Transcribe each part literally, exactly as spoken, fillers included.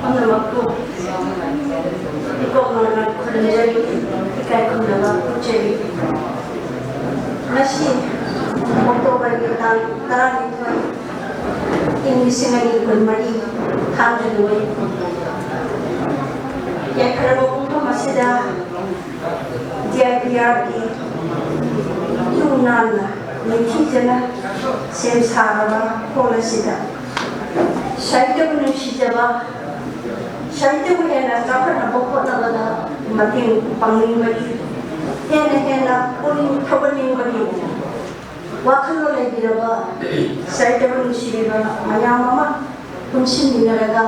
ꯄꯨꯝꯅꯃꯛꯄꯨ ꯏꯀꯣꯛ ꯃꯥꯟꯅ ꯈꯨꯔꯨꯝꯖꯔꯤ, ꯏꯀꯥꯏ ꯈꯨꯝꯅꯕ ꯎꯠꯆꯔꯤ꯫ ꯉꯁꯤ ꯑꯣꯛꯇꯣꯕꯔꯒꯤ ꯇꯥꯡ ꯇꯔꯥꯅꯤꯊꯣꯏ, ꯏꯪ ꯂꯤꯁꯤꯡ ꯑꯅꯤ ꯀꯨꯟꯃꯔꯤ, ꯊꯥꯡꯖ ꯅꯨꯃꯤꯠ꯫ ꯌꯥꯏꯐꯔꯕ ꯄꯨꯡꯐꯝ ꯑꯁꯤꯗ ꯗꯤ ꯑꯥꯏ ꯄꯤ ꯑꯥꯔꯒꯤ ꯂꯨ ꯅꯥꯟꯅ ꯅꯤꯡꯊꯤꯖꯅ ꯁꯦꯝ ꯁꯥꯔꯕ ꯍꯣꯜ ꯑꯁꯤꯗ ꯁꯥꯍꯤꯇ꯭ꯌꯕꯨ ꯅꯨꯡꯁꯤꯖꯕ, ꯁꯥꯍꯤꯇ꯭ꯌꯕꯨ ꯍꯦꯟꯅ ꯆꯥꯎꯈꯠꯅꯕ ꯍꯣꯠꯅꯕꯗ ꯃꯇꯦꯡ ꯄꯥꯡꯅꯤꯡꯕꯒꯤ, ꯍꯦꯟꯅ ꯍꯦꯟꯅ ꯄꯨꯛꯅꯤꯡ ꯊꯧꯒꯠꯅꯤꯡꯕꯒꯤ ꯋꯥꯈꯜꯂꯣꯟ ꯂꯩꯕꯤꯔꯕ ꯁꯥꯍꯤꯇ꯭ꯌꯕꯨ ꯅꯨꯡꯁꯤꯕꯤꯕ ꯃꯌꯥꯝ ꯑꯃ ꯄꯨꯟꯁꯤꯟꯃꯤꯟꯅꯔꯒ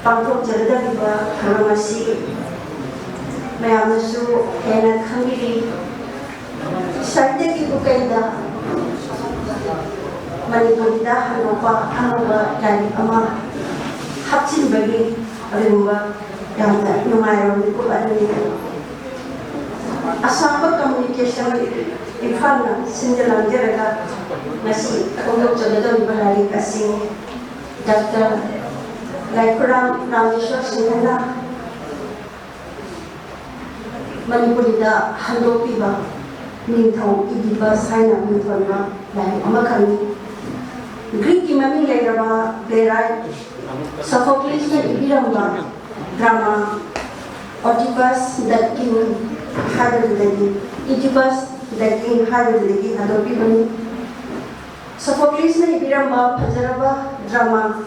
ꯄꯥꯡꯊꯣꯛꯆꯒꯗꯧꯔꯤꯕ ꯊꯧꯔꯝ ꯑꯁꯤ ꯃꯌꯥꯝꯅꯁꯨ ꯍꯦꯟꯅ ꯈꯪꯕꯤꯔꯤ꯫ ꯁꯥꯍꯤꯇ꯭ꯌꯒꯤ ꯄꯨꯀꯩꯗ ꯃꯅꯤꯄꯨꯔꯤꯗ ꯍꯟꯗꯣꯛꯄ ꯑꯅꯧꯕ ꯂꯥꯏꯔꯤꯛ ꯑꯃ ꯍꯥꯞꯆꯤꯟꯕꯒꯤ ꯑꯗꯨꯒꯨꯝꯕ ꯌꯥꯝꯅ ꯅꯨꯡꯉꯥꯏꯔꯕ ꯃꯤꯀꯨꯞ ꯑꯗꯨꯅꯤ꯫ ꯑꯁꯥꯝꯕ ꯀꯝꯃ꯭ꯌꯨꯅꯤꯀꯦꯁꯟ ꯏꯝꯐꯥꯜꯅ ꯁꯤꯟꯖ ꯂꯥꯡꯖꯔꯒ ꯉꯁꯤ ꯐꯣꯡꯗꯣꯛꯆꯒꯗꯧꯔꯤꯕ ꯂꯥꯏꯔꯤꯛ ꯑꯁꯤ ꯗꯥꯛꯇꯔ ꯂꯥꯏꯈꯨꯔꯥꯝ ꯔꯥꯃꯦꯁ꯭ꯋꯔ ꯁꯤꯡꯍꯅ ꯃꯅꯤꯄꯨꯔꯤꯗ ꯍꯟꯗꯣꯛꯄꯤꯕ ꯅꯤꯡꯊꯧ ꯏꯗꯤꯄꯁ ꯍꯥꯏꯅ ꯃꯤꯡꯊꯣꯟꯕ ꯂꯥꯏꯔꯤꯛ ꯑꯃꯈꯛꯅꯤ꯫ ꯒ꯭ꯔꯤꯛꯀꯤ ꯃꯃꯤꯡ ꯂꯩꯔꯕ ꯕꯦꯔꯥꯏ ꯁꯣꯐꯣꯀ꯭ꯂꯤꯁꯅ ꯏꯕꯤꯔꯝꯕ ꯗ꯭ꯔꯃꯥ Oedipus the King ꯍꯥꯏꯕꯗꯨꯗꯒꯤ, Oedipus the King ꯍꯥꯏꯕꯗꯨꯗꯒꯤ ꯍꯟꯗꯣꯛꯄꯤꯕꯅꯤ꯫ ꯁꯣꯐꯣꯀ꯭ꯂꯤꯁꯅ ꯏꯕꯤꯔꯝꯕ ꯐꯖꯔꯕ ꯗ꯭ꯔꯃꯥ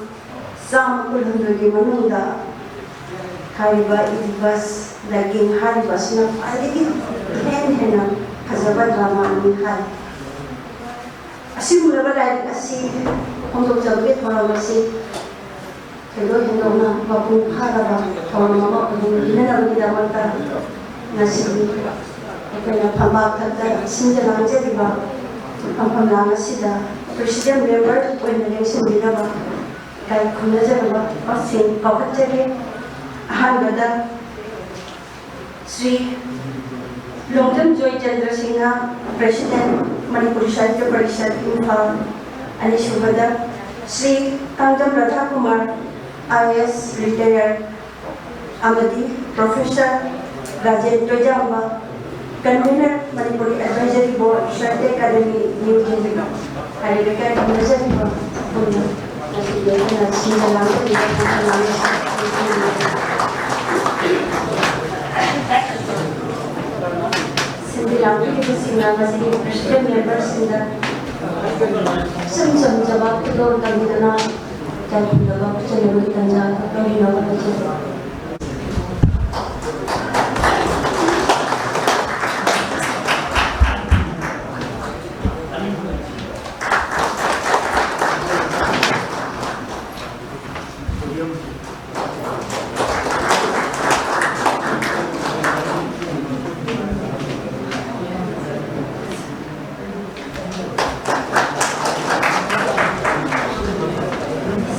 ꯆꯥꯝꯃ ꯀꯨꯟꯍꯨꯝꯗꯣꯏꯒꯤ ꯃꯅꯨꯡꯗ ꯍꯥꯏꯔꯤꯕ Oedipus the King ꯍꯥꯏꯔꯤꯕ ꯑꯁꯤꯅ ꯈ꯭ꯋꯥꯏꯗꯒꯤ ꯏꯍꯦꯟ ꯍꯦꯟꯅ ꯐꯖꯕ ꯗ꯭ꯔꯃꯥꯅꯤ ꯍꯥꯏ꯫ ꯑꯁꯤꯒꯨꯝꯂꯕ ꯂꯥꯏꯔꯤꯛ ꯑꯁꯤ ꯐꯣꯡꯗꯣꯛꯆꯕꯒꯤ ꯊꯧꯔꯝ ꯑꯁꯤ ꯊꯣꯏꯗꯣꯛ ꯍꯦꯟꯗꯣꯛꯅ ꯃꯄꯨꯡ ꯐꯥꯔꯕ ꯊꯧꯔꯝ ꯑꯃ ꯑꯣꯏꯍꯟꯕꯤꯅꯅꯕꯒꯤꯗꯃꯛꯇ ꯉꯁꯤꯗꯤ ꯑꯩꯈꯣꯏꯅ ꯐꯝꯄꯥꯛ ꯊꯛꯇ ꯁꯤꯟꯖ ꯂꯥꯡꯖꯔꯤꯕ ꯐꯝꯐꯝꯂꯥꯡ ꯑꯁꯤꯗ president member ꯑꯣꯏꯅ ꯂꯦꯡꯁꯤꯟꯕꯤꯅꯕ ꯏꯀꯥꯏ ꯈꯨꯝꯅꯖꯔꯕꯁꯤꯡ ꯀꯧꯈꯠꯆꯔꯤ꯫ ꯑꯍꯥꯟꯕꯗ ꯁ꯭ꯔꯤ ꯂꯣꯡꯖꯝ ꯖꯣꯏꯆꯟꯗ꯭ꯔ ꯁꯤꯡꯍ, president, ꯃꯅꯤꯄꯨꯔꯤ ꯁꯥꯍꯤꯇ꯭ꯌ ꯄꯔꯤꯁꯠ, ꯏꯝꯐꯥꯜ꯫ ꯑꯅꯤꯁꯨꯕꯗ Shri Tangjam Radhakumar, I A S retired ꯑꯃꯗꯤ professor Rajen Toijamba, convener, Manipuri advisory board, Sahitya Akademi, new Delhi. ꯍꯥꯏꯔꯤꯕ ꯏꯀꯥꯏ ꯈꯨꯝꯅꯖꯔꯤꯕ ꯄꯨꯟꯅ ꯉꯁꯤꯗꯤ ꯑꯩꯈꯣꯏꯅ ꯁꯤꯟꯕ ꯂꯥꯡꯕꯒꯤꯗꯃꯛꯇ ꯂꯥꯡꯕꯁꯤ ꯁꯤꯟꯕꯤ ꯂꯥꯡꯕꯤꯔꯤꯕꯁꯤꯡꯅ ꯉꯁꯤꯒꯤ ꯄ꯭ꯔꯦꯁꯤꯗꯦꯟ ꯃꯦꯝꯕꯔꯁꯤꯡꯗ ꯏꯆꯝ ꯆꯝꯖꯕ ꯈꯨꯗꯣꯜ ꯇꯝꯕꯤꯗꯨꯅ ꯏꯀꯥꯏ ꯈꯨꯝꯅꯕ ꯎꯠꯆꯅꯕꯒꯤ ꯇꯥꯟꯖꯥ ꯂꯧꯕꯤꯅꯕ ꯍꯣꯠꯅꯖꯔꯤ꯫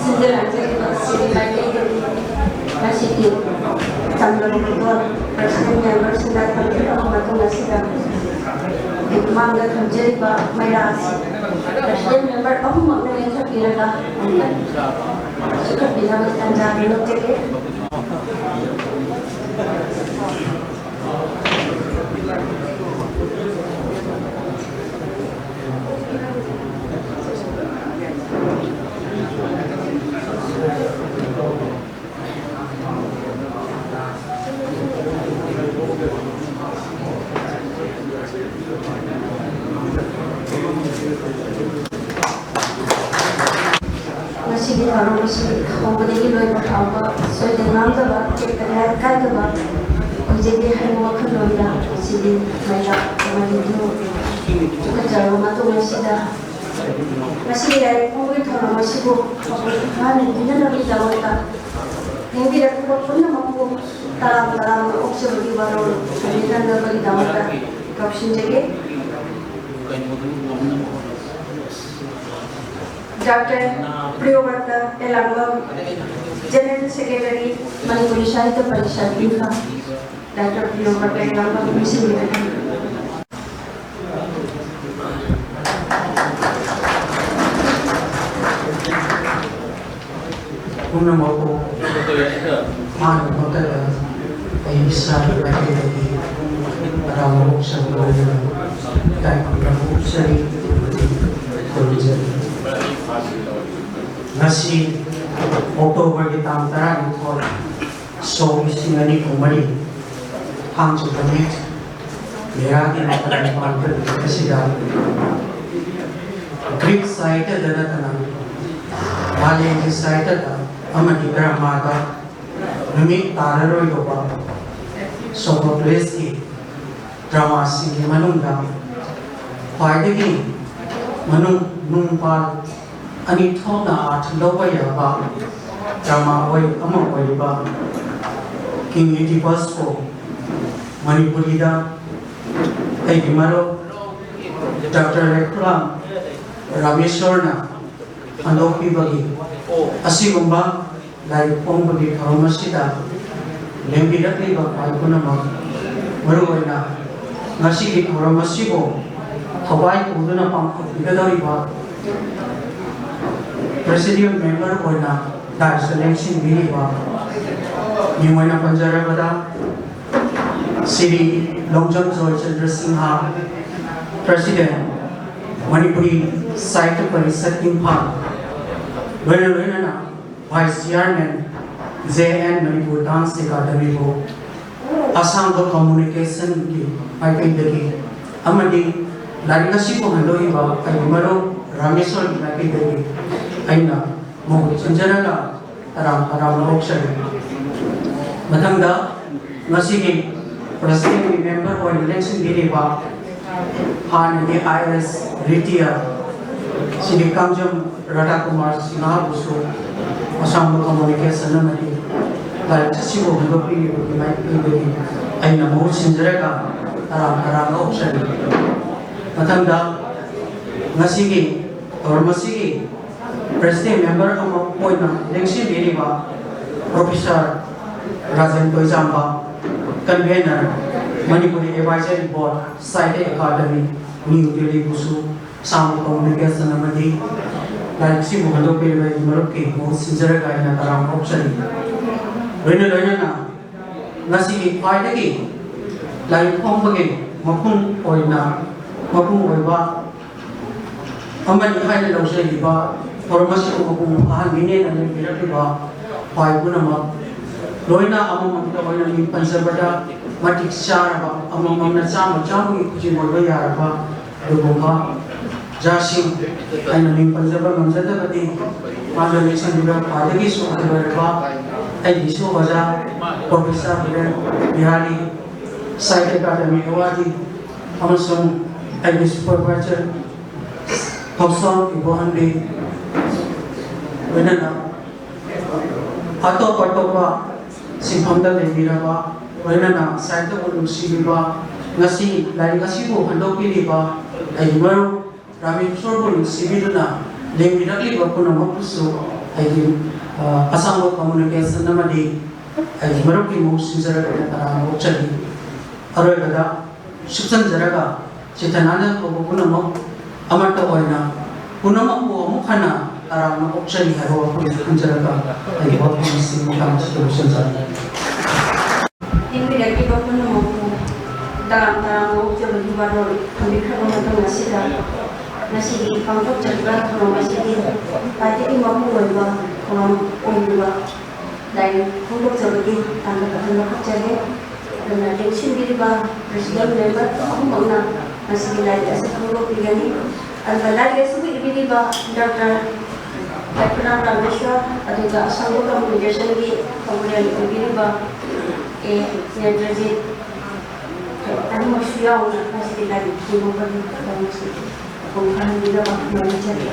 ꯁꯤꯟꯖ ꯂꯥꯡꯖꯔꯤꯕ ꯁꯤꯒꯤ ꯃꯥꯏꯀꯩꯗꯒꯤ ꯉꯁꯤꯒꯤ ꯆꯥꯡꯗꯝꯅꯕ ꯄ꯭ꯔꯁꯤꯗꯦꯟ ꯃꯦꯝꯕꯔꯁꯤꯡꯗ ꯊꯝꯕꯤꯔꯕ ꯃꯇꯨꯡ ꯑꯁꯤꯗ ꯃꯥꯡꯗ ꯊꯝꯖꯔꯤꯕ ꯃꯩꯔꯥ ꯑꯁꯤ ꯄ꯭ꯔꯁꯤꯗꯦꯟ ꯃꯦꯝꯕꯔ ꯑꯍꯨꯝꯃꯛꯅ ꯂꯦꯡꯈꯠꯄꯤꯔꯒ ꯆꯤꯡꯈꯠꯄꯤꯅꯕꯒꯤ ꯇꯥꯟꯖꯥ ꯑꯗꯨ ꯂꯧꯖꯒꯦ꯫ ꯉꯁꯤꯒꯤ ꯊꯧꯔꯝ ꯑꯁꯤ ꯍꯧꯕꯗꯒꯤ ꯂꯣꯏꯕ ꯐꯥꯎꯕ ꯁꯣꯏꯗ ꯉꯥꯝꯗꯕ, ꯇꯦꯛꯇ ꯀꯥꯏꯗꯕ ꯑꯣꯏꯖꯒꯦ ꯍꯥꯏꯕ ꯋꯥꯈꯜꯂꯣꯟꯗ ꯉꯁꯤꯗꯤ ꯃꯌꯥꯝ ꯑꯃꯗꯤ ꯆꯤꯡꯈꯠꯆꯔꯕ ꯃꯇꯨꯡ ꯑꯁꯤꯗ ꯉꯁꯤꯒꯤ ꯂꯥꯏꯔꯤꯛ ꯐꯣꯡꯕꯒꯤ ꯊꯧꯔꯝ ꯑꯁꯤꯕꯨ ꯃꯄꯨꯡ ꯐꯥꯅ ꯏꯟꯅꯅꯕꯒꯤꯗꯃꯛꯇ ꯂꯦꯡꯕꯤꯔꯛꯂꯤꯕ ꯄꯨꯝꯅꯃꯛꯄꯨ ꯇꯔꯥꯝ ꯇꯔꯥꯝꯅ ꯑꯣꯛꯆꯕꯒꯤ ꯋꯥꯔꯣꯜ ꯊꯝꯕꯤꯅꯅꯕꯒꯤꯗꯃꯛꯇ ꯀꯧꯁꯤꯟꯖꯒꯦ꯫ Doctor Priyobrata Elangbam, general secretary, Manipuri Sahitya Parishad, Imphal. Doctor Priyobrata Elangbam ꯄꯤꯁꯤꯟꯕꯤꯔꯛꯀꯅꯤ꯫ ꯄꯨꯝꯅꯃꯛꯄꯨ ꯃꯥꯅ ꯃꯈꯜ ꯑꯩ ꯏꯁꯥꯒꯤ ꯃꯥꯏꯀꯩꯗꯒꯤ ꯇꯔꯥꯃꯔꯨꯛ ꯆꯪꯕ ꯑꯣꯏꯅ ꯏꯀꯥꯏ ꯈꯨꯝꯅꯕ ꯎꯠꯆꯔꯤ꯫ ꯈꯨꯔꯨꯝꯖꯔꯤ꯫ ꯉꯁꯤ ꯑꯣꯛꯇꯣꯕꯔꯒꯤ ꯇꯥꯡ ꯇꯔꯥꯅꯤꯊꯣꯏ, ꯁꯣꯛ ꯂꯤꯁꯤꯡ ꯑꯅꯤ ꯀꯨꯟꯃꯔꯤ, ꯊꯥꯡꯖ ꯅꯨꯃꯤꯠ, ꯃꯦꯔꯥꯒꯤ ꯃꯥꯄꯜ ꯄꯥꯡꯊꯣꯛꯂꯤꯕ ꯑꯁꯤꯗ ꯒ꯭ꯔꯤꯛ ꯁꯥꯍꯤꯇ꯭ꯌꯗ ꯅꯠꯇꯅ ꯃꯥꯂꯦꯝꯒꯤ ꯁꯥꯍꯤꯇ꯭ꯌꯗ ꯑꯃꯗꯤ ꯗ꯭ꯔꯃꯥꯗ ꯅꯨꯃꯤꯠ ꯇꯥꯔꯔꯣꯏꯗꯧꯕ ꯁꯣꯐꯣꯀ꯭ꯂꯦꯁꯀꯤ ꯗ꯭ꯔꯃꯥꯁꯤꯡꯒꯤ ꯃꯅꯨꯡꯗ ꯈ꯭ꯋꯥꯏꯗꯒꯤ ꯃꯅꯨꯡ ꯅꯨꯡꯄꯥꯜ ꯑꯅꯤ ꯊꯣꯛꯅ ꯑꯥꯔꯊ ꯂꯧꯕ ꯌꯥꯕ ꯗ꯭ꯔꯃꯥ ꯑꯣꯏ ꯑꯃ ꯑꯣꯏꯔꯤꯕ ꯀꯤꯡ ꯏꯗꯤꯄꯁꯄꯨ ꯃꯅꯤꯄꯨꯔꯤꯗ ꯑꯩꯒꯤ ꯃꯔꯨꯞ ꯗꯥꯛꯇꯔ ꯂꯩꯈꯨꯔꯥꯝ ꯔꯥꯃꯦꯁꯣꯔꯅ ꯍꯟꯗꯣꯛꯄꯤꯕꯒꯤ ꯑꯁꯤꯒꯨꯝꯕ ꯂꯥꯏꯔꯤꯛ ꯐꯣꯡꯕꯒꯤ ꯊꯧꯔꯝ ꯑꯁꯤꯗ ꯂꯦꯡꯕꯤꯔꯛꯂꯤꯕ ꯃꯌꯥꯝ ꯄꯨꯝꯅꯃꯛ, ꯃꯔꯨꯑꯣꯏꯅ ꯉꯁꯤꯒꯤ ꯊꯧꯔꯝ ꯑꯁꯤꯕꯨ ꯊꯋꯥꯏ ꯄꯨꯗꯨꯅ ꯄꯥꯡꯊꯣꯛꯄꯤꯒꯗꯧꯔꯤꯕ ꯄ꯭ꯔꯦꯁꯤꯗꯦꯟ ꯃꯦꯝꯕꯔ ꯑꯣꯏꯅ ꯗꯥꯏꯁꯇ ꯂꯦꯡꯁꯤꯟꯕꯤꯔꯤꯕ, ꯃꯤꯡ ꯑꯣꯏꯅ ꯄꯟꯖꯔꯕꯗ, ꯁ꯭ꯔꯤ ꯂꯣꯡꯖꯝ ꯖꯣꯏꯆꯟꯗ꯭ꯔ ꯁꯤꯡꯍ, ꯄ꯭ꯔꯦꯁꯤꯗꯦꯟ, ꯃꯅꯤꯄꯨꯔꯤ ꯁꯥꯍꯤꯇ꯭ꯌ ꯄꯔꯤꯁꯠ ꯏꯝꯐꯥꯜ, ꯂꯣꯏꯅ ꯂꯣꯏꯅꯅ vice chairman, J N Manipur dance ꯑꯦꯀꯥꯗꯃꯤꯕꯨ ꯑꯁꯥꯡꯕ ꯀꯝꯃꯨꯅꯤꯀꯦꯁꯟꯒꯤ ꯃꯥꯏꯀꯩꯗꯒꯤ ꯑꯃꯗꯤ ꯂꯥꯏꯔꯤꯛ ꯑꯁꯤꯕꯨ ꯍꯟꯗꯣꯛꯏꯕ ꯑꯩꯒꯤ ꯃꯔꯨꯞ ꯔꯥꯃꯦꯁꯣꯔꯒꯤ ꯃꯥꯏꯀꯩꯗꯒꯤ ꯑꯩꯅ ꯃꯍꯨꯠ ꯁꯤꯟꯖꯔꯒ ꯇꯔꯥꯝ ꯇꯔꯥꯝꯅ ꯑꯣꯛꯆꯔꯤ꯫ ꯃꯊꯪꯗ ꯉꯁꯤꯒꯤ ꯄ꯭ꯔꯦꯁꯤꯗꯦꯟꯒꯤ ꯃꯦꯝꯕꯔ ꯑꯣꯏꯅ ꯂꯦꯡꯁꯤꯟꯕꯤꯔꯤꯕ ꯍꯥꯟꯅꯒꯤ ꯑꯥꯏ ꯑꯦꯁ ꯔꯤꯇꯤꯌꯔ ꯁ꯭ꯔꯤ ꯀꯥꯡꯖꯝ ꯔꯥꯙꯥꯀꯨꯃꯥꯔ ꯁꯤꯡꯍꯕꯨꯁꯨ ꯑꯁꯥꯡꯕ ꯀꯝꯃꯨꯅꯤꯀꯦꯁꯟ ꯑꯃꯗꯤ ꯂꯥꯏꯔꯤꯛ ꯑꯁꯤꯕꯨ ꯍꯟꯗꯣꯛꯄꯤꯔꯤꯕꯒꯤ ꯃꯥꯏꯀꯩꯗꯒꯤ ꯑꯩꯅ ꯃꯍꯨꯠ ꯁꯤꯟꯖꯔꯒ ꯇꯔꯥꯝ ꯇꯔꯥꯝꯅ ꯑꯣꯛꯆꯔꯤ꯫ ꯃꯊꯪꯗ ꯉꯁꯤꯒꯤ ꯊꯧꯔꯝ ꯑꯁꯤꯒꯤ ꯄ꯭ꯔꯦꯁꯤꯗꯦꯟ ꯃꯦꯝꯕꯔ ꯑꯃ ꯑꯣꯏꯅ ꯂꯦꯡꯁꯤꯟꯕꯤꯔꯤꯕ professor Rajen Toijamba, convener, Manipuri advisory board, Sahitya Akademi, new ꯗꯤꯜꯂꯤꯕꯨꯁꯨ ꯑꯁꯥꯡꯕ ꯀꯝꯃꯨꯅꯤꯀꯦꯁꯟ ꯑꯃꯗꯤ ꯂꯥꯏꯔꯤꯛꯁꯤꯕꯨ ꯍꯟꯗꯣꯛꯄꯤꯔꯤꯕ ꯑꯩꯒꯤ ꯃꯔꯨꯞꯀꯤ ꯃꯍꯨꯠ ꯁꯤꯟꯖꯔꯒ ꯑꯩꯅ ꯇꯔꯥꯝꯅ ꯑꯣꯛꯆꯔꯤ꯫ ꯂꯣꯏꯅ ꯂꯣꯏꯅꯅ ꯉꯁꯤꯒꯤ ꯈ꯭ꯋꯥꯏꯗꯒꯤ ꯂꯥꯏꯔꯤꯛ ꯐꯣꯡꯕꯒꯤ ꯃꯄꯨꯡ ꯑꯣꯏꯅ, ꯃꯄꯨꯡ ꯑꯣꯏꯕ ꯑꯃꯅꯤ ꯍꯥꯏꯅ ꯂꯧꯖꯔꯤꯕ ꯊꯧꯔꯝ ꯑꯁꯤꯕꯨ ꯃꯄꯨꯡ ꯐꯥꯍꯟꯒꯅꯦꯅ ꯂꯦꯡꯕꯤꯔꯛꯂꯤꯕ ꯈ꯭ꯋꯥꯏ ꯄꯨꯝꯅꯃꯛ, ꯂꯣꯏꯅ ꯑꯃꯃꯝꯇ ꯑꯣꯏꯅ ꯃꯤꯡ ꯄꯟꯖꯕꯗ ꯃꯇꯤꯛ ꯆꯥꯔꯕ, ꯑꯃꯃꯝꯅ ꯆꯥꯝꯃ ꯆꯥꯝꯃꯒꯤ ꯈꯨꯖꯤꯡ ꯑꯣꯏꯕ ꯌꯥꯔꯕ ꯑꯗꯨꯒꯨꯝꯕ ꯖꯥꯁꯤꯡ ꯑꯩꯅ ꯃꯤꯡ ꯄꯟꯖꯕ ꯉꯝꯖꯗꯕꯗꯤ ꯃꯥꯡꯖꯧ ꯌꯦꯡꯁꯤꯟꯕꯤꯕ ꯈ꯭ꯋꯥꯏꯗꯒꯤꯁꯨ ꯑꯍꯜ ꯑꯣꯏꯔꯕ ꯑꯩꯒꯤꯁꯨ ꯑꯣꯖꯥ ꯄ꯭ꯔꯣꯐꯦꯁꯔ ꯕꯤꯔꯦꯟ ꯕꯤꯍꯥꯔꯤ, ꯁꯥꯍꯤꯇ꯭ꯌ ꯑꯦꯀꯥꯗꯃꯤ ꯑꯦꯋꯥꯔꯗꯤ ꯑꯃꯁꯨꯡ ꯑꯩꯒꯤ ꯁꯨꯄꯔꯚꯥꯏꯖꯔ ꯊꯧꯁꯣꯝ ꯏꯕꯣꯍꯟꯕꯤ, ꯂꯣꯏꯅꯅ ꯑꯇꯣꯞ ꯑꯇꯣꯞꯄ ꯁꯤꯟꯐꯝꯗ ꯂꯩꯕꯤꯔꯕ, ꯂꯣꯏꯅꯅ ꯁꯥꯍꯤꯇ꯭ꯌꯕꯨ ꯅꯨꯡꯁꯤꯕꯤꯕ, ꯉꯁꯤ ꯂꯥꯏꯔꯤꯛ ꯑꯁꯤꯕꯨ ꯍꯟꯗꯣꯛꯄꯤꯔꯤꯕ ꯑꯩꯒꯤ ꯃꯔꯨꯞ ꯔꯥꯃꯦꯁꯣꯔꯕꯨ ꯅꯨꯡꯁꯤꯕꯤꯗꯨꯅ ꯂꯦꯡꯕꯤꯔꯛꯂꯤꯕ ꯄꯨꯝꯅꯃꯛꯄꯨꯁꯨ ꯑꯩꯒꯤ, ꯑ, ꯑꯁꯥꯡꯕ ꯀꯝꯃꯨꯅꯤꯀꯦꯁꯟ ꯑꯃꯗꯤ ꯑꯩꯒꯤ ꯃꯔꯨꯞꯀꯤ ꯃꯍꯨꯠ ꯁꯤꯟꯖꯔꯒ ꯑꯩꯅ ꯇꯔꯥꯝꯅ ꯑꯣꯛꯆꯔꯤ꯫ ꯑꯔꯣꯏꯕꯗ ꯁꯨꯞꯆꯟꯖꯔꯒ ꯆꯤꯊꯅꯥꯅ ꯀꯧꯕ ꯄꯨꯝꯅꯃꯛ ꯑꯃꯠꯇ ꯑꯣꯏꯅ ꯄꯨꯝꯅꯃꯛꯄꯨ ꯑꯃꯨꯛ ꯍꯟꯅ ꯇꯔꯥꯝꯅ ꯑꯣꯛꯆꯔꯤ ꯍꯥꯏꯕ ꯋꯥꯐꯝꯁꯤ ꯊꯝꯖꯔꯒ ꯑꯩꯒꯤ ꯋꯥꯐꯝ ꯑꯁꯤ ꯃꯇꯥꯡ ꯑꯁꯤꯗ ꯂꯣꯏꯁꯤꯟꯖꯔꯒꯦ꯫ ꯂꯦꯡꯕꯤꯔꯛꯂꯤꯕ ꯄꯨꯝꯅꯃꯛꯄꯨ ꯇꯔꯥꯝ ꯇꯔꯥꯝꯅ ꯑꯣꯛꯆꯕꯒꯤ ꯋꯥꯔꯣꯜ ꯊꯝꯕꯤꯈ꯭ꯔꯕ ꯃꯇꯨꯡ ꯑꯁꯤꯗ, ꯉꯁꯤꯒꯤ ꯄꯥꯡꯊꯣꯛꯆꯔꯤꯕ ꯊꯧꯔꯝ ꯑꯁꯤꯒꯤ ꯈ꯭ꯋꯥꯏꯗꯒꯤ ꯃꯄꯨꯡ ꯑꯣꯏꯕ ꯊꯧꯔꯝ ꯑꯣꯏꯔꯤꯕ ꯂꯥꯏꯔꯤꯛ ꯐꯣꯡꯗꯣꯛꯆꯕꯒꯤ ꯇꯥꯟꯅꯕ ꯑꯗꯨ ꯂꯧꯈꯠꯆꯔꯦ꯫ ꯑꯗꯨꯅ ꯂꯦꯡꯁꯤꯟꯕꯤꯔꯤꯕ president member ꯑꯍꯨꯝꯃꯛꯅ ꯉꯁꯤꯒꯤ ꯂꯥꯏꯔꯤꯛ ꯑꯁꯤ ꯐꯣꯡꯗꯣꯛꯄꯤꯒꯅꯤ꯫ ꯑꯗꯨꯒ ꯂꯥꯏꯔꯤꯛ ꯑꯁꯤꯕꯨ ꯏꯕꯤꯔꯤꯕ ꯗꯣꯛꯇꯔ ꯂꯥꯏꯈꯨꯔꯥꯝ ꯔꯥꯃꯦꯁꯣꯔ, ꯑꯗꯨꯒ ꯑꯁꯪꯕ communicationꯒꯤ ꯐꯥꯎꯔꯦꯜ ꯑꯣꯏꯕꯤꯔꯤꯕ ꯑꯦ ꯅꯦꯇ꯭ꯔꯖꯤꯠ, ꯑꯅꯤꯃꯛꯁꯨ ꯌꯥꯎꯅ ꯉꯁꯤꯒꯤ ꯂꯥꯏꯔꯤꯛ ꯐꯣꯡꯗꯣꯛꯄꯒꯤ ꯊꯧꯔꯝ ꯑꯁꯤ ꯃꯄꯨꯡ ꯐꯥꯍꯟꯕꯤꯅꯕ ꯅꯤꯡꯁꯤꯡꯖꯔꯤ꯫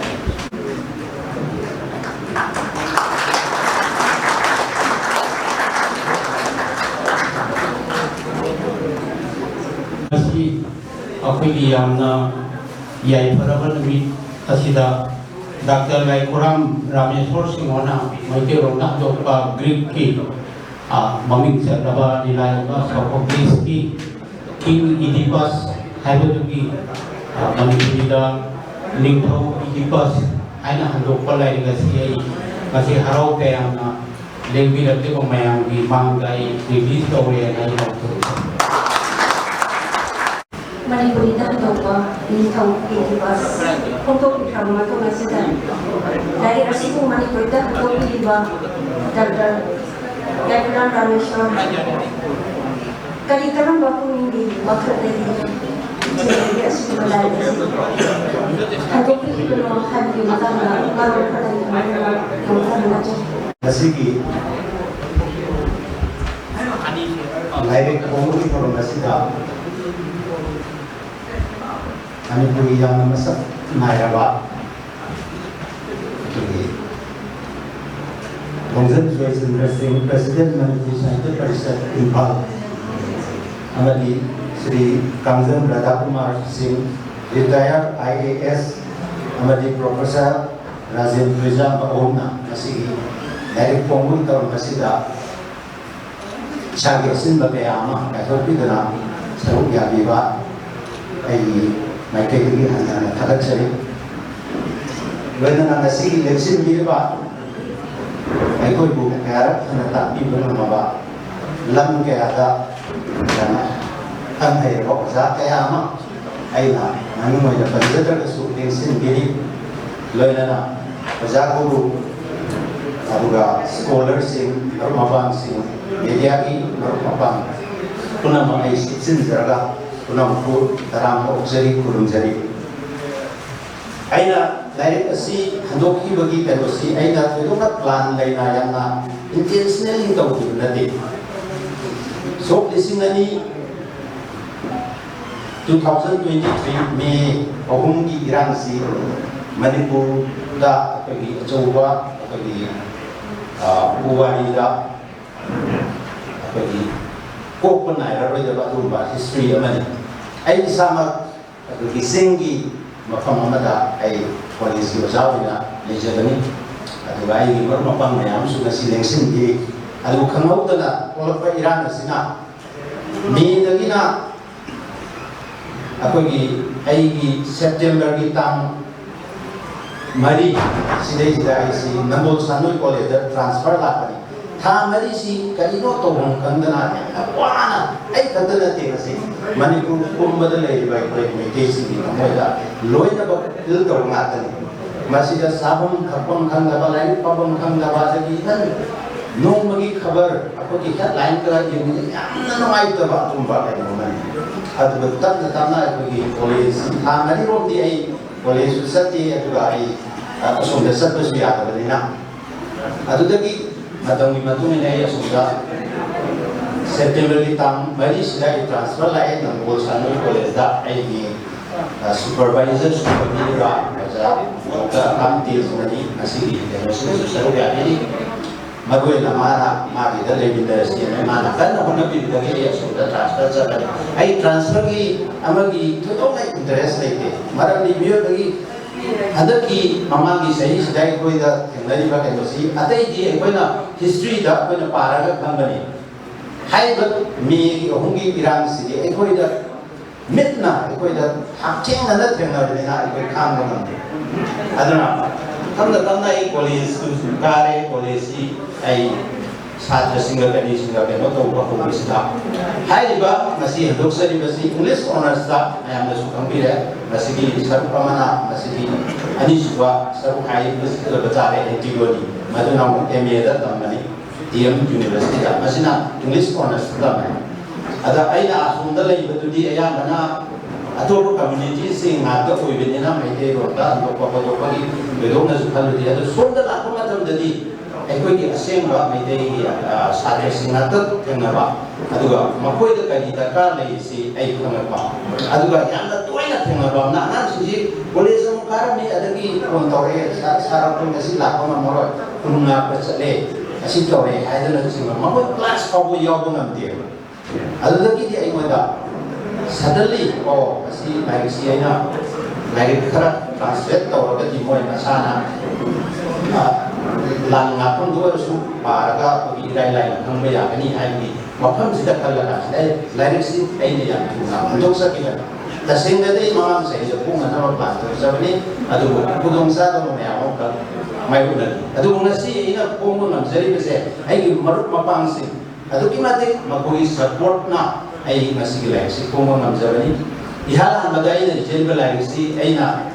ꯉꯁꯤ ꯑꯩꯈꯣꯏꯒꯤ ꯌꯥꯝꯅ ꯌꯥꯏꯐꯔꯕ ꯅꯨꯃꯤꯠ ꯑꯁꯤꯗ ꯗꯥꯛꯇꯔ ꯂꯥꯏꯈꯨꯔꯥꯝ ꯔꯥꯃꯦꯁꯣꯔ ꯁꯤꯡꯍꯅ ꯃꯩꯇꯩꯂꯣꯟꯗ ꯍꯟꯗꯣꯛꯄ ꯒ꯭ꯔꯤꯛꯀꯤ, ꯑ, ꯃꯃꯤꯡ ꯆꯠꯂꯕ ꯂꯤꯂꯥ ꯌꯣꯟꯕ ꯁꯣꯐꯣꯀ꯭ꯂꯤꯁꯀꯤ King Oedipus ꯍꯥꯏꯕꯗꯨꯒꯤ, ꯑ, ꯃꯅꯤꯄꯨꯔꯤꯗ ꯅꯤꯡꯊꯧ ꯏꯗꯤꯄꯁ ꯍꯥꯏꯅ ꯍꯟꯗꯣꯛꯄ ꯂꯥꯏꯔꯤꯛ ꯑꯁꯤ ꯑꯩ ꯉꯁꯤ ꯍꯔꯥꯎ ꯇꯌꯥꯝꯅ ꯂꯦꯡꯕꯤꯔꯛꯂꯤꯕ ꯃꯌꯥꯝꯒꯤ ꯃꯥꯡꯗ ꯑꯩ ꯔꯤꯂꯤꯖ ꯇꯧꯔꯦꯅ ꯑꯩ ꯂꯥꯎꯊꯣꯛꯆꯔꯤ꯫ ꯃꯅꯤꯄꯨꯔꯤꯗ ꯍꯟꯗꯣꯛꯄ ꯅꯤꯡꯊꯧ ꯏꯗꯤꯄꯁ ꯐꯣꯡꯗꯣꯛꯄꯤꯈ꯭ꯔꯕ ꯃꯇꯨꯡ ꯑꯁꯤꯗ ꯂꯥꯏꯔꯤꯛ ꯑꯁꯤꯕꯨ ꯃꯅꯤꯄꯨꯔꯤꯗ ꯍꯟꯗꯣꯛꯄꯤꯔꯤꯕ ꯗꯥꯛꯇꯔ ꯌꯥꯏꯐꯔꯥꯝ ꯔꯥꯃꯦꯁꯣꯔ ꯀꯔꯤ ꯀꯔꯝꯕ ꯄꯨꯛꯅꯤꯡꯒꯤ ꯋꯥꯈꯜꯗꯒꯤ ꯏꯊꯤꯜ ꯑꯁꯤꯒꯨꯝꯕ ꯂꯥꯏꯔꯤꯛ ꯑꯁꯤ ꯍꯟꯗꯣꯛꯄꯤꯔꯤꯕꯅꯣ ꯍꯥꯏꯕꯒꯤ ꯃꯇꯥꯡꯗ ꯃꯔꯣꯜ ꯈꯔ ꯂꯩꯅꯕ ꯌꯥꯝ ꯈꯔ ꯅꯠꯆꯩ꯫ ꯉꯁꯤꯒꯤ ꯂꯥꯏꯔꯤꯛ ꯐꯣꯡꯕꯒꯤ ꯊꯧꯔꯝ ꯑꯁꯤꯗ ꯃꯅꯤꯄꯨꯔꯒꯤ ꯌꯥꯝꯅ ꯃꯁꯛ ꯅꯥꯏꯔꯕ ꯑꯩꯈꯣꯏꯒꯤ ꯈꯣꯡꯖꯟ ꯖꯣꯏꯆꯟꯗ꯭ꯔ ꯁꯤꯡ, ꯄ꯭ꯔꯁꯤꯗꯦꯟ ꯃꯅꯤꯄꯨꯔ ꯁꯥꯍꯤꯇ꯭ꯌ ꯄꯔꯤꯁꯠ ꯏꯝꯐꯥꯜ, ꯑꯃꯗꯤ ꯁ꯭ꯔꯤ ꯀꯥꯡꯖꯝ ꯔꯥꯙꯥꯀꯨꯃꯥꯔ ꯁꯤꯡ, ꯔꯤꯇꯥꯌꯔ ꯑꯥꯏ ꯑꯦ ꯑꯦꯁ, ꯑꯃꯗꯤ ꯄ꯭ꯔꯣꯐꯦꯁꯔ ꯔꯥꯖꯦꯟ ꯇ꯭ꯔꯤꯖꯥꯝꯕ ꯑꯍꯨꯝꯅ ꯉꯁꯤꯒꯤ ꯂꯥꯏꯔꯤꯛ ꯐꯣꯡꯕꯒꯤ ꯊꯧꯔꯝ ꯑꯁꯤꯗ ꯏꯁꯥꯒꯤ ꯑꯁꯤꯟꯕ ꯀꯌꯥ ꯑꯃ ꯀꯥꯏꯊꯣꯛꯄꯤꯗꯨꯅ ꯁꯔꯨꯛ ꯌꯥꯕꯤꯕ ꯑꯩꯒꯤ ꯃꯥꯏꯀꯩꯗꯒꯤ ꯍꯟꯅ ꯍꯟꯅ ꯊꯥꯒꯠꯆꯔꯤ꯫ ꯂꯣꯏꯅꯅ ꯉꯁꯤꯒꯤ ꯂꯦꯡꯁꯤꯟꯕꯤꯔꯤꯕ ꯑꯩꯈꯣꯏꯕꯨ ꯀꯌꯥꯔꯛ ꯍꯟꯅ ꯇꯥꯛꯄꯤꯕ ꯉꯝꯃꯕ ꯂꯝ ꯀꯌꯥꯗ ꯌꯥꯝꯅ ꯈꯪ ꯍꯩꯔꯕ ꯑꯣꯖꯥ ꯀꯌꯥ ꯑꯃ ꯑꯩꯅ ꯃꯃꯤꯡ ꯑꯣꯏꯅ ꯄꯟꯖꯗ꯭ꯔꯒꯁꯨ ꯂꯦꯡꯁꯤꯟꯕꯤꯔꯤ꯫ ꯂꯣꯏꯅꯅ ꯑꯣꯖꯥ ꯒꯨꯔꯨ, ꯑꯗꯨꯒ ꯁ꯭ꯀꯣꯂꯔꯁꯤꯡ, ꯃꯔꯨꯞ ꯃꯄꯥꯡꯁꯤꯡ, ꯃꯦꯗꯤꯌꯥꯒꯤ ꯃꯔꯨꯞ ꯃꯄꯥꯡ ꯄꯨꯝꯅꯃꯛ ꯑꯩ ꯁꯤꯠꯆꯤꯟꯖꯔꯒ ꯄꯨꯝꯅꯃꯛꯄꯨ ꯇꯔꯥꯝꯅ ꯑꯣꯛꯆꯔꯤ, ꯈꯨꯔꯨꯝꯖꯔꯤ꯫ ꯑꯩꯅ ꯂꯥꯏꯔꯤꯛ ꯑꯁꯤ ꯍꯟꯗꯣꯛꯈꯤꯕꯒꯤ ꯀꯩꯅꯣꯁꯤ ꯑꯩꯅ ꯊꯣꯏꯗꯣꯛꯅ ꯄ꯭ꯂꯥꯟ ꯂꯩꯅ ꯌꯥꯝꯅ ꯏꯟꯇꯦꯟꯁꯅꯦꯜꯂꯤ ꯇꯧꯈꯤꯕ ꯅꯠꯇꯦ꯫ ꯁꯣꯛ ꯂꯤꯁꯤꯡ ꯑꯅꯤ two thousand twenty three May ꯑꯍꯨꯝꯒꯤ ꯏꯔꯥꯡꯁꯤ ꯃꯅꯤꯄꯨꯔꯗ ꯑꯩꯈꯣꯏꯒꯤ ꯑꯆꯧꯕ ꯑꯩꯈꯣꯏꯒꯤ, ꯑ, ꯄꯨꯋꯥꯔꯤꯗ ꯑꯩꯈꯣꯏꯒꯤ ꯀꯣꯛꯄ ꯅꯥꯏꯔꯔꯣꯏꯗꯕ ꯑꯗꯨꯒꯨꯝꯕ ꯍꯤꯁꯇ꯭ꯔꯤ ꯑꯃꯅꯤ꯫ ꯑꯩ ꯏꯁꯥꯃꯛ ꯑꯗꯨꯒꯤ ꯆꯤꯡꯒꯤ ꯃꯐꯝ ꯑꯃꯗ ꯑꯩ ꯀꯣꯂꯦꯖꯀꯤ ꯑꯣꯖꯥ ꯑꯣꯏꯅ ꯂꯩꯖꯕꯅꯤ꯫ ꯑꯗꯨꯒ ꯑꯩꯒꯤ ꯃꯔꯨꯞ ꯃꯄꯥꯡ ꯃꯌꯥꯝ ꯑꯃꯁꯨ ꯉꯁꯤ ꯂꯦꯡꯁꯤꯟꯕꯤꯔꯤ꯫ ꯑꯗꯨꯕꯨ ꯈꯪꯍꯧꯗꯅ ꯊꯣꯛꯂꯛꯄ ꯏꯔꯥꯡ ꯑꯁꯤꯅ ꯃꯦꯗꯒꯤꯅ ꯑꯩꯈꯣꯏꯒꯤ, ꯑꯩꯒꯤ ꯁꯦꯞꯇꯦꯝꯕꯔꯒꯤ ꯇꯥꯡ ꯃꯔꯤ ꯁꯤꯗꯩꯁꯤꯗ ꯑꯩꯁꯤ ꯅꯝꯕꯣꯜ ꯁꯥꯟꯅꯣꯏ ꯀꯣꯂꯦꯖꯇ ꯇ꯭ꯔꯥꯟꯁꯐꯔ ꯂꯥꯛꯄꯅꯤ꯫ ꯊꯥ ꯃꯔꯤꯁꯤ ꯀꯔꯤꯅꯣ ꯇꯧꯐꯝ ꯈꯪꯗꯅ ꯌꯥꯝꯅ ꯋꯥꯅ, ꯑꯩ ꯈꯛꯇ ꯅꯠꯇꯦ ꯉꯁꯤ, ꯃꯅꯤꯄꯨꯔ ꯄꯨꯝꯕꯗ ꯂꯩꯔꯤꯕ ꯑꯩꯈꯣꯏ ꯃꯩꯇꯩꯁꯤꯡꯒꯤ ꯊꯃꯣꯏꯗ ꯂꯣꯏꯅꯃꯛ ꯐꯤꯜ ꯇꯧꯕ ꯉꯥꯛꯇꯅꯤ꯫ ꯃꯁꯤꯗ ꯆꯥꯐꯝ ꯊꯛꯐꯝ ꯈꯪꯗꯕ, ꯂꯥꯏꯔꯤꯛ ꯄꯥꯐꯝ ꯈꯪꯗꯕ, ꯑꯗꯒꯤ ꯏꯚꯟ ꯅꯣꯡꯃꯒꯤ ꯈꯕꯔ ꯑꯩꯈꯣꯏꯒꯤ ꯍꯦꯗꯂꯥꯏꯟ ꯈꯔ ꯌꯦꯡꯕꯗ ꯌꯥꯝꯅ ꯅꯨꯡꯉꯥꯏꯇꯕ ꯑꯗꯨꯒꯨꯝꯕ ꯀꯩꯅꯣ ꯑꯃꯅꯤ꯫ ꯑꯗꯨꯒ ꯇꯞꯅ ꯇꯞꯅ ꯑꯩꯈꯣꯏꯒꯤ ꯀꯣꯂꯦꯖ ꯊꯥ ꯃꯔꯤꯔꯣꯝꯗꯤ ꯑꯩ ꯀꯣꯂꯦꯖꯁꯨ ꯆꯠꯇꯦ, ꯑꯗꯨꯒ ꯑꯩ ꯑ, ꯑꯁꯣꯝꯗ ꯆꯠꯄꯁꯨ ꯌꯥꯗꯕꯅꯤꯅ꯫ ꯑꯗꯨꯗꯒꯤ ꯃꯇꯝꯒꯤ ꯃꯇꯨꯡ ꯏꯟꯅ ꯑꯩ ꯑꯁꯣꯝꯗ ꯁꯦꯞꯇꯦꯝꯕꯔꯒꯤ ꯇꯥꯡ ꯃꯔꯤꯁꯤꯗ ꯑꯩ ꯇ꯭ꯔꯥꯟꯁꯐꯔ ꯂꯥꯛꯑꯦ ꯅꯝꯕꯣꯜ ꯁꯥꯟꯅꯣꯏ ꯀꯣꯂꯦꯖꯇ꯫ ꯑꯩꯒꯤ ꯑ, ꯁꯨꯄꯔꯚꯥꯏꯖꯔꯁꯨ ꯑꯣꯏꯕꯤꯔꯤꯕ ꯑꯣꯖꯥ ꯗꯣꯛꯇꯔ ꯑꯀꯥꯝ ꯇꯦꯖꯃꯅꯤ ꯉꯁꯤꯒꯤ ꯀꯩꯅꯣꯁꯤꯗꯁꯨ ꯁꯔꯨꯛ ꯌꯥꯕꯤꯔꯤ꯫ ꯃꯔꯨ ꯑꯣꯏꯅ ꯃꯥꯅ ꯃꯥꯒꯤꯗ ꯂꯩꯃꯤꯟꯅꯔꯁꯤꯅ ꯃꯥꯅ ꯀꯟꯅ ꯍꯣꯠꯅꯕꯤꯕꯗꯒꯤ ꯑꯩ ꯑꯁꯣꯝꯗ ꯇ꯭ꯔꯥꯟꯁꯐꯔ ꯆꯠꯂꯦ꯫ ꯑꯩ ꯇ꯭ꯔꯥꯟꯁꯐꯔꯒꯤ ꯑꯃꯒꯤ ꯊꯣꯏꯗꯣꯛꯅ ꯏꯟꯇꯔꯦꯁ ꯂꯩꯇꯦ, ꯃꯔꯝꯗꯤ ꯃꯤꯑꯣꯏꯕꯒꯤ ꯍꯟꯗꯛꯀꯤ ꯃꯃꯥꯡꯒꯤ ꯆꯍꯤꯁꯤꯗ ꯑꯩꯈꯣꯏꯗ ꯊꯦꯡꯅꯔꯤꯕ ꯀꯩꯅꯣꯁꯤ ꯑꯇꯩꯗꯤ ꯑꯩꯈꯣꯏꯅ ꯍꯤꯁꯇ꯭ꯔꯤꯗ ꯑꯩꯈꯣꯏꯅ ꯄꯥꯔꯒ ꯈꯪꯒꯅꯤ꯫ ꯍꯥꯏꯔꯤꯕ ꯃꯦꯒꯤ ꯑꯍꯨꯝꯒꯤ ꯏꯔꯥꯡꯁꯤꯗꯤ ꯑꯩꯈꯣꯏꯗ ꯃꯤꯠꯅ ꯑꯩꯈꯣꯏꯗ ꯍꯛꯊꯦꯡꯅꯅ ꯊꯦꯡꯅꯕꯅꯤꯅ ꯑꯩꯈꯣꯏ ꯈꯥꯡꯕ ꯉꯝꯗꯦ꯫ ꯑꯗꯨꯅ ꯇꯞꯅ ꯇꯞꯅ ꯑꯩ ꯀꯣꯂꯦꯖꯇꯨꯁꯨ ꯀꯥꯔꯦ꯫ ꯀꯣꯂꯦꯖꯁꯤ ꯑꯩ ꯁꯥꯇ꯭ꯔꯁꯤꯡꯒ ꯀꯔꯤꯁꯤꯡꯒ ꯀꯩꯅꯣ ꯇꯧꯕ ꯍꯧꯕꯁꯤꯗ ꯍꯥꯏꯔꯤꯕ ꯉꯁꯤ ꯍꯟꯗꯣꯛꯆꯔꯤꯕꯁꯤ ꯏꯪꯂꯤꯁ ꯑꯣꯅꯔꯁꯇ ꯃꯌꯥꯝꯅꯁꯨ ꯈꯪꯕꯤꯔꯦ꯫ ꯃꯁꯤꯒꯤ ꯁꯔꯨꯛ ꯑꯃꯅ ꯃꯁꯤꯒꯤ ꯑꯅꯤꯁꯨꯕ ꯁꯔꯨꯛ ꯍꯥꯏꯔꯤꯕꯁꯤ ꯑꯣꯏꯕ ꯇꯥꯔꯦ ꯑꯦꯟꯇꯤꯒꯣꯅꯤ, ꯃꯗꯨꯅ ꯑꯃꯨꯛ ꯑꯦꯝ ꯑꯦꯗ ꯇꯝꯕꯅꯤ ꯗꯤ ꯑꯦꯝ ꯌꯨꯅꯤꯚꯔꯁꯤꯇꯤꯗ꯫ ꯃꯁꯤꯅ ꯏꯪꯂꯤꯁ ꯑꯣꯅꯔꯁꯇ ꯇꯝꯃꯦ꯫ ꯑꯗ ꯑꯩꯅ ꯑꯁꯣꯝꯗ ꯂꯩꯕꯗꯨꯗꯤ ꯑꯌꯥꯝꯕꯅ ꯑꯇꯣꯞꯄ ꯀꯝꯃ꯭ꯌꯨꯅꯤꯇꯤꯁꯤꯡ ꯉꯥꯛꯇ ꯑꯣꯏꯕꯅꯤꯅ ꯃꯩꯇꯩꯔꯣꯟꯗ ꯍꯟꯗꯣꯛꯄ ꯈꯣꯠꯇꯣꯛꯄꯒꯤ ꯊꯣꯏꯗꯣꯛꯅꯁꯨ ꯈꯜꯂꯨꯗꯦ꯫ ꯑꯗꯨ ꯁꯣꯝꯗ ꯂꯥꯛꯄ ꯃꯇꯝꯗꯗꯤ ꯑꯩꯈꯣꯏꯒꯤ ꯑꯁꯦꯡꯕ ꯃꯩꯇꯩꯒꯤ, ꯑ, ꯁꯥꯇ꯭ꯔꯁꯤꯡ ꯉꯥꯛꯇ ꯊꯦꯡꯅꯕ, ꯑꯗꯨꯒ ꯃꯈꯣꯏꯗ ꯀꯔꯤ ꯗꯔꯀꯥꯔ ꯂꯩꯔꯤꯁꯤ ꯑꯩ ꯈꯪꯉꯛꯄ, ꯑꯗꯨꯒ ꯌꯥꯝꯅ ꯇꯣꯏꯅ ꯊꯦꯡꯅꯕ ꯑꯃꯅ ꯑꯉꯥꯡꯁꯤꯡꯁꯤ ꯀꯣꯂꯦꯖ ꯑꯃꯨꯛ ꯀꯥꯔꯝꯃꯤ, ꯑꯗꯒꯤ ꯐꯣꯟ ꯇꯧꯔꯛꯑꯦ, "ꯁꯥꯔ, ꯁꯥꯔ, ꯑꯩꯈꯣꯏ ꯉꯁꯤ ꯂꯥꯛꯄ ꯉꯝꯃꯔꯣꯏ, ꯈꯨꯅꯨꯡ ꯉꯥꯛꯄ ꯆꯠꯂꯦ, ꯑꯁꯤ ꯇꯧꯔꯦ" ꯍꯥꯏꯗꯅꯆꯤꯡꯕ, ꯃꯈꯣꯏ ꯀ꯭ꯂꯥꯁ ꯐꯥꯎꯕ ꯌꯥꯎꯕ ꯉꯝꯗꯦꯕ꯫ ꯑꯗꯨꯗꯒꯤꯗꯤ ꯑꯩꯉꯣꯟꯗ ꯁꯗꯟꯂꯤ, "ꯑꯣ, ꯃꯁꯤ ꯂꯥꯏꯔꯤꯛꯁꯤ ꯑꯩꯅ ꯂꯥꯏꯔꯤꯛ ꯈꯔ ꯇ꯭ꯔꯥꯟꯁꯂꯦꯠ ꯇꯧꯔꯒꯗꯤ ꯃꯣꯏ ꯃꯁꯥꯅ, ꯑ, ꯂꯥꯟ ꯉꯥꯛꯐꯝꯗ ꯑꯣꯏꯔꯁꯨ ꯄꯥꯔꯒ ꯑꯩꯈꯣꯏꯒꯤ ꯏꯔꯥꯏ ꯂꯥꯏꯅ ꯈꯪꯕ ꯌꯥꯒꯅꯤ" ꯍꯥꯏꯕꯒꯤ ꯋꯥꯐꯝꯁꯤꯗ ꯈꯜꯂ ꯀꯥꯟꯁꯤꯗ ꯑꯩ ꯂꯥꯏꯔꯤꯛꯁꯤ ꯑꯩꯅ ꯌꯥꯝ ꯊꯨꯅ ꯍꯟꯗꯣꯛꯆꯈꯤꯕꯅꯤ꯫ ꯇꯁꯦꯡꯅꯗꯤ ꯃꯃꯥꯡ ꯆꯍꯤꯗ ꯐꯣꯡꯅꯅꯕ ꯄ꯭ꯂꯥꯟ ꯇꯧꯖꯕꯅꯤ, ꯑꯗꯨꯕꯨ ꯈꯨꯗꯣꯡꯆꯥꯗꯕ ꯃꯌꯥꯝ ꯑꯃꯈꯛ ꯃꯥꯌꯣꯛꯅꯔꯤ꯫ ꯑꯗꯨꯕꯨ ꯉꯁꯤ ꯑꯩꯅ ꯐꯣꯡꯕ ꯉꯝꯖꯔꯤꯕꯁꯦ ꯑꯩꯒꯤ ꯃꯔꯨꯞ ꯃꯄꯥꯡꯁꯤꯡ ꯑꯗꯨꯛꯀꯤ ꯃꯇꯤꯛ ꯃꯈꯣꯏꯒꯤ ꯁꯄꯣꯔꯠꯅ ꯑꯩ ꯉꯁꯤꯒꯤ ꯂꯥꯏꯔꯤꯛꯁꯤ ꯐꯣꯡꯕ ꯉꯝꯖꯕꯅꯤ꯫ ꯏꯍꯥꯟ ꯍꯥꯟꯕꯗ ꯑꯩꯅ ꯏꯖꯔꯤꯕ ꯂꯥꯏꯔꯤꯛꯁꯤ ꯑꯩꯅ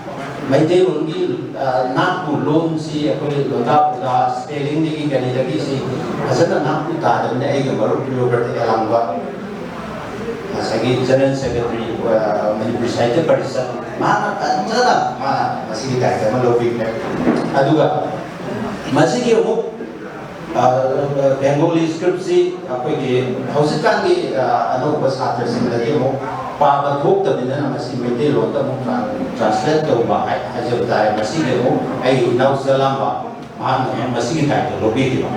ꯃꯩꯇꯩꯂꯣꯟꯒꯤ, ꯑ, ꯅꯥꯛꯄꯨ ꯂꯣꯟꯁꯤ ꯑꯩꯈꯣꯏ ꯂꯣꯟꯗꯥ ꯄꯨꯗꯥ ꯁ꯭ꯄꯦꯂꯤꯡꯗꯒꯤ ꯀꯔꯤꯗꯒꯤ ꯁꯤ ꯐꯖꯅ ꯅꯥꯛꯄꯨ ꯇꯥꯗꯕꯅꯤ꯫ ꯑꯩꯒꯤ ꯃꯔꯨꯞ ꯔꯣꯕꯔꯠ ꯑꯦꯂꯥꯡꯕ, ꯉꯁꯥꯏꯒꯤ ꯖꯦꯅꯔꯦꯜ ꯁꯦꯀ꯭ꯔꯦꯇꯔꯤ, ꯑ, ꯃꯅꯤꯄꯨꯔꯤ ꯁꯥꯍꯤꯇ꯭ꯌ ꯄꯔꯤꯁꯠ, ꯃꯥꯅ ꯐꯖꯅ ꯃꯥꯅ ꯃꯁꯤꯒꯤ ꯗꯥꯏꯔꯦꯛꯇꯔ ꯑꯃ ꯂꯧꯕꯤꯈ꯭ꯔꯦ꯫ ꯑꯗꯨꯒ ꯃꯁꯤꯒꯤ ꯑꯃꯨꯛ, ꯑ, ꯕꯦꯡꯒꯣꯂꯤ ꯁ꯭ꯀ꯭ꯔꯤꯞꯁꯤ ꯑꯩꯈꯣꯏꯒꯤ ꯍꯧꯖꯤꯛꯀꯥꯟꯒꯤ, ꯑ, ꯑꯅꯧꯕ ꯁꯥꯇ꯭ꯔꯁꯤꯡꯗꯗꯤ ꯑꯃꯨꯛ ꯄꯥꯕ ꯊꯣꯛꯇꯕꯅꯤꯅ ꯃꯁꯤ ꯃꯩꯇꯩꯂꯣꯟꯗ ꯑꯃꯨꯛ ꯇ꯭ꯔꯥꯟ-, ꯇ꯭ꯔꯥꯟꯁꯂꯦꯠ ꯇꯧꯕ ꯍꯥꯏ-, ꯍꯥꯏꯖꯕ ꯇꯥꯔꯦ꯫ ꯃꯁꯤꯒꯤ ꯑꯃꯨꯛ ꯑꯩ ꯏꯅꯥꯎ ꯆꯂꯥꯝꯕ ꯃꯍꯥꯛꯅ ꯑꯃꯨꯛ ꯃꯁꯤꯒꯤ ꯗꯥꯏꯇꯣ ꯂꯧꯕꯤꯈꯤꯕ꯫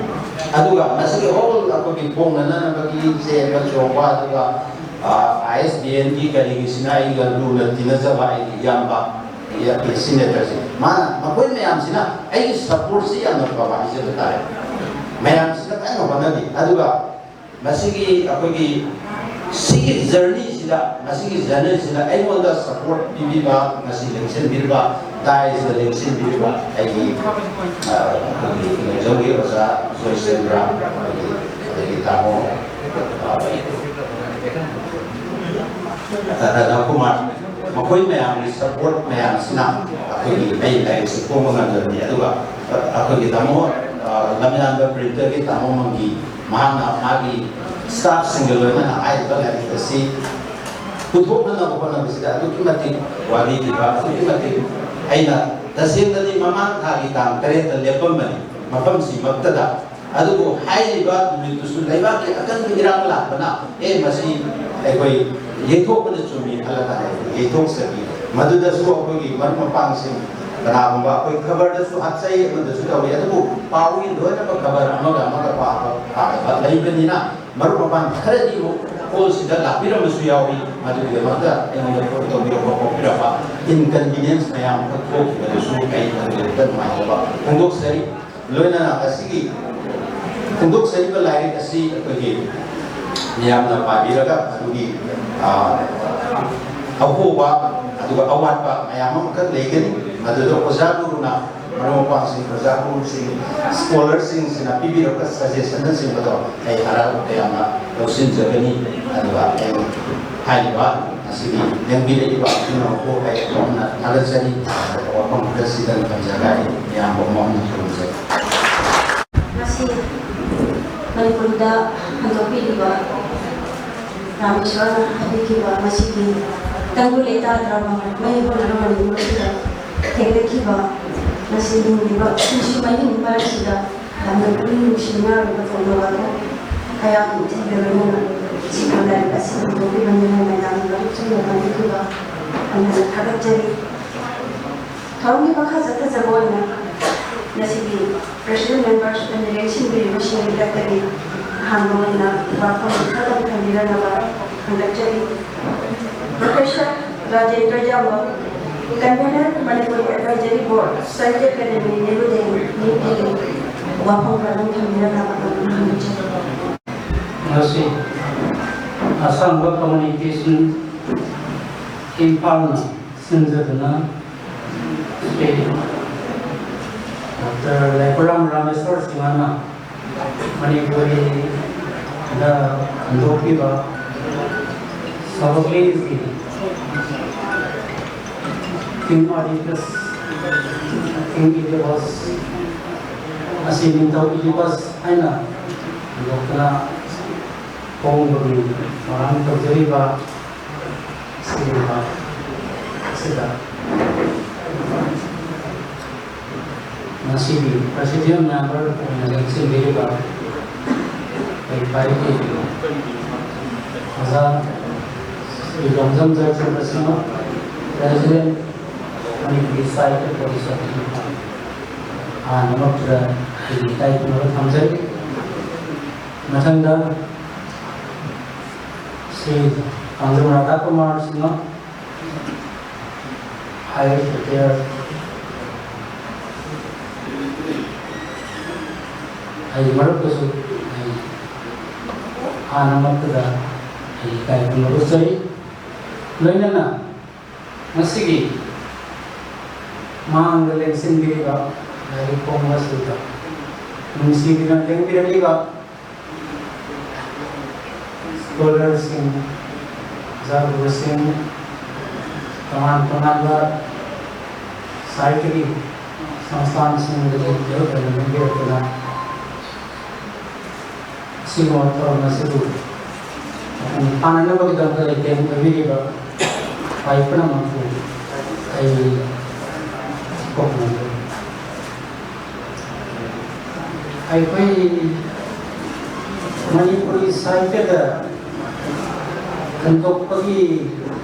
ꯑꯗꯨꯒ ꯃꯁꯤꯒꯤ ꯍꯣꯜ ꯑꯩꯈꯣꯏꯒꯤ ꯐꯣꯡꯅꯅꯕꯒꯤ ꯆꯦꯟꯕ ꯆꯣꯡꯕ, ꯑꯗꯨꯒ, ꯑ, ꯑꯥꯏ ꯑꯦꯁ ꯕꯤ ꯑꯦꯟꯒꯤ ꯀꯔꯤꯒꯤꯁꯤꯅ ꯑꯩꯒ ꯂꯨꯅ ꯇꯤꯟꯅꯖꯕ ꯑꯩꯒꯤ ꯏꯌꯥꯝꯕ, ꯑꯩꯒꯤ ꯁꯤꯅꯦꯇꯔꯁꯦ, ꯃꯥꯅ, ꯃꯈꯣꯏ ꯃꯌꯥꯝꯁꯤꯅ ꯑꯩꯒꯤ ꯁꯄꯣꯔꯠꯁꯤ ꯌꯥꯝꯅ ꯐꯕ ꯍꯥꯏꯖꯕ ꯇꯥꯔꯦ꯫ ꯃꯌꯥꯝꯁꯤꯅ ꯀꯟꯅ ꯍꯣꯠꯅꯕꯤ꯫ ꯑꯗꯨꯒ ꯃꯁꯤꯒꯤ ꯑꯩꯈꯣꯏꯒꯤ ꯁꯤꯒꯤ ꯖꯔꯅꯤꯁꯤꯗ, ꯃꯁꯤꯒꯤ ꯖꯔꯅꯤꯁꯤꯗ ꯑꯩꯉꯣꯟꯗ ꯁꯄꯣꯔꯠ ꯄꯤꯕꯤꯕ, ꯉꯁꯤ ꯂꯦꯡꯁꯤꯟꯕꯤꯔꯤꯕ, ꯗꯥꯏꯁꯇ ꯂꯦꯡꯁꯤꯟꯕꯤꯔꯤꯕ ꯑꯩꯒꯤ, ꯑ, ꯑꯩꯈꯣꯏꯒꯤ ꯈꯨꯟꯖꯧꯒꯤ ꯑꯣꯖꯥ ꯖꯣꯏꯆꯟꯗ꯭ꯔ, ꯑꯩꯈꯣꯏꯒꯤ, ꯑꯗꯒꯤ ꯇꯥꯃꯣ, ꯑ, ꯔꯥꯙꯥꯀꯨꯃꯥꯔ, ꯃꯈꯣꯏ ꯃꯌꯥꯝꯒꯤ ꯁꯄꯣꯔꯠ ꯃꯌꯥꯝꯁꯤꯅ ꯑꯩꯈꯣꯏꯒꯤ ꯑꯩ ꯂꯥꯏꯔꯤꯛꯁꯤ ꯐꯣꯡꯕ ꯉꯝꯖꯕꯅꯤ꯫ ꯑꯗꯨꯒ ꯑꯩꯈꯣꯏꯒꯤ ꯇꯥꯃꯣ, ꯑ, ꯂꯝꯌꯥꯟꯕ ꯄ꯭ꯔꯤꯟꯇꯔꯒꯤ ꯇꯥꯃꯣ ꯃꯪꯒꯤ, ꯃꯍꯥꯛꯅ ꯃꯥꯒꯤ ꯁ꯭ꯇꯥꯐꯁꯤꯡꯒ ꯂꯣꯏꯅꯅ ꯍꯥꯏꯔꯤꯕ ꯂꯥꯏꯔꯤꯛ ꯑꯁꯤ ꯄꯨꯊꯣꯛꯅꯅꯕ ꯍꯣꯠꯅꯕꯁꯤꯗ ꯑꯗꯨꯛꯀꯤ ꯃꯇꯤꯛ ꯋꯥꯕꯤꯈꯤꯕ, ꯑꯗꯨꯛꯀꯤ ꯃꯇꯤꯛ ꯑꯩꯅ ꯇꯁꯦꯡꯅꯗꯤ ꯃꯃꯥꯡ ꯊꯥꯒꯤ ꯇꯥꯡ ꯇꯔꯦꯠꯇ ꯂꯦꯞꯄꯝꯕꯅꯤ ꯃꯐꯝꯁꯤꯃꯛꯇꯗ꯫ ꯑꯗꯨꯕꯨ ꯍꯥꯏꯔꯤꯕ ꯅꯨꯃꯤꯠꯇꯨꯁꯨ ꯂꯩꯕꯥꯛꯀꯤ ꯑꯀꯟꯕ ꯏꯔꯥꯡ ꯂꯥꯛꯄꯅ, "ꯑꯦ, ꯃꯁꯤ ꯑꯩꯈꯣꯏ ꯌꯩꯊꯣꯛꯄꯅ ꯆꯨꯝꯃꯤ" ꯈꯜꯂꯒ ꯌꯩꯊꯣꯛꯆꯈꯤ꯫ ꯃꯗꯨꯗꯁꯨ ꯑꯩꯈꯣꯏꯒꯤ ꯃꯔꯨꯞ ꯃꯄꯥꯡꯁꯤꯡ ꯀꯅꯥꯒꯨꯝꯕ ꯑꯩꯈꯣꯏ ꯈꯕꯔꯗꯁꯨ ꯍꯥꯞꯆꯩ, ꯑꯃꯗꯁꯨ ꯇꯧꯏ, ꯑꯗꯨꯕꯨ ꯄꯥꯎꯒꯤ ꯂꯣꯏꯅꯃꯛ ꯈꯕꯔ ꯑꯃꯒ ꯑꯃꯒ ꯄꯥꯕ ꯄꯥꯗꯕ ꯂꯩꯕꯅꯤꯅ, ꯃꯔꯨꯞ ꯃꯄꯥꯡ ꯈꯔꯗꯤ ꯑꯃꯨꯛ ꯍꯣꯜꯁꯤꯗ ꯂꯥꯛꯄꯤꯔꯝꯕꯁꯨ ꯌꯥꯎꯏ꯫ ꯃꯗꯨꯒꯤꯗꯃꯛꯇ ꯑꯩꯉꯣꯟꯗ ꯐꯣꯟ ꯇꯧꯕꯤꯔꯛꯄ ꯈꯣꯠꯄꯤꯔꯛꯄ, ꯏꯟꯀꯟꯚꯤꯅꯤꯌꯦꯟꯁ ꯃꯌꯥꯝ ꯑꯃ ꯊꯣꯛꯈꯤꯕꯗꯨꯁꯨ ꯑꯩ ꯃꯗꯨꯒꯤꯗꯃꯛꯇ ꯅꯨꯡꯉꯥꯏꯖꯕ ꯐꯣꯡꯗꯣꯛꯆꯔꯤ꯫ ꯂꯣꯏꯅꯅ ꯑꯁꯤꯒꯤ ꯐꯣꯡꯗꯣꯛꯆꯔꯤꯕ ꯂꯥꯏꯔꯤꯛ ꯑꯁꯤ ꯑꯩꯈꯣꯏꯒꯤ ꯃꯤꯌꯥꯝꯅ ꯄꯥꯕꯤꯔꯒ ꯑꯗꯨꯒꯤ, ꯑ, ꯑꯍꯣꯕ ꯑꯗꯨꯒ ꯑꯋꯥꯠꯄ ꯃꯌꯥꯝ ꯑꯃꯈꯛ ꯂꯩꯒꯅꯤ꯫ ꯃꯗꯨꯗ ꯑꯣꯖꯥ ꯒꯨꯔꯨꯅ, ꯃꯔꯨꯞ ꯃꯄꯥꯡꯁꯤꯡ, ꯑꯣꯖꯥ ꯒꯨꯔꯨꯁꯤꯡ, ꯁ꯭ꯀꯣꯂꯔꯁꯤꯡꯁꯤꯅ ꯄꯤꯕꯤꯔꯛꯄ ꯁꯖꯦꯁꯟꯅꯆꯤꯡꯕꯗꯣ ꯑꯩ ꯍꯔꯥꯎ ꯇꯌꯥꯝꯅ ꯂꯧꯁꯤꯟꯖꯒꯅꯤ꯫ ꯑꯗꯨꯒ ꯑꯩ ꯍꯥꯏꯔꯤꯕ ꯉꯁꯤꯒꯤ ꯂꯦꯡꯕꯤꯔꯛꯏꯕ ꯄꯨꯝꯅꯃꯛꯄꯨ ꯑꯩ ꯊꯃꯣꯏꯅ ꯊꯥꯒꯠꯆꯔꯤ꯫ ꯋꯥꯐꯝ ꯈꯔꯁꯤꯗ ꯊꯝꯖꯔꯒ ꯑꯩ ꯏꯌꯥꯝꯕ ꯑꯃ ꯑꯣꯏꯅ ꯈꯨꯔꯨꯝꯖꯔꯤ꯫ ꯉꯁꯤ ꯃꯅꯤꯄꯨꯔꯗ ꯍꯟꯗꯣꯛꯄꯤꯔꯤꯕ ꯔꯥꯃꯦꯁ꯭ꯋꯔꯅ ꯍꯥꯏꯕꯤꯈꯤꯕ ꯃꯁꯤꯒꯤ ꯇꯪꯗꯨ ꯂꯩꯇꯥꯗ꯭ꯔꯕ ꯃꯩ ꯍꯧꯅꯔꯕ ꯃꯅꯤꯄꯨꯔ ꯑꯁꯤꯗ ꯊꯦꯡꯅꯈꯤꯕ ꯉꯁꯤ ꯍꯤꯡꯂꯤꯕ ꯄꯨꯟꯁꯤ ꯃꯍꯤꯡ ꯃꯔꯛꯁꯤꯗ ꯌꯥꯝꯅ ꯄꯨꯛꯅꯤꯡ ꯅꯨꯡꯁꯤꯅꯤꯡꯉꯥꯏ ꯑꯣꯏꯕ ꯊꯧꯗꯣꯛ ꯑꯗꯨ ꯑꯩꯍꯥꯛꯅ ꯏꯊꯤꯜꯒ ꯂꯣꯏꯅꯅ ꯁꯤꯒꯤ ꯂꯥꯏꯔꯤꯛ ꯑꯁꯤ ꯍꯟꯗꯣꯛꯄꯤꯕꯅꯤ ꯍꯥꯏꯅ ꯌꯥꯝꯅ ꯃꯔꯤꯛ ꯆꯨꯝꯅ ꯄꯥꯡꯊꯣꯛꯈꯤꯕ ꯊꯝꯖꯅ ꯊꯥꯒꯠꯆꯔꯤ꯫ ꯊꯧꯔꯝꯒꯤ ꯃꯈꯥ ꯆꯠꯊꯖꯕ ꯑꯣꯏꯅ ꯉꯁꯤꯒꯤ President Members ꯑꯃꯗꯤ ꯂꯦꯡꯁꯤꯟꯕꯤꯔꯤꯕꯁꯤꯡꯒꯤ ꯂꯦꯞꯇꯒꯤ ꯑꯍꯥꯟꯕ ꯑꯣꯏꯅ ꯋꯥꯐꯝ ꯈꯔꯗꯪ ꯊꯝꯕꯤꯔꯛꯅꯕ ꯍꯪꯒꯠꯆꯔꯤ꯫ Professor ꯔꯥꯖꯦꯟꯗ꯭ꯔ ꯌꯥꯝꯕ, Convener Manipur Advisory Board, Sahitya Academy, New Delhi, new Delhi, ꯋꯥꯐꯝ ꯈꯔꯗꯪ ꯊꯝꯕꯤꯔꯛꯅꯕ ꯍꯪꯒꯠꯆꯔꯤ꯫ ꯉꯁꯤ ꯑꯁꯥꯡꯕ communication ꯏꯝꯐꯥꯜꯅ ꯁꯤꯟꯖꯗꯨꯅ ꯁ꯭ꯔꯤ ꯗꯣꯛꯇꯔ ꯂꯩꯄꯨꯔꯥꯝ ꯔꯥꯃꯦꯁ꯭ꯋꯔ ꯁꯤꯡꯍꯅ ꯃꯅꯤꯄꯨꯔꯤꯗ ꯍꯟꯗꯣꯛꯄꯤꯕ ꯁꯣꯐꯣꯀ꯭ꯂꯤꯁꯀꯤ King Oedipus, King Oedipus ꯑꯁꯤ ꯅꯤꯡꯊꯧ ꯏꯗꯤꯄꯁ ꯍꯥꯏꯅ ꯍꯟꯗꯣꯛꯇꯨꯅ ꯐꯣꯡꯕꯒꯤ ꯊꯧꯔꯥꯡ ꯇꯧꯖꯔꯤꯕ ꯁꯤꯒꯨꯝꯕ ꯑꯁꯤꯗ ꯉꯁꯤꯒꯤ President Member ꯑꯣꯏꯅ ꯂꯦꯡꯁꯤꯟꯕꯤꯔꯤꯕ ꯑꯩꯈꯣꯏ ꯄꯥꯏꯔꯤꯕ ꯑꯣꯖꯥ ꯁ꯭ꯔꯤ ꯂꯣꯡꯖꯝ ꯖꯔꯆꯟꯗ꯭ꯔ ꯁꯤꯡꯍ, President, ꯃꯅꯤꯄꯨꯔꯤ ꯁꯥꯍꯤꯇ꯭ꯌ ꯄꯔꯤꯁꯠ, ꯑꯍꯥꯟꯕꯃꯛꯇꯗ ꯑꯩꯒꯤ ꯏꯀꯥꯏ ꯈꯨꯝꯅꯕ ꯊꯝꯖꯔꯤ꯫ ꯃꯊꯪꯗ ꯁ꯭ꯔꯤ ꯀꯥꯡꯖꯝ ꯔꯥꯙꯥ ꯀꯨꯃꯥꯔ ꯁꯤꯡꯍ, Higher Secretary, ꯑꯩꯒꯤ ꯃꯔꯨꯞꯇꯁꯨ ꯑꯩ ꯍꯥꯟꯅꯃꯛꯇꯗ ꯑꯩ ꯏꯀꯥꯏ ꯈꯨꯝꯅꯕ ꯎꯠꯆꯔꯤ꯫ ꯂꯣꯏꯅꯅ ꯉꯁꯤꯒꯤ ꯃꯥꯡꯗ ꯂꯦꯡꯁꯤꯟꯕꯤꯔꯤꯕ ꯂꯥꯏꯔꯤꯛ ꯐꯣꯡꯕ ꯑꯁꯤꯗ ꯅꯨꯡꯁꯤꯕꯤꯅ ꯂꯦꯡꯕꯤꯔꯛꯂꯤꯕ ꯁ꯭ꯀꯣꯂꯔꯁꯤꯡ, ꯑꯣꯖꯥ ꯒꯨꯔꯨꯁꯤꯡ, ꯇꯣꯉꯥꯟ ꯇꯣꯉꯥꯟꯕ ꯁꯥꯍꯤꯇ꯭ꯌꯒꯤ ꯁꯪꯁꯊꯥꯟꯁꯤꯡꯗꯒꯤ ꯂꯦꯡꯕꯤꯔꯛꯇꯨꯅ ꯑꯁꯤꯒꯨꯝꯕ ꯊꯧꯔꯝ ꯑꯁꯤꯕꯨ ꯃꯄꯨꯡ ꯐꯥꯅꯅꯕꯒꯤꯗꯃꯛꯇ ꯂꯩꯇꯦꯡ ꯑꯣꯏꯕꯤꯔꯤꯕ ꯈ꯭ꯋꯥꯏ ꯄꯨꯝꯅꯃꯛꯄꯨ ꯑꯩ ꯀꯣꯛꯅꯖꯩ꯫ ꯑꯩꯈꯣꯏ ꯃꯅꯤꯄꯨꯔꯤ ꯁꯥꯍꯤꯇ꯭ꯌꯗ ꯍꯟꯗꯣꯛꯄꯒꯤ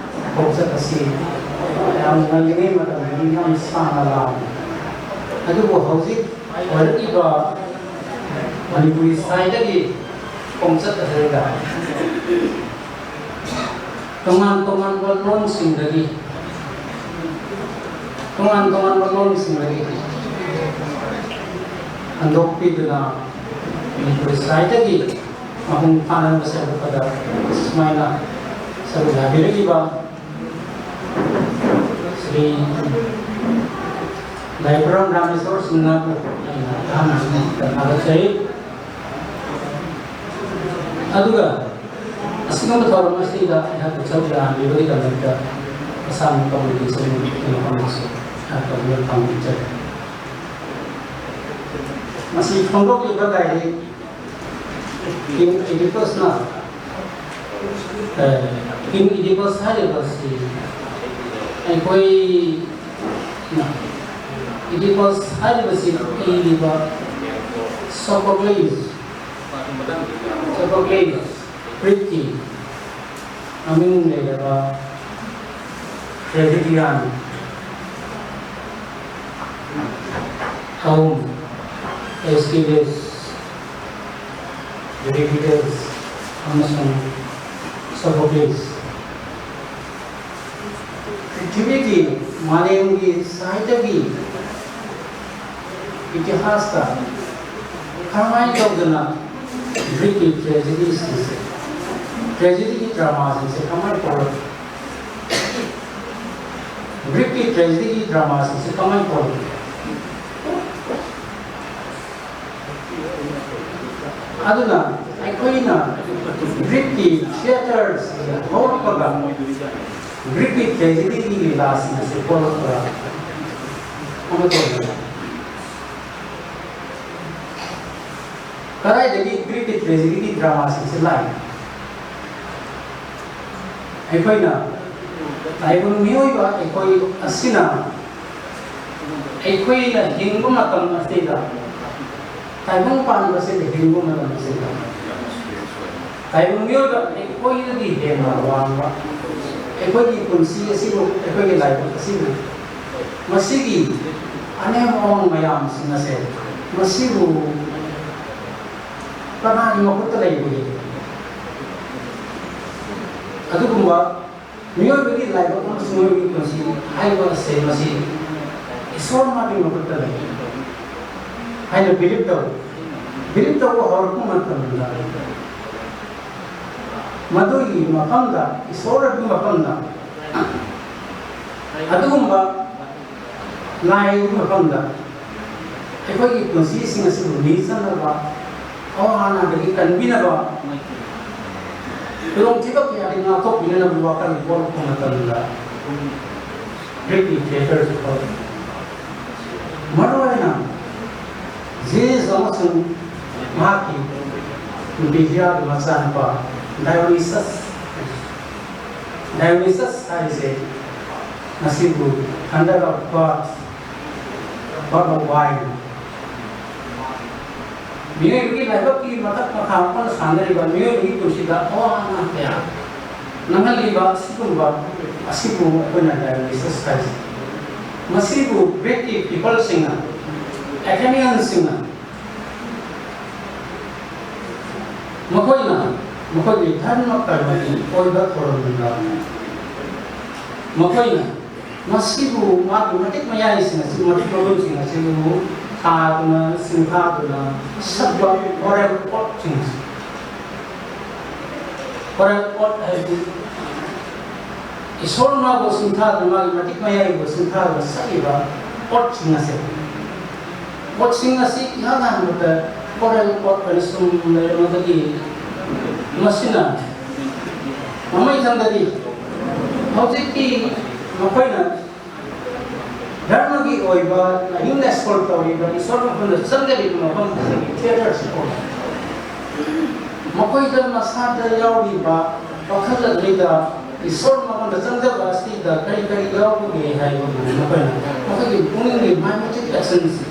ꯈꯣꯡꯆꯠ ꯑꯁꯤ ꯌꯥꯝ ꯉꯜꯂꯤꯉꯩ ꯃꯇꯝꯗꯒꯤ ꯌꯥꯝ ꯁꯥꯡꯅ ꯂꯥꯛꯂꯤ꯫ ꯑꯗꯨꯕꯨ ꯍꯧꯖꯤꯛ ꯑꯣꯏꯔꯛꯂꯤꯕ ꯃꯅꯤꯄꯨꯔꯤ ꯁꯥꯍꯤꯇ꯭ꯌꯒꯤ ꯈꯣꯡꯆꯠ ꯑꯁꯤꯗ ꯇꯣꯉꯥꯟ ꯇꯣꯉꯥꯟꯕ ꯂꯣꯟꯁꯤꯡꯗꯒꯤ ꯇꯣꯉꯥꯟ ꯇꯣꯉꯥꯟꯕ ꯂꯣꯟꯁꯤꯡꯗꯒꯤ ꯍꯟꯗꯣꯛꯄꯤꯗꯨꯅ ꯃꯅꯤꯄꯨꯔꯤ ꯁꯥꯍꯤꯇ꯭ꯌꯒꯤ ꯃꯄꯨꯡ ꯐꯥꯅ ꯁꯦꯝꯒꯠꯄꯗ ꯁꯨꯃꯥꯏꯅ ꯁꯔꯨꯛ ꯌꯥꯕꯤꯔꯛꯂꯤꯕ ꯁ꯭ꯔꯤ ꯂꯥꯏꯕ꯭ꯔꯦꯔꯤ ꯔꯥꯃꯦꯁꯣꯔ ꯁꯤꯡꯅ ꯑꯩꯅ ꯑꯍꯥꯟꯕ ꯊꯥꯒꯠꯆꯩ꯫ ꯑꯗꯨꯒ ꯑꯁꯤꯒꯨꯝꯕ ꯊꯧꯔꯝ ꯑꯁꯤꯗ ꯑꯩꯍꯥꯛꯄꯨ ꯁꯔꯨꯛ ꯌꯥꯍꯟꯕꯤꯕꯒꯤꯗꯃꯛꯇ ꯑꯁꯥꯝ ꯀꯝꯃꯨꯅꯤꯇꯤ ꯁꯦꯝꯕꯒꯤ ꯃꯐꯝꯗꯁꯨ ꯑꯩꯍꯥꯛ ꯇꯧꯕꯤꯕ ꯄꯥꯝꯖꯩ꯫ ꯃꯁꯤ ꯐꯣꯡꯗꯣꯛꯂꯤꯕ ꯂꯥꯏꯔꯤꯛ ꯀꯤꯡ ꯏꯗꯤꯄꯁꯅ, ꯑꯦ, ꯀꯤꯡ ꯏꯗꯤꯄꯁ ꯍꯥꯏꯔꯤꯕꯁꯤ ꯑꯩꯈꯣꯏꯅ ꯏꯗꯤꯄꯁ ꯍꯥꯏꯔꯤꯕꯁꯤ ꯏꯔꯤꯕ ꯁꯣꯐꯣꯀ꯭ꯂꯤꯁ, ꯁꯣꯐꯣꯀ꯭ꯂꯤꯁ, ꯒ꯭ꯔꯤꯛꯀꯤ ꯃꯃꯤꯡ ꯂꯩꯔꯕ ꯇ꯭ꯔꯦꯖꯦꯗꯤꯌꯥꯟ ꯑꯍꯨꯝ, ꯑꯦꯁꯀꯤꯂꯤꯁ, ꯌꯨꯔꯤꯄꯤꯗꯁ ꯑꯃꯁꯨꯡ ꯁꯣꯐꯣꯀ꯭ꯂꯤꯁ꯫ ꯄ꯭ꯔꯤꯊꯤꯕꯤꯒꯤ ꯃꯥꯂꯦꯝꯒꯤ ꯁꯥꯍꯤꯇ꯭ꯌꯒꯤ ꯏꯇꯤꯍꯥꯁꯇ ꯀꯔꯝꯍꯥꯏꯅ ꯇꯧꯗꯅ ꯒ꯭ꯔꯤꯛꯀꯤ ꯇ꯭ꯔꯦꯖꯦꯗꯤꯁꯤꯡꯁꯦ, ꯇ꯭ꯔꯦꯖꯦꯗꯤꯒꯤ ꯗ꯭ꯔꯃꯥꯁꯤꯡꯁꯦ ꯀꯃꯥꯏꯅ ꯇꯧꯔꯛ ꯒ꯭ꯔꯤꯛꯀꯤ ꯇ꯭ꯔꯦꯖꯦꯗꯤꯒꯤ ꯗ꯭ꯔꯃꯥꯁꯤꯡꯁꯦ ꯀꯃꯥꯏꯅ ꯇꯧꯏ? ꯑꯗꯨꯅ ꯑꯩꯈꯣꯏꯅ ꯒ꯭ꯔꯤꯛꯀꯤ ꯊꯤꯌꯦꯇꯔꯁꯤ ꯍꯧꯔꯛꯄꯒ ꯒ꯭ꯔꯤꯛꯀꯤ ꯇ꯭ꯔꯦꯖꯦꯗꯤꯒꯤ ꯂꯤꯂꯥꯁꯤꯡ ꯑꯁꯤ ꯍꯧꯔꯛꯄꯒ ꯑꯃ ꯇꯧꯕ꯫ ꯀꯗꯥꯏꯗꯒꯤ ꯒ꯭ꯔꯤꯛꯀꯤ ꯇ꯭ꯔꯦꯖꯦꯗꯤꯒꯤ ꯗ꯭ꯔꯃꯥꯁꯤꯡꯁꯤ ꯂꯥꯛꯏ? ꯑꯩꯈꯣꯏꯅ ꯇꯥꯏꯕꯪ ꯃꯤꯑꯣꯏꯕ ꯑꯩꯈꯣꯏ ꯑꯁꯤꯅ ꯑꯩꯈꯣꯏꯅ ꯍꯤꯡꯕ ꯃꯇꯝ ꯑꯁꯤꯗ, ꯇꯥꯏꯕꯪ ꯄꯥꯟꯕꯁꯤꯗ ꯍꯤꯡꯕ ꯃꯇꯝ ꯑꯁꯤꯗ, ꯇꯥꯏꯕꯪ ꯃꯤꯑꯣꯏꯕ ꯑꯩꯈꯣꯏꯗꯒꯤ ꯍꯦꯟꯅ ꯋꯥꯡꯕ ꯑꯩꯈꯣꯏꯒꯤ ꯄꯨꯟꯁꯤ ꯑꯁꯤꯕꯨ, ꯑꯩꯈꯣꯏꯒꯤ ꯂꯥꯏꯕꯛ ꯑꯁꯤꯕꯨ, ꯃꯁꯤꯒꯤ ꯑꯅꯦꯝ ꯑꯋꯥꯡ ꯃꯌꯥꯝꯁꯤꯡ ꯑꯁꯦ, ꯃꯁꯤꯕꯨ ꯀꯅꯥꯒꯤ ꯃꯈꯨꯠꯇ ꯂꯩꯕꯒꯦ? ꯑꯗꯨꯒꯨꯝꯕ ꯃꯤꯑꯣꯏꯕꯒꯤ ꯂꯥꯏꯕꯛ ꯑꯃꯁꯨꯡ ꯃꯤꯑꯣꯏꯕꯒꯤ ꯄꯨꯟꯁꯤ ꯍꯥꯏꯕ ꯑꯁꯦ ꯃꯁꯤ ꯏꯁꯣꯔ ꯃꯥꯒꯤ ꯃꯈꯨꯠꯇ ꯂꯩ ꯍꯥꯏꯅ ꯕꯤꯂꯤꯞ ꯇꯧ꯫ ꯕꯤꯂꯤꯞ ꯇꯧꯕ ꯍꯧꯔꯛꯄ ꯃꯇꯝꯗ ꯃꯗꯨꯒꯤ ꯃꯐꯝꯗ, ꯏꯁꯣꯔ ꯑꯗꯨꯒꯤ ꯃꯐꯝꯗ ꯑꯗꯨꯒꯨꯝꯕ ꯂꯥꯏ ꯑꯗꯨꯒꯤ ꯃꯐꯝꯗ ꯑꯩꯈꯣꯏꯒꯤ ꯄꯨꯟꯁꯤꯁꯤꯡ ꯑꯁꯤꯕꯨ ꯅꯤꯡꯁꯤꯡꯅꯕ, ꯑꯋꯥ ꯑꯅꯥꯗꯒꯤ ꯀꯟꯕꯤꯅꯕ, ꯈꯨꯗꯣꯡꯊꯤꯕ ꯀꯌꯥꯗꯒꯤ ꯉꯥꯛꯊꯣꯛꯄꯤꯅꯅꯕ ꯋꯥꯈꯜ ꯄꯣꯛꯂꯛꯄ ꯃꯇꯝꯗ ꯒ꯭ꯔꯤꯛꯀꯤ ꯊꯤꯌꯦꯇꯔꯁꯨ ꯊꯣꯛꯂꯛꯏ꯫ ꯃꯔꯨꯑꯣꯏꯅ ꯖꯤꯖꯁ ꯑꯃꯁꯨꯡ ꯃꯍꯥꯛꯀꯤ ꯅꯨꯄꯤ ꯍꯤꯌꯥꯒꯤ ꯃꯆꯥꯅꯨꯄꯥ ꯗꯥꯏꯑꯣꯅꯤꯁꯁ, ꯗꯥꯏꯑꯣꯅꯤꯁꯁ ꯍꯥꯏꯔꯤꯁꯦ ꯃꯁꯤꯕꯨ Thunder of God, God of Wine, ꯃꯤꯑꯣꯏꯕꯒꯤ ꯂꯥꯏꯕꯛꯀꯤ ꯃꯊꯛ ꯃꯈꯥ ꯑꯣꯟꯅ ꯁꯥꯟꯅꯔꯤꯕ ꯃꯤꯑꯣꯏꯕꯒꯤ ꯄꯨꯟꯁꯤꯗ ꯑꯋꯥ ꯑꯅꯥ ꯀꯌꯥ ꯅꯪꯍꯜꯂꯤꯕ ꯑꯁꯤꯒꯨꯝꯕ ꯑꯁꯤꯕꯨ ꯑꯩꯈꯣꯏꯅ ꯗꯥꯏꯑꯣꯅꯤꯁꯁ ꯍꯥꯏꯖꯩ꯫ ꯃꯁꯤꯕꯨ ꯒ꯭ꯔꯤꯛꯀꯤ ꯄꯤꯄꯜꯁꯤꯡꯅ, ꯑꯦꯊꯦꯅꯤꯌꯟꯁꯤꯡꯅ, ꯃꯈꯣꯏꯅ ꯃꯈꯣꯏꯒꯤ ꯙꯔꯃ ꯀꯔꯃꯒꯤ ꯑꯣꯏꯕ ꯊꯧꯔꯝꯗ ꯃꯈꯣꯏꯅ ꯃꯁꯤꯕꯨ ꯃꯥꯒꯤ ꯃꯇꯤꯛ ꯃꯌꯥꯏꯁꯤꯡ ꯑꯁꯤ, ꯃꯇꯤꯛ ꯃꯒꯨꯟꯁꯤꯡ ꯑꯁꯤꯕꯨ ꯊꯥꯗꯨꯅ, ꯁꯤꯡꯊꯥꯗꯨꯅ ꯁꯛꯄ ꯃꯣꯔꯦꯜ ꯀꯣꯗꯁꯤꯡ ꯑꯁꯤ, ꯃꯣꯔꯦꯜ ꯀꯣꯗ ꯍꯥꯏꯕꯗꯤ ꯏꯁꯣꯔ ꯃꯥꯕꯨ ꯁꯤꯡꯊꯥꯗꯨꯅ, ꯃꯥꯒꯤ ꯃꯇꯤꯛ ꯃꯌꯥꯏꯕꯨ ꯁꯤꯡꯊꯥꯗꯨꯅ ꯁꯛꯏꯕ ꯄꯣꯠꯁꯤꯡ ꯑꯁꯦ, ꯄꯣꯠꯁꯤꯡ ꯑꯁꯤ ꯏꯍꯥꯟ ꯍꯥꯟꯕꯗ ꯀꯣꯔꯦꯜ ꯄꯣꯠ ꯑꯣꯏꯅ ꯁꯨꯝ ꯂꯩꯔꯝꯃꯒꯗꯤ, ꯃꯁꯤꯅ ꯃꯃꯩꯊꯪꯗꯗꯤ ꯍꯧꯖꯤꯛꯇꯤ ꯃꯈꯣꯏꯅ ꯙꯔꯃꯒꯤ ꯑꯣꯏꯕ ꯂꯥꯏꯅꯤꯡ ꯂꯥꯏꯁꯣꯜ ꯇꯧꯔꯤꯕ, ꯏꯁꯣꯔ ꯃꯐꯝꯗ ꯆꯪꯖꯔꯤꯕ ꯃꯐꯝꯁꯤꯗꯒꯤ ꯊꯤꯌꯦꯇꯔꯁꯤ ꯑꯣꯏ꯫ ꯃꯈꯣꯏꯗ ꯃꯁꯥꯗ ꯌꯥꯎꯔꯤꯕ ꯋꯥꯈꯜ ꯑꯗꯨꯗ ꯏꯁꯣꯔ ꯃꯉꯣꯟꯗ ꯆꯪꯖꯕ ꯑꯁꯤꯗ ꯀꯔꯤ ꯀꯔꯤ ꯌꯥꯎꯕꯒꯦ ꯍꯥꯏꯕꯕꯨ ꯃꯈꯣꯏꯅ ꯃꯈꯣꯏꯒꯤ ꯄꯨꯛꯅꯤꯡꯒꯤ ꯃꯥꯏꯃꯨꯇꯤꯛ ꯑꯦꯛꯁꯟꯁꯤ,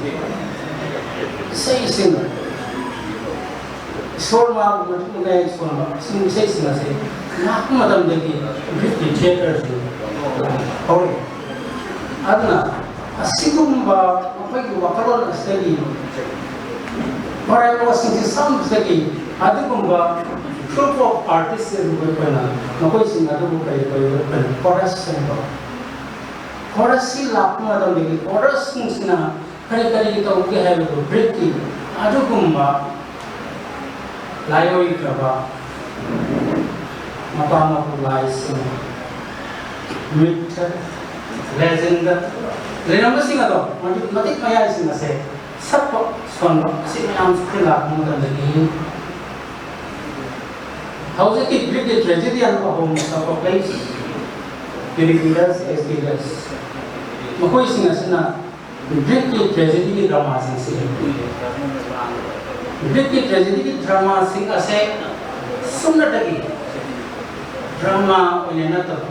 ꯏꯁꯩꯁꯤꯡ, ꯏꯁꯣꯔ ꯃꯥꯕꯨ ꯃꯇꯤꯛ ꯃꯌꯥꯏ ꯁꯣꯟꯕ ꯑꯁꯤꯒꯨꯝꯕ ꯏꯁꯩꯁꯤꯡ ꯑꯁꯤ ꯂꯥꯛꯄ ꯃꯇꯝꯗꯒꯤ ꯒ꯭ꯔꯤꯛꯀꯤ ꯊꯤꯌꯦꯇꯔꯁꯤꯡ ꯍꯧꯔꯛꯏ꯫ ꯑꯗꯨꯅ ꯑꯁꯤꯒꯨꯝꯕ ꯃꯈꯣꯏꯒꯤ ꯋꯥꯈꯜꯂꯣꯟ ꯑꯁꯤꯗꯒꯤ ꯃꯔꯥꯏꯕꯛꯁꯤꯡꯁꯤ ꯁꯝꯕꯗꯒꯤ ꯑꯗꯨꯒꯨꯝꯕ group of artist ꯑꯗꯨꯕꯨ ꯑꯩꯈꯣꯏꯅ ꯃꯈꯣꯏꯁꯤꯡ ꯑꯗꯨꯕꯨ ꯀꯔꯤ ꯀꯔꯤ ꯑꯩꯈꯣꯏꯅ ꯀꯣꯔꯁ ꯍꯥꯏꯕ, ꯀꯣꯔꯁꯁꯤ ꯂꯥꯛꯄ ꯃꯇꯝꯗꯒꯤ ꯀꯣꯔꯁꯁꯤꯡꯁꯤꯅ ꯀꯔꯤ ꯀꯔꯤ ꯇꯧꯒꯦ ꯍꯥꯏꯕꯗꯨ ꯒ꯭ꯔꯤꯛꯀꯤ ꯑꯗꯨꯒꯨꯝꯕ ꯂꯥꯏꯑꯣꯏꯈ꯭ꯔꯕ ꯃꯄꯥ ꯃꯄꯨ ꯂꯥꯏꯁꯤꯡ, ꯃꯤꯠꯇ, ꯂꯦꯖꯦꯟꯗ ꯂꯩꯔꯝꯕꯁꯤꯡ ꯑꯗꯣ ꯃꯗꯨ ꯃꯇꯤꯛ ꯃꯌꯥꯏꯁꯤꯡ ꯑꯁꯦ ꯁꯛꯄ ꯁꯣꯟꯕ ꯑꯁꯤ ꯃꯌꯥꯝꯁꯤ ꯂꯥꯛꯄ ꯃꯇꯝꯗꯒꯤ ꯍꯧꯖꯤꯛꯀꯤ ꯒ꯭ꯔꯤꯛꯀꯤ ꯇ꯭ꯔꯦꯖꯦꯗꯤꯌꯟ ꯑꯍꯨꯝ, ꯁꯣꯐꯣꯀ꯭ꯂꯤꯁ, ꯌꯨꯔꯤꯄꯤꯗꯁ, ꯑꯦꯁꯀꯤꯂꯁ, ꯃꯈꯣꯏꯁꯤꯡ ꯑꯁꯤꯅ ꯒ꯭ꯔꯤꯛꯀꯤ ꯇ꯭ꯔꯦꯖꯦꯗꯤꯒꯤ ꯗ꯭ꯔꯃꯥꯁꯤꯡꯁꯤ, ꯒ꯭ꯔꯤꯛꯀꯤ ꯇ꯭ꯔꯦꯖꯦꯗꯤꯒꯤ ꯗ꯭ꯔꯃꯥꯁꯤꯡ ꯑꯁꯦ ꯁꯨꯞꯅꯇꯒꯤ ꯗ꯭ꯔꯃꯥ ꯑꯣꯏꯅ ꯅꯠꯇꯕ,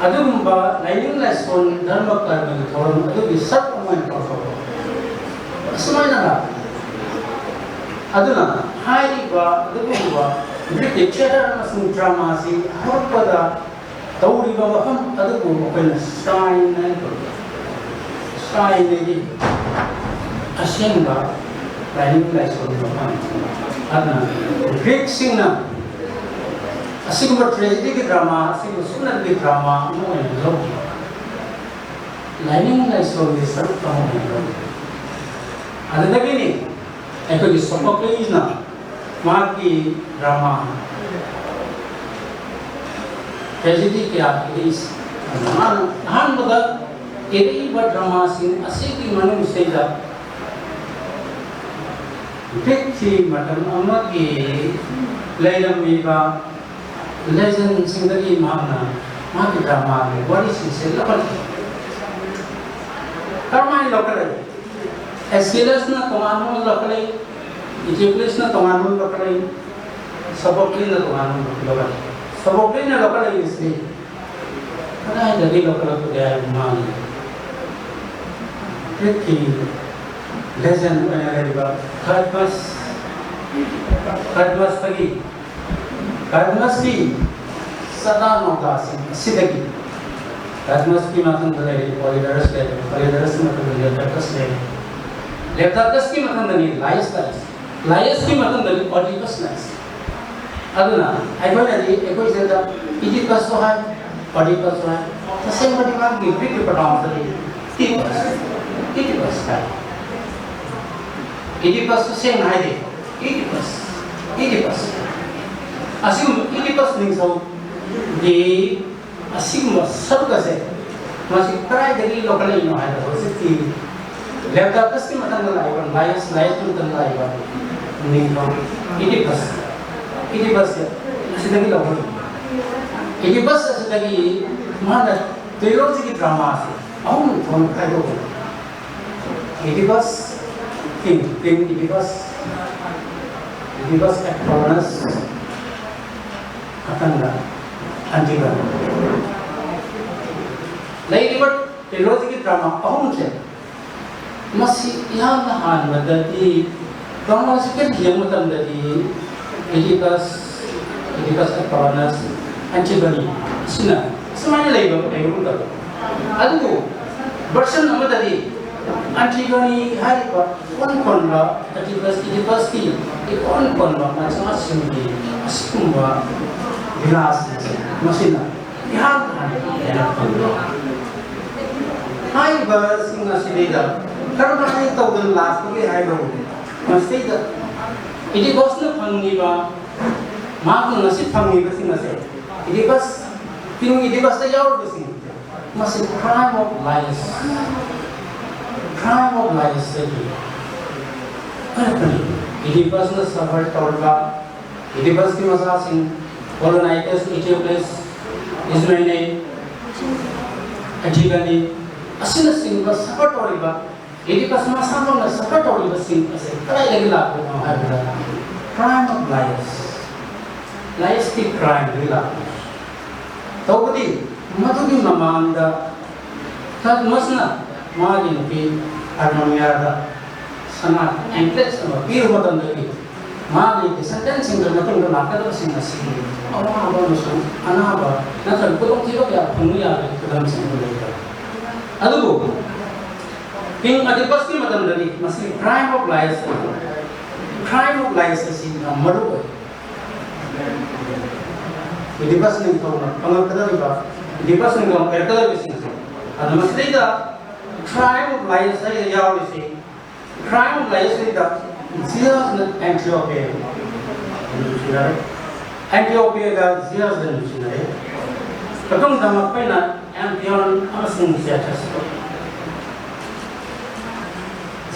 ꯑꯗꯨꯒꯨꯝꯕ ꯂꯥꯏꯅꯤꯡ ꯂꯥꯏꯁꯣꯟ ꯙꯔꯃ ꯀꯔꯃꯒꯤ ꯊꯧꯔꯝ ꯑꯗꯨꯒꯤ ꯁꯔꯨꯛ ꯑꯃ ꯑꯣꯏꯅ ꯄꯥꯡꯊꯣꯛꯄ, ꯑꯁꯨꯃꯥꯏꯅ ꯂꯥꯛꯄ꯫ ꯑꯗꯨꯅ ꯍꯥꯏꯔꯤꯕ ꯑꯗꯨꯒꯨꯝꯕ ꯒ꯭ꯔꯤꯛꯀꯤ ꯊꯤꯌꯦꯇꯔ ꯑꯃꯁꯨꯡ ꯗ꯭ꯔꯃꯥꯁꯤ ꯍꯧꯔꯛꯄꯗ ꯇꯧꯔꯤꯕ ꯃꯐꯝ ꯑꯗꯨꯕꯨ ꯑꯩꯈꯣꯏꯅ ꯁ꯭ꯔꯥꯏꯟ ꯍꯥꯏꯅ ꯀꯧꯏ꯫ ꯁ꯭ꯔꯥꯏꯟ ꯍꯥꯏꯗꯤ ꯑꯁꯦꯡꯕ ꯂꯥꯏꯅꯤꯡ ꯂꯥꯏꯁꯣꯟꯒꯤ ꯃꯐꯝ꯫ ꯑꯗꯨꯅ ꯒ꯭ꯔꯤꯛꯁꯤꯡꯅ ꯑꯁꯤꯒꯨꯝꯕ ꯇ꯭ꯔꯦꯖꯦꯗꯤꯒꯤ ꯗ꯭ꯔꯃꯥ ꯑꯁꯤꯕꯨ ꯁꯨꯞꯅꯒꯤ ꯗ꯭ꯔꯃꯥ ꯑꯃ ꯑꯣꯏꯅ ꯂꯧꯈꯤ꯫ ꯂꯥꯏꯅꯤꯡ ꯂꯥꯏꯁꯣꯟꯒꯤ ꯁꯔꯨꯛ ꯑꯃ ꯑꯣꯏꯅ ꯂꯧꯈꯤ꯫ ꯑꯗꯨꯗꯒꯤꯅꯤ ꯑꯩꯈꯣꯏꯒꯤ ꯁꯣꯐꯣꯀ꯭ꯂꯤꯁꯅ ꯃꯍꯥꯛꯀꯤ ꯗ꯭ꯔꯃꯥ ꯇ꯭ꯔꯦꯖꯦꯗꯤ ꯀꯌꯥ ꯊꯦꯡꯅꯩ꯫ ꯃꯥꯅ ꯑꯍꯥꯟꯕꯗ ꯏꯔꯛꯏꯕ ꯗ꯭ꯔꯃꯥꯁꯤꯡ ꯑꯁꯤꯒꯤ ꯃꯅꯨꯡꯁꯤꯗ ꯒ꯭ꯔꯤꯛꯀꯤ ꯃꯇꯝ ꯑꯃꯒꯤ ꯂꯩꯔꯝꯃꯤꯕ ꯂꯦꯖꯦꯟꯁꯤꯡꯗꯒꯤ ꯃꯍꯥꯛꯅ ꯃꯥꯒꯤ ꯗ꯭ꯔꯃꯥꯒꯤ ꯋꯥꯔꯤꯁꯤꯡꯁꯦ ꯂꯧꯈꯠꯈꯤ꯫ ꯀꯔꯝꯍꯥꯏꯅ ꯂꯧꯈꯠꯂꯛꯏ? ꯑꯦꯁꯀꯤꯂꯁꯅ ꯇꯣꯉꯥꯟꯕ ꯑꯃ ꯂꯧꯈꯠꯂꯛꯏ, ꯏꯊꯤꯑꯣꯀ꯭ꯂꯤꯁꯅ ꯇꯣꯉꯥꯟꯕ ꯑꯃ ꯂꯧꯈꯠꯂꯛꯏ, ꯁꯣꯐꯣꯀ꯭ꯂꯤꯁꯅ ꯇꯣꯉꯥꯟꯕ ꯑꯃ ꯂꯧꯈꯠꯂꯛꯏ꯫ ꯁꯣꯐꯣꯀ꯭ꯂꯤꯁꯅ ꯂꯧꯈꯠꯂꯛꯏꯁꯤ ꯀꯗꯥꯏꯗꯒꯤ ꯂꯧꯈꯠꯂꯛꯄꯒꯦ ꯍꯥꯏꯕ ꯃꯥꯒꯤ ꯒ꯭ꯔꯤꯛꯀꯤ ꯂꯦꯖꯦꯟ ꯑꯣꯏꯅ ꯂꯩꯔꯤꯕ ꯀꯥꯏꯗꯃꯁ, ꯀꯥꯏꯗꯃꯁꯇꯒꯤ, ꯀꯥꯏꯗꯃꯁꯀꯤ ꯆꯠꯅ ꯂꯣꯟꯗꯥꯁꯤꯡ ꯑꯁꯤꯗꯒꯤ, ꯀꯥꯏꯗꯃꯁꯀꯤ ꯃꯊꯪꯗ ꯂꯩꯔꯤꯕ ꯄꯣꯂꯤꯗꯔꯁ ꯂꯩꯔꯦ, ꯄꯣꯂꯤꯗꯔꯁꯀꯤ ꯃꯊꯪꯗ ꯂꯦꯞꯇꯥꯀꯁ ꯂꯩꯔꯦ, ꯂꯦꯞꯇꯥꯀꯁꯀꯤ ꯃꯊꯪꯗꯅꯤ ꯂꯥꯏꯁ ꯂꯥꯛꯏꯁꯦ, ꯂꯥꯏꯁꯀꯤ ꯃꯊꯪꯗꯅꯤ ꯑꯣꯗꯤꯄꯁ ꯂꯥꯛꯏꯁꯦ꯫ ꯑꯗꯨꯅ ꯑꯩꯈꯣꯏꯅꯗꯤ ꯑꯩꯈꯣꯏ ꯁꯤꯗ ꯏꯗꯤꯄꯁꯁꯨ ꯍꯥꯏ, ꯑꯣꯗꯤꯄꯁꯁꯨ ꯍꯥꯏ꯫ ꯇꯁꯦꯡꯕꯗꯤ ꯃꯥꯒꯤ ꯒ꯭ꯔꯤꯛꯀꯤ ꯄ꯭ꯔꯣꯅꯥꯎꯟꯁꯇꯗꯤ ꯏꯗꯤꯄꯁ, ꯏꯗꯤꯄꯁ ꯍꯥꯏ꯫ ꯏꯗꯤꯄꯁꯁꯨ ꯁꯦꯡꯅ ꯍꯥꯏꯗꯦ, ꯏꯗꯤꯄꯁ, ꯏꯗꯤꯄꯁ꯫ ꯑꯁꯤꯒꯨꯝꯕ ꯏꯗꯤꯄꯁ ꯅꯤꯡꯊꯧꯒꯤ ꯑꯁꯤꯒꯨꯝꯕ ꯁꯔꯨꯛ ꯑꯁꯦ ꯃꯁꯤ ꯀꯗꯥꯏꯗꯒꯤ ꯂꯧꯈꯠꯂꯛꯏꯅꯣ ꯍꯥꯏꯕ ꯍꯧꯖꯤꯛꯀꯤ ꯂꯦꯞꯇꯥꯀꯁꯀꯤ ꯃꯇꯝꯗ ꯂꯥꯛꯏꯕ, ꯂꯥꯏꯁ, ꯂꯥꯏꯁꯀꯤ ꯃꯇꯝꯗ ꯂꯥꯛꯏꯕ ꯅꯤꯡꯊꯧ ꯏꯗꯤꯄꯁ, ꯏꯗꯤꯄꯁꯁꯦ ꯑꯁꯤꯗꯒꯤ ꯂꯧꯈꯠꯂꯛꯏ꯫ ꯏꯗꯤꯄꯁ ꯑꯁꯤꯗꯒꯤ ꯃꯥꯅ ꯇ꯭ꯔꯤꯂꯣꯖꯤꯒꯤ ꯗ꯭ꯔꯃꯥꯁꯦ ꯑꯍꯨꯝ ꯊꯣꯛꯅ ꯈꯥꯏꯗꯣꯛꯏ꯫ ꯏꯗꯤꯄꯁ, ꯀꯤꯡ, ꯀꯤꯡ ꯏꯗꯤꯄꯁ, ꯏꯗꯤꯄꯁ ꯑꯦꯛ ꯀꯣꯂꯣꯅꯁ, ꯃꯊꯪꯗ ꯑꯟꯇꯤꯒꯣꯅꯤ꯫ ꯂꯩꯔꯤꯕ ꯇ꯭ꯔꯤꯂꯣꯖꯤꯒꯤ ꯗ꯭ꯔꯃꯥ ꯑꯍꯨꯝꯁꯦ, ꯃꯁꯤ ꯏꯍꯥꯟ ꯍꯥꯟꯕꯗꯗꯤ ꯀ꯭ꯔꯣꯅꯣꯂꯣꯖꯤꯀꯦꯜ ꯌꯦꯡꯕ ꯃꯇꯝꯗꯗꯤ ꯏꯗꯤꯄꯁ, ꯏꯗꯤꯄꯁ ꯑꯦꯛ ꯀꯣꯂꯣꯅꯁ, ꯑꯟꯇꯤꯒꯣꯅꯤ ꯑꯁꯤꯅ ꯁꯨꯃꯥꯏꯅ ꯂꯩꯕ ꯂꯩꯕꯒꯨꯝ ꯇꯧꯏ꯫ ꯑꯗꯨꯕꯨ ꯚꯔꯁꯟ ꯑꯃꯗꯗꯤ ꯑꯟꯇꯤꯒꯣꯅꯤ ꯍꯥꯏꯔꯤꯕ ꯏꯀꯣꯟ ꯀꯣꯟꯕ, ꯏꯗꯤꯄꯁ, ꯏꯗꯤꯄꯁꯀꯤ ꯏꯀꯣꯟ ꯀꯣꯟꯕ ꯃꯆꯥꯁꯤꯡꯒꯤ ꯑꯁꯤꯒꯨꯝꯕ ꯕꯤꯂꯥꯁꯤꯡꯁꯦ ꯃꯁꯤꯅ ꯏꯍꯥꯟ ꯍꯥꯟꯅ ꯍꯦꯟꯅ ꯐꯪꯏ꯫ ꯍꯥꯏꯔꯤꯕꯁꯤꯡ ꯑꯁꯤꯗꯩꯗ ꯀꯔꯝꯍꯥꯏꯅ ꯇꯧꯗꯅ ꯂꯥꯛꯄꯒꯦ ꯍꯥꯏꯕꯕꯨ, ꯃꯁꯤꯗꯩꯗ ꯏꯗꯤꯄꯁꯅ ꯐꯪꯉꯤꯕ, ꯃꯍꯥꯛꯅ ꯉꯁꯤ ꯐꯪꯉꯤꯕꯁꯤꯡ ꯑꯁꯦ ꯏꯗꯤꯄꯁ ꯀꯤꯡ ꯏꯗꯤꯄꯁꯇ ꯌꯥꯎꯔꯤꯕꯁꯤꯡ, ꯃꯁꯤ crime of Laius, crime of Laius ꯍꯥꯏꯗꯤ ꯐꯔꯛꯄꯅꯤ꯫ ꯏꯗꯤꯄꯁꯅ suffer ꯇꯧꯔꯤꯕ, ꯏꯗꯤꯄꯁꯀꯤ ꯃꯆꯥꯁꯤꯡ ꯀꯣꯂꯣꯅꯥꯏꯀꯁ, ꯏꯊꯤꯑꯣꯀ꯭ꯂꯤꯁ, ꯏꯁꯃꯦꯅꯦ, ꯑꯦꯟꯇꯤꯒꯅꯤ ꯑꯁꯤꯅꯆꯤꯡꯕ suffer ꯇꯧꯔꯤꯕ, ꯏꯗꯤꯄꯁ ꯃꯁꯥꯃꯛꯅ suffer ꯇꯧꯔꯤꯕꯁꯤꯡ ꯑꯁꯤ ꯀꯗꯥꯏꯗꯒꯤ ꯂꯥꯛꯄꯅꯣ ꯍꯥꯏꯕꯗ, crime of Laius, ꯂꯥꯏꯌꯁꯀꯤ crimeꯗꯒꯤ ꯂꯥꯛꯄꯅꯤ꯫ ꯇꯧꯕꯗꯤ ꯃꯗꯨꯒꯤ ꯃꯃꯥꯡꯗ ꯊꯥꯗꯃꯁꯅ ꯃꯥꯒꯤ ꯅꯨꯄꯤ ꯍꯥꯔꯃꯣꯅꯤꯌꯥꯗ ꯁꯅꯥ anklet ꯑꯃ ꯄꯤꯔꯨꯕ ꯃꯇꯝꯗꯒꯤ ꯃꯥꯒꯤ descendantꯁꯤꯡꯒꯤ ꯃꯇꯨꯡꯗ ꯂꯥꯛꯀꯗꯕꯁꯤꯡ ꯑꯁꯤꯒꯤ ꯑꯋꯥꯕ ꯑꯃꯁꯨꯡ ꯑꯅꯥꯕ ꯅꯠꯇ꯭ꯔꯒ ꯈꯨꯗꯣꯡꯊꯤꯕ ꯀꯌꯥ ꯐꯪꯕ ꯌꯥꯕꯒꯤ ꯈꯨꯗꯝꯁꯤꯡ ꯑꯗꯨ ꯂꯩꯈ꯭ꯔꯦ꯫ ꯑꯗꯨꯕꯨ ꯀꯤꯡ ꯑꯗꯤꯄꯁꯀꯤ ꯃꯇꯝꯗꯗꯤ ꯃꯁꯤ crime of Laius, crime of Laius ꯑꯁꯤ ꯌꯥꯝ ꯃꯔꯨ ꯑꯣꯏ꯫ ꯏꯗꯤꯄꯁ ꯅꯤꯡꯊꯧꯅ ꯐꯪꯉꯛꯀꯗꯧꯔꯤꯕ, ꯏꯗꯤꯄꯁ ꯅꯤꯡꯊꯧꯅ ꯑꯣꯏꯔꯛꯀꯗꯧꯔꯤꯕꯁꯤꯡꯁꯦ, ꯑꯗꯨ ꯃꯁꯤꯗꯩꯗ crime of Laius ꯍꯥꯏꯅ ꯌꯥꯎꯔꯤꯁꯤ, crime of Laius ꯍꯥꯏꯗ ꯖꯤꯌꯁꯅ ꯑꯦꯟꯇꯤꯑꯣꯄꯦ ꯅꯨꯡꯁꯤꯅꯔꯦ꯫ ꯑꯦꯟꯇꯤꯑꯣꯄꯦꯒ ꯖꯤꯌꯁꯒ ꯅꯨꯡꯁꯤꯅꯔꯦ꯫ ꯃꯇꯨꯡꯗ ꯃꯈꯣꯏꯅ ꯑꯦꯝꯄꯤꯌꯣꯟ ꯑꯃꯁꯨꯡ ꯖꯦꯊꯁ,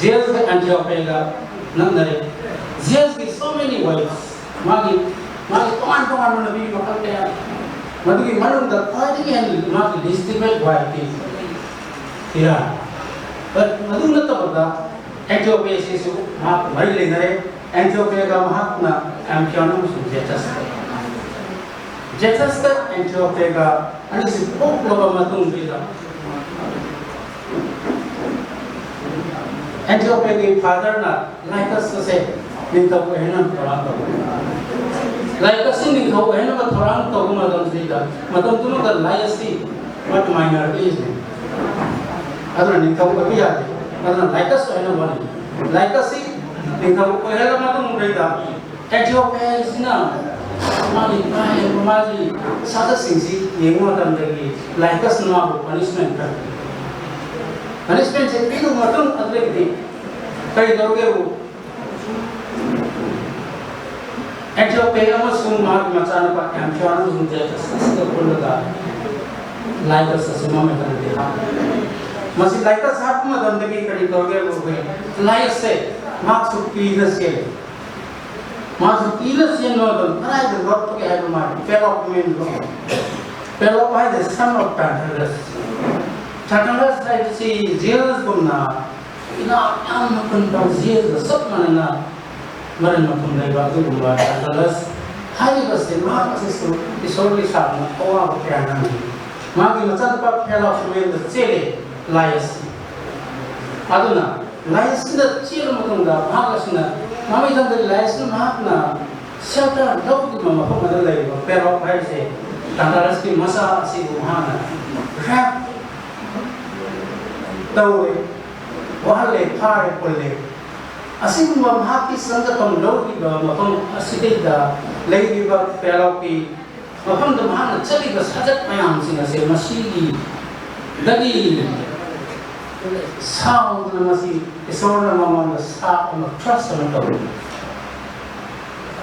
ꯖꯤꯌꯁꯒ ꯑꯦꯟꯇꯤꯑꯣꯄꯦꯒ ꯅꯛꯅꯔꯦ꯫ ꯖꯤꯌꯁꯀꯤ so many wives, ꯃꯥꯒꯤ, ꯃꯥꯒꯤ ꯇꯣꯉꯥꯟ ꯇꯣꯉꯥꯟꯕ ꯅꯨꯄꯤ ꯃꯈꯜ ꯀꯌꯥ, ꯃꯗꯨꯒꯤ ꯃꯅꯨꯡꯗ ꯈ꯭ꯋꯥꯏꯗꯒꯤ ꯍꯦꯟꯅ ꯃꯥꯒꯤ legitimate wifeꯇꯤ ꯏꯔꯥꯟ꯫ But ꯃꯗꯨ ꯅꯠꯇꯕꯗ ꯑꯦꯟꯇꯤꯑꯣꯄꯦ ꯑꯁꯤꯁꯨ ꯃꯍꯥꯛꯀ ꯃꯔꯤ ꯂꯩꯅꯔꯦ꯫ ꯑꯦꯟꯇꯤꯑꯣꯄꯦꯒ ꯃꯍꯥꯛꯅ ꯑꯦꯝꯄꯤꯌꯣꯟ ꯑꯃꯁꯨꯡ ꯖꯦꯊꯁ, ꯖꯦꯊꯁꯀ ꯑꯦꯟꯇꯤꯑꯣꯄꯦꯒ ꯑꯅꯤꯁꯤ ꯄꯣꯛꯂꯕ ꯃꯇꯨꯡꯁꯤꯗ ꯑꯦꯟꯇꯤꯑꯣꯄꯦꯒꯤ fatherꯅ ꯂꯥꯏꯀꯁ ꯑꯁꯦ ꯅꯤꯡꯊꯧ ꯑꯣꯏꯍꯟꯅꯕ ꯊꯧꯔꯥꯡ ꯇꯧꯏ꯫ ꯂꯥꯏꯀꯁꯁꯤ ꯅꯤꯡꯊꯧ ꯑꯣꯏꯍꯟꯅꯕ ꯊꯧꯔꯥꯡ ꯇꯧꯕ ꯃꯇꯝꯁꯤꯗ, ꯃꯇꯝꯗꯨꯃꯗ ꯂꯥꯏꯀꯁꯁꯤ ꯃꯥꯒꯤ minor ꯏꯁꯅꯤ꯫ ꯑꯗꯨꯅ ꯅꯤꯡꯊꯧ ꯑꯣꯏꯕ ꯌꯥꯗꯦ꯫ ꯑꯗꯨꯅ ꯂꯥꯏꯀꯁ ꯑꯣꯏꯍꯟꯅꯕ ꯍꯣꯠꯅꯩ꯫ ꯂꯥꯏꯀꯁꯁꯤ ꯅꯤꯡꯊꯧ ꯑꯣꯏꯍꯜꯂ ꯃꯇꯨꯡꯗꯩꯗ ꯑꯦꯟꯇꯤꯑꯣꯄꯦꯁꯤꯅ ꯃꯥꯒꯤ ꯃꯥꯒꯤ ꯃꯥꯒꯤ ꯁꯥꯇ꯭ꯔꯁꯤꯡꯁꯤ ꯌꯦꯡꯕ ꯃꯇꯝꯗꯒꯤ ꯂꯥꯏꯀꯁꯅ ꯃꯥꯕꯨ punishment ꯈꯔ, punishmentꯁꯦ ꯄꯤꯔꯕ ꯃꯇꯨꯡ ꯑꯗꯨꯗꯒꯤꯗꯤ ꯀꯔꯤ ꯇꯧꯒꯦꯕꯨ, ꯑꯦꯟꯇꯤꯑꯣꯀꯦ ꯑꯃꯁꯨꯡ ꯃꯍꯥꯛꯀꯤ ꯃꯆꯥꯅꯨꯄꯥ ꯑꯦꯝꯐꯤꯌꯣꯟ ꯑꯃꯁꯨꯡ ꯇꯥꯏꯇꯁ ꯑꯁꯤꯒ ꯄꯨꯜꯂꯒ ꯂꯥꯏꯀꯁ ꯑꯁꯤ ꯃꯃꯦ ꯀꯟꯅꯗꯤ ꯍꯥꯞꯄꯤ꯫ ꯃꯁꯤ ꯂꯥꯏꯀꯁ ꯍꯥꯞꯄ ꯃꯇꯝꯗꯒꯤ ꯀꯔꯤ ꯇꯧꯒꯦ? ꯑꯩꯈꯣꯏ ꯂꯥꯏꯀꯁꯁꯦ ꯃꯍꯥꯛꯁꯨ ꯀꯤꯅ ꯆꯦꯜꯂꯤ꯫ ꯃꯥꯁꯨ ꯀꯤꯅ ꯆꯦꯟꯕ ꯃꯇꯝꯗ ꯀꯗꯥꯏꯗ ꯂꯣꯠꯄꯒꯦ ꯍꯥꯏꯕ ꯃꯥꯒꯤ ꯄꯦꯂꯣꯞ ꯃꯦꯟꯕ꯫ ꯄꯦꯂꯣꯞ ꯍꯥꯏꯁꯦ son of Tantalus꯫ Tantalus ꯍꯥꯏꯕꯁꯤ ꯖꯤꯌꯁꯒꯨꯝꯅ ꯏꯅꯥꯛ ꯌꯥꯝꯅ ꯈꯨꯟꯕ ꯖꯤꯌꯁꯒ ꯆꯞ ꯃꯥꯟꯅꯅ ꯃꯔꯟ ꯃꯊꯨꯝ ꯂꯩꯕ ꯑꯗꯨꯒꯨꯝꯕ ꯇꯥꯟꯇꯥꯂꯁ ꯍꯥꯏꯔꯤꯕꯁꯤ ꯃꯍꯥꯛ ꯑꯁꯤꯁꯨ ꯏꯁꯣꯔꯒꯤ ꯁꯥꯗꯅ ꯑꯋꯥꯕ ꯀꯌꯥ ꯅꯪꯉꯤ꯫ ꯃꯥꯒꯤ ꯃꯆꯥꯅꯨꯄꯥ ꯐꯦꯂꯥꯎꯁꯨ ꯃꯌꯨꯝꯗ ꯆꯦꯜꯂꯦ ꯂꯥꯏ ꯑꯁꯤ꯫ ꯑꯗꯨꯅ ꯂꯥꯏ ꯑꯁꯤꯗ ꯆꯦꯜꯂ ꯃꯇꯨꯡꯗ ꯃꯍꯥꯛ ꯑꯁꯤꯅ ꯃꯃꯩꯊꯪꯗ ꯂꯥꯏ ꯑꯁꯤꯅ ꯃꯍꯥꯛꯅ ꯁꯦꯜꯇꯔ ꯂꯧꯈꯤꯕ ꯃꯐꯝ ꯑꯗꯨꯗ ꯂꯩꯔꯤꯕ ꯄꯦꯔꯣꯛ ꯍꯥꯏꯔꯤꯁꯦ ꯇꯥꯟꯇꯥꯂꯁꯀꯤ ꯃꯆꯥ ꯑꯁꯤꯕꯨ ꯃꯍꯥꯛꯅ ꯔꯦꯞ ꯇꯧꯔꯦ, ꯋꯥꯍꯜꯂꯦ, ꯐꯥꯔꯦ, ꯄꯨꯜꯂꯦ꯫ ꯑꯁꯤꯒꯨꯝꯕ ꯃꯍꯥꯛꯀꯤ ꯆꯪꯖꯐꯝ ꯂꯧꯔꯤꯕ ꯃꯐꯝ ꯑꯁꯤꯗꯩꯗ ꯂꯩꯔꯤꯕ ꯄꯦꯔꯣꯛꯀꯤ ꯃꯐꯝꯗ ꯃꯍꯥꯛꯅ ꯆꯠꯂꯤꯕ ꯁꯥꯖꯠ ꯃꯌꯥꯝꯁꯤꯡ ꯑꯁꯦ ꯃꯁꯤꯒꯤꯗꯒꯤ ꯁꯥꯎꯗꯅ ꯃꯁꯤ ꯏꯁꯣꯔꯅ ꯃꯉꯣꯟꯗ ꯁꯥꯞ ꯑꯃ ꯀ꯭ꯔꯁ ꯑꯃ ꯇꯧꯔꯤ꯫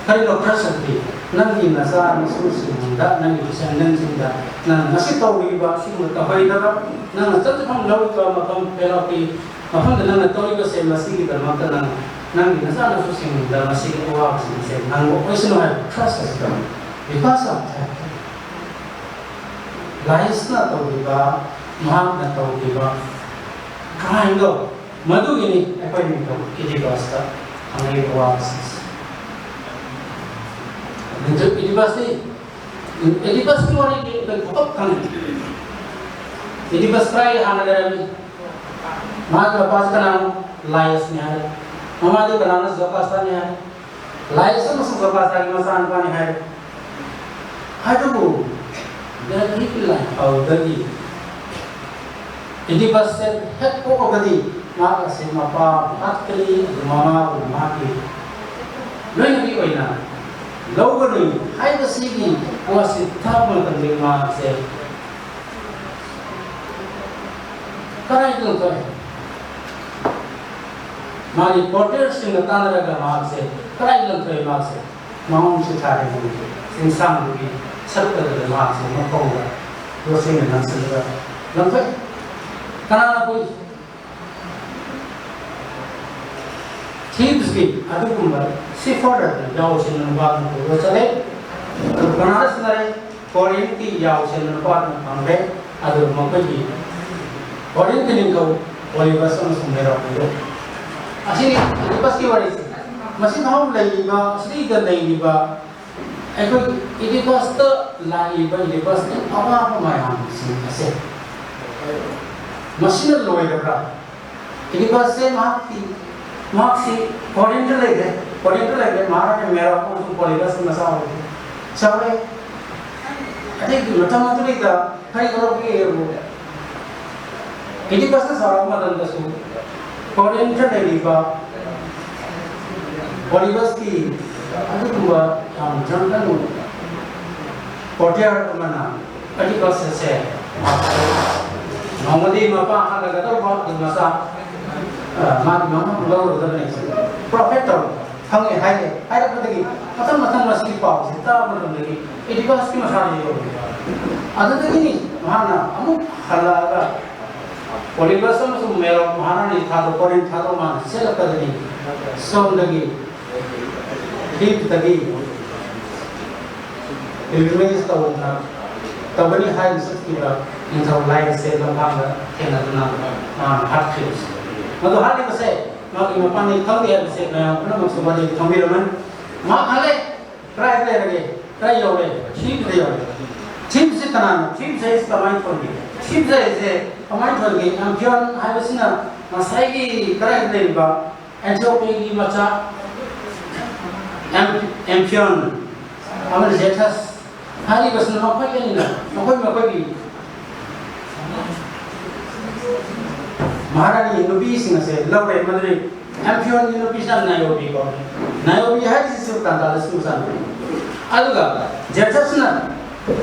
ꯀꯔꯤꯅꯣ ꯀ꯭ꯔꯁ ꯑꯗꯨꯗꯤ? ꯅꯪꯒꯤ ꯅꯆꯥ ꯅꯁꯨꯁꯤꯡꯗ, ꯅꯪꯒꯤ ꯗꯤꯁꯦꯟꯗꯦꯟꯁꯤꯡꯗ ꯅꯪ ꯉꯁꯤ ꯇꯧꯔꯤꯕ ꯑꯁꯤꯒꯨꯝꯕ ꯇꯧꯍꯩꯗꯕ, ꯅꯪꯅ ꯆꯠꯐꯝ ꯂꯧꯔꯤꯕ ꯃꯐꯝ ꯄꯦꯔꯣꯛꯀꯤ ꯃꯐꯝꯗ ꯅꯪꯅ ꯇꯧꯔꯤꯕꯁꯦ ꯃꯁꯤꯒꯤꯗꯃꯛꯇ ꯅꯪ ꯅꯪꯒꯤ ꯅꯆꯥ ꯅꯁꯨꯁꯤꯡꯗ ꯃꯁꯤꯒꯤ ꯑꯋꯥꯕꯁꯤꯡꯁꯦ ꯅꯪꯕꯨ ꯑꯣꯏꯁꯅꯨ ꯍꯥꯏꯕ ꯀ꯭ꯔꯁ ꯑꯁꯤ ꯇꯧꯔꯤ꯫ Because of that, ꯂꯥꯏꯁꯅ ꯇꯧꯔꯤꯕ, ꯃꯍꯥꯛꯅ ꯇꯧꯔꯤꯕ ꯀ꯭ꯔꯥꯏꯝꯗꯣ ꯃꯗꯨꯒꯤꯅꯤ ꯑꯩꯈꯣꯏ ꯅꯤꯡꯊꯧ ꯏꯗꯤꯄꯁꯇ ꯐꯪꯂꯤꯕ ꯑꯋꯥꯕꯁꯤꯡꯁꯦ꯫ ꯅꯤꯡꯊꯧ ꯏꯗꯤꯄꯁꯇꯤ, ꯏꯗꯤꯄꯁꯀꯤ ꯋꯥꯔꯤꯗꯤ ꯑꯩꯈꯣꯏ ꯄꯨꯂꯞ ꯈꯪꯉꯤ꯫ ꯏꯗꯤꯄꯁ ꯀꯗꯥꯏ ꯍꯥꯟꯅ ꯂꯩꯔꯝꯃꯤ? ꯃꯥꯒꯤ ꯃꯄꯥꯁꯤ ꯀꯅꯥꯅꯣ? ꯂꯥꯏꯁꯅꯤ ꯍꯥꯏꯔꯦ꯫ ꯃꯃꯥꯗꯤ ꯀꯅꯥꯅꯣ? ꯖꯣꯀꯥꯁꯇꯥꯅꯤ ꯍꯥꯏꯔꯦ꯫ ꯂꯥꯏꯁ ꯑꯃꯁꯨꯡ ꯖꯣꯀꯥꯁꯇꯥꯒꯤ ꯃꯆꯥꯅꯨꯄꯥꯅꯤ ꯍꯥꯏꯔꯦ꯫ ꯑꯗꯨꯕꯨ ꯗꯦꯜꯍꯤꯒꯤ ꯂꯥꯟꯐꯥꯎꯗꯒꯤ ꯏꯗꯤꯄꯁꯁꯦ ꯍꯦꯛ ꯄꯣꯛꯑꯕꯗꯤ ꯃꯍꯥꯛ ꯑꯁꯤ ꯃꯄꯥ ꯍꯥꯠꯀꯅꯤ, ꯑꯗꯨ ꯃꯃꯥꯕꯨ ꯃꯍꯥꯛꯀꯤ ꯂꯣꯏꯅꯕꯤ ꯑꯣꯏꯅ ꯂꯧꯒꯅꯤ ꯍꯥꯏꯕꯁꯤꯒꯤ ꯋꯥꯁꯤ ꯇꯥꯕ ꯃꯇꯝꯗ ꯃꯍꯥꯛꯁꯦ ꯀꯗꯥꯏꯗ ꯂꯪꯊꯣꯛꯑꯦ? ꯃꯥꯒꯤ ꯀꯣꯔꯇꯦꯔꯁꯤꯡꯒ ꯇꯥꯟꯅꯔꯒ ꯃꯍꯥꯛꯁꯦ ꯀꯗꯥꯏꯗ ꯂꯪꯊꯣꯛꯑꯦ? ꯃꯍꯥꯛꯁꯦ ꯃꯉꯣꯟꯁꯨ ꯊꯥꯔꯦ꯫ ꯆꯤꯡꯁꯥꯡꯗꯨꯒꯤ ꯁꯔꯨꯛ ꯑꯗꯨꯗ ꯃꯍꯥꯛꯁꯦ ꯃꯈꯣꯡꯗ ꯌꯣꯠꯁꯤꯡꯅ ꯅꯝꯁꯤꯜꯂꯒ ꯂꯪꯊꯣꯛꯏ꯫ ꯀꯅꯥꯅ ꯄꯨꯏ? ꯊꯤꯞꯁꯀꯤ ꯑꯗꯨꯒꯨꯝꯕ ꯁꯤꯐꯔꯗ ꯌꯥꯎꯁꯤꯟꯅ ꯅꯨꯄꯥꯗꯨꯅ ꯄꯨꯔꯒ ꯆꯠꯂꯦ꯫ ꯑꯗꯨ ꯀꯅꯥꯗ ꯁꯤꯟꯅꯔꯦ? ꯀꯣꯔꯤꯟꯊꯀꯤ ꯌꯥꯎꯁꯤꯟꯅ ꯅꯨꯄꯥꯗꯨꯅ ꯐꯪꯈ꯭ꯔꯦ꯫ ꯑꯗꯨ ꯃꯈꯣꯏꯒꯤ ꯀꯣꯔꯤꯟꯊꯀꯤ ꯅꯤꯡꯊꯧ ꯄꯣꯂꯤꯕꯁ ꯑꯃꯁꯨꯡ ꯃꯦꯔꯣꯞ ꯂꯩꯔꯦ꯫ ꯑꯁꯤꯅꯤ ꯑꯦꯟꯇꯤꯄꯁꯀꯤ ꯋꯥꯔꯤꯁꯦ꯫ ꯃꯁꯤ ꯅꯍꯥꯛ ꯂꯩꯔꯤꯕ, ꯁꯤꯗ ꯂꯩꯔꯤꯕ ꯑꯩꯈꯣꯏ ꯑꯦꯟꯇꯤꯄꯁꯇ ꯂꯥꯛꯏꯕ ꯑꯦꯟꯇꯤꯄꯁꯀꯤ ꯑꯋꯥꯕ ꯃꯌꯥꯝꯁꯤꯡ ꯑꯁꯦ ꯃꯁꯤꯅ ꯂꯣꯏꯔꯕ꯭ꯔꯥ? ꯑꯦꯟꯇꯤꯄꯁꯁꯦ ꯃꯍꯥꯛꯀꯤ, ꯃꯍꯥꯛꯁꯤ ꯀꯣꯔꯤꯟꯊ ꯂꯩꯔꯦ, ꯀꯣꯔꯤꯟꯊ ꯂꯩꯔꯦ, ꯃꯍꯥꯔꯥꯅꯤ ꯃꯦꯔꯣꯞ ꯑꯃꯁꯨꯡ ꯄꯣꯂꯤꯕꯁꯀꯤ ꯃꯆꯥ ꯑꯣꯏꯔꯦ꯫ ꯆꯥꯎꯔꯦ꯫ ꯑꯗꯩꯗꯤ ꯃꯇꯝ ꯑꯗꯨꯗꯩꯗ ꯀꯔꯤ ꯇꯧꯔꯛꯀꯦ ꯍꯥꯏꯕꯨ, ꯑꯦꯟꯇꯤꯄꯁꯅ ꯆꯥꯎꯔꯛꯄ ꯃꯇꯝꯗꯁꯨ ꯀꯣꯔꯤꯟꯊ ꯂꯩꯔꯤꯕ ꯄꯣꯂꯤꯕꯁꯀꯤ ꯑꯗꯨꯒꯨꯝꯕ ꯌꯥꯝ ꯗ꯭ꯔꯪꯀꯟ ꯑꯣꯏꯕ ꯀꯣꯔꯇꯤꯌꯥꯔ ꯑꯃꯅ ꯑꯦꯟꯇꯤꯄꯁ ꯑꯁꯦ ꯅꯣꯡꯃꯗꯤ ꯃꯄꯥ ꯍꯜꯂꯒꯗꯧꯕ ꯑꯗꯨ ꯃꯆꯥ, ꯑ, ꯃꯥꯒꯤ ꯃꯃꯥ ꯂꯧꯔꯨꯒꯗꯕꯅꯤ꯫ ꯄ꯭ꯔꯣꯐꯦꯠ ꯇꯧꯔꯣ꯫ ꯈꯪꯉꯦ ꯍꯥꯏꯔꯦ꯫ ꯍꯥꯏꯔꯛꯄꯗꯒꯤ ꯃꯊꯪ ꯃꯊꯪ ꯃꯁꯤꯒꯤ ꯄꯥꯎꯁꯦ ꯇꯥꯕ ꯃꯇꯝꯗꯒꯤ ꯑꯦꯟꯇꯤꯄꯁꯀꯤ ꯃꯁꯥꯗ ꯌꯧꯔꯦ꯫ ꯑꯗꯨꯗꯒꯤꯅꯤ ꯃꯍꯥꯛꯅ ꯑꯃꯨꯛ ꯍꯜꯂꯛꯑꯒ ꯄꯣꯂꯤꯕꯁ ꯑꯃꯁꯨꯡ ꯃꯦꯔꯣꯞ ꯃꯍꯥꯔꯥꯅꯤ ꯊꯥꯗꯣꯛ, ꯀꯣꯔꯤꯟ ꯊꯥꯗꯣꯛ ꯃꯥꯅ ꯆꯦꯜꯂꯛꯄꯗꯒꯤ ꯁꯣꯝꯗꯒꯤ ꯍꯤꯞꯇꯒꯤ ꯄꯤꯜꯒ꯭ꯔꯤꯃꯦꯖ ꯇꯧꯗꯅ ꯇꯧꯒꯅꯤ ꯍꯥꯏꯅ ꯆꯠꯈꯤꯕ ꯅꯤꯡꯊꯧ ꯂꯥꯏꯔꯦꯁꯦ ꯂꯝꯐꯥꯡꯗ ꯊꯦꯡꯅꯗꯨꯅ ꯃꯥꯅ ꯍꯥꯠꯈꯤꯕꯁꯦ꯫ ꯃꯗꯨ ꯍꯥꯠꯂꯤꯕꯁꯦ ꯃꯥꯒꯤ ꯃꯄꯥꯟꯅꯤ ꯈꯪꯗꯦ ꯍꯥꯏꯕꯁꯦ ꯃꯌꯥꯝ ꯄꯨꯝꯅꯃꯛꯁꯨ ꯋꯥꯔꯤ ꯈꯪꯕꯤꯔꯝꯃꯅꯤ꯫ ꯃꯍꯥꯛ ꯍꯜꯂꯦ꯫ ꯀꯗꯥꯏꯗ ꯂꯩꯔꯒꯦ? ꯀꯗꯥꯏ ꯌꯧꯔꯦ? ꯊꯤꯞꯁꯇ ꯌꯧꯔꯦ꯫ ꯊꯤꯞꯁꯁꯤ ꯀꯅꯥꯅꯣ? ꯊꯤꯞꯁ ꯍꯥꯏꯁꯤ ꯀꯃꯥꯏꯅ ꯊꯣꯟꯒꯦ? ꯊꯤꯞꯁ ꯍꯥꯏꯁꯦ ꯀꯃꯥꯏꯅ ꯊꯣꯟꯒꯦ? ꯑꯦꯝꯐꯤꯌꯣꯟ ꯍꯥꯏꯕꯁꯤꯅ ꯉꯁꯥꯏꯒꯤ ꯀꯗꯥꯏꯗ ꯂꯩꯔꯤꯕ ꯑꯦꯟꯊꯤꯑꯣꯀꯤꯌꯥꯒꯤ ꯃꯆꯥ ꯑꯦꯝ-, ꯑꯦꯝꯐꯤꯌꯣꯟ ꯑꯃꯗꯤ ꯖꯦꯊꯁ ꯍꯥꯏꯔꯤꯕꯁꯤꯅ ꯃꯈꯣꯏ ꯑꯅꯤꯅ ꯃꯈꯣꯏ ꯃꯈꯣꯏꯒꯤ ꯃꯍꯥꯔꯥꯅꯤ ꯅꯨꯄꯤꯁꯤꯡ ꯑꯁꯦ ꯂꯧꯔꯦ꯫ ꯃꯗꯨꯗꯤ ꯑꯦꯝꯐꯤꯌꯣꯟꯒꯤ ꯅꯨꯄꯤꯁꯤꯅ ꯅꯥꯏꯑꯣꯕꯤ ꯀꯧꯏ꯫ ꯅꯥꯏꯑꯣꯕꯤ ꯍꯥꯏꯔꯤꯁꯤꯁꯨ ꯇꯥꯟꯇꯥꯂꯁꯀꯤ ꯃꯆꯥꯅꯨꯄꯤ꯫ ꯑꯗꯨꯒ ꯖꯦꯊꯁꯅ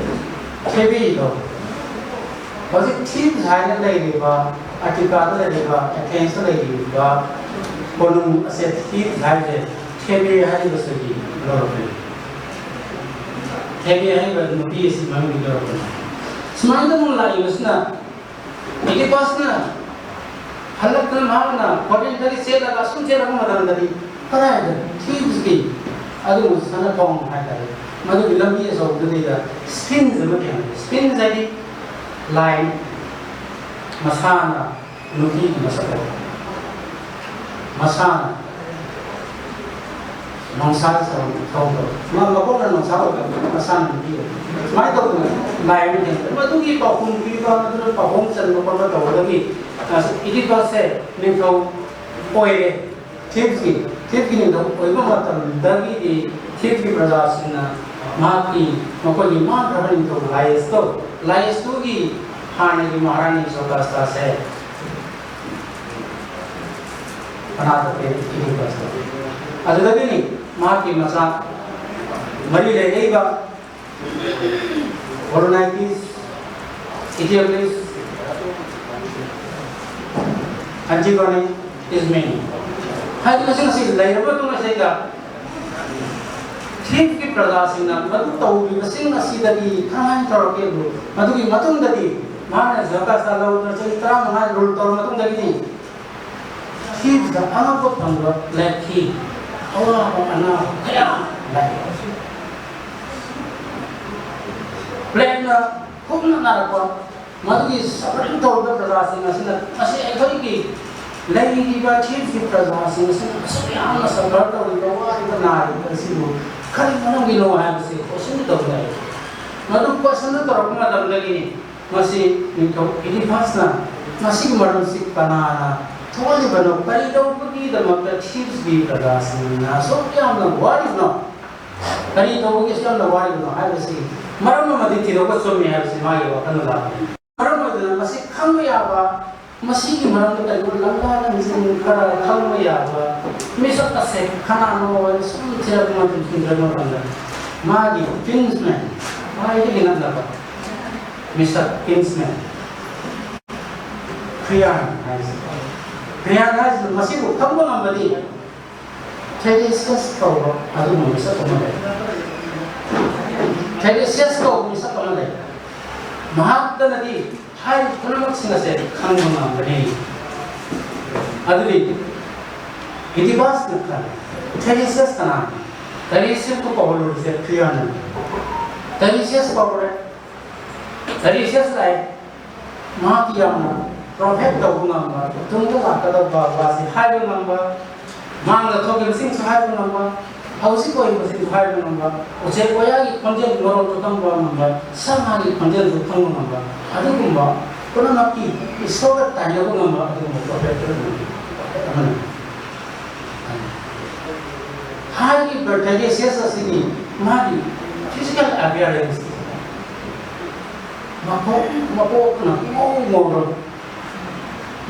ꯊꯣꯏꯕꯤꯗꯣ ꯍꯧꯖꯤꯛ ꯊꯤꯞꯁ ꯍꯥꯏꯅ ꯂꯩꯔꯤꯕ, ꯑꯦꯇꯤꯀꯥꯗ ꯂꯩꯔꯤꯕ, ꯑꯦꯊꯦꯟꯁꯇ ꯂꯩꯔꯤꯕ ꯀꯣꯅꯨꯡ ꯑꯁꯦ ꯊꯤꯞꯁ ꯍꯥꯏꯁꯦ ꯊꯦꯃꯦ ꯍꯥꯏꯔꯤꯕꯁꯤꯗꯒꯤ ꯂꯧꯔꯛꯄꯅꯤ꯫ ꯊꯦꯃꯦ ꯍꯥꯏꯔꯤꯕ ꯅꯨꯄꯤ ꯑꯁꯤ ꯃꯃꯤꯡꯗꯒꯤ ꯂꯧꯔꯛꯄꯅꯤ꯫ ꯁꯨꯃꯥꯏꯅ ꯇꯧꯅ ꯂꯥꯛꯏꯕꯁꯤꯅ, ꯏꯗꯤꯄꯁꯅ ꯍꯜꯂꯛꯇꯅ ꯃꯍꯥꯛꯅ ꯀꯣꯔꯤꯟꯊꯗꯒꯤ ꯆꯦꯜꯂꯒ ꯑꯁꯨꯝ ꯆꯦꯜꯂꯛꯄ ꯃꯇꯝꯗꯗꯤ ꯀꯗꯥꯏꯗ ꯊꯤꯕꯁꯤꯗꯤ ꯑꯗꯨꯒꯨꯝꯕ ꯁꯅꯥ ꯊꯣꯡ ꯍꯥꯏꯇꯥꯔꯦ, ꯃꯗꯨꯒꯤ ꯂꯝꯕꯤ ꯑꯆꯧꯕꯗꯨꯗꯩꯗ ꯁ꯭ꯐꯤꯟꯁ ꯑꯃ ꯊꯦꯡꯅꯩ꯫ ꯁ꯭ꯐꯤꯟꯁ ꯍꯥꯏꯗꯤ ꯂꯥꯏ ꯃꯁꯥꯅ ꯅꯨꯄꯤꯒꯤ ꯃꯁꯛ ꯑꯣꯏ꯫ ꯃꯁꯥꯅ ꯅꯣꯡꯁꯥ ꯁꯥꯕ ꯊꯧꯗꯕ꯫ ꯃꯥ ꯃꯀꯣꯛꯅ ꯅꯣꯡꯁꯥ ꯑꯣꯏꯕ, ꯃꯁꯥꯅ ꯅꯨꯄꯤ ꯑꯣꯏꯕ꯫ ꯁꯨꯃꯥꯏꯅ ꯇꯧꯗꯅ ꯂꯥꯏ ꯑꯃ ꯊꯦꯡꯅꯩ꯫ ꯃꯗꯨꯒꯤ ꯄꯥꯎꯈꯨꯝ ꯄꯤꯕ, ꯃꯗꯨꯗ ꯄꯥꯎꯈꯨꯝ ꯆꯟꯕ ꯈꯣꯠꯄ ꯇꯧꯕꯗꯒꯤ, ꯑ, ꯏꯗꯤꯄꯁꯁꯦ ꯅꯤꯡꯊꯧ ꯑꯣꯏꯔꯦ꯫ ꯊꯤꯞꯁꯀꯤ, ꯊꯤꯞꯁꯀꯤ ꯅꯤꯡꯊꯧ ꯑꯣꯏꯕ ꯃꯇꯝꯗꯒꯤꯗꯤ ꯊꯤꯞꯁꯀꯤ ꯄ꯭ꯔꯖꯥꯁꯤꯡꯅ ꯃꯍꯥꯛꯀꯤ, ꯃꯈꯣꯏꯒꯤ ꯃꯥꯡꯈ꯭ꯔꯕ ꯅꯤꯡꯊꯧ ꯂꯥꯏꯁꯇꯣ, ꯂꯥꯏꯁꯇꯨꯒꯤ ꯍꯥꯟꯅꯒꯤ ꯃꯍꯥꯔꯥꯅꯤ ꯖꯣꯀꯥꯁꯇꯥꯁꯦ ꯀꯅꯥꯗ ꯄꯤꯔꯤ? ꯏꯗꯤꯄꯁꯇ꯫ ꯑꯗꯨꯗꯒꯤꯅꯤ ꯃꯍꯥꯛꯀꯤ ꯃꯆꯥ ꯃꯔꯤ ꯂꯩꯅꯔꯤꯕ ꯀꯣꯂꯣꯅꯥꯏꯇꯤꯁ, ꯏꯊꯤꯑꯣꯀ꯭ꯂꯤꯁ, ꯑꯦꯟꯇꯤꯒꯣꯅꯤ, ꯏꯁꯃꯦꯅꯤ ꯍꯥꯏꯗꯤ ꯃꯁꯤꯡ ꯑꯁꯤ ꯂꯩꯔꯕ ꯃꯇꯨꯡ ꯑꯁꯤꯗ ꯊꯤꯞꯀꯤ ꯄ꯭ꯔꯖꯥꯁꯤꯡꯅ ꯃꯗꯨ ꯇꯧꯔꯤꯕꯁꯤꯡ ꯑꯁꯤꯗꯒꯤ ꯀꯃꯥꯏꯅ ꯇꯧꯔꯛꯀꯦ? ꯃꯗꯨꯒꯤ ꯃꯇꯨꯡꯗꯗꯤ ꯃꯥꯅ ꯖꯣꯀꯥꯁꯇꯥ ꯂꯧꯗꯨꯅ ꯆꯍꯤ ꯇꯔꯥꯃꯉꯥ ꯔꯨꯜ ꯇꯧꯔꯕ ꯃꯇꯨꯡꯗꯒꯤꯗꯤ ꯊꯤꯞꯁꯇ ꯑꯉꯛꯄ ꯐꯪꯕ ꯂꯥꯛꯈꯤ꯫ ꯑꯋꯥꯕ ꯑꯅꯥꯕ ꯀꯌꯥ ꯂꯥꯛꯏ꯫ ꯄ꯭ꯂꯦꯛꯅ ꯀꯨꯞꯅ ꯅꯥꯔꯛꯄ ꯃꯗꯨꯒꯤ ꯁꯐꯔꯤꯡ ꯇꯧꯔꯤꯕ ꯄ꯭ꯔꯖꯥꯁꯤꯡ ꯑꯁꯤꯅ ꯉꯁꯤ ꯑꯩꯈꯣꯏꯒꯤ ꯂꯩꯔꯤꯕ ꯊꯤꯞꯀꯤ ꯄ꯭ꯔꯖꯥꯁꯤꯡ ꯑꯁꯤꯅ ꯑꯁꯨꯛ ꯌꯥꯝꯅ ꯁꯐꯔ ꯇꯧꯔꯤꯕ, ꯋꯥꯔꯤꯕ, ꯅꯥꯔꯤꯕ ꯑꯁꯤꯕꯨ ꯀꯔꯤ ꯃꯔꯝꯒꯤꯅꯣ ꯍꯥꯏꯕꯁꯤ ꯀꯣꯏꯁꯟ ꯇꯧꯅꯔꯤ꯫ ꯃꯗꯨ ꯀꯣꯏꯁꯟꯗꯨ ꯇꯧꯔꯛꯄ ꯃꯇꯝꯗꯒꯤꯅꯤ ꯃꯁꯤ ꯅꯤꯡꯊꯧ ꯏꯗꯤꯄꯁꯅ ꯃꯁꯤꯒꯤ ꯃꯔꯝꯁꯤ ꯀꯅꯥꯅ ꯊꯣꯛꯍꯜꯂꯤꯕꯅꯣ? ꯀꯔꯤ ꯇꯧꯕꯒꯤꯗꯃꯛꯇ ꯊꯤꯞꯁꯀꯤ ꯄ꯭ꯔꯖꯥꯁꯤꯡꯅ ꯑꯁꯨꯛ ꯌꯥꯝꯅ ꯋꯥꯔꯤꯕꯅꯣ? ꯀꯔꯤ ꯇꯧꯕꯒꯤ ꯑꯁꯨꯛ ꯌꯥꯝꯅ ꯋꯥꯔꯤꯕꯅꯣ ꯍꯥꯏꯕꯁꯤ ꯃꯔꯝ ꯑꯃꯗꯤ ꯊꯤꯗꯣꯛꯄ ꯆꯨꯝꯃꯤ ꯍꯥꯏꯕꯁꯤ ꯃꯥꯒꯤ ꯋꯥꯈꯜꯗ ꯂꯥꯛꯄꯅꯤ꯫ ꯃꯔꯝ ꯑꯣꯏꯗꯅ ꯃꯁꯤ ꯈꯪꯕ ꯌꯥꯕ, ꯃꯁꯤꯒꯤ ꯃꯔꯝꯗ ꯀꯔꯤꯒꯨꯝꯕ ꯂꯝꯂꯥ ꯂꯝꯖꯤꯡ ꯈꯔ ꯈꯪꯕ ꯌꯥꯕ ꯃꯤꯁꯛ ꯑꯁꯦ ꯀꯅꯥꯅꯣ ꯍꯥꯏꯅ ꯁꯨꯝ ꯊꯤꯔꯛꯄ ꯃꯇꯝ, ꯊꯤꯔꯛꯄ ꯃꯇꯝꯗ ꯃꯥꯒꯤ ꯀꯤꯟꯁꯃꯦꯟ, ꯈ꯭ꯋꯥꯏꯗꯒꯤ ꯅꯛꯅꯕ ꯃꯤꯁꯛ, ꯀꯤꯟꯁꯃꯦꯟ, ꯈ꯭ꯔꯤꯌꯥꯟ ꯍꯥꯏꯁꯦ꯫ ꯈ꯭ꯔꯤꯌꯥꯟ ꯍꯥꯏꯁꯤꯅ ꯃꯁꯤꯕꯨ ꯈꯪꯕ ꯉꯝꯕꯗꯤ ꯊꯦꯔꯦꯁꯤꯌꯁ ꯀꯧꯕ ꯑꯗꯨꯒꯨꯝꯕ ꯃꯤꯁꯛ ꯑꯃ ꯂꯩ꯫ ꯊꯦꯔꯦꯁꯤꯌꯁ ꯀꯧꯕ ꯃꯤꯁꯛ ꯑꯃ ꯂꯩ꯫ ꯃꯍꯥꯛꯇꯅꯗꯤ ꯍꯥꯏꯔꯤꯕ ꯄꯨꯝꯅꯃꯛꯁꯤꯡ ꯑꯁꯦ ꯈꯪꯕ ꯉꯝꯒꯅꯤ꯫ ꯑꯗꯨꯗꯤ ꯏꯗꯤꯄꯁꯅ ꯈꯜꯂꯤ, ꯊꯦꯔꯦꯁꯤꯌꯁ ꯀꯅꯥꯅꯣ? ꯊꯦꯔꯦꯁꯤꯌꯁꯄꯨ ꯀꯧꯍꯜꯂꯨꯔꯤꯁꯦ ꯐꯤꯌꯥꯅꯅꯤ꯫ ꯊꯦꯔꯦꯁꯤꯌꯁ ꯀꯧꯔꯦ꯫ ꯊꯦꯔꯦꯁꯤꯌꯁ ꯂꯥꯛꯑꯦ꯫ ꯃꯍꯥꯛꯇꯤ ꯌꯥꯝꯅ ꯄ꯭ꯔꯣꯐꯦꯠ ꯇꯧꯕ ꯉꯝꯕ, ꯇꯨꯡꯗ ꯂꯥꯛꯀꯗꯧꯕ ꯋꯥꯁꯤ ꯍꯥꯏꯕ ꯉꯝꯕ, ꯃꯥꯡꯗ ꯊꯣꯛꯈꯤꯕꯁꯤꯡꯁꯨ ꯍꯥꯏꯕ ꯉꯝꯕ, ꯍꯧꯖꯤꯛ ꯑꯣꯏꯔꯤꯕꯁꯤꯡꯁꯨ ꯍꯥꯏꯕ ꯉꯝꯕ, ꯎꯆꯦꯛ ꯋꯥꯌꯥꯒꯤ ꯈꯣꯟꯖꯦꯜ ꯃꯔꯣꯟꯁꯨ ꯈꯪꯕ ꯉꯝꯕ, ꯁꯥ ꯉꯥꯒꯤ ꯈꯣꯟꯖꯦꯜꯁꯨ ꯈꯪꯕ ꯉꯝꯕ, ꯑꯗꯨꯒꯨꯝꯕ ꯄꯨꯝꯅꯃꯛꯀꯤ ꯏꯁꯣꯔꯒ ꯇꯥꯏꯅꯕ ꯉꯝꯕ ꯑꯗꯨꯒꯨꯝꯕ ꯄ꯭ꯔꯣꯐꯦꯠ ꯑꯃꯅꯤ꯫ ꯍꯥꯏꯔꯤꯕ ꯊꯦꯔꯦꯁꯤꯌꯁ ꯑꯁꯤꯒꯤ ꯃꯥꯒꯤ ꯐꯤꯖꯤꯀꯦꯜ ꯑꯦꯄꯤꯌꯔꯦꯟꯁ, ꯃꯀꯣꯛ ꯃꯀꯣꯛꯅ ꯏꯃꯧ ꯉꯧꯔꯕ,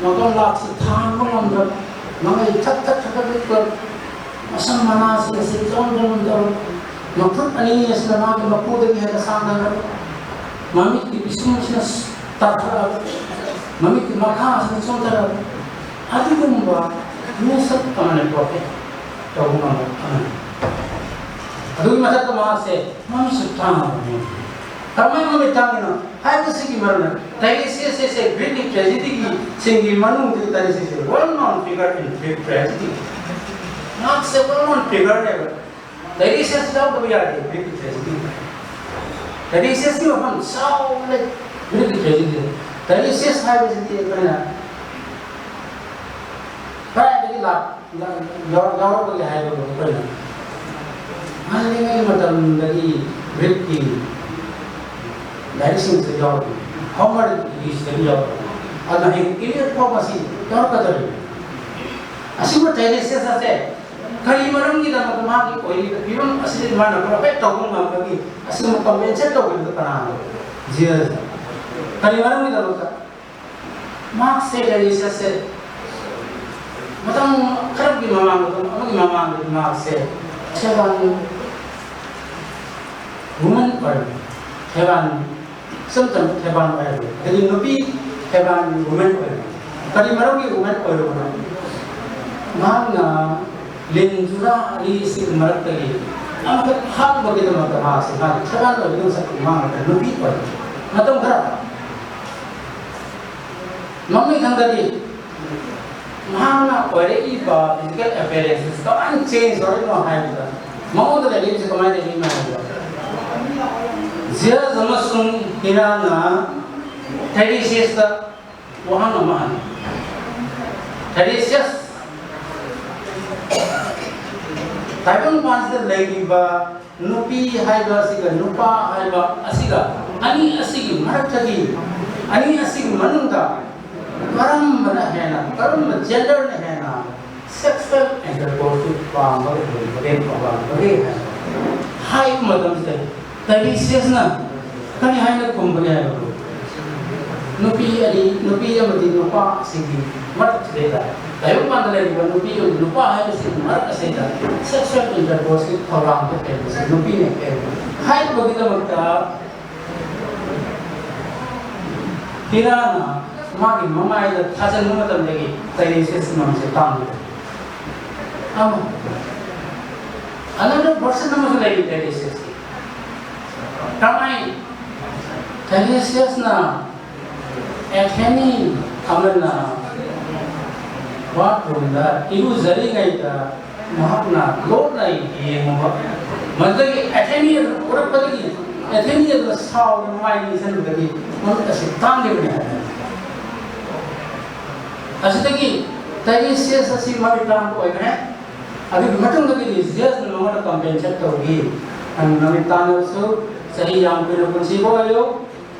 ꯃꯀꯣꯛ ꯂꯥꯛꯁꯤ ꯊꯥꯡꯕ ꯉꯝꯗ꯭ꯔꯕ, ꯃꯃꯩ ꯊꯛ ꯊꯛ ꯊꯛ ꯊꯛ ꯅꯤꯛꯄ, ꯃꯁꯝ ꯃꯅꯥꯁꯤꯡ ꯑꯁꯤ ꯆꯣꯟꯕ ꯉꯝꯗ꯭ꯔꯕ, ꯃꯈꯨꯠ ꯑꯅꯤ ꯑꯁꯤꯅ ꯃꯥꯒꯤ ꯃꯀꯨꯗꯒꯤ ꯍꯦꯟꯅ ꯁꯥꯡꯗ꯭ꯔꯕ, ꯃꯃꯤꯠꯀꯤ ꯄꯤꯁꯨꯝꯁꯤꯅ ꯇꯥꯊꯔꯛꯑꯕ, ꯃꯃꯤꯠꯀꯤ ꯃꯈꯥꯁꯤꯅ ꯆꯣꯟꯊꯔꯛꯑꯕ, ꯑꯗꯨꯒꯨꯝꯕ ꯃꯤꯁꯛ ꯑꯃꯅ ꯄ꯭ꯔꯣꯐꯦꯠ ꯇꯧꯕ ꯉꯝꯕ ꯑꯃꯅꯤ꯫ ꯑꯗꯨꯒꯤ ꯃꯊꯛꯇ ꯃꯍꯥꯛꯁꯦ ꯃꯃꯤꯠꯁꯨ ꯇꯥꯡꯉꯕꯅꯤ꯫ ꯀꯔꯝꯍꯥꯏꯅ ꯃꯃꯤꯠ ꯇꯥꯡꯉꯤꯅꯣ ꯍꯥꯏꯕꯁꯤꯒꯤ ꯃꯔꯝꯗ ꯇꯥꯏꯔꯦꯁꯤꯌꯁ ꯑꯁꯦ ꯒ꯭ꯔꯤꯛꯀꯤ ꯇ꯭ꯔꯦꯖꯤꯗꯤꯒꯤ ꯁꯤꯡꯒꯤ ꯃꯅꯨꯡꯗ ꯇꯥꯏꯔꯦꯁꯤꯌꯁ ꯁꯦ well known figure in Greek tragedy꯫ ꯃꯍꯥꯛꯁꯦ well known figure ꯅꯦꯕ꯫ ꯇꯥꯏꯔꯦꯁꯤꯌꯁ ꯌꯥꯎꯗꯕ ꯌꯥꯗꯦ ꯒ꯭ꯔꯤꯛꯀꯤ ꯇ꯭ꯔꯦꯖꯤꯗꯤ꯫ ꯇꯥꯏꯔꯦꯁꯤꯌꯁꯀꯤ ꯃꯐꯝ ꯆꯥꯎꯅ ꯂꯩ ꯒ꯭ꯔꯤꯛꯀꯤ ꯇ꯭ꯔꯦꯖꯤꯗꯤ꯫ ꯇꯥꯏꯔꯦꯁꯤꯌꯁ ꯍꯥꯏꯕꯁꯤꯗꯤ ꯑꯩꯈꯣꯏꯅ ꯀꯗꯥꯏꯗꯒꯤ ꯂꯥꯛ-, ꯂꯥꯛ-, ꯌꯥꯎꯔꯛꯄꯒꯦ ꯍꯥꯏꯕꯗꯣ ꯑꯩꯈꯣꯏꯅ ꯉꯜꯂꯤꯉꯩ ꯃꯇꯝꯗꯒꯤ ꯒ꯭ꯔꯤꯛꯀꯤ ꯂꯥꯏꯔꯤꯛꯁꯤꯡꯁꯤꯗ ꯌꯥꯎꯔꯛꯄꯅꯤ꯫ ꯍꯣꯃꯔꯒꯤꯁꯤꯗꯒꯤ ꯌꯥꯎꯔꯛꯄꯅꯤ꯫ ꯑꯗꯨꯅ ꯍꯌꯦꯡ ꯏꯂꯤꯌꯠ ꯐꯥꯎ ꯃꯁꯤ ꯌꯥꯎꯔꯛꯀꯗꯧꯔꯤꯕꯅꯤ꯫ ꯑꯁꯤꯒꯨꯝꯕ ꯇꯥꯏꯔꯦꯁꯤꯌꯁ ꯑꯁꯦ ꯀꯔꯤ ꯃꯔꯝꯒꯤꯗꯃꯛꯇ ꯃꯥꯒꯤ ꯑꯣꯏꯔꯤꯕ ꯐꯤꯕꯝ ꯑꯁꯤꯗ ꯃꯥꯅ ꯄ꯭ꯔꯣꯐꯦꯠ ꯇꯧꯕ ꯉꯝꯕꯒꯤ ꯑꯁꯤꯒꯨꯝꯕ ꯀꯝꯄꯦꯟꯁꯦꯠ ꯇꯧꯕꯤꯕꯗꯨ ꯀꯅꯥꯅꯣ? ꯖꯤꯖꯁꯅ꯫ ꯀꯔꯤ ꯃꯔꯝꯒꯤꯗꯃꯛꯇ? ꯃꯍꯥꯛꯁꯦ ꯇꯥꯏꯔꯦꯁꯤꯌꯁꯁꯦ ꯃꯇꯝ ꯈꯔꯒꯤ ꯃꯃꯥꯡꯗ, ꯃꯇꯝ ꯑꯃꯒꯤ ꯃꯃꯥꯡꯗꯗꯤ ꯃꯍꯥꯛꯁꯦ ꯊꯦꯕꯥꯟ ꯋꯨꯃꯟ ꯑꯣꯏꯔꯝꯃꯤ꯫ ꯊꯦꯕꯥꯟ ꯏꯆꯝ ꯆꯝꯕ ꯊꯦꯕꯥꯟ ꯑꯣꯏꯔꯝꯃꯤ꯫ ꯑꯗꯒꯤ ꯅꯨꯄꯤ ꯊꯦꯕꯥꯟ ꯋꯨꯃꯟ ꯑꯣꯏꯔꯝꯃꯤ꯫ ꯀꯔꯤ ꯃꯔꯝꯒꯤ ꯋꯨꯃꯟ ꯑꯣꯏꯔꯨꯕꯅꯣ? ꯃꯍꯥꯛꯅ ꯂꯤꯟ ꯖꯨꯔꯥ ꯑꯅꯤꯁꯤꯒꯤ ꯃꯔꯛꯇꯒꯤ ꯑꯃꯈꯛ ꯍꯥꯠꯄꯒꯤꯗꯃꯛꯇ ꯃꯍꯥꯛꯁꯤ ꯃꯥꯒꯤ ꯊꯋꯥꯏ ꯑꯣꯏꯕ ꯃꯁꯛ ꯃꯥꯡꯂꯒ ꯅꯨꯄꯤ ꯑꯣꯏ꯫ ꯃꯇꯝ ꯈꯔ ꯃꯃꯤꯠ ꯈꯪꯗꯕꯤ ꯃꯍꯥꯛꯅ ꯑꯣꯏꯔꯛꯏꯕ physical appearance ꯀꯃꯥꯏꯅ change ꯑꯣꯏꯔꯤꯅꯣ ꯍꯥꯏꯕꯗ, ꯃꯉꯣꯟꯗ ꯂꯩꯔꯤꯕꯁꯤ ꯀꯃꯥꯏꯅ ꯂꯩꯔꯤꯅꯣ ꯍꯥꯏꯕꯗ, ꯖꯤꯌꯁ ꯑꯃꯁꯨꯡ ꯍꯤꯔꯥꯅ ꯊꯥꯏꯔꯤꯁꯤꯌꯁꯇ ꯋꯥꯍꯪ ꯑꯃ ꯍꯪꯉꯤ꯫ ꯊꯥꯏꯔꯤꯁꯤꯌꯁ, ꯇꯥꯏꯕꯪꯄꯥꯟꯁꯤꯗ ꯂꯩꯔꯤꯕ ꯅꯨꯄꯤ ꯍꯥꯏꯕ ꯑꯁꯤꯒ ꯅꯨꯄꯥ ꯍꯥꯏꯕ ꯑꯁꯤꯒ, ꯑꯅꯤ ꯑꯁꯤꯒꯤ ꯃꯔꯛꯇꯒꯤ, ꯑꯅꯤ ꯑꯁꯤꯒꯤ ꯃꯅꯨꯡꯗ ꯀꯔꯝꯕꯅ ꯍꯦꯟꯅ, ꯀꯔꯝꯕ genderꯅ ꯍꯦꯟꯅ sexual intercourse ꯄꯥꯝꯕꯒꯦ, ꯍꯩꯕꯒꯦ, ꯄꯥꯝꯕꯒꯦ ꯍꯥꯏꯕ ꯍꯥꯏꯕ ꯃꯇꯝꯁꯤꯗ, ꯊꯥꯏꯔꯤꯁꯤꯌꯁꯅ ꯀꯔꯤ ꯍꯥꯏꯅ ꯈꯨꯝꯕꯒꯦ ꯍꯥꯏꯕꯕꯨ, ꯅꯨꯄꯤ ꯑꯅꯤ, ꯅꯨꯄꯤ ꯑꯃꯗꯤ ꯅꯨꯄꯥ ꯑꯁꯤꯒꯤ ꯃꯔꯛꯁꯤꯗꯩꯗ, ꯇꯥꯏꯕꯪꯄꯥꯟꯗ ꯂꯩꯔꯤꯕ ꯅꯨꯄꯤ ꯑꯃꯗꯤ ꯅꯨꯄꯥ ꯍꯥꯏꯕꯁꯤꯒꯤ ꯃꯔꯛ ꯑꯁꯤꯗ sexual intercourseꯀꯤ ꯊꯧꯔꯥꯡꯗ ꯂꯩꯕꯁꯤ ꯅꯨꯄꯤꯅ ꯍꯦꯜꯂꯤ ꯍꯥꯏꯕꯒꯤꯗꯃꯛꯇ, ꯍꯤꯔꯥꯅ ꯃꯥꯒꯤ ꯃꯃꯥꯏꯗ ꯊꯥꯖꯤꯟꯕ ꯃꯇꯝꯗꯒꯤ ꯊꯥꯏꯔꯤꯁꯤꯌꯁ ꯃꯃꯤꯁꯦ ꯇꯥꯡꯂꯦ꯫ ꯑꯃ, another version ꯑꯃꯁꯨ ꯂꯩꯔꯤ ꯊꯥꯏꯔꯤꯁꯤꯌꯁꯀꯤ꯫ ꯀꯃꯥꯏ? ꯊꯥꯏꯔꯤꯁꯤꯌꯁꯅ ꯑꯦꯊꯦꯅꯤ ꯑꯃꯅ bathroomꯗ ꯏꯔꯨꯖꯔꯤꯉꯩꯗ ꯃꯍꯥꯛꯅ ꯂꯣꯠꯅ ꯌꯦꯡꯉꯨꯕ, ꯃꯗꯨꯗꯒꯤ ꯑꯦꯊꯦꯅꯤ ꯑꯗꯨ ꯎꯔꯛꯄꯗꯒꯤ ꯑꯦꯊꯦꯅꯤ ꯑꯗꯨꯅ ꯁꯥꯎꯗꯨꯅ ꯃꯃꯥꯏ ꯅꯤꯡꯁꯤꯡꯕꯗꯒꯤ ꯃꯃꯤꯠ ꯑꯁꯤ ꯇꯥꯡꯈꯤꯕꯅꯤ ꯍꯥꯏꯕꯅꯤ꯫ ꯑꯁꯤꯗꯒꯤ ꯊꯥꯏꯔꯤꯁꯤꯌꯁ ꯑꯁꯤ ꯃꯃꯤꯠ ꯇꯥꯡꯕ ꯑꯣꯏꯈ꯭ꯔꯦ꯫ ꯑꯗꯨꯒꯤ ꯃꯇꯨꯡꯗꯒꯤꯗꯤ ꯖꯤꯌꯁꯅ ꯃꯉꯣꯟꯗ compensate ꯇꯧꯈꯤ꯫ ꯅꯪ ꯃꯃꯤꯠ ꯇꯥꯡꯂꯕꯁꯨ ꯆꯍꯤ ꯌꯥꯝ ꯀꯨꯏꯅ ꯄꯨꯟꯁꯤꯕ ꯑꯣꯏꯌꯨ꯫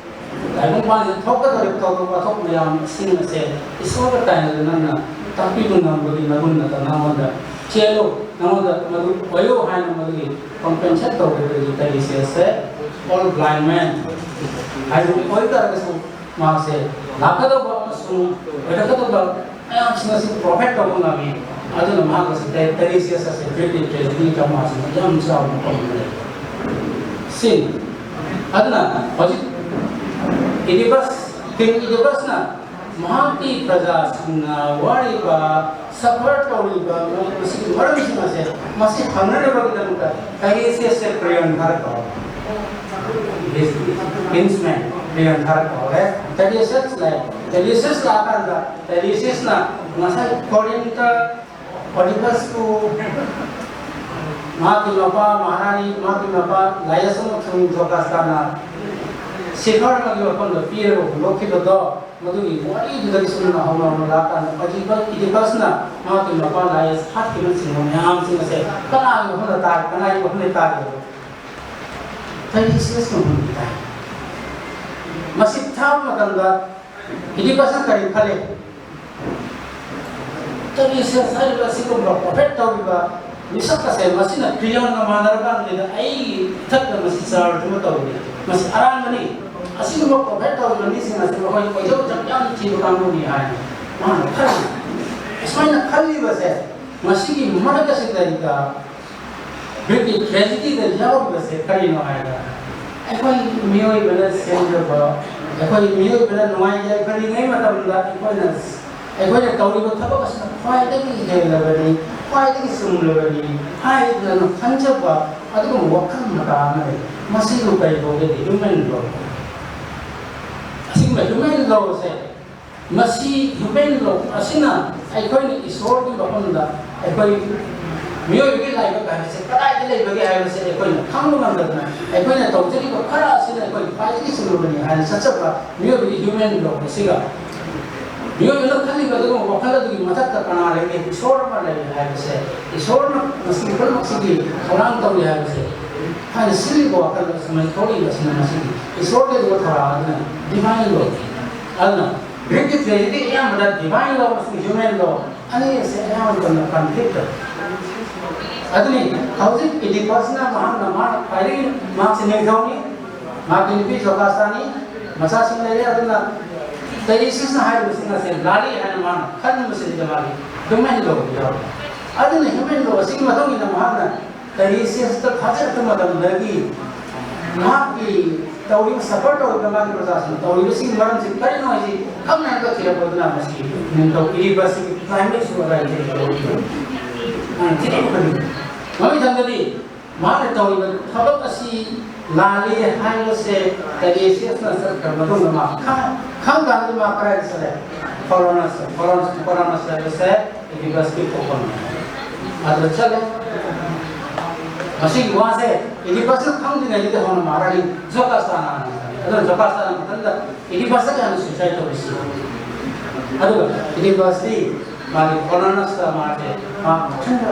ꯇꯥꯏꯕꯪꯄꯥꯟꯁꯤꯗ ꯊꯣꯛꯀꯗꯧꯔꯤꯕ ꯊꯧꯗꯣꯛ ꯋꯥꯊꯣꯛ ꯃꯌꯥꯝꯁꯤꯡ ꯑꯁꯦ ꯏꯁꯣꯔꯒ ꯇꯥꯏꯅꯗꯨꯅ ꯅꯪꯅ ꯇꯥꯛꯄꯤꯕ ꯉꯝꯕꯒꯤ ꯃꯒꯨꯟ ꯑꯗꯨ ꯅꯉꯣꯟꯗ ꯆꯦꯜꯂꯨ, ꯅꯉꯣꯟꯗ ꯃꯗꯨ ꯑꯣꯏꯌꯨ ꯍꯥꯏꯅ ꯃꯗꯨꯒꯤ compensate ꯇꯧꯕꯤꯕꯒꯤ ꯊꯥꯏꯔꯤꯁꯤꯌꯁꯁꯦ all blind man ꯍꯥꯏꯕ ꯑꯣꯏꯇꯥꯔꯒꯁꯨ, ꯃꯍꯥꯛꯁꯦ ꯂꯥꯛꯀꯗꯧꯕ ꯑꯃꯁꯨꯡ ꯑꯣꯏꯔꯛꯀꯗꯧꯕ ꯃꯌꯥꯝꯁꯤꯡ ꯑꯁꯤ profit ꯇꯧꯕ ꯉꯝꯃꯤ꯫ ꯑꯗꯨꯅ ꯃꯍꯥꯛ ꯑꯁꯤ ꯊꯥꯏ-, ꯊꯥꯏꯔꯤꯁꯤꯌꯁ ꯑꯁꯤ Greek tragedy dramaꯁꯤꯡꯗ ꯌꯥꯝ ꯆꯥꯎꯅ ꯐꯪꯕ ꯂꯩ꯫ ꯁꯤꯅꯤ꯫ ꯑꯗꯨꯅ ꯍꯧꯖꯤꯛ Oedipus, King Oedipusꯅ ꯃꯍꯥꯛꯀꯤ ꯄ꯭ꯔꯖꯥꯁꯤꯡꯅ ꯋꯥꯔꯤꯕ, ꯁꯐꯔ ꯇꯧꯔꯤꯕ ꯃꯁꯤꯒꯤ ꯃꯔꯝꯁꯤꯡ ꯑꯁꯦ ꯃꯁꯤ ꯐꯪꯅꯅꯕꯒꯤꯗꯃꯛꯇ ꯇꯥꯏꯔꯤꯁꯤꯌꯁꯁꯦ ꯀ꯭ꯔꯦꯌꯣꯟ ꯊꯥꯔꯛꯄ ꯍꯧꯔꯦ꯫ ꯀ꯭ꯔꯦꯌꯣꯟ ꯊꯥꯔꯛꯄ ꯍꯧꯔꯦ꯫ ꯇꯥꯏꯔꯤꯁꯤꯌꯁ ꯂꯥꯛꯑꯦ꯫ ꯇꯥꯏꯔꯤꯁꯤꯌꯁ ꯂꯥꯛꯑꯀꯥꯟꯗ ꯇꯥꯏꯔꯤꯁꯤꯌꯁꯅ ꯉꯁꯥꯏ ꯀꯣꯔꯤꯟꯇ ꯑꯣꯗꯤꯄꯁꯄꯨ ꯃꯍꯥꯛꯀꯤ ꯃꯄꯥ ꯃꯍꯥꯔꯥꯅꯤ, ꯃꯍꯥꯛꯀꯤ ꯃꯄꯥ ꯂꯥꯏꯌꯁ ꯑꯃꯁꯨꯡ ꯖꯣꯀꯥꯁꯇꯥꯅ ꯁꯤꯈꯔ ꯑꯃꯒꯤ ꯃꯐꯝꯗ ꯄꯤꯔꯒ ꯍꯨꯟꯗꯣꯛꯈꯤꯕꯗꯣ, ꯃꯗꯨꯒꯤ ꯋꯥꯔꯤꯗꯨꯗꯒꯤ ꯁꯨꯝ ꯍꯧꯅ ꯍꯧꯅ ꯂꯥꯛꯀꯥꯟꯗ ꯑꯣꯗꯤꯄ-, ꯑꯣꯗꯤꯄꯁꯅ ꯃꯍꯥꯛꯀꯤ ꯃꯄꯥ ꯂꯥꯏꯌꯁ ꯍꯥꯠꯈꯤꯕꯅꯆꯤꯡꯕ ꯃꯌꯥꯝꯁꯤꯡ ꯑꯁꯦ ꯀꯅꯥꯒꯤ ꯃꯐꯝꯗ ꯇꯥꯔꯤ, ꯀꯅꯥꯒꯤ ꯃꯐꯝꯗ ꯇꯥꯔꯤꯕꯅꯣ? ꯇꯥꯏꯔꯤꯁꯤꯌꯁꯀꯤ ꯃꯐꯝꯗ ꯇꯥꯏ꯫ ꯃꯁꯤ ꯊꯥꯕ ꯃꯇꯝꯗ ꯑꯣꯗꯤꯄꯁꯅ ꯀꯔꯤ ꯈꯜꯂꯤ? ꯇꯥꯏꯔꯤꯁꯤꯌꯁ ꯍꯥꯏꯔꯤꯕ ꯑꯁꯤꯒꯨꯝꯕ ꯄ꯭ꯔꯣꯐꯦꯠ ꯇꯧꯔꯤꯕ ꯃꯤꯁꯛ ꯑꯁꯦ ꯃꯁꯤꯅ ꯀ꯭ꯔꯤꯌꯣꯟꯒ ꯃꯥꯟꯅꯔꯀꯥꯟꯗ ꯑꯩꯒꯤ ꯏꯊꯛꯇ ꯃꯁꯤ ꯆꯥꯔꯖ ꯑꯃ ꯇꯧꯔꯤ꯫ ꯃꯁꯤ ꯑꯔꯥꯟꯕꯅꯤ꯫ ꯑꯁꯤꯒꯨꯝꯕ ꯄ꯭ꯔꯣꯐꯦꯠ ꯇꯧꯔꯤꯕ ꯃꯤꯁꯤꯡ ꯑꯁꯤ ꯃꯈꯣꯏ ꯑꯣꯏꯖꯕ ꯌꯥꯝ ꯊꯤꯕ ꯀꯥꯡꯕꯨꯅꯤ ꯍꯥꯏꯅ ꯃꯥꯅ ꯈꯜꯂꯤ꯫ ꯑꯁꯨꯃꯥꯏꯅ ꯈꯜꯂꯤꯕꯁꯦ ꯃꯁꯤꯒꯤ ꯃꯔꯛ ꯑꯁꯤꯗꯩꯗ ꯒ꯭ꯔꯤꯛꯀꯤ ꯇ꯭ꯔꯦꯖꯤꯗꯤꯗ ꯌꯥꯎꯔꯤꯕꯁꯦ ꯀꯔꯤꯅꯣ ꯍꯥꯏꯔꯒ, ꯑꯩꯈꯣꯏ ꯃꯤꯑꯣꯏꯕꯅ ꯁꯦꯝꯖꯕ, ꯑꯩꯈꯣꯏ ꯃꯤꯑꯣꯏꯕꯅ ꯅꯨꯡꯉꯥꯏ ꯌꯥꯏꯐꯔꯤꯉꯩ ꯃꯇꯝꯗ ꯑꯩꯈꯣꯏꯅ, ꯑꯩꯈꯣꯏꯅ ꯇꯧꯔꯤꯕ ꯊꯕꯛ ꯑꯁꯤꯅ ꯈ꯭ꯋꯥꯏꯗꯒꯤ ꯍꯦꯜꯂꯕꯅꯤ, ꯈ꯭ꯋꯥꯏꯗꯒꯤ ꯆꯨꯝꯂꯕꯅꯤ ꯍꯥꯏꯗꯅ ꯈꯟꯖꯕ ꯑꯗꯨꯒꯨꯝꯕ ꯋꯥꯈꯜ ꯃꯇꯥ ꯑꯃ ꯂꯩ꯫ ꯃꯁꯤꯕꯨ ꯀꯔꯤ ꯀꯧꯒꯦꯗꯤ ꯍ꯭ꯌꯨꯃꯦꯟ ꯂꯣ꯫ ꯑꯁꯤꯒꯨꯝꯕ ꯍ꯭ꯌꯨꯃꯦꯟ ꯂꯣꯁꯦ ꯃꯁꯤ ꯍ꯭ꯌꯨꯃꯦꯟ ꯂꯣ ꯑꯁꯤꯅ ꯑꯩꯈꯣꯏꯅ ꯏꯁꯣꯔꯒꯤ ꯃꯐꯝꯗ ꯑꯩꯈꯣꯏ ꯃꯤꯑꯣꯏꯕꯒꯤ ꯂꯥꯏꯕꯛ ꯍꯥꯏꯕꯁꯦ ꯀꯗꯥꯏꯗ ꯂꯩꯕꯒꯦ ꯍꯥꯏꯕꯁꯦ ꯑꯩꯈꯣꯏꯅ ꯈꯪꯕ ꯉꯝꯗꯗꯅ ꯑꯩꯈꯣꯏꯅ ꯇꯧꯖꯔꯤꯕ ꯈꯔ ꯑꯁꯤꯅ ꯑꯩꯈꯣꯏ ꯈ꯭ꯋꯥꯏꯗꯒꯤ ꯆꯨꯝꯂꯕꯅꯤ ꯍꯥꯏꯅ ꯆꯠꯆꯕ ꯃꯤꯑꯣꯏꯕꯒꯤ ꯍ꯭ꯌꯨꯃꯦꯟ ꯂꯣ ꯑꯁꯤꯒ ꯃꯤꯑꯣꯏꯕꯅ ꯈꯜꯂꯤꯕ ꯑꯗꯨꯒꯨꯝꯕ ꯋꯥꯈꯜ ꯑꯗꯨꯒꯤ ꯃꯊꯛꯇ ꯀꯅꯥ ꯂꯩꯒꯦ? ꯏꯁꯣꯔ ꯑꯃ ꯂꯩ ꯍꯥꯏꯕꯁꯦ, ꯏꯁꯣꯔꯅ ꯃꯁꯤꯒꯤ ꯄꯨꯝꯅꯃꯛꯁꯤꯒꯤ ꯊꯧꯔꯥꯡ ꯇꯧꯔꯤ ꯍꯥꯏꯕꯁꯦ ꯍꯥꯏꯅ ꯁꯤꯜꯂꯤꯕ ꯋꯥꯈꯜ ꯑꯁꯨꯃꯥꯏꯅ ꯊꯣꯛꯂꯛꯏꯕꯁꯤꯅ ꯃꯁꯤꯒꯤ ꯏꯁꯣꯔꯒꯤ ꯑꯗꯨꯒ ꯊꯧꯔꯥꯡ ꯑꯗꯨꯅ ꯗꯤꯚꯥꯏꯟ ꯂꯣ꯫ ꯑꯗꯨꯅ ꯒ꯭ꯔꯤꯛꯀꯤ ꯇ꯭ꯔꯦꯖꯤꯗꯤ ꯑꯌꯥꯝꯕꯗ ꯗꯤꯚꯥꯏꯟ ꯂꯣ ꯑꯃꯁꯨꯡ ꯍ꯭ꯌꯨꯃꯦꯟ ꯂꯣ ꯑꯅꯤ ꯑꯁꯦ ꯑꯌꯥꯝꯕ ꯃꯇꯝꯗ ꯀꯟꯐ꯭ꯂꯤꯛ ꯇꯧꯏ꯫ ꯑꯗꯨꯅꯤ ꯍꯧꯖꯤꯛ ꯏꯗꯤꯄꯁꯅ ꯃꯍꯥꯛꯅ ꯃꯥꯅ ꯈ꯭ꯋꯥꯏꯗꯒꯤ ꯃꯍꯥꯛꯁꯦ ꯅꯤꯡꯊꯧꯅꯤ, ꯃꯍꯥꯛꯀꯤ ꯅꯨꯄꯤ ꯖꯣꯀꯥꯁꯇꯥꯅꯤ, ꯃꯆꯥꯁꯤꯡ ꯂꯩꯔꯦ꯫ ꯑꯗꯨꯅ ꯇꯥꯏꯔꯤꯁꯤꯁꯅ ꯍꯥꯏꯔꯤꯕꯁꯤꯡ ꯑꯁꯦ ꯂꯥꯜꯂꯤ ꯍꯥꯏꯅ ꯃꯥꯅ ꯈꯟꯕꯁꯤꯗ ꯃꯥꯒꯤ ꯍ꯭ꯌꯨꯃꯦꯟ ꯂꯣ ꯌꯥꯎꯔꯤ꯫ ꯑꯗꯨꯅ ꯍ꯭ꯌꯨꯃꯦꯟ ꯂꯣ ꯑꯁꯤꯒꯤ ꯃꯇꯨꯡ ꯏꯟꯅ ꯃꯍꯥꯛꯅ ꯇꯥꯏꯔꯤꯁꯤꯁꯇ ꯊꯥꯖꯔꯛꯄ ꯃꯇꯝꯗꯒꯤ ꯃꯍꯥꯛꯀꯤ ꯇꯧꯔꯤꯕ, ꯁꯐꯔ ꯇꯧꯔꯤꯕ ꯃꯥꯒꯤ ꯄ꯭ꯔꯖꯥꯁꯤꯡ ꯇꯧꯔꯤꯕꯁꯤꯒꯤ ꯃꯔꯝꯁꯤ ꯀꯔꯤꯅꯣ ꯍꯥꯏꯁꯤ ꯈꯪꯅ ꯍꯦꯛꯇ ꯊꯤꯔꯛꯄꯗꯨꯅ ꯃꯁꯤ ꯅꯤꯡꯊꯧ ꯏꯔꯤꯕꯁꯤꯒꯤ ꯀ꯭ꯂꯥꯏꯃꯦꯠꯁꯨ ꯑꯗꯥꯏꯗꯒꯤ ꯂꯧꯔꯛꯈꯤꯕ꯫ ꯑ, ꯊꯤꯔꯛꯄꯅꯤ꯫ ꯃꯃꯤꯊꯪꯗꯗꯤ ꯃꯥꯅ ꯇꯧꯔꯤꯕ ꯊꯕꯛ ꯑꯁꯤ ꯂꯥꯜꯂꯤ ꯍꯥꯏꯕꯁꯦ ꯇꯔꯦꯠꯁꯤ ꯑꯁꯤꯅ ꯆꯠꯈ꯭ꯔ ꯃꯇꯨꯡꯗ ꯃꯥ ꯈꯪ-, ꯈꯪ ꯀꯥꯟꯗ ꯃꯥ ꯀꯗꯥꯏꯗ ꯆꯠꯂꯦ? ꯀꯣꯂꯣꯅꯁꯇ꯫ ꯀꯣꯂꯣꯅꯁ-, ꯀꯣꯂꯣꯅꯁ ꯍꯥꯏꯕꯁꯦ ꯏꯗꯤꯄꯁꯀꯤ ꯄꯣꯛꯐꯝꯅꯤ꯫ ꯑꯗꯨꯗ ꯆꯠꯂꯦ꯫ ꯃꯁꯤꯒꯤ ꯋꯥꯁꯦ ꯏꯗꯤꯄꯁꯅ ꯈꯪꯗ꯭ꯔꯤꯉꯩꯗꯒꯤ ꯍꯧꯅ ꯃꯥꯔꯥꯅꯤ ꯖꯣꯀꯥꯁꯇꯥꯅ ꯍꯥꯟꯅ ꯈꯪꯉꯤ꯫ ꯑꯗꯨꯅ ꯖꯣꯀꯥꯁꯇꯥꯅ ꯃꯊꯟꯇ ꯏꯗꯤꯄꯁꯇ ꯍꯥꯟꯅ ꯁꯨꯏꯁꯥꯏꯠ ꯇꯧꯔꯤꯁꯤ꯫ ꯑꯗꯨꯒ ꯏꯗꯤꯄꯁꯇꯤ ꯃꯥꯒꯤ ꯀꯣꯂꯣꯅꯁꯇ ꯃꯥꯁꯦ ꯃꯥ ꯃꯊꯟꯇ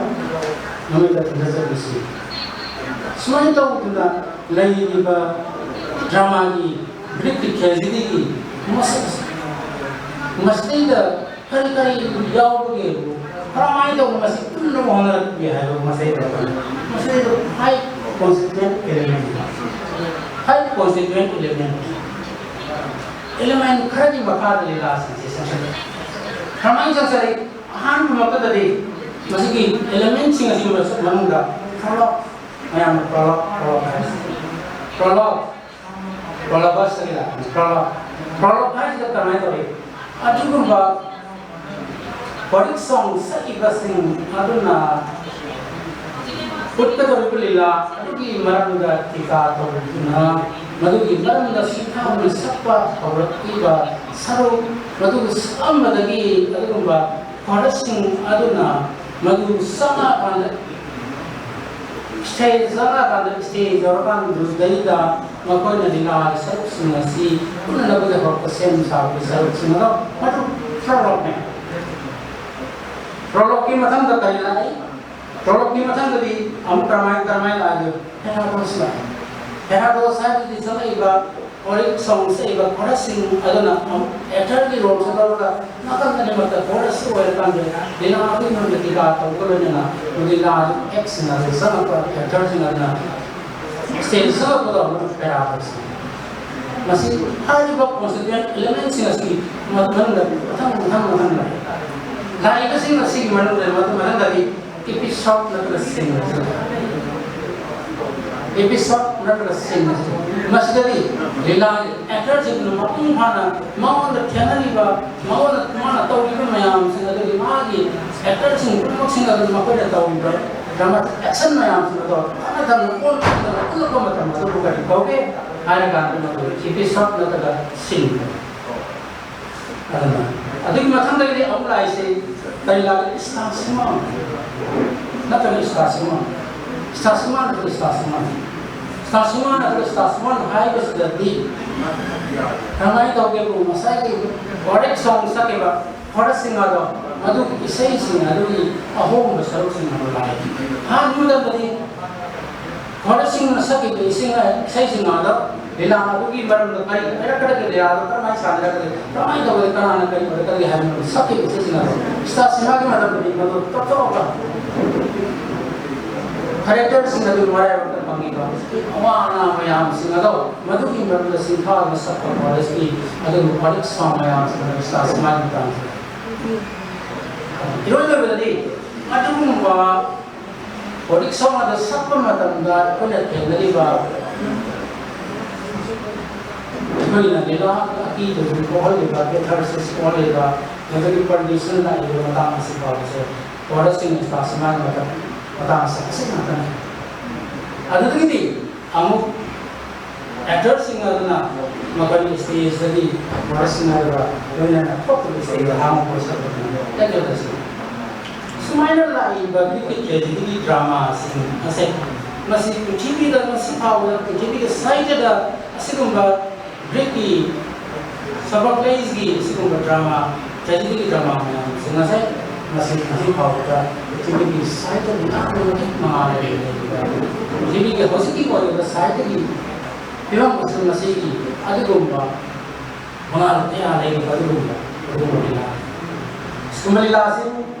ꯃꯃꯤꯠꯇ ꯊꯤꯟꯖꯠꯆꯕꯁꯤ꯫ ꯁꯨꯃꯥꯏꯅ ꯇꯧꯗꯅ ꯂꯩꯔꯤꯕ ꯗ꯭ꯔꯃꯥꯒꯤ ꯒ꯭ꯔꯤꯛꯀꯤ ꯇ꯭ꯔꯦꯖꯤꯗꯤꯒꯤ ꯃꯁꯛ-, ꯃꯁꯤꯗꯩꯗ ꯀꯔꯤ ꯀꯔꯤ ꯌꯥꯎꯕꯒꯦ? ꯀꯔꯝꯍꯥꯏꯅ ꯇꯧꯅ ꯃꯁꯤ ꯄꯨꯝꯅꯃꯛ ꯍꯣꯠꯅꯔꯛꯄꯒꯦ ꯍꯥꯏꯕ ꯃꯁꯤꯗꯩꯗ, ꯃꯁꯤꯗꯩꯗ five constituent element, five constituent element, element ꯈꯔꯒꯤ ꯃꯈꯥꯗ ꯂꯤꯂꯥꯁꯤꯡꯁꯦ ꯆꯪꯁꯤꯜꯂꯤ꯫ ꯀꯔꯝꯍꯥꯏꯅ ꯆꯪꯁꯤꯜꯂꯤ? ꯑꯍꯥꯟꯕꯃꯛꯇꯗꯗꯤ ꯃꯁꯤꯒꯤ elementꯁꯤꯡ ꯑꯁꯤꯒꯤ ꯃꯅꯨꯡꯗ prologue, ꯃꯌꯥꯝꯅ prologue, prologue ꯍꯥꯏꯔꯤꯁꯦ꯫ Prologue, prologue ꯍꯥꯏꯁꯤꯗ ꯀꯃꯥꯏꯅ ꯇꯧꯏ? ꯑꯗꯨꯒꯨꯝꯕ ꯋꯥꯔꯤꯛ ꯁꯣꯡ ꯁꯛꯏꯕꯁꯤꯡ ꯑꯗꯨꯅ ꯎꯠꯀꯗꯧꯔꯤꯕ ꯂꯤꯂꯥ ꯑꯗꯨꯒꯤ ꯃꯔꯝꯗ ꯇꯤꯀꯥ ꯇꯧꯗꯨꯅ ꯃꯗꯨꯒꯤ ꯃꯔꯝꯗ ꯁꯤꯊꯥꯡꯅ ꯁꯛꯄ ꯍꯧꯔꯛꯂꯤꯕ ꯁꯔꯨꯛ ꯃꯗꯨ ꯁꯛꯑꯝꯕꯗꯒꯤ ꯑꯗꯨꯒꯨꯝꯕ ꯈꯣꯔꯁꯁꯤꯡ ꯑꯗꯨꯅ ꯃꯗꯨ ꯆꯪꯉꯛꯑꯀꯥꯟꯗ stage ꯆꯪꯉꯛꯑꯀꯥꯟꯗ stage ꯌꯧꯔꯀꯥꯟꯗꯨꯗꯩꯗ ꯃꯈꯣꯏꯅ ꯂꯤꯂꯥꯒꯤ ꯁꯔꯨꯛꯁꯤꯡ ꯑꯁꯤ ꯎꯠꯅꯅꯕꯒꯤ ꯍꯧꯔꯛꯄ ꯁꯦꯝ ꯁꯥꯕꯒꯤ ꯁꯔꯨꯛꯁꯤꯡ ꯑꯗꯣ ꯃꯗꯨ prologueꯅꯦ꯫ Prologueꯀꯤ ꯃꯊꯪꯗ ꯀꯔꯤ ꯂꯥꯛꯏ? Prologueꯀꯤ ꯃꯊꯪꯗꯗꯤ ꯑꯃꯨꯛ ꯀꯔꯝꯍꯥꯏ-, ꯀꯔꯝꯍꯥꯏꯅ ꯂꯥꯛꯏ? Paradox ꯂꯥꯛꯏ꯫ Paradox ꯍꯥꯏꯕꯗꯤ ꯆꯠꯂꯛꯏꯕ ꯋꯥꯔꯤ ꯁꯣꯡ ꯁꯛꯏꯕ ꯈꯣꯔꯁꯁꯤꯡ ꯑꯗꯨꯅ ꯑꯃꯨꯛ actorꯒꯤ roleꯁꯨ ꯂꯧꯔꯒ ꯅꯥꯀꯟ ꯑꯅꯤꯃꯛꯇ ꯈꯣꯔꯁꯁꯨ ꯑꯣꯏꯔꯀꯥꯟꯗ ꯂꯤꯂꯥ ꯑꯗꯨꯒꯤ ꯃꯅꯨꯡꯗ ꯀꯤꯗꯥ ꯇꯧꯕꯒ ꯂꯣꯏꯅꯅ ꯂꯤꯂꯥ act ꯁꯤꯡ ꯑꯗꯨ ꯆꯪꯉꯛꯄ actorꯁꯤꯡ ꯑꯗꯨꯅ stage ꯆꯪꯉꯛꯄꯗ ꯑꯃꯨꯛ paradox꯫ ꯃꯁꯤ ꯍꯥꯏꯔꯤꯕ constituent elementꯁꯤꯡ ꯑꯁꯤ ꯃꯅꯨꯡꯗ ꯃꯊꯪ ꯃꯊꯪ ꯃꯊꯪ ꯂꯥꯛꯏ꯫ ꯂꯥꯛꯏꯕꯁꯤꯡ ꯑꯁꯤꯒꯤ ꯃꯅꯨꯡꯗ ꯃꯊꯪ ꯃꯊꯪꯗꯗꯤ episode ꯅꯠꯇ꯭ꯔꯒ scene ꯅꯠꯇ꯭ꯔꯒ Episode ꯅꯠꯇ꯭ꯔꯒ scene ꯑꯁꯤ, ꯃꯁꯤꯗꯗꯤ ꯂꯤꯂꯥꯒꯤ actor ꯁꯤꯡꯗꯨꯅ ꯃꯄꯨꯡ ꯐꯥꯅ ꯃꯉꯣꯟꯗ ꯊꯦꯡꯅꯔꯤꯕ, ꯃꯉꯣꯟꯗ ꯃꯥꯅ ꯇꯧꯔꯤꯕ ꯃꯌꯥꯝꯁꯤꯡ ꯑꯗꯨꯗꯤ ꯃꯥꯒꯤ actor ꯁꯤꯡ ꯄꯨꯝꯅꯃꯛꯁꯤꯡ ꯑꯗꯨ ꯃꯈꯣꯏꯅ ꯇꯧꯔꯤꯕ dramatic action ꯃꯌꯥꯝꯁꯤꯡ ꯑꯗꯣ ꯇꯞꯅ ꯇꯞꯅ ꯑꯣꯟ ꯇꯞꯅ ꯎꯠꯂꯛꯄ ꯃꯇꯝ ꯑꯗꯨꯕꯨ ꯀꯔꯤ ꯀꯧꯒꯦ ꯍꯥꯏꯔ ꯀꯥꯟꯗ ꯃꯗꯨ episode ꯅꯠꯇ꯭ꯔꯒ scene ꯀꯧꯏ꯫ ꯑꯗꯨꯅ ꯑꯗꯨꯒꯤ ꯃꯊꯪꯗꯒꯤꯗꯤ ꯑꯃꯨꯛ ꯂꯥꯛꯏꯁꯤ ꯀꯔꯤ ꯂꯥꯛꯏ? Estancement ꯅꯠꯇ꯭ꯔꯒ estancement꯫ Estancement ꯅꯠꯇ꯭ꯔꯒ estancement꯫ Estancement ꯅꯠꯇ꯭ꯔꯒ estancement ꯍꯥꯏꯕꯁꯤꯗꯗꯤ ꯀꯃꯥꯏꯅ ꯇꯧꯒꯦꯕꯨ, ꯉꯁꯥꯏꯒꯤ ꯋꯥꯔꯦꯛ ꯁꯣꯡ ꯁꯛꯈꯤꯕ ꯈꯣꯔꯁꯁꯤꯡ ꯑꯗꯣ, ꯃꯗꯨꯒꯤ ꯏꯁꯩꯁꯤꯡ ꯑꯗꯨꯒꯤ ꯑꯍꯣꯡꯕ ꯁꯔꯨꯛꯁꯤꯡ ꯑꯗꯨ ꯂꯥꯛꯏ꯫ ꯑꯍꯥꯟꯕ ꯃꯇꯝꯗꯗꯤ ꯈꯣꯔꯁꯁꯤꯡꯅ ꯁꯛꯈꯤꯕ ꯏꯁꯩ, ꯏꯁꯩꯁꯤꯡ ꯑꯗꯣ ꯂꯤꯂꯥ ꯑꯗꯨꯒꯤ ꯃꯔꯝꯗ ꯀꯔꯤ ꯍꯥꯏꯔꯛꯀꯗꯒꯦ, ꯂꯤꯂꯥꯗꯣ ꯀꯔꯝꯍꯥꯏꯅ ꯁꯥꯟꯅꯔꯛꯀꯗꯒꯦ, ꯀꯃꯥꯏꯅ ꯇꯧꯒꯗꯒꯦ, ꯀꯅꯥꯅ ꯀꯔꯤ ꯑꯣꯏꯔꯛꯀꯗꯒꯦ ꯍꯥꯏꯕ ꯃꯔꯝꯗ ꯁꯛꯈꯤꯕ ꯏꯁꯩꯁꯤꯡ ꯑꯗꯣ ꯏꯁꯇꯥꯁꯤꯃꯥꯒꯤ ꯃꯇꯝꯗꯗꯤ ꯃꯗꯨ ꯇꯣꯞ ꯇꯣꯞꯄ ꯀꯦꯔꯦꯛꯇꯔꯁꯤꯡ ꯑꯗꯨ ꯃꯔꯥꯏꯕꯛꯇ ꯐꯪꯉꯤꯕ ꯑꯋꯥ ꯑꯅꯥ ꯃꯌꯥꯝꯁꯤꯡ ꯑꯗꯣ ꯃꯗꯨꯒꯤ ꯃꯔꯝꯗ ꯁꯤꯡꯊꯥꯗꯨꯅ ꯁꯛꯄ ꯈꯣꯔꯁꯀꯤ ꯑꯗꯨꯒꯨꯝꯕ ꯋꯥꯔꯦꯛ ꯁꯣꯡ ꯃꯌꯥꯝꯁꯤꯡ ꯑꯗꯨ ꯏꯁꯇꯥꯁꯤꯃꯥꯒꯤ ꯃꯇꯥꯡꯁꯤꯗ ꯏꯔꯣꯏ ꯂꯣꯏꯕꯗꯗꯤ ꯑꯗꯨꯒꯨꯝꯕ ꯋꯥꯔꯦꯛ ꯁꯣꯡ ꯑꯗꯨ ꯁꯛꯄ ꯃꯇꯝꯗ ꯑꯩꯈꯣꯏꯅ ꯊꯦꯡꯅꯔꯤꯕ, ꯑꯩꯈꯣꯏꯅ ꯂꯤꯂꯥ ꯑꯀꯤꯕꯗꯨ ꯄꯣꯛꯍꯜꯂꯤꯕ, catharsis ꯑꯣꯜꯂꯤꯕ, ꯃꯗꯨꯒꯤ permission ꯂꯥꯛꯏꯕ ꯃꯇꯥꯡ ꯑꯁꯤ ꯐꯥꯎꯕꯁꯦ ꯈꯣꯔꯁꯁꯤꯡ ꯏꯁꯇꯥꯁꯤꯃꯥꯒꯤ ꯃꯇꯝ, ꯃꯇꯥꯡ ꯑꯁꯤ ꯑꯁꯤ ꯉꯥꯛꯇꯅꯤ꯫ ꯑꯗꯨꯗꯒꯤꯗꯤ ꯑꯃꯨꯛ actor ꯁꯤꯡ ꯑꯗꯨꯅ ꯃꯈꯣꯏꯒꯤ stage ꯇꯒꯤ ꯈꯣꯔꯁꯁꯤꯡ ꯑꯗꯨꯒ ꯂꯣꯏꯅꯅ ꯊꯣꯛꯄꯒꯤ stage ꯇ ꯍꯥꯡꯕ ꯈꯣꯠꯄ ꯇꯧꯗꯨꯅ ꯇꯦꯛ ꯇꯦꯛ ꯇꯧꯁꯤ꯫ ꯁꯨꯃꯥꯏꯅ ꯂꯥꯛꯏꯕ Greek ꯀꯤ tragedy ꯒꯤ drama ꯁꯤꯡ ꯑꯁꯦ ꯃꯁꯤ ꯄ꯭ꯔꯤꯊꯤꯕꯤꯗ ꯉꯁꯤ ꯐꯥꯎꯕꯗ ꯄ꯭ꯔꯤꯊꯤꯕꯤꯒꯤ ꯁꯥꯍꯤꯇ꯭ꯌꯗ ꯑꯁꯤꯒꯨꯝꯕ Greek ꯀꯤ Sophocles ꯀꯤ ꯑꯁꯤꯒꯨꯝꯕ drama, tragedy ꯒꯤ drama ꯃꯌꯥꯝꯁꯤꯡ ꯑꯁꯦ ꯃꯁꯤ ꯍꯧꯖꯤꯛ ꯐꯥꯎꯕꯗ ꯄ꯭ꯔꯤꯊꯤꯕꯤꯒꯤ ꯁꯥꯍꯤꯇ꯭ꯌꯒꯤ ꯌꯥꯝꯅ ꯃꯇꯤꯛ ꯃꯉꯥꯜ ꯂꯩꯔꯤꯕ, ꯄ꯭ꯔꯤꯊꯤꯕꯤꯒꯤ ꯍꯧꯖꯤꯛꯀꯤ ꯑꯣꯏꯔꯤꯕ ꯁꯥꯍꯤꯇ꯭ꯌꯒꯤ ꯐꯤꯕꯝ ꯑꯁꯤ ꯃꯁꯤꯒꯤ ꯑꯗꯨꯒꯨꯝꯕ ꯃꯉꯥꯜ ꯀꯌꯥ ꯂꯩꯔꯤꯕ ꯑꯗꯨꯒꯨꯝꯕ, ꯑꯗꯨꯒꯨꯝꯕ ꯂꯤꯂꯥ꯫ ꯁꯤꯒꯨꯝꯕ ꯂꯤꯂꯥ ꯑꯁꯤ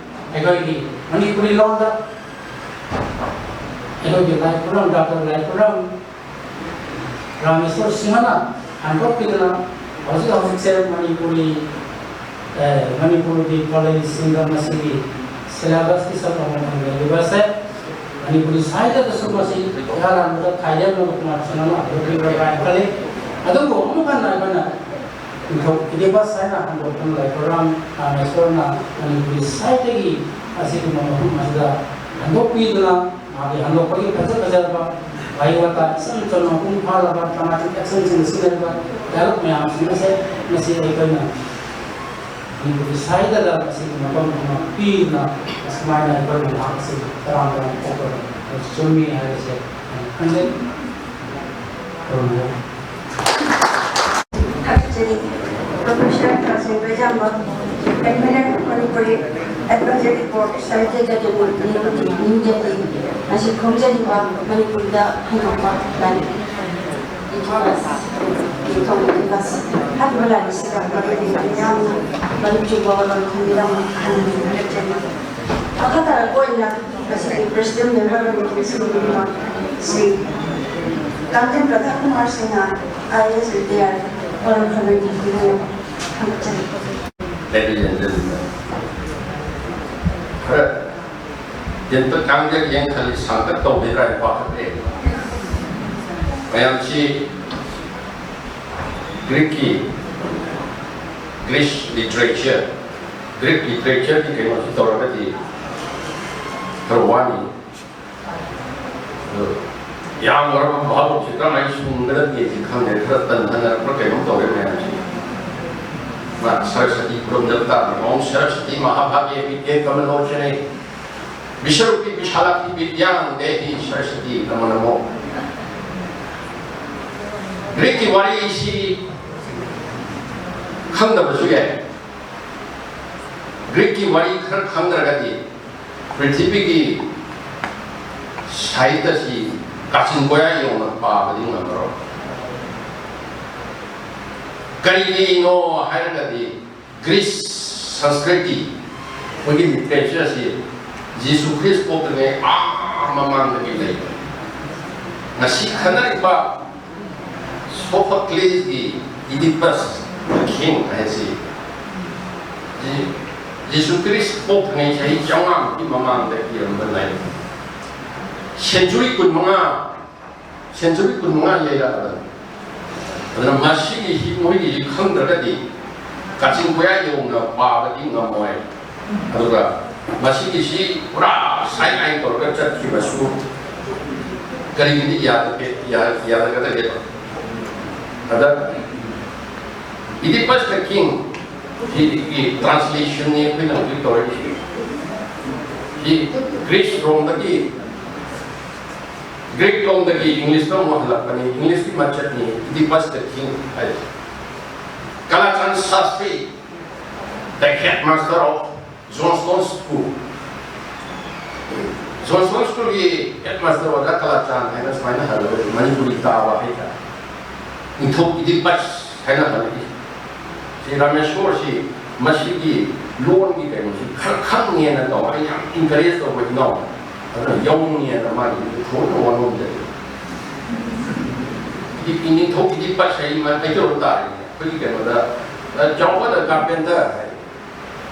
ꯑꯩꯈꯣꯏꯒꯤ ꯃꯅꯤꯄꯨꯔꯤ ꯂꯣꯟꯗ ꯑꯩꯈꯣꯏꯒꯤ ꯂꯥꯏ ꯈꯨꯔꯝ, ꯗꯥꯛꯇꯔ ꯂꯥꯏ ꯈꯨꯔꯝ ꯔꯥꯃꯦꯁꯣꯔ ꯁꯤꯡꯍꯅ ꯍꯟꯗꯣꯛꯄꯤꯗꯨꯅ ꯍꯧꯖꯤꯛ ꯍꯧꯖꯤꯛꯁꯦ ꯃꯅꯤꯄꯨꯔꯤ, ꯑꯦ, ꯃꯅꯤꯄꯨꯔꯒꯤ ꯀꯣꯂꯦꯖꯁꯤꯡꯗ ꯃꯁꯤꯒꯤ syllabus ꯀꯤ ꯁꯔꯨꯛ ꯑꯃ ꯑꯣꯏꯅ ꯂꯩꯔꯤꯕ ꯑꯁꯦ ꯃꯅꯤꯄꯨꯔꯤ ꯁꯥꯍꯤꯇ꯭ꯌꯗꯁꯨ ꯃꯁꯤ ꯏꯍꯥꯟ ꯍꯥꯟꯕꯗ ꯈꯥꯏꯗꯦꯝ ꯂꯧꯗꯨꯅ ꯁꯤꯅꯦꯃꯥ ꯍꯧꯗꯣꯛꯄꯤꯕ꯭ꯔꯥ ꯍꯥꯏꯅ ꯈꯜꯂꯤ꯫ ꯑꯗꯨꯕꯨ ꯑꯃꯨꯛ ꯍꯟꯅ ꯑꯩꯈꯣꯏꯅ ꯅꯤꯡꯊꯧ ꯏꯗꯤꯄꯁ ꯍꯥꯏꯅ ꯍꯟꯗꯣꯛꯇꯨꯅ ꯂꯩꯈꯣꯏꯔꯥꯝ ꯔꯥꯃꯦꯁ꯭ꯋꯔꯅ ꯃꯅꯤꯄꯨꯔꯤ ꯁꯥꯍꯤꯇ꯭ꯌꯒꯤ ꯑꯁꯤꯒꯨꯝꯕ ꯃꯐꯝ ꯑꯁꯤꯗ ꯍꯟꯗꯣꯛꯄꯤꯗꯨꯅ ꯃꯥꯒꯤ ꯍꯟꯗꯣꯛꯄꯒꯤ ꯐꯖ ꯐꯖꯔꯕ ꯋꯥꯍꯩ ꯋꯥꯇꯥ ꯏꯆꯝ ꯆꯝꯅ ꯃꯄꯨꯡ ꯐꯥꯔꯕ dramatic actionꯁꯤꯡ ꯁꯤꯖꯤꯟꯅꯔꯤꯕ dialogue ꯃꯌꯥꯝꯁꯤꯡ ꯑꯁꯦ ꯉꯁꯤ ꯑꯩꯈꯣꯏꯅ ꯃꯅꯤꯄꯨꯔꯤ ꯁꯥꯍꯤꯇ꯭ꯌꯗ ꯑꯁꯤꯒꯤ ꯃꯐꯝ ꯑꯃ ꯄꯤꯗꯨꯅ ꯑꯁꯨꯃꯥꯏꯅ ꯑꯩꯈꯣꯏꯅ ꯃꯍꯥꯛ ꯑꯁꯤ ꯇꯔꯥꯝ ꯇꯔꯥꯝꯅ ꯑꯣꯛꯄ ꯆꯨꯝꯃꯤ ꯍꯥꯏꯕꯁꯦ ꯑꯩꯅ ꯈꯟꯖꯩ꯫ ꯈꯨꯔꯨꯝꯖꯔꯤ꯫ ꯊꯥꯒꯠꯆꯔꯤ꯫ Professor ꯊꯥꯖꯤꯟꯕ ꯌꯥꯝꯕ, Convener Manipuri Advisory Board, Sahityada Department, New Delhi, ꯉꯁꯤ ꯈꯣꯡꯖꯔꯤꯕ ꯃꯅꯤꯄꯨꯔꯗ ꯍꯟꯗꯣꯛꯄ ꯂꯥꯏꯔꯤꯛ ꯏꯗꯤꯄꯁ, ꯅꯤꯡꯊꯧ ꯏꯗꯤꯄꯁ ꯍꯥꯏꯔꯤꯕ ꯂꯥꯏꯔꯤꯛꯁꯤꯗ ꯃꯔꯨ ꯑꯣꯏꯅ ꯌꯥꯝꯅ ꯃꯔꯤꯛ ꯆꯨꯝꯕ ꯋꯥꯐꯝ ꯊꯝꯕꯤꯔꯝꯕ ꯍꯥꯏꯅ ꯈꯟꯖꯩ꯫ ꯃꯈꯥ ꯇꯥꯔꯛꯄ ꯑꯣꯏꯅ ꯉꯁꯤꯒꯤ President Member ꯑꯣꯏꯅ ꯁꯤꯟꯕꯤꯔꯤꯕ ꯁ꯭ꯔꯤ ꯀꯥꯡꯖꯝ ꯔꯥꯙꯥꯀꯨꯃꯥꯔ ꯁꯤꯡꯍ, IAS retired, ꯋꯥꯔꯣꯝ ꯈꯪꯍꯟꯕꯤꯕ ꯊꯥꯒꯠꯆꯔꯤ꯫ Ladies and gentlemen, ꯈꯔ ꯇꯦꯟꯇꯛ ꯉꯥꯡꯖꯒꯦꯅ ꯈꯜꯂꯤ, ꯁꯥꯡꯇꯛ ꯇꯧꯒꯗ꯭ꯔꯥ ꯍꯥꯏꯅ ꯄꯥꯈꯠꯂꯦ꯫ ꯃꯌꯥꯝꯁꯤ ꯒ꯭ꯔꯤꯛꯀꯤ, Greece literature, Greek literatureꯒꯤ ꯀꯩꯅꯣꯁꯤ ꯇꯧꯔꯒꯗꯤ ꯈꯔ ꯋꯥꯅꯤ꯫ ꯑꯗꯣ ꯌꯥꯝꯈ꯭ꯔꯕ ꯚꯥꯕꯣꯛꯁꯦ ꯀꯔꯝꯍꯥꯏꯅ ꯁꯨꯝꯒꯗꯒꯦꯁꯦ ꯈꯪꯗꯦ꯫ ꯈꯔ ꯇꯟꯊꯅꯔꯛꯄ꯭ꯔꯥ ꯀꯩꯅꯣꯝ ꯇꯧꯔꯦ ꯃꯌꯥꯝꯁꯦ꯫ ꯃꯥ ꯁꯔꯁꯇꯤ ꯈꯨꯔꯨꯝꯖꯕ ꯇꯥꯕꯅꯤ꯫ ॐ सरस्वती महाभागे विद्ये कमलोचने विश्वरूपी विशालाक्षी विद्यां देहि सरस्वती नमो नमो। ꯒ꯭ꯔꯤꯛꯀꯤ ꯋꯥꯔꯤꯁꯤ ꯈꯪꯗꯕꯁꯨ ꯌꯥꯏ꯫ ꯒ꯭ꯔꯤꯛꯀꯤ ꯋꯥꯔꯤ ꯈꯔ ꯈꯪꯗ꯭ꯔꯒꯗꯤ ꯄ꯭ꯔꯤꯊꯤꯕꯤꯒꯤ ꯁꯥꯍꯤꯇ꯭ꯌꯁꯤ ꯀꯥꯆꯤꯟ ꯀꯣꯌꯥ ꯌꯧꯅ ꯄꯥꯕꯗꯤ ꯉꯝꯃꯔꯣꯏ꯫ ꯀꯔꯤꯒꯤꯅꯣ ꯍꯥꯏꯔꯒꯗꯤ ꯒ꯭ꯔꯤꯁ ꯁꯪꯁꯀ꯭ꯔꯤꯇꯤ, ꯃꯣꯏꯒꯤ ꯂꯤꯇꯔꯦꯆꯔꯁꯤ ꯖꯤꯁꯨ ꯈ꯭ꯔꯤꯁ ꯄꯣꯛꯇ꯭ꯔꯤꯉꯩ ꯑꯥ ꯃꯃꯥꯡꯗꯒꯤ ꯂꯩꯕꯅꯤ꯫ ꯉꯁꯤ ꯈꯟꯅꯔꯤꯕ ꯁꯣꯐꯣꯀ꯭ꯂꯤꯁꯀꯤ Oedipus the King ꯍꯥꯏꯁꯤ ꯖꯤ-, ꯖꯤꯁꯨ ꯈ꯭ꯔꯤꯁ ꯄꯣꯛꯇ꯭ꯔꯤꯉꯩ ꯆꯍꯤ ꯆꯥꯝꯃꯉꯥꯃꯨꯛꯀꯤ ꯃꯃꯥꯡꯗ ꯏꯔꯝꯕ ꯂꯥꯏꯔꯤꯛꯅꯤ꯫ ꯁꯦꯟꯆꯨꯔꯤ ꯀꯨꯟꯃꯉꯥ, ꯁꯦꯟꯆꯨꯔꯤ ꯀꯨꯟꯃꯉꯥ ꯂꯩꯔꯛꯑꯕꯅꯤ꯫ ꯑꯗꯨꯅ ꯃꯁꯤꯒꯤꯁꯤ ꯃꯣꯏꯒꯤꯁꯤ ꯈꯪꯗ꯭ꯔꯒꯗꯤ ꯀꯥꯆꯤꯟ ꯀꯣꯌꯥ ꯌꯧꯅ ꯄꯥꯕꯗꯤ ꯉꯝꯃꯣꯏ꯫ ꯑꯗꯨꯒ ꯃꯁꯤꯒꯤꯁꯤ ꯄꯨꯔꯥ ꯁꯥꯏꯠ ꯂꯥꯏꯟ ꯇꯧꯔꯒ ꯆꯠꯈꯤꯕꯁꯨ ꯀꯔꯤꯒꯤꯗꯤ ꯌꯥꯗꯒꯦ, ꯌꯥ-, ꯌꯥꯗꯒꯗꯒꯦꯕ? ꯑꯗ Oedipus the King ꯁꯤꯒꯤ ꯇ꯭ꯔꯥꯟꯁꯂꯦꯁꯟꯅꯤ ꯑꯩꯈꯣꯏꯅ ꯍꯧꯖꯤꯛ ꯇꯧꯔꯛꯏꯁꯤ꯫ ꯁꯤ ꯒ꯭ꯔꯤꯁ ꯔꯣꯝꯗꯒꯤ, ꯒ꯭ꯔꯤꯛ ꯂꯣꯝꯗꯒꯤ ꯏꯪꯂꯤꯁꯇ ꯑꯃꯨꯛ ꯍꯜꯂꯛꯄꯅꯤ꯫ ꯏꯪꯂꯤꯁꯀꯤ ꯃꯆꯠꯅꯤ Oedipus the King ꯍꯥꯏꯁꯦ꯫ ꯀꯂꯥꯆꯥꯟ Shastri, the headmaster of Johnstone School꯫ Johnstone Schoolꯒꯤ headmaster ꯑꯣꯖꯥ ꯀꯂꯥꯆꯥꯟ ꯍꯥꯏꯅ ꯁꯨꯃꯥꯏꯅ ꯍꯜꯂꯒ ꯃꯅꯤꯄꯨꯔꯤ ꯇꯥꯕ ꯍꯥꯏꯇꯥꯔꯦ꯫ ꯅꯤꯡꯊꯧ Oedipus ꯍꯥꯏꯅ ꯍꯜꯂꯛꯏ꯫ ꯁꯤ ꯔꯥꯃꯦꯁꯣꯔꯁꯤ ꯃꯁꯤꯒꯤ ꯂꯣꯟꯒꯤ ꯀꯩꯅꯣꯁꯤ ꯈꯔ ꯈꯪꯉꯦꯅ ꯇꯧꯕ, ꯑꯩ ꯌꯥꯝ encourage ꯇꯧꯕ ꯏꯅꯥꯎ, ꯑꯗꯨꯅ ꯌꯥꯎꯅꯤꯡꯉꯦꯅ ꯃꯥꯒꯤ ꯊꯣꯏꯅ ꯋꯥꯅꯣꯝꯖꯔꯤ꯫ ꯅꯤꯡꯊꯧ Oedipus ꯍꯥꯏ ꯃꯩꯇꯩꯂꯣꯟ ꯇꯥꯔꯦ ꯑꯩꯈꯣꯏꯒꯤ ꯀꯩꯅꯣꯗ, ꯆꯥꯎꯕꯗ carpenter ꯍꯥꯏ꯫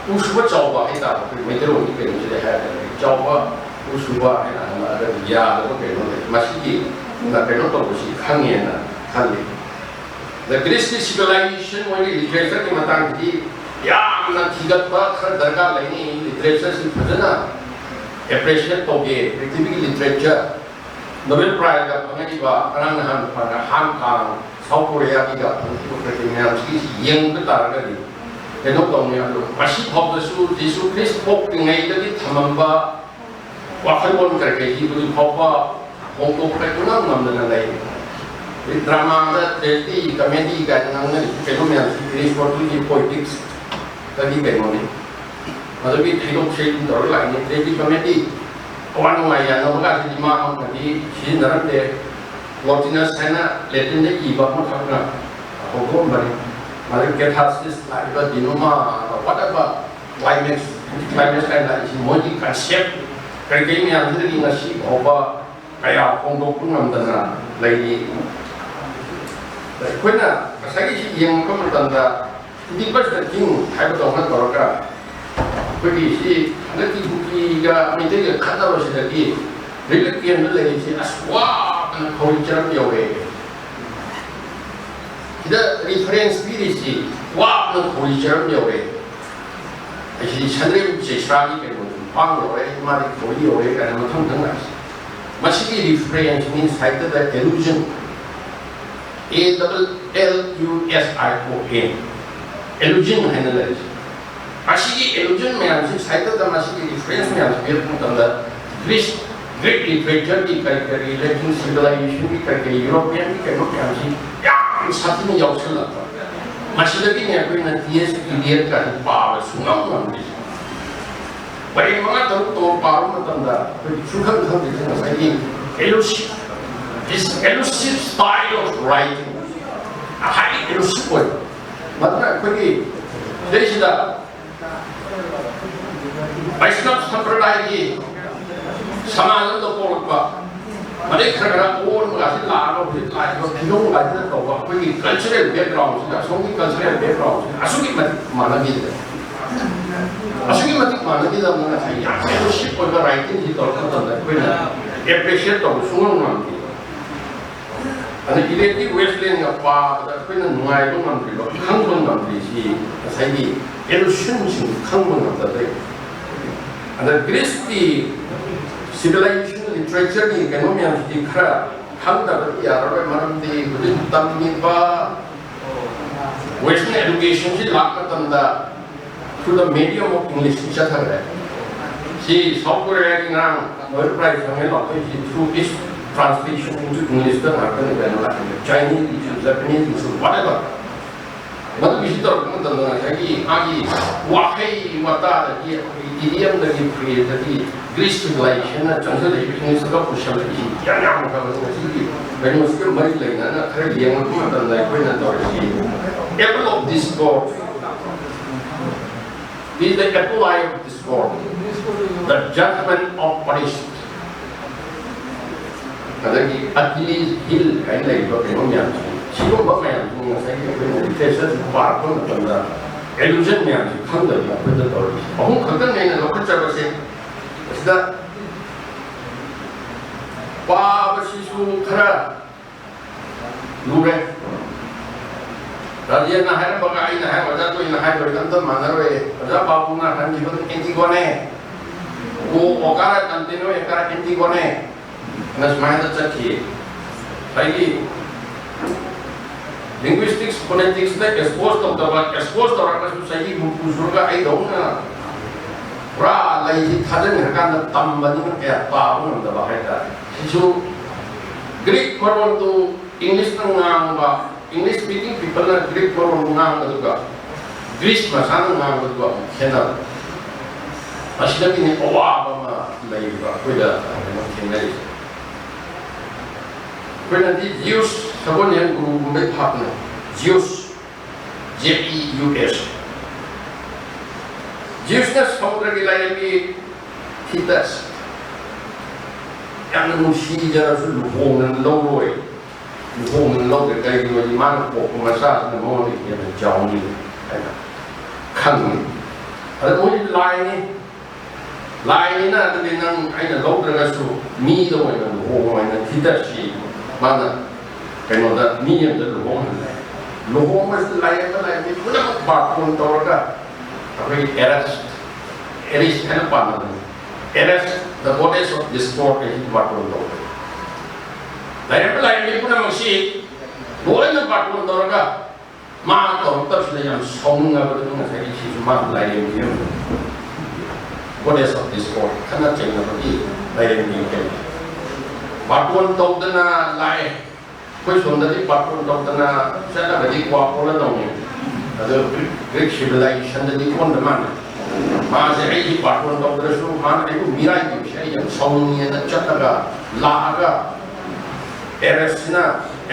ꯎꯁꯨꯕ ꯆꯥꯎꯕ ꯍꯥꯏꯇꯥꯔꯦ, ꯑꯩꯈꯣꯏ ꯃꯩꯇꯩꯂꯣꯟꯒꯤ ꯀꯩꯅꯣꯁꯤꯗ ꯍꯥꯏꯔꯒꯗꯤ ꯆꯥꯎꯕ ꯎꯁꯨꯕ ꯍꯥꯏꯅ ꯍꯪꯉꯛꯑꯒꯗꯤ ꯌꯥꯗꯕ ꯀꯩꯅꯣ ꯂꯩ꯫ ꯃꯁꯤꯒꯤ ꯀꯩꯅꯣ ꯇꯧꯕꯁꯤ ꯈꯪꯉꯦꯅ ꯈꯜꯂꯤ꯫ ꯑꯗ ꯒ꯭ꯔꯤꯁꯀꯤ civilization, ꯃꯣꯏꯒꯤ literature ꯒꯤ ꯃꯇꯥꯡꯁꯤꯗꯤ ꯌꯥꯝꯅ ꯊꯤꯒꯠꯄ ꯈꯔ ꯗꯔꯀꯥꯔ ꯂꯩꯅꯤ꯫ Literature ꯁꯤ ꯐꯖꯅ appreciate ꯇꯧꯒꯦ꯫ ꯄ꯭ꯔꯤꯊꯤꯕꯤꯒꯤ literature Nobel Prize ꯒ ꯐꯪꯉꯛꯏꯕ ꯉꯔꯥꯡ ꯅꯍꯥꯟ ꯐꯪꯉ ꯍꯥꯟ ꯀꯥꯡ, ꯁꯥꯎꯠ ꯀꯣꯔꯤꯌꯥꯒꯤꯒ ꯐꯪꯉꯛꯏꯕ ꯀꯩꯀꯩ ꯃꯌꯥꯝꯁꯤꯒꯤꯁꯤ ꯌꯦꯡꯕ ꯇꯥꯔꯒꯗꯤ ꯀꯩꯅꯣ ꯇꯧꯅꯤ꯫ ꯑꯗꯨ ꯉꯁꯤ ꯐꯥꯎꯗꯁꯨ ꯖꯤꯁꯨ ꯈ꯭ꯔꯤꯁ ꯄꯣꯛꯇ꯭ꯔꯤꯉꯩꯗꯒꯤ ꯊꯝꯃꯝꯕ ꯋꯥꯈꯜꯂꯣꯟ ꯀꯔꯤ ꯀꯔꯤ ꯍꯧꯖꯤꯛ ꯐꯥꯎꯕ ꯍꯣꯡꯗꯣꯛꯄ ꯏꯉꯝ ꯉꯝꯗꯅ ꯂꯩ꯫ ꯍꯧꯖꯤꯛ ꯗ꯭ꯔꯃꯥꯗ tragedy, comedy ꯀꯥꯏꯅ ꯉꯥꯡꯅꯔꯤꯕ ꯀꯩꯅꯣ ꯃꯌꯥꯝꯁꯤ ꯑꯦꯔꯤꯁꯇꯣꯇꯜꯒꯤ poetics ꯇꯒꯤ ꯀꯩꯅꯣꯅꯤ꯫ ꯃꯗꯨꯒꯤ ꯊꯩꯗꯣꯛ ꯊꯩꯖꯤꯟ ꯇꯧꯔꯒ ꯂꯥꯛꯏꯅꯤ꯫ Tragedy, comedy, ꯑꯋꯥ ꯅꯨꯡꯉꯥꯏ ꯌꯥꯅꯕ ꯀꯥꯁꯤꯗꯤ ꯃꯥ ꯑꯃꯅꯗꯤ ꯁꯤꯖꯤꯟꯅꯔꯝꯗꯦ꯫ Plotinus ꯍꯥꯏꯅ ꯂꯦꯇꯤꯟꯗ ꯏꯕ ꯑꯃꯈꯛꯅ ꯍꯧꯗꯣꯛꯑꯝꯕꯅꯤ꯫ ꯃꯗꯨꯒꯤ catharsis ꯂꯥꯛꯏꯕ denouement, whatever, climax, anticlimax ꯍꯥꯏꯅ ꯂꯥꯛꯏꯁꯤ ꯃꯣꯏꯒꯤ concept ꯀꯔꯤ ꯀꯔꯤ ꯃꯌꯥꯝꯁꯤꯗꯒꯤ ꯉꯁꯤ ꯐꯥꯎꯕ ꯀꯌꯥ ꯐꯣꯡꯗꯣꯛꯄ ꯉꯝꯗꯅ ꯂꯩꯔꯤ꯫ ꯑꯗ ꯑꯩꯈꯣꯏꯅ ꯉꯁꯥꯏꯒꯤ ꯁꯤ ꯌꯦꯡꯉꯛꯄ ꯃꯇꯝꯗ Oedipus the King ꯍꯥꯏꯕꯗꯧꯅ ꯇꯧꯔꯒ ꯑꯩꯈꯣꯏꯒꯤ ꯁꯤ ꯍꯟꯗꯛꯀꯤ ꯀꯨꯀꯤꯒ ꯃꯩꯇꯩꯒ ꯈꯠꯅꯕꯁꯤꯗꯒꯤ ꯔꯤꯂꯤꯐ ꯀꯦꯝꯗ ꯂꯩꯔꯤꯁꯤ ꯑꯁ ꯋꯥꯕꯅ ꯈꯧꯔꯤ ꯆꯔꯝ ꯌꯧꯔꯦ꯫ ꯁꯤꯗ ꯔꯤꯐꯔꯦꯟꯁ ꯄꯤꯔꯤꯁꯤ ꯋꯥꯕꯅ ꯈꯧꯔꯤ ꯆꯔꯝ ꯌꯧꯔꯦ꯫ ꯑꯩꯁꯤ ꯁꯟꯗ꯭ꯔꯦꯝ ꯆꯩꯁ꯭ꯔꯥꯒꯤ ꯀꯩꯅꯣꯗꯨ ꯈ꯭ꯋꯥꯡ ꯌꯧꯔꯦ, ꯃꯥꯗꯤ ꯈꯧꯔꯤ ꯌꯧꯔꯦ ꯀꯥꯏꯅ ꯃꯊꯪ ꯃꯊꯪ ꯂꯥꯛꯏꯁꯦ꯫ ꯃꯁꯤꯒꯤ ꯔꯤꯐꯔꯦꯟꯁꯅꯤ ꯁꯥꯍꯤꯇ꯭ꯌꯗ ꯑꯦꯂꯨꯖꯟ, A double L U S I O N, ꯑꯦꯂꯨꯖꯟ ꯍꯥꯏꯅ ꯂꯩꯔꯤꯁꯦ꯫ ꯑꯁꯤꯒꯤ ꯑꯦꯂꯨꯖꯟ ꯃꯌꯥꯝꯁꯤ, ꯁꯥꯍꯤꯇ꯭ꯌꯗ ꯃꯁꯤꯒꯤ ꯔꯤꯐꯔꯦꯟꯁ ꯃꯌꯥꯝꯁꯤ ꯄꯤꯔꯛꯄ ꯃꯇꯝꯗ ꯒ꯭ꯔꯤꯁ, ꯒ꯭ꯔꯤꯛ ꯂꯤꯇꯔꯦꯆꯔꯒꯤ ꯀꯔꯤ ꯀꯔꯤ, ꯂꯦꯇꯤꯟ ꯁꯤꯚꯤꯂꯥꯏꯖꯦꯁꯟꯒꯤ ꯀꯔꯤ ꯀꯔꯤ, ꯌꯨꯔꯣꯄꯤꯌꯟꯒꯤ ꯀꯩꯅꯣ ꯃꯌꯥꯝꯁꯤ ꯌꯥꯝ ꯁꯥꯊꯤꯅ ꯌꯥꯎꯁꯜꯂꯛꯄ꯫ ꯃꯁꯤꯗꯒꯤꯅꯦ ꯑꯩꯈꯣꯏꯅ ꯇꯤ ꯑꯦꯁ ꯏꯂꯤꯌꯠꯀꯥꯁꯦ ꯄꯥꯕ ꯁꯨꯡꯉꯝ ꯉꯝꯗ꯭ꯔꯤꯁꯦ꯫ ꯄꯔꯦꯡ ꯃꯉꯥ ꯇꯔꯨꯛ ꯇꯧꯕ ꯄꯥꯕ ꯃꯇꯝꯗ ꯑꯩꯈꯣꯏ ꯁꯨꯡꯈꯪ ꯈꯪꯗ꯭ꯔꯤꯁꯦ ꯉꯁꯥꯏꯒꯤ elusive, this elusive style of writing, highly elusive ꯑꯣꯏꯕ꯫ ꯃꯗꯨꯅ ꯑꯩꯈꯣꯏꯒꯤ ꯁꯤꯗꯩꯁꯤꯗ ꯕꯩꯁꯅꯕ ꯁꯝꯄ꯭ꯔꯗꯥꯌꯒꯤ ꯁꯃꯥꯖ ꯑꯃꯗ ꯄꯣꯛꯂꯛꯄ, ꯃꯗꯩ ꯈꯔ ꯈꯔ ꯑꯣꯟꯕꯒꯁꯤ ꯂꯥꯛꯑꯒ ꯍꯧꯖꯤꯛ ꯂꯥꯛꯏꯕ ꯐꯤꯕꯝꯒꯁꯤꯗ ꯇꯧꯕ ꯑꯩꯈꯣꯏꯒꯤ ꯀꯜꯆꯔꯦꯜ ꯕꯦꯛꯒ꯭ꯔꯥꯎꯟꯁꯤꯗ, ꯑꯁꯣꯝꯒꯤ ꯀꯜꯆꯔꯦꯜ ꯕꯦꯛꯒ꯭ꯔꯥꯎꯟꯁꯤꯗ ꯑꯁꯨꯛꯀꯤ ꯃꯇꯤꯛ ꯃꯥꯟꯅꯈꯤꯗ꯭ꯔꯦ꯫ ꯑꯁꯨꯛꯀꯤ ꯃꯇꯤꯛ ꯃꯥꯟꯅꯈꯤꯗꯕꯅ ꯉꯁꯥꯏ ꯌꯥꯝ ꯐꯦꯂꯣꯁꯤꯞ ꯑꯣꯏꯕ ꯔꯥꯏꯇꯤꯡꯁꯤ ꯇꯧꯔꯛꯄ ꯃꯇꯝꯗ ꯑꯩꯈꯣꯏꯅ ꯑꯦꯄ꯭ꯔꯤꯁꯤꯌꯦꯠ ꯇꯧꯕ ꯁꯨꯡꯉꯝ ꯉꯝꯗꯦ꯫ ꯑꯗ ꯏꯂꯦꯛꯇꯤꯛ ꯋꯦꯁꯂꯦꯟꯒ ꯄꯥꯕꯗ ꯑꯩꯈꯣꯏꯅ ꯅꯨꯡꯉꯥꯏꯕ ꯉꯝꯗ꯭ꯔꯤꯕ, ꯈꯪꯕ ꯉꯝꯗ꯭ꯔꯤꯁꯤ ꯉꯁꯥꯏꯒꯤ ꯑꯦꯂꯨꯁꯟꯁꯤꯡ ꯈꯪꯕ ꯉꯝꯗꯕꯩ꯫ ꯑꯗ ꯒ꯭ꯔꯤꯁꯀꯤ ꯁꯤꯚꯤꯂꯥꯏꯖꯦꯁꯟ ꯂꯤꯇꯔꯦꯆꯔꯒꯤ ꯀꯩꯅꯣ ꯃꯌꯥꯝꯁꯤꯗꯤ ꯈꯔ ꯈꯪꯗꯕꯗꯤ ꯌꯥꯔꯔꯣꯏ, ꯃꯔꯝꯗꯤ ꯍꯧꯖꯤꯛ ꯇꯝꯃꯤꯕ ꯋꯦꯁꯇꯔꯟ ꯑꯦꯗꯨꯀꯦꯁꯟꯁꯤ ꯂꯥꯛꯄ ꯃꯇꯝꯗ through the medium of English ꯆꯠꯊꯈ꯭ꯔꯦ꯫ ꯁꯤ ꯁꯥꯎꯠ ꯀꯣꯔꯤꯌꯥꯒꯤ ꯉꯔꯥꯡ ꯅꯣꯕꯦꯜ ꯄ꯭ꯔꯥꯏꯖ ꯐꯪꯉꯦ ꯂꯥꯎꯊꯣꯛꯏꯁꯤ through its translation into English ꯇ ꯉꯥꯛꯇꯅꯤ ꯀꯩꯅꯣ ꯂꯥꯛꯏꯁꯦ꯫ ꯆꯥꯏꯅꯤꯁ ꯏꯁꯨ, ꯖꯄꯅꯤꯁ ꯏꯁꯨ, whatever꯫ ꯃꯗꯨꯒꯤꯁꯤ ꯇꯧꯔꯛꯄ ꯃꯇꯝꯗ ꯉꯁꯥꯏꯒꯤ ꯃꯥꯒꯤ ꯋꯥꯍꯩ ꯋꯥꯇꯥꯗꯒꯤ, ꯑꯩꯈꯣꯏꯒꯤ ꯏꯗꯤꯌꯝꯗꯒꯤ, ꯐ꯭ꯔꯦꯖꯇꯒꯤ ꯒ꯭ꯔꯤꯁ ꯁꯤꯚꯤꯂꯥꯏꯖꯦꯁꯟꯅ ꯆꯪꯁꯤꯜꯂꯛꯏꯕ ꯏꯪꯂꯤꯁꯇꯒ ꯄꯨꯁꯜꯂꯛꯏꯁꯤ ꯌꯥꯝ ꯌꯥꯝꯈ꯭ꯔꯕꯅꯤ꯫ ꯉꯁꯤꯒꯤ ꯀꯩꯅꯣꯁꯤꯒ ꯃꯔꯤ ꯂꯩꯅꯅ ꯈꯔ ꯌꯦꯡꯉꯛꯄ ꯃꯇꯝꯗ ꯑꯩꯈꯣꯏꯅ ꯇꯧꯔꯤꯁꯤ apple of discord, is the apple of discord, the judgment of punishment, ꯑꯗꯒꯤ ꯑꯀꯤꯂꯤꯁ ꯍꯤꯜ ꯍꯥꯏꯅ ꯂꯩꯔꯤꯕ ꯀꯩꯅꯣ ꯃꯌꯥꯝꯁꯤ, ꯁꯤꯒꯨꯝꯕ ꯃꯌꯥꯝꯁꯤ ꯉꯁꯥꯏꯒꯤ ꯑꯩꯈꯣꯏꯅ ꯂꯤꯇꯔꯦꯆꯔꯁꯤ ꯄꯥꯔꯛꯄ ꯃꯇꯝꯗ ꯑꯦꯂꯨꯖꯟ ꯃꯌꯥꯝꯁꯤ ꯈꯪꯗꯕꯅ ꯑꯩꯈꯣꯏꯗ ꯇꯧꯔꯤꯁꯤ꯫ ꯑꯍꯨꯝ ꯈꯛꯇꯅꯤ ꯑꯩꯅ ꯂꯧꯈꯠꯆꯕꯁꯦ꯫ ꯑꯁꯤꯗ ꯄꯥꯕꯁꯤꯁꯨ ꯈꯔ ꯂꯨꯔꯦ꯫ ꯔꯥꯖꯦꯟꯅ ꯍꯥꯏꯔꯝꯕꯒ ꯑꯩꯅ ꯍꯥꯏ, ꯑꯣꯖꯥ ꯇꯣꯏꯅ ꯍꯥꯏꯕꯒ ꯑꯝꯇ ꯃꯥꯟꯅꯔꯣꯏ꯫ ꯑꯣꯖꯥ ꯄꯥꯕꯨꯡꯅ ꯍꯟꯈꯤꯕ ꯑꯦꯟꯇꯤꯒꯣꯅꯦ, "ꯑꯣ ꯑꯣꯀꯥꯔ ꯀꯟꯇꯤꯅ꯭ꯌꯨ ꯑꯦꯀꯥꯔ ꯑꯦꯟꯇꯤꯒꯣꯅꯦ" ꯑꯅ ꯁꯨꯃꯥꯏꯅ ꯆꯠꯈꯤ꯫ ꯉꯁꯥꯏꯒꯤ ꯂꯤꯡꯒ꯭ꯋꯤꯁꯇꯤꯛꯁ ꯐꯣꯅꯦꯇꯤꯛꯁꯇ ꯑꯦꯛꯁꯄꯣꯖ ꯇꯧꯗꯕ, ꯑꯦꯛꯁꯄꯣꯖ ꯇꯧꯔꯒꯁꯨ ꯆꯍꯤ ꯍꯨꯝꯐꯨ ꯁꯨꯔꯒ ꯑꯩꯗꯧꯅ ꯄꯨꯔꯥ ꯂꯩꯁꯤ ꯊꯥꯖꯤꯟꯈ꯭ꯔꯀꯥꯟꯗ ꯇꯝꯕꯅꯤꯅ ꯀꯌꯥ ꯄꯥꯕ ꯉꯝꯗꯕ ꯍꯥꯏꯇꯥꯔꯦ꯫ ꯁꯤꯁꯨ ꯒ꯭ꯔꯤꯛ ꯃꯔꯣꯟꯗꯨ ꯏꯪꯂꯤꯁꯅ ꯉꯥꯡꯕ, ꯏꯪꯂꯤꯁ ꯁ꯭ꯄꯤꯀꯤꯡ ꯄꯤꯄꯜꯅ ꯒ꯭ꯔꯤꯛ ꯃꯔꯣꯟ ꯉꯥꯡꯕꯗꯨꯒ ꯒ꯭ꯔꯤꯁ ꯃꯁꯥꯅ ꯉꯥꯡꯕꯗꯨꯒ ꯑꯃꯨꯛ ꯈꯦꯠꯅꯕ꯫ ꯃꯁꯤꯗꯒꯤꯅꯤ ꯑꯋꯥꯕ ꯑꯃ ꯂꯩꯔꯤꯕ ꯑꯩꯈꯣꯏꯗ ꯀꯩꯅꯣ ꯊꯦꯡꯅꯔꯤꯁꯦ꯫ ꯑꯩꯈꯣꯏꯅꯗꯤ Zeus ꯁꯒꯣꯜꯁꯦ ꯒꯨꯔꯨꯒꯨꯝꯕꯩ ꯚꯥꯞꯅ, Zeus, J E U S. ꯖꯤꯎꯁꯅ ꯁꯃꯨꯗ꯭ꯔꯒꯤ ꯂꯥꯏꯔꯦꯝꯕꯤ ꯊꯤꯇꯁ ꯌꯥꯝꯅ ꯅꯨꯡꯁꯤꯖꯔꯁꯨ ꯂꯨꯍꯣꯡꯅ ꯂꯧꯔꯣꯏ꯫ ꯂꯨꯍꯣꯡꯅ ꯂꯧꯗꯦ꯫ ꯀꯩꯒꯤꯅꯣꯗꯤ ꯃꯥꯅ ꯄꯣꯛꯄ ꯃꯆꯥꯁꯤꯅ ꯃꯉꯣꯟꯗꯒꯤ ꯍꯦꯟꯅ ꯆꯥꯎꯅꯤ ꯍꯥꯏꯅ ꯈꯪꯉꯤ꯫ ꯑꯗ ꯃꯣꯏ ꯂꯥꯏꯅꯤ꯫ ꯂꯥꯏꯅꯤꯅ ꯑꯗꯨꯗꯤ ꯅꯪ ꯑꯩꯅ ꯂꯧꯗ꯭ꯔꯒꯁꯨ ꯃꯤꯗ ꯑꯣꯏꯅ ꯂꯨꯍꯣꯡꯉꯣ ꯍꯥꯏꯅ ꯊꯤꯇꯁꯤ ꯃꯥꯅ ꯀꯩꯅꯣꯗ ꯃꯤ ꯑꯃꯗ ꯂꯨꯍꯣꯡꯍꯜꯂꯦ꯫ ꯂꯨꯍꯣꯡꯕꯁꯤꯗ ꯂꯥꯏꯔꯦꯝꯕ ꯂꯥꯏꯔꯦꯝꯕꯤ ꯄꯨꯝꯅꯃꯛ ꯕꯥꯔꯇꯣꯟ ꯇꯧꯔꯒ ꯑꯩꯈꯣꯏꯒꯤ ꯑꯦꯔꯁ, ꯑꯦꯔꯤꯁ ꯍꯥꯏꯅ ꯄꯥꯟꯅꯕꯅꯤ꯫ ꯑꯦꯔꯁ, the goddess of discord ꯍꯥꯏꯁꯤ ꯕꯥꯔꯇꯣꯟ ꯇꯧꯕꯅꯤ꯫ ꯂꯥꯏꯔꯦꯝꯕ ꯂꯥꯏꯔꯦꯝꯕꯤ ꯄꯨꯝꯅꯃꯛꯁꯤ ꯂꯣꯏꯅ ꯕꯥꯔꯇꯣꯟ ꯇꯧꯔꯒ ꯃꯥ ꯇꯧꯔꯛꯇꯕꯁꯤꯗ ꯌꯥꯝ ꯁꯥꯎꯅꯤꯡꯉꯕꯗꯨꯅ ꯉꯁꯥꯏꯒꯤ ꯁꯤꯁꯨ ꯃꯥ ꯂꯥꯏꯔꯦꯝꯕꯤ ꯑꯃ, goddess of discord, ꯈꯠꯅ ꯆꯩꯅꯕꯒꯤ ꯂꯥꯏꯔꯦꯝꯕꯤ ꯑꯃ꯫ ꯕꯥꯔꯇꯣꯟ ꯇꯧꯗꯅ ꯂꯥꯛꯑꯦ꯫ ꯑꯩꯈꯣꯏ ꯁꯣꯝꯗꯗꯤ ꯕꯥꯔꯇꯣꯟ ꯇꯧꯗꯅ ꯆꯠꯂꯒꯗꯤ ꯀ꯭ꯋꯥ ꯀꯣꯜꯂ ꯇꯧꯅꯤ꯫ ꯑꯗꯣ ꯒ꯭ꯔꯤꯛ, ꯒ꯭ꯔꯤꯛ ꯁꯤꯚꯤꯂꯥꯏꯖꯦꯁꯟꯗꯗꯤ ꯑꯣꯟꯗ ꯃꯥꯟꯅ ꯃꯥꯁꯦ ꯑꯩꯒꯤ ꯕꯥꯔꯇꯣꯟ ꯇꯧꯗ꯭ꯔꯁꯨ ꯃꯥꯅ ꯑꯩꯕꯨ ꯃꯤꯔꯥꯏꯕꯤꯕꯁꯦ ꯑꯩ ꯌꯥꯝ ꯁꯥꯎꯅꯤꯡꯉꯦꯅ ꯆꯠꯂꯒ ꯂꯥꯛꯑꯒ ꯑꯦꯔꯁꯁꯤꯅ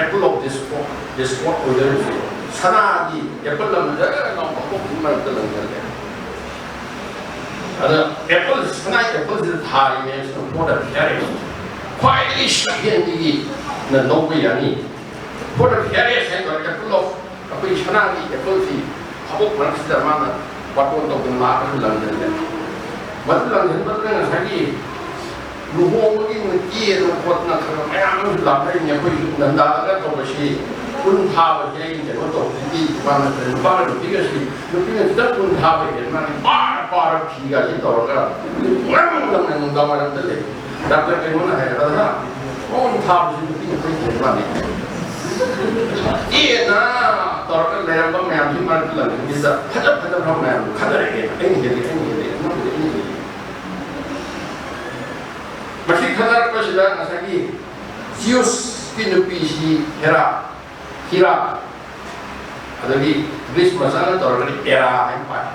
apple of discord, discord ꯑꯣꯏꯗꯣꯔꯤꯕꯁꯦ ꯁꯅꯥꯒꯤ ꯑꯦꯄꯜ ꯑꯃ ꯖꯔ ꯂꯥꯎ ꯃꯈꯣꯡꯒꯤ ꯃꯔꯛꯇ ꯂꯪꯁꯤꯜꯂꯦ꯫ ꯑꯗ ꯑꯦꯄꯜ, ꯁꯅꯥꯒꯤ ꯑꯦꯄꯜꯁꯤꯗ ꯊꯥꯔꯤꯕ ꯃꯌꯥꯝꯁꯤꯅ for the fairest, ꯈ꯭ꯋꯥꯏꯗꯒꯤ ꯁꯛꯍꯦꯟꯕꯤꯒꯤꯅ ꯂꯧꯕ ꯌꯥꯅꯤ꯫ For the fairest ꯍꯥꯏꯕ apple of, ꯑꯩꯈꯣꯏ ꯁꯅꯥꯒꯤ ꯑꯦꯄꯜꯁꯤ ꯐꯕꯣꯛ ꯃꯔꯛꯁꯤꯗ ꯃꯥꯅ ꯕꯥꯔꯇꯣꯟ ꯇꯧꯗꯅ ꯂꯥꯛꯑꯒ ꯂꯪꯁꯤꯜꯂꯦ꯫ ꯃꯗꯨ ꯂꯪꯁꯤꯟꯕꯗꯨꯅ ꯉꯁꯥꯏꯒꯤ ꯂꯨꯍꯣꯡꯕꯒꯤ ꯅꯨꯃꯤꯠꯀꯤ ꯑꯗꯨ ꯈꯣꯠꯇꯅ ꯈꯔ ꯃꯌꯥꯝ ꯑꯃꯁꯨ ꯂꯥꯛꯅꯔꯤꯅꯦ꯫ ꯑꯩꯈꯣꯏꯁꯨ ꯅꯟꯗꯥꯗꯒ ꯇꯧꯕꯁꯤ ꯀꯨꯟ ꯊꯥꯕꯁꯦ ꯑꯩ ꯀꯩꯅꯣ ꯇꯧꯕꯗꯤ ꯅꯨꯄꯥꯅ ꯅꯨꯄꯥꯒ ꯅꯨꯄꯤꯒꯁꯤ ꯅꯨꯄꯤꯅ ꯈꯤꯇꯪ ꯀꯨꯟ ꯊꯥꯕ ꯍꯦꯟ ꯃꯥꯅꯤ ꯄꯥꯔ ꯄꯥꯔ ꯐꯤꯒꯁꯤ ꯇꯧꯔꯒ ꯉꯝ ꯉꯝꯅ ꯅꯨꯡꯗꯥꯡ ꯋꯥꯏꯔꯝꯗ ꯂꯩ꯫ ꯗꯥꯛꯇꯔ ꯀꯩꯅꯣꯅ ꯍꯥꯏꯔꯒ ꯀꯨꯟ ꯊꯥꯕꯁꯤ ꯅꯨꯄꯤꯅ ꯈꯔ ꯍꯦꯟ ꯃꯥꯅꯤ꯫ ꯏꯆꯦꯅ ꯇꯧꯔꯒ ꯂꯩꯔꯝꯕ ꯃꯌꯥꯝꯁꯤ ꯃꯔꯛꯇ ꯂꯩꯔꯝꯃꯤꯁꯤꯗ ꯐꯖ ꯐꯖꯕ ꯃꯌꯥꯝꯗꯨ ꯈꯟꯅꯔꯛꯑꯦꯅ ꯑꯩꯅ ꯍꯦꯜꯂꯤ ꯑꯩꯅ ꯍꯦꯜꯂꯤ ꯑꯃꯕꯨꯗꯤ ꯑꯩꯅ ꯍꯦꯜꯂꯤ꯫ ꯃꯁꯤ ꯈꯟꯅꯔꯛꯄꯁꯤꯗ ꯉꯁꯥꯏꯒꯤ ꯖꯤꯎꯁꯀꯤ ꯅꯨꯄꯤꯁꯤ ꯍꯦꯔꯥ, ꯍꯤꯔꯥ, ꯑꯗꯒꯤ ꯒ꯭ꯔꯤꯁ ꯃꯆꯥꯅ ꯇꯧꯔꯒꯗꯤ ꯑꯦꯔꯥ ꯍꯥꯏꯅ ꯄꯥꯏ꯫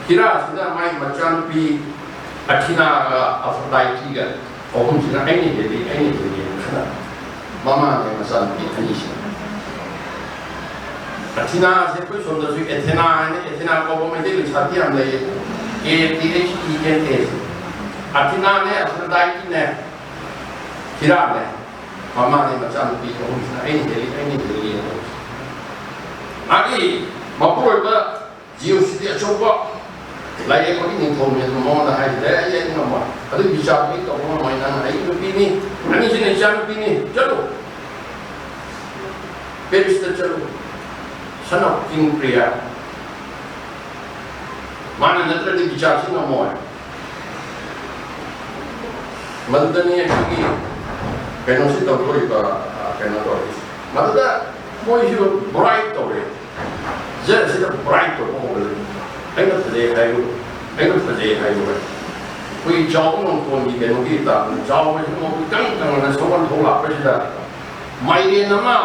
ꯍꯤꯔꯥꯁꯤꯅ ꯃꯥꯏ ꯃꯆꯥꯅꯨꯄꯤ ꯑꯊꯤꯅꯥꯒ ꯑꯐ꯭ꯔꯣꯗꯥꯏꯇꯤꯒ ꯑꯍꯨꯝꯁꯤꯅ ꯑꯩꯅ ꯍꯦꯜꯂꯤ ꯑꯩꯅ ꯍꯦꯜꯂꯤ ꯍꯥꯏꯅ ꯈꯟꯅꯕ꯫ ꯃꯃꯥꯒꯤ ꯃꯆꯥꯅꯨꯄꯤ ꯑꯅꯤꯁꯤꯅ꯫ ꯑꯊꯤꯅꯥꯁꯦ ꯑꯩꯈꯣꯏ ꯁꯣꯝꯗꯁꯨ ꯑꯦꯊꯦꯅꯥ ꯍꯥꯏꯅ ꯑꯦꯊꯦꯅꯥ ꯀꯧꯕ ꯃꯩꯇꯩ ꯂꯩꯁꯥꯕꯤ ꯌꯥꯝ ꯂꯩꯌꯦ꯫ A T H E N A. ꯑꯊꯤꯅꯥꯅꯦ, ꯑꯐ꯭ꯔꯣꯗꯥꯏꯇꯤꯅꯦ, ꯍꯤꯔꯥꯅꯦ꯫ ꯃꯃꯥꯅꯦ ꯃꯆꯥꯅꯨꯄꯤ ꯑꯍꯨꯝꯁꯤꯅ ꯑꯩꯅ ꯍꯦꯜꯂꯤ ꯑꯩꯅ ꯍꯦꯜꯂꯤ꯫ ꯃꯥꯒꯤ ꯃꯄꯨꯔꯣꯏꯕ ꯖꯤꯎꯁꯤꯗꯤ ꯑꯆꯧꯕ ꯂꯥꯏꯌꯦꯡꯕꯒꯤ ꯅꯤꯡꯊꯧꯅꯦ ꯑꯗꯨ ꯃꯉꯣꯟꯗ ꯍꯥꯏꯈꯤꯗꯦ, "ꯑꯩ ꯑꯩ ꯉꯝꯃꯣꯏ, ꯑꯗꯨꯒꯤ ꯕꯤꯆꯥꯔꯗꯨ ꯑꯩ ꯇꯧꯕ ꯉꯝꯃꯣꯏ, ꯅꯪ ꯑꯩ ꯅꯨꯄꯤꯅꯤ, ꯑꯅꯤꯁꯤꯅ ꯏꯆꯥ ꯅꯨꯄꯤꯅꯤ, ꯆꯠꯂꯨ, ꯄꯦꯔꯤꯁꯇ ꯆꯠꯂꯨ, son of King Priya, ꯃꯥꯅ ꯅꯠꯇ꯭ꯔꯗꯤ ꯕꯤꯆꯥꯔꯁꯤ ꯉꯝꯃꯣꯏ"꯫ ꯃꯗꯨꯗꯅꯤ ꯑꯩꯈꯣꯏꯒꯤ ꯀꯩꯅꯣꯁꯤ ꯇꯧꯊꯣꯛꯏꯕ, ꯑ, ꯀꯩꯅꯣ ꯇꯧꯔꯤꯁꯦ꯫ ꯃꯗꯨꯗ ꯃꯣꯏꯁꯨ ꯕ꯭ꯔꯥꯏꯠ ꯇꯧꯔꯦ꯫ ꯖꯁꯁꯤꯗ ꯕ꯭ꯔꯥꯏꯠ ꯇꯧꯕ ꯍꯧꯔꯦ꯫ "ꯑꯩꯅ ꯐꯖꯩ ꯍꯥꯏꯌꯨ, ꯑꯩꯅ ꯐꯖꯩ ꯍꯥꯏꯌꯨ" ꯍꯥꯏ꯫ ꯑꯩꯈꯣꯏꯒꯤ ꯆꯥꯎꯕ ꯅꯣꯡꯊꯣꯟꯒꯤ ꯀꯩꯅꯣꯒꯤ ꯇꯥꯛꯄꯅꯤ꯫ ꯆꯥꯎꯕꯁꯤꯅ ꯃꯕꯨꯛ ꯏꯀꯪ ꯀꯪꯅ ꯁꯒꯣꯜ ꯊꯧ ꯂꯥꯛꯄꯁꯤꯗ ꯃꯥꯏꯔꯦꯟ ꯑꯃ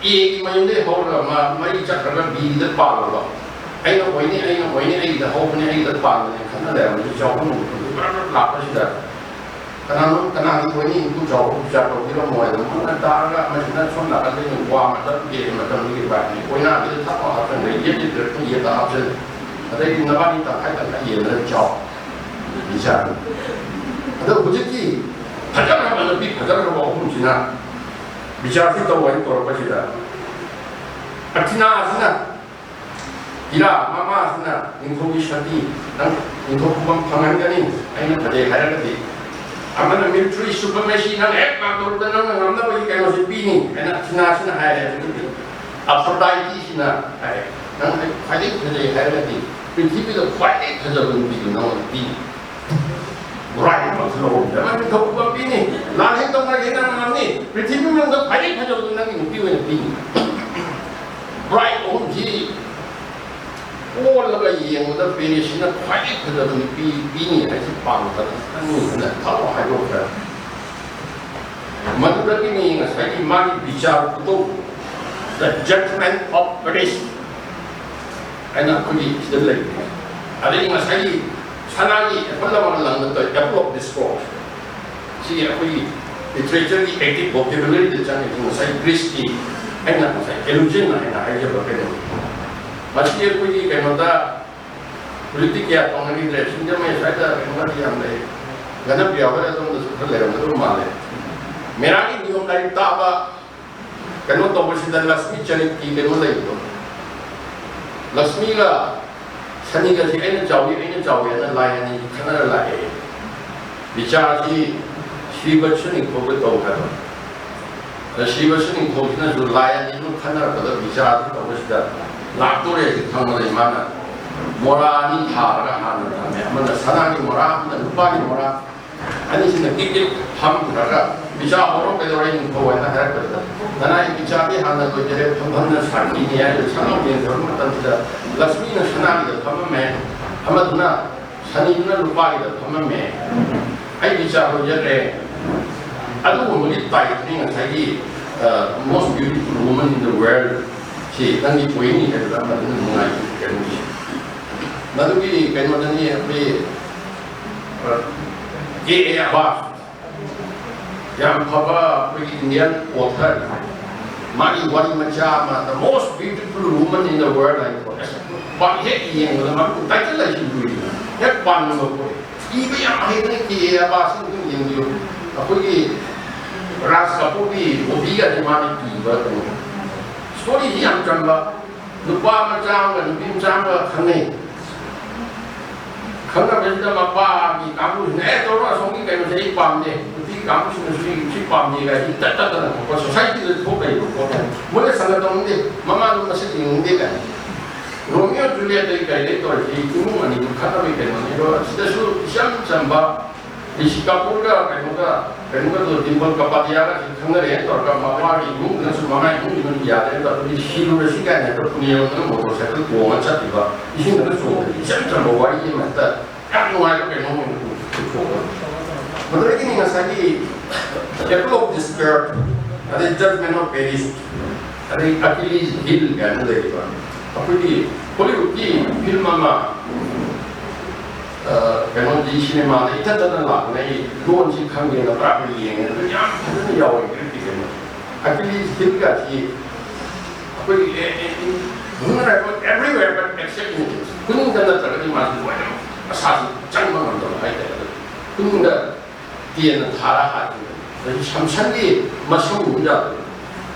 ꯑꯦꯒꯤ ꯃꯌꯨꯝꯗꯒꯤ ꯍꯧꯔꯒ ꯃꯥ ꯃꯔꯤ ꯆꯠꯈ꯭ꯔꯒ ꯕꯤꯒꯤꯗ ꯄꯥꯜꯂꯕ꯫ "ꯑꯩꯅ ꯑꯣꯏꯅꯤ, ꯑꯩꯅ ꯑꯣꯏꯅꯤ, ꯑꯩꯒꯤꯗ ꯍꯧꯕꯅꯤ, ꯑꯩꯒꯤꯗ ꯄꯥꯟꯕꯅꯤ" ꯈꯟꯅ ꯂꯩꯔꯝꯕꯁꯤ ꯆꯥꯎꯕ ꯅꯣꯡꯊꯣꯟꯒꯤ ꯕ꯭ꯔ ꯕ꯭ꯔ ꯂꯥꯛꯄꯁꯤꯗ ꯀꯅꯥꯅꯣ, ꯀꯅꯥꯒꯤ ꯑꯣꯏꯅꯤ? ꯏꯄꯨ ꯆꯥꯎꯕ ꯕꯤꯆꯥꯔ ꯇꯧꯕꯤꯔꯝꯃꯣ ꯍꯥꯏꯗꯅ ꯃꯨꯟꯅ ꯇꯥꯔꯒ ꯑꯃꯁꯤꯅ ꯁꯣꯝ ꯅꯥꯀꯟꯗꯒꯤ ꯋꯥ ꯃꯇꯝꯒꯤ ꯃꯇꯝꯗꯨꯒꯤ ꯚꯥꯏ ꯑꯣꯏꯅꯥꯗꯨꯗ ꯊꯛꯄ ꯍꯥꯞꯆꯟꯈ꯭ꯔꯦ, ꯌꯦꯠꯇꯤ ꯄꯤꯔꯛꯄ ꯌꯦꯠꯇ ꯍꯥꯞꯆꯜꯂꯦ꯫ ꯑꯗꯩꯗꯤ ꯅꯕꯥꯅꯤ ꯇꯪꯈꯥꯏ ꯇꯪꯈꯥꯏ ꯌꯦꯟꯅꯔ ꯆꯥꯎ꯫ ꯕꯤꯆꯥꯔ꯫ ꯑꯗꯣ ꯍꯧꯖꯤꯛꯀꯤ ꯐꯖꯈ꯭ꯔꯕ ꯅꯨꯄꯤ ꯐꯖꯈ꯭ꯔꯕ ꯑꯍꯨꯝꯁꯤꯅ ꯕꯤꯆꯥꯔꯁꯤ ꯇꯧ ꯍꯥꯏꯅ ꯇꯧꯔꯛꯄꯁꯤꯗ ꯑꯊꯤꯅꯥꯁꯤꯅ ꯍꯤꯔꯥ ꯃꯃꯥꯁꯤꯅ ꯅꯤꯡꯊꯧꯒꯤ ꯁꯛꯇꯤ ꯅꯪ ꯅꯤꯡꯊꯧ ꯐꯝꯐꯝ ꯐꯪꯍꯟꯒꯅꯤ, ꯑꯩꯅ ꯐꯖꯩ ꯍꯥꯏꯔꯒꯗꯤ꯫ ꯑꯃꯅ military supremacy, ꯅꯪ ꯍꯦꯛ ꯉꯥꯛꯊꯣꯛꯄꯗ ꯅꯪꯅ ꯉꯝꯅꯕꯒꯤ ꯀꯩꯅꯣꯁꯦ ꯄꯤꯅꯤ ꯍꯥꯏꯅ ꯑꯊꯤꯅꯥꯁꯤꯅ ꯍꯥꯏꯔꯦ꯫ ꯑꯗꯨꯗꯤ ꯑꯐ꯭ꯔꯣꯗꯥꯏꯇꯤꯁꯤꯅ ꯍꯥꯏꯔꯦ, ꯅꯪ ꯑꯩ ꯈ꯭ꯋꯥꯏꯗꯒꯤ ꯐꯖꯩ ꯍꯥꯏꯔꯒꯗꯤ ꯄ꯭ꯔꯤꯊꯤꯕꯤꯗ ꯈ꯭ꯋꯥꯏꯗꯒꯤ ꯐꯖꯕ ꯅꯨꯄꯤꯗꯨ ꯅꯉꯣꯟꯗ ꯄꯤꯅꯤ꯫ Bride ꯑꯃꯁꯨ ꯂꯧꯔꯣ꯫ ꯅꯪ ꯅꯤꯡꯊꯧ ꯄꯤꯅꯤ꯫ ꯂꯥꯟ ꯍꯦꯛ ꯇꯧꯅꯒꯦ ꯅꯪ ꯉꯝꯅꯤ꯫ ꯄ꯭ꯔꯤꯊꯤꯕꯤ ꯃꯅꯨꯡꯗ ꯈ꯭ꯋꯥꯏꯗꯒꯤ ꯐꯖꯕꯗꯨ ꯅꯪꯒꯤ ꯅꯨꯄꯤ ꯑꯣꯏꯅ ꯄꯤꯅꯤ꯫ Bride ꯑꯍꯨꯝꯁꯤ ꯑꯣꯜꯂꯒ ꯌꯦꯡꯕꯗ ꯄꯦꯔꯤꯁꯁꯤꯅ ꯈ꯭ꯋꯥꯏꯗꯒꯤ ꯐꯖꯕ ꯅꯨꯄꯤ ꯄꯤꯅꯤ ꯍꯥꯏꯁꯤ ꯄꯥꯝꯗꯕ ꯈꯤꯇꯪ ꯃꯤꯗꯨꯅ ꯊꯛꯑꯣ ꯍꯥꯏꯗꯣꯛꯈ꯭ꯔꯦ꯫ ꯃꯗꯨꯗꯒꯤꯅꯤ ꯉꯁꯥꯏꯒꯤ ꯃꯥꯒꯤ ꯕꯤꯆꯥꯔ ꯈꯨꯇꯧ, The Judgment of Paris ꯍꯥꯏꯅ ꯑꯩꯈꯣꯏꯒꯤ ꯁꯤꯗ ꯂꯩꯕꯅꯦ꯫ ꯑꯗꯩ ꯉꯁꯥꯏꯒꯤ ꯁꯅꯥꯒꯤ apple ꯑꯃꯒ ꯂꯪꯗ ꯇꯧꯋꯦ, Apple of Discourse꯫ ꯁꯤ ꯑꯩꯈꯣꯏꯒꯤ literature ꯒꯤ active vocabulary ꯗ ꯆꯪꯉꯤꯁꯤ ꯉꯁꯥꯏ Greece ꯀꯤ ꯑꯩꯅ ꯉꯁꯥꯏ allusion ꯍꯥꯏꯅ ꯍꯥꯏꯖꯕ ꯀꯩꯅꯣ꯫ ꯃꯁꯤ ꯑꯩꯈꯣꯏꯒꯤ ꯀꯩꯅꯣꯗ ꯍꯧꯖꯤꯛꯇꯤ ꯀꯌꯥ ꯇꯧꯅꯈꯤꯗ꯭ꯔꯦ꯫ ꯁꯤꯡꯖꯃꯩ ꯁ꯭ꯋꯥꯏꯗ ꯀꯩꯅꯣꯗꯤ ꯌꯥꯝ ꯂꯩ꯫ ꯒꯅꯄ꯭ꯔꯤꯌꯥ ꯍꯣꯏ ꯑꯗꯣꯝꯗꯁꯨ ꯈꯔ ꯂꯩꯔꯝꯒꯗꯧ ꯃꯥꯜꯂꯦ꯫ ꯃꯦꯔꯥꯒꯤ ꯅꯤꯌꯣꯝ ꯂꯥꯏꯔꯤꯛ ꯇꯥꯕ ꯀꯩꯅꯣ ꯇꯧꯕꯁꯤꯗ ꯂꯛꯁꯃꯤ ꯆꯔꯤꯠꯀꯤ ꯀꯩꯅꯣ ꯂꯩꯕꯗꯣ, ꯂꯛꯁꯃꯤꯒ ꯁꯅꯤꯒꯁꯤ ꯑꯩꯅ ꯆꯥꯎꯏ, ꯑꯩꯅ ꯆꯥꯎꯏ ꯍꯥꯏꯅ ꯂꯥꯏ ꯑꯅꯤ ꯈꯠꯅꯔ ꯂꯥꯛꯑꯦ꯫ ꯕꯤꯆꯥꯔꯁꯤ ꯁ꯭ꯔꯤꯕꯠꯁ ꯅꯤꯡꯊꯧꯗ ꯇꯧ ꯍꯥꯏꯕ꯫ ꯑꯗ ꯁ꯭ꯔꯤꯕꯠꯁ ꯅꯤꯡꯊꯧꯁꯤꯅꯁꯨ ꯂꯥꯏ ꯑꯅꯤꯗꯨ ꯈꯠꯅꯔꯛꯄꯗ ꯕꯤꯆꯥꯔꯁꯤ ꯇꯧꯕꯁꯤꯗ ꯂꯥꯛꯇꯣꯔꯦ ꯍꯥꯏꯁꯤ ꯈꯪꯕꯗ ꯏꯃꯥꯅ ꯃꯣꯔꯥ ꯑꯅꯤ ꯊꯥꯔꯒ ꯍꯥꯟꯅ ꯊꯝꯃꯦ꯫ ꯑꯃꯅ ꯁꯅꯥꯒꯤ ꯃꯣꯔꯥ, ꯑꯃꯅ ꯂꯨꯄꯥꯒꯤ ꯃꯣꯔꯥ꯫ ꯑꯅꯤꯁꯤꯅ ꯇꯤꯛ ꯇꯤꯛ ꯐꯝꯈ꯭ꯔꯒ, "ꯕꯤꯆꯥ ꯍꯧꯔꯣ, ꯀꯩꯗꯧꯔꯦ ꯅꯤꯡꯊꯧ?" ꯍꯥꯏꯅ ꯍꯥꯏꯔꯛꯄꯗ, "ꯅꯅꯥꯏ ꯕꯤꯆꯥꯗꯤ ꯍꯥꯟꯅ ꯂꯣꯏꯖꯔꯦ, ꯐꯝꯐꯝꯅ ꯁꯥꯈꯤꯅꯤ" ꯍꯥꯏꯗꯨꯅ ꯁꯅꯥ ꯌꯦꯡꯊꯕ ꯃꯇꯝꯁꯤꯗ ꯂꯛꯁꯃꯤꯅ ꯁꯅꯥꯒꯤꯗ ꯐꯝꯃꯝꯃꯦ, ꯑꯃꯗꯨꯅ ꯁꯅꯤꯗꯨꯅ ꯂꯨꯄꯥꯒꯤꯗ ꯐꯝꯃꯝꯃꯦ꯫ ꯑꯩ ꯕꯤꯆꯥ ꯂꯣꯏꯖꯈ꯭ꯔꯦ꯫ ꯑꯗꯨꯒꯨꯝꯕꯒꯤ ꯇꯥꯏꯞꯅꯤ ꯉꯁꯥꯏꯒꯤ, ꯑ, most beautiful woman in the world ꯁꯤ ꯅꯪꯒꯤ ꯑꯣꯏꯅꯤ ꯍꯥꯏꯕꯗ ꯑꯃꯗꯨꯅ ꯅꯨꯡꯉꯥꯏꯕ ꯀꯩꯅꯣꯒꯤ꯫ ꯃꯗꯨꯒꯤ ꯀꯩꯅꯣꯗꯅꯤ ꯑꯩꯈꯣꯏ, ꯑ, ꯀꯦ ꯑꯦ ꯑꯕꯥꯁ, ꯌꯥꯝ ꯐꯕ ꯑꯩꯈꯣꯏꯒꯤ Indian author, ꯃꯥꯒꯤ ꯋꯥꯔꯤ ꯃꯆꯥ ꯑꯃ, "The most beautiful woman in the world" ꯍꯥꯏꯕꯗꯣ, ꯑꯁ, ꯄꯥꯛ ꯍꯦꯛ ꯌꯦꯡꯕꯗ ꯃꯥꯒꯤ title ꯍꯥꯏꯁꯤ ꯂꯨꯏ, ꯍꯦꯛ ꯄꯥꯅꯤꯡꯕ ꯄꯣꯛꯏ꯫ ꯏꯕ ꯌꯥꯝ ꯍꯩꯕꯅꯤ ꯀꯦ ꯑꯦ ꯑꯕꯥꯁ, ꯑꯗꯨꯝ ꯌꯦꯡꯕꯤꯌꯨ꯫ ꯑꯩꯈꯣꯏꯒꯤ ꯔꯥꯖ ꯀꯄꯨꯔꯒꯤ movie ꯒꯗꯤ ꯃꯥꯅ ꯏꯕ ꯀꯩꯅꯣ꯫ Story ꯁꯤ ꯌꯥꯝ ꯆꯝꯕ, ꯅꯨꯄꯥ ꯃꯆꯥ ꯑꯃꯒ ꯅꯨꯄꯤ ꯃꯆꯥ ꯑꯃꯒ ꯈꯪꯅꯩ꯫ ꯈꯪꯅꯕꯁꯤꯗ ꯃꯄꯥꯒꯤ ꯀꯥꯡꯕꯨꯁꯤꯅ, "ꯑꯦ, ꯇꯧꯔꯣ, ꯑꯁꯣꯝꯒꯤ ꯀꯩꯅꯣꯁꯦ ꯑꯩ ꯄꯥꯝꯗꯦ, ꯅꯨꯄꯤ ꯀꯥꯡꯕꯨꯁꯤꯅꯁꯨ ꯑꯩ ꯁꯤ ꯄꯥꯝꯗꯦ" ꯀꯥꯏꯁꯤ ꯇꯠ ꯇꯠꯇꯅ ꯈꯣꯠꯄ ꯁꯣꯁꯥꯏꯇꯤꯗ ꯊꯣꯛꯂꯛꯏꯕ ꯄꯣꯠꯅꯦ꯫ ꯃꯣꯏꯅ ꯁꯪꯒ ꯇꯧꯅꯤꯡꯗꯦ, ꯃꯃꯥꯗꯨ ꯃꯁꯛ ꯌꯦꯡꯅꯤꯡꯗꯦ ꯀꯥꯏꯅ꯫ ꯔꯣꯃꯤꯑꯣ ꯖꯨꯂꯤꯌꯦꯠꯇꯒꯤ ꯀꯩꯗꯩ ꯇꯧꯔꯤꯁꯤ ꯏꯃꯨꯡ ꯑꯅꯤꯗꯨ ꯈꯠꯅꯕꯒꯤ ꯀꯩꯅꯣꯅꯤ꯫ ꯑꯗꯣ ꯁꯤꯗꯁꯨ ꯏꯆꯝ ꯆꯝꯕ ꯔꯤꯁꯤ ꯀꯥꯄꯨꯔꯒ ꯀꯩꯅꯣꯒ, ꯀꯩꯅꯣꯒꯗꯣ, ꯗꯤꯝꯄꯜ ꯀꯄꯥꯗꯤꯌꯥꯒꯁꯤ ꯈꯪꯅꯔꯦꯅ ꯇꯧꯔꯒ ꯃꯃꯥꯒꯤ ꯏꯃꯨꯡꯗꯨꯅꯁꯨ ꯃꯃꯥ ꯏꯃꯨꯡꯗꯨꯅ ꯌꯥꯗꯦꯅ ꯇꯧꯔꯒ ꯁꯤꯔꯨꯔꯁꯤ ꯀꯥꯏꯅ ꯍꯦꯛꯇ ꯄꯨꯅꯦ ꯌꯧꯗꯅ ꯃꯣꯇꯣꯔ ꯁꯥꯏꯀꯜ ꯇꯣꯡꯉ ꯆꯠꯈꯤꯕ, ꯏꯁꯤꯡꯗꯒ ꯆꯣꯡꯗꯅ ꯏꯆꯝ ꯆꯝꯕ ꯋꯥꯔꯤ ꯑꯃ ꯍꯦꯛꯇ ꯌꯥꯝ ꯅꯨꯡꯉꯥꯏꯕ ꯀꯩꯅꯣꯝ ꯑꯣꯏꯅ ꯄꯨꯊꯣꯛꯄ꯫ ꯃꯗꯨꯗꯒꯤꯅꯤ ꯉꯁꯥꯏꯒꯤ Apple of Despair, ꯑꯗꯩ Judgment of Paris, ꯑꯗꯩ Achilles Heel ꯀꯥꯏꯅ ꯂꯩꯔꯤꯕ ꯑꯩꯈꯣꯏꯒꯤ ꯍꯣꯂꯤꯋꯨꯗꯀꯤ ꯐꯤꯂꯝ ꯑꯃ, ꯑ, ꯀꯩꯅꯣꯗꯤ ꯁꯤꯅꯦꯃꯥꯗ ꯏꯊꯠ ꯊꯠꯅ ꯂꯥꯛꯄꯅꯦ꯫ ꯑꯩ ꯂꯣꯟꯁꯤ ꯈꯪꯗꯦꯅ ꯄꯨꯔꯥ ꯌꯦꯡꯉꯦ꯫ ꯑꯗꯨ ꯌꯥꯝ ꯐꯖꯅ ꯌꯥꯎꯋꯦ ꯐꯤꯂꯝꯒꯤ ꯀꯩꯅꯣ꯫ Achilles Heel ꯒꯥꯁꯤ ꯑꯩꯈꯣꯏꯒꯤ ꯑꯦ-, ꯑꯦ-, ꯑꯦ-, vulnerable everywhere but except in the hills꯫ ꯈꯨꯅꯤꯡꯗ ꯅꯠꯇ꯭ꯔꯒꯗꯤ ꯃꯥꯁꯤ ꯂꯣꯏꯅꯃꯛ ꯃꯁꯥꯁꯤ ꯆꯪꯕ ꯉꯝꯗꯕ ꯍꯥꯏꯇꯥꯔꯦ꯫ ꯑꯗꯨ ꯈꯨꯅꯤꯡꯗ ꯇꯦꯟꯅ ꯊꯥꯔ ꯍꯥꯠꯈꯤꯕꯅꯤ꯫ ꯑꯗꯒꯤ ꯁꯝꯁꯟꯒꯤ ꯃꯁꯝ ꯎꯕ ꯌꯥꯗꯕ꯫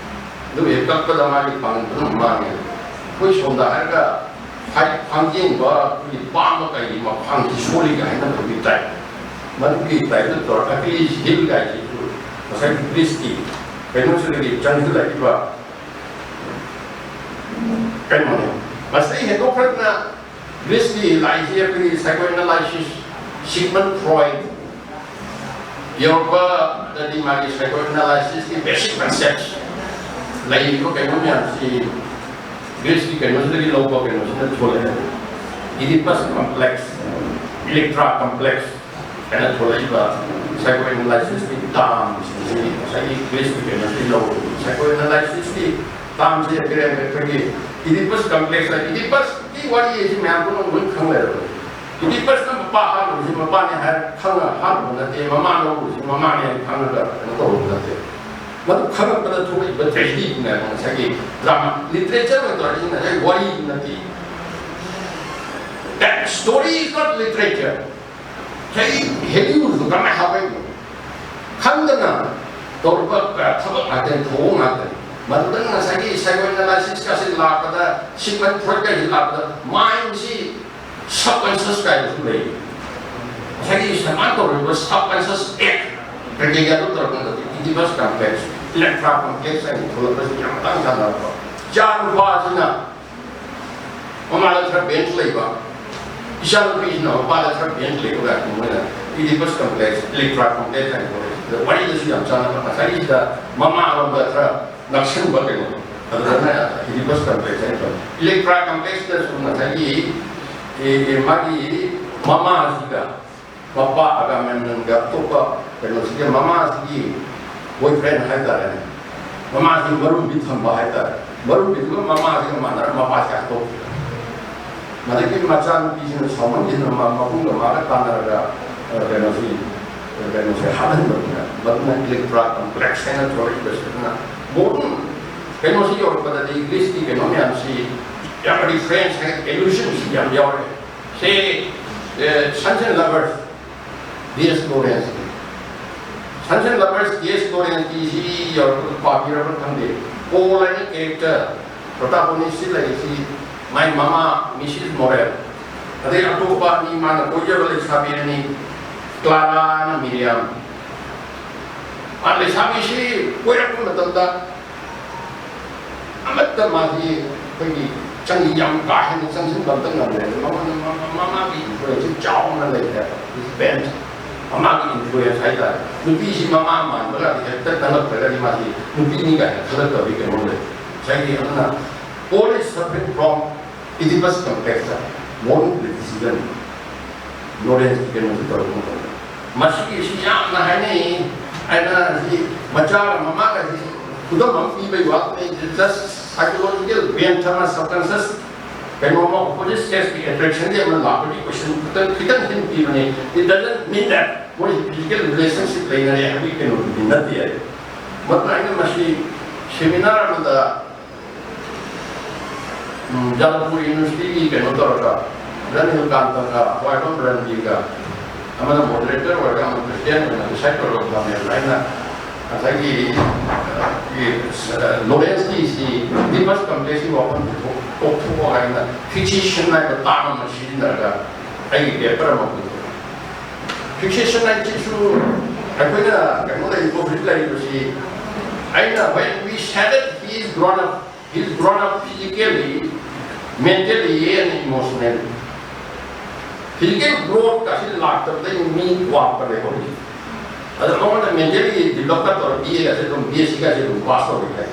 ꯑꯗꯨꯒ ꯍꯦꯛ ꯀꯛꯄꯗ ꯃꯥꯒꯤ ꯄꯥꯡꯒꯜ ꯄꯨꯝꯅꯃꯛ ꯃꯥꯡꯉꯦ꯫ ꯑꯩꯈꯣꯏ ꯁꯣꯝꯗ ꯍꯥꯏꯔꯒ ꯍꯥꯏ ꯊꯥꯡꯖꯦꯡꯕ ꯑꯩꯈꯣꯏꯒꯤ ꯄꯥꯝꯕ ꯀꯩꯒꯤ ꯃꯈ꯭ꯋꯥꯡꯁꯤ ꯁꯣꯜꯂꯤꯒ ꯍꯥꯏꯅꯕꯒꯤ ꯇꯥꯏꯞ꯫ ꯃꯗꯨꯒꯤ ꯇꯥꯏꯞꯇ ꯇꯧꯔꯒ Achilles Heel ꯒꯥꯏꯁꯤꯁꯨ ꯉꯁꯥꯏꯒꯤ ꯒ꯭ꯔꯤꯁꯀꯤ ꯀꯩꯅꯣꯁꯤꯗꯒꯤ ꯆꯪꯁꯤꯜꯂꯛꯏꯕ ꯀꯩꯅꯣꯅꯦ꯫ ꯃꯁꯤꯗꯩ ꯍꯦꯟꯗꯣꯛꯈ꯭ꯔꯗꯅ ꯒ꯭ꯔꯤꯁꯀꯤ ꯂꯥꯏꯁꯤ ꯑꯩꯈꯣꯏꯒꯤ psychoanalysis, Sigmund Freud, ꯌꯧꯔꯛꯄꯗꯗꯤ ꯃꯥꯒꯤ psychoanalysis ꯀꯤ basic concepts ꯂꯩꯔꯤꯕ ꯀꯩꯅꯣ ꯃꯌꯥꯝꯁꯤ ꯒ꯭ꯔꯤꯁꯀꯤ ꯀꯩꯅꯣꯁꯤꯗꯒꯤ ꯂꯧꯕ ꯀꯩꯅꯣꯁꯤꯅ ꯊꯣꯛꯂꯛꯑꯦ꯫ Oedipus complex, Electra complex ꯍꯥꯏꯅ ꯊꯣꯛꯂꯛꯏꯕ psychoanalysis ꯀꯤ term ꯁꯤꯡꯁꯤ ꯉꯁꯥꯏꯒꯤ ꯒ꯭ꯔꯤꯁꯀꯤ ꯀꯩꯅꯣꯁꯤꯗꯒꯤ ꯂꯧꯕ꯫ Psychoanalysis ꯀꯤ term ꯁꯤ ꯑꯩꯈꯣꯏꯒꯤ Oedipus complex ꯍꯥꯏ꯫ Oedipus ꯀꯤ ꯋꯥꯔꯤ ꯑꯁꯤ ꯃꯌꯥꯝ ꯄꯨꯝꯅꯃꯛ ꯂꯣꯏ ꯈꯪꯅꯔꯕꯅꯤ꯫ Oedipus ꯅ ꯃꯄꯥ ꯍꯥꯠꯂꯨꯕꯁꯤ ꯃꯄꯥꯅꯤ ꯍꯥꯏꯔ ꯈꯪꯉ ꯍꯥꯠꯂꯨꯕ ꯅꯠꯇꯦ, ꯃꯃꯥ ꯂꯧꯔꯨꯕꯁꯤ ꯃꯃꯥꯅꯤ ꯍꯥꯏꯅ ꯈꯪꯉꯒ ꯀꯩꯅꯣ ꯇꯧꯔꯨꯕ ꯅꯠꯇꯦ꯫ ꯃꯗꯨ ꯈꯪꯉꯛꯄꯗ ꯊꯣꯛꯂꯛꯏꯕ tragedy ꯗꯨꯅꯦꯕ ꯉꯁꯥꯏꯒꯤ drama, literature ꯑꯣꯏꯅ ꯇꯧꯔꯛꯏꯁꯤ ꯉꯁꯥꯏ ꯋꯥꯔꯤꯗꯨ ꯅꯠꯇꯦ꯫ That story is not literature꯫ ꯉꯁꯥꯏꯒꯤ ꯍꯦꯂꯤꯋꯨꯗꯇꯣ ꯀꯃꯥꯏꯅ ꯍꯥꯞꯄꯛꯏꯅꯣ? ꯈꯪꯗꯅ ꯇꯧꯔꯛꯄ ꯊꯕꯛ ꯉꯥꯛꯇꯅꯤ, ꯊꯧꯑꯣꯡ ꯉꯥꯛꯇꯅꯤ꯫ ꯃꯗꯨꯗ ꯉꯁꯥꯏꯒꯤ psychoanalysis ꯀꯁꯤ ꯂꯥꯛꯄꯗ, Sigmund Freud ꯀꯁꯤ ꯂꯥꯛꯄꯗ, mind ꯁꯤ ꯁꯕꯀꯟꯁꯤꯌꯁ ꯀꯥꯏꯅꯁꯨ ꯂꯩ꯫ ꯉꯁꯥꯏꯒꯤ ꯁꯃꯥꯟ ꯇꯧꯔꯤꯕ ꯁꯕꯀꯟꯁꯤꯌꯁ ꯑꯦꯛ ꯀꯩꯀꯩꯒ ꯑꯗꯨ ꯇꯧꯔꯛꯄꯗꯗꯤ ꯏꯗꯤꯄꯁ ꯀꯝꯄ꯭ꯂꯦꯛꯁ, ꯏꯂꯦꯛꯇ꯭ꯔꯥ ꯀꯝꯄ꯭ꯂꯦꯛꯁ ꯍꯥꯏꯅ ꯊꯣꯛꯂꯛꯄꯁꯤ ꯌꯥꯝ ꯃꯇꯥꯡ ꯆꯥꯅꯔꯛꯄ꯫ ꯏꯆꯥ ꯅꯨꯄꯥꯁꯤꯅ ꯃꯃꯥꯗ ꯈꯔ ꯕꯦꯟꯁ ꯂꯩꯕ, ꯏꯆꯥ ꯅꯨꯄꯤꯁꯤꯅ ꯃꯄꯥꯗ ꯈꯔ ꯕꯦꯟꯁ ꯂꯩꯕ ꯀꯥꯏꯅ ꯃꯣꯏꯅ ꯏꯗꯤꯄꯁ ꯀꯝꯄ꯭ꯂꯦꯛꯁ, ꯏꯂꯦꯛꯇ꯭ꯔꯥ ꯀꯝꯄ꯭ꯂꯦꯛꯁ ꯍꯥꯏꯅ ꯊꯣꯛꯂꯛꯏ꯫ ꯋꯥꯔꯤꯗꯁꯨ ꯌꯥꯝ ꯆꯥꯟꯅꯕ꯫ ꯉꯁꯥꯏꯒꯤꯁꯤꯗ ꯃꯃꯥꯔꯣꯝꯗ ꯈꯔ ꯅꯛꯁꯟꯕ ꯀꯩꯅꯣ, ꯑꯗꯨꯗꯅ ꯏꯗꯤꯄꯁ ꯀꯝꯄ꯭ꯂꯦꯛꯁ ꯍꯥꯏꯅ ꯊꯣꯛꯂꯛꯏ꯫ ꯏꯂꯦꯛꯇ꯭ꯔꯥ ꯀꯝꯄ꯭ꯂꯦꯛꯁꯇꯁꯨ ꯉꯁꯥꯏꯒꯤ ꯑꯦ, ꯑꯦ, ꯃꯥꯒꯤ ꯃꯃꯥꯁꯤꯒ ꯃꯄꯥ ꯑꯒꯥꯃꯦꯝꯅꯟꯒ ꯑꯇꯣꯞꯄ ꯀꯩꯅꯣꯁꯤꯒꯤ ꯃꯃꯥꯁꯤꯒꯤ ꯕꯣꯏꯐ꯭ꯔꯦꯟ ꯍꯥꯏꯇꯥꯔꯦꯅꯦ, ꯃꯃꯥꯁꯤ ꯃꯔꯨꯝꯕꯤ ꯊꯝꯕ ꯍꯥꯏꯇꯥꯔꯦ꯫ ꯃꯔꯨꯝꯕꯤꯗꯨꯒ ꯃꯃꯥꯁꯤꯒ ꯃꯥꯟꯅꯔ ꯃꯄꯥꯁꯤ ꯍꯥꯠꯇꯣꯛꯈꯤꯕ꯫ ꯃꯗꯒꯤ ꯃꯆꯥꯅꯨꯄꯤꯁꯤꯅ ꯁꯥꯎꯃꯟꯈꯤꯗꯅ ꯃ-, ꯃꯕꯨꯡꯒ ꯃꯥꯒ ꯇꯥꯟꯅꯔꯒ, ꯑ, ꯀꯩꯅꯣꯁꯤ, ꯀꯩꯅꯣꯁꯦ ꯍꯥꯠꯍꯟꯕꯗꯨꯅ, ꯃꯗꯨꯅ ꯏꯂꯦꯛꯇ꯭ꯔꯥ ꯀꯝꯄ꯭ꯂꯦꯛꯁ ꯍꯥꯏꯅ ꯊꯣꯛꯂꯛꯏꯕꯁꯤꯗꯅ ꯃꯣꯗꯔꯟ ꯀꯩꯅꯣꯁꯤ ꯌꯧꯔꯛꯄꯗꯗꯤ ꯏꯪꯂꯤꯁꯀꯤ ꯀꯩꯅꯣ ꯃꯌꯥꯝꯁꯤ ꯌꯥꯝ ꯔꯤꯐ꯭ꯔꯦꯟꯁ ꯍꯥꯏ, ꯑꯦꯂꯨꯖꯟꯁꯤ ꯌꯥꯝ ꯌꯥꯎꯔꯦ꯫ ꯁꯦ, ꯑꯦ, Sons and Lovers, D S ꯂꯣꯔꯦꯟꯁꯀꯤ꯫ Sons and Lovers, D S ꯂꯣꯔꯦꯟꯁꯀꯤ ꯁꯤ ꯌꯧꯔꯛꯄꯗ ꯄꯥꯕꯤꯔꯕ꯭ꯔꯥ ꯈꯪꯗꯦ꯫ ꯄꯣꯜ ꯍꯥꯏꯅ ꯀꯦꯔꯦꯛꯇꯔ, ꯄ꯭ꯔꯣꯇꯥꯒꯣꯅꯤꯁꯁꯤ ꯂꯩꯔꯤꯁꯤ, ꯃꯥꯏ ꯃꯃꯥ ꯃꯤꯁꯤꯁ ꯃꯣꯔꯦꯜ, ꯑꯗꯩ ꯑꯇꯣꯞꯄ ꯑꯅꯤ, ꯃꯥꯅ ꯀꯣꯏꯖꯕ ꯂꯩꯁꯥꯕꯤ ꯑꯅꯤ, ꯀ꯭ꯂꯥꯔꯥꯅ ꯃꯤꯔꯤꯌꯥꯝ꯫ ꯃꯥ ꯂꯩꯁꯥꯕꯤꯁꯤ ꯀꯣꯏꯔꯛꯄ ꯃꯇꯝꯗ ꯑꯃꯠꯇ ꯃꯥꯁꯤ ꯑꯩꯈꯣꯏꯒꯤ ꯆꯪ-, ꯌꯥꯝ ꯀꯥ ꯍꯦꯟꯅ ꯆꯪꯁꯤꯟꯕ ꯑꯝꯇ ꯉꯝꯗ꯭ꯔꯦ꯫ ꯑꯗꯨ ꯃꯉꯣꯟꯗ ꯃ-, ꯃ-, ꯃꯃꯥꯒꯤ ꯏꯟꯐ꯭ꯂꯨꯌꯦꯟꯁꯁꯤ ꯆꯥꯎꯅ ꯂꯩꯈ꯭ꯔꯦ꯫ ꯕꯦꯟꯁ, ꯃꯃꯥꯒꯤ ꯏꯟꯐ꯭ꯂꯨꯌꯦꯟꯁ ꯍꯥꯏꯇꯥꯔꯦ꯫ ꯅꯨꯄꯤꯁꯤ ꯃꯃꯥ ꯃꯥꯟꯕꯒꯗꯤ ꯍꯦꯛꯇ ꯀꯜꯂꯛꯇ꯭ꯔꯒꯗꯤ ꯃꯥꯁꯤ ꯅꯨꯄꯤꯅꯤ ꯀꯥꯏꯅ ꯈꯜꯂꯛꯇꯕꯒꯤ ꯀꯩꯅꯣ ꯂꯩ꯫ ꯉꯁꯥꯏꯒꯤ ꯑꯗꯨꯅ Paul is suffering from Oedipus complex, modern criticism, ꯂꯣꯔꯦꯟꯁꯀꯤ ꯀꯩꯅꯣꯁꯤ ꯇꯧꯔꯛꯄ ꯃꯇꯝꯗ ꯃꯁꯤꯒꯤꯁꯤ ꯌꯥꯝꯅ ꯍꯥꯏꯅꯩ꯫ ꯍꯥꯏꯅ ꯁꯤ ꯃꯆꯥꯒ ꯃꯃꯥꯒꯁꯤ ꯈꯨꯗꯝ ꯑꯃ ꯄꯤꯕꯩ ꯋꯥ ꯅꯠꯇꯦ꯫ Just psychological brain trauma, subconscious ꯀꯩꯅꯣꯝꯃ, opposite sexꯀꯤ attractionꯒꯤ ꯑꯃ ꯂꯥꯛꯄꯒꯤ question ꯈꯤꯇꯪ, ꯈꯤꯇꯪ hint ꯄꯤꯕꯅꯤ꯫ It doesn't mean that ꯃꯣꯏ physical relationship ꯂꯩꯅꯔꯦ ꯍꯥꯏꯕꯒꯤ ꯀꯩꯅꯣꯗꯨꯗꯤ ꯅꯠꯇꯦ ꯍꯥꯏ꯫ ꯃꯗꯨꯅ ꯑꯩꯅ ꯃꯁꯤ seminar ꯑꯃꯗ, ꯎꯝ, ꯖꯥꯗꯕꯄꯨꯔ ꯌꯨꯅꯤꯚꯔꯁꯤꯇꯤꯒꯤ ꯀꯩꯅꯣ ꯇꯧꯔꯒ, ꯔꯟ ꯅꯤꯜꯀꯥꯟꯇꯒ, ꯋꯥꯏꯕꯝ ꯔꯟꯖꯤꯒ, ꯑꯃꯅ moderator ꯑꯣꯏꯔꯒ, ꯑꯃꯅ president ꯑꯣꯏꯅ decide ꯇꯧꯔꯒ ꯐꯝꯃꯦ꯫ ꯑꯗꯨꯃꯥꯏꯅ ꯉꯁꯥꯏꯒꯤ ꯂꯣꯔꯦꯟꯁꯀꯤꯁꯤ ꯏꯗꯤꯄꯁ ꯀꯝꯄ꯭ꯂꯦꯛꯁꯀꯤ ꯋꯥꯐꯝꯁꯤ ꯇꯣꯛꯊꯣꯛꯑꯣ ꯍꯥꯏꯅ ꯐꯤꯛꯁꯦꯁꯟ ꯍꯥꯏꯕ ꯇꯥꯝ ꯑꯃ ꯁꯤꯖꯤꯟꯅꯔꯒ ꯑꯩꯒꯤ ꯄꯦꯄꯔ ꯑꯃ ꯄꯨꯊꯣꯛꯑꯦ꯫ ꯐꯤꯛꯁꯦꯁꯟ ꯍꯥꯏꯁꯤꯁꯨ ꯑꯩꯈꯣꯏꯅ ꯀꯩꯅꯣ ꯂꯩꯔꯤꯕ, ꯍꯧꯖꯤꯛ ꯂꯩꯔꯤꯕꯁꯤ, ꯑꯩꯅ, when we said that he is grown up, he is grown up physically, mentally and emotionally. Physical growth ꯑꯁꯤ ꯂꯥꯛꯇꯕꯗꯒꯤ ꯃꯤ ꯋꯥꯠꯄ ꯂꯩꯍꯧꯔꯤ꯫ ꯑꯗꯣ ꯃꯉꯣꯟꯗ ꯃꯦꯟꯇꯦꯜꯂꯤ ꯗꯤꯕꯂꯞꯀ ꯇꯧꯔ ꯕꯤ ꯑꯦꯒꯁꯦ ꯑꯗꯨꯝ, ꯕꯤ ꯑꯦꯁ ꯁꯤꯒꯁꯦ ꯑꯗꯨꯝ ꯄꯥꯁ ꯇꯧꯔꯤ ꯍꯥꯏ꯫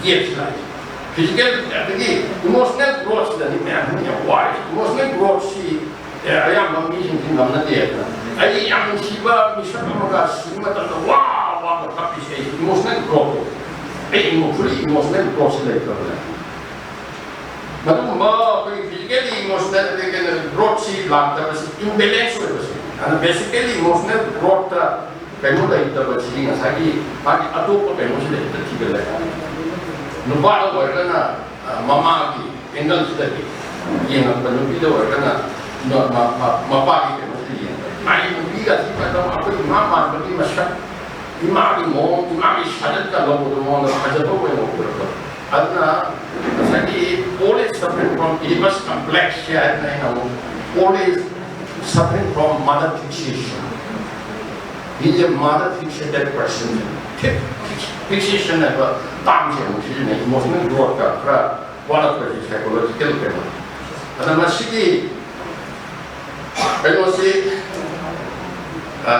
ꯒꯦꯞꯁꯤ ꯂꯥꯛꯏ꯫ ꯐꯤꯖꯤꯀꯦꯜ ꯑꯗꯒꯤ ꯏꯃꯣꯁꯅꯦꯜ ꯒ꯭ꯔꯣꯠꯁꯤꯗꯅꯤ ꯃꯌꯥꯝ ꯌꯥꯝ ꯋꯥꯔꯤꯁꯦ꯫ ꯏꯃꯣꯁꯅꯦꯜ ꯒ꯭ꯔꯣꯠꯁꯤ ꯑꯦ, ꯑꯌꯥꯝꯕ ꯃꯤꯁꯤꯡꯁꯤ ꯉꯝꯅꯗꯦ ꯍꯥꯏꯗꯅ꯫ ꯑꯩ ꯌꯥꯝ ꯅꯨꯡꯁꯤꯕ ꯃꯤꯁꯛ ꯑꯃꯒ ꯁꯤꯕ ꯃꯇꯝꯗ ꯋꯥ ꯋꯥ ꯀꯞꯄꯤꯁꯦ ꯑꯩ ꯏꯃꯣꯁꯅꯦꯜ ꯒ꯭ꯔꯣꯠꯇꯣ, ꯑꯩ ꯏꯃꯣ-, ꯐꯨꯜꯂꯤ ꯏꯃꯣꯁꯅꯦꯜ ꯒ꯭ꯔꯣꯠꯁꯤ ꯂꯩꯇ꯭ꯔꯕꯅꯦ꯫ ꯃꯗꯨꯒꯨꯝꯕ ꯑꯩꯈꯣꯏꯒꯤ ꯐꯤꯖꯤꯀꯦꯜꯂꯤ ꯏꯃꯣꯁꯅꯦꯜ ꯒ꯭ꯔꯣꯠꯁꯤ ꯂꯥꯛꯇꯕꯁꯤ, ꯏꯝꯕꯦꯂꯦꯟꯁ ꯑꯣꯏꯕꯁꯤ, ꯑꯗꯨꯅ ꯕꯦꯁꯤꯀꯦꯜꯂꯤ ꯏꯃꯣꯁꯅꯦꯜ ꯒ꯭ꯔꯣꯠꯇ ꯀꯩꯅꯣ ꯂꯩꯇꯕꯁꯤ ꯉꯁꯥꯏꯒꯤ ꯃꯥꯒꯤ ꯑꯇꯣꯞꯄ ꯀꯩꯅꯣꯁꯤꯗ ꯍꯦꯛꯇ ꯊꯤꯒꯠꯂꯦ꯫ ꯅꯨꯄꯥꯗ ꯑꯣꯏꯔꯒꯅ, ꯑ, ꯃꯃꯥꯒꯤ ꯑꯦꯡꯒꯜꯁꯤꯗꯒꯤ ꯌꯦꯡꯉꯛꯄ, ꯅꯨꯄꯤꯗ ꯑꯣꯏꯔꯒꯅ ꯃ-, ꯃ-, ꯃ-, ꯃꯄꯥꯒꯤ ꯀꯩꯅꯣꯁꯤꯗ ꯌꯦꯡꯉꯛꯄ꯫ ꯃꯥꯒꯤ ꯅꯨꯄꯤꯒ ꯑꯁꯤ ꯃꯇꯝ ꯑꯩꯈꯣꯏ ꯏꯃꯥ ꯃꯥꯟꯕꯒꯤ ꯃꯁꯛ, ꯏꯃꯥꯒꯤ ꯃꯑꯣꯡ, ꯏꯃꯥꯒꯤ ꯁꯥꯖꯠꯀ ꯂꯧꯕꯗꯣ ꯃꯉꯣꯟꯗ ꯐꯖꯕ ꯑꯣꯏꯅ ꯎꯔꯛꯄ꯫ ꯑꯗꯨꯅ ꯉꯁꯥꯏꯒꯤ all is suffering from Oedipus complex ꯍꯥꯏꯗꯅ ꯑꯩꯅ ꯑꯃꯨꯛ all is suffering from mother fixation. He is a mother fixated person. Fixation ꯍꯥꯏꯕ ꯇꯥꯝꯁꯦ ꯑꯃꯨꯛ ꯁꯤꯖꯤꯟꯅꯩ, ꯏꯃꯣꯁꯅꯦꯜ ꯒ꯭ꯔꯣꯠꯀ ꯈꯔ ꯋꯥꯠꯂꯛꯄꯁꯤ ꯁꯥꯏꯀꯣꯂꯣꯖꯤꯀꯦꯜ ꯀꯩꯅꯣ꯫ ꯑꯗ ꯃꯁꯤꯒꯤ ꯀꯩꯅꯣꯁꯤ, ꯑ,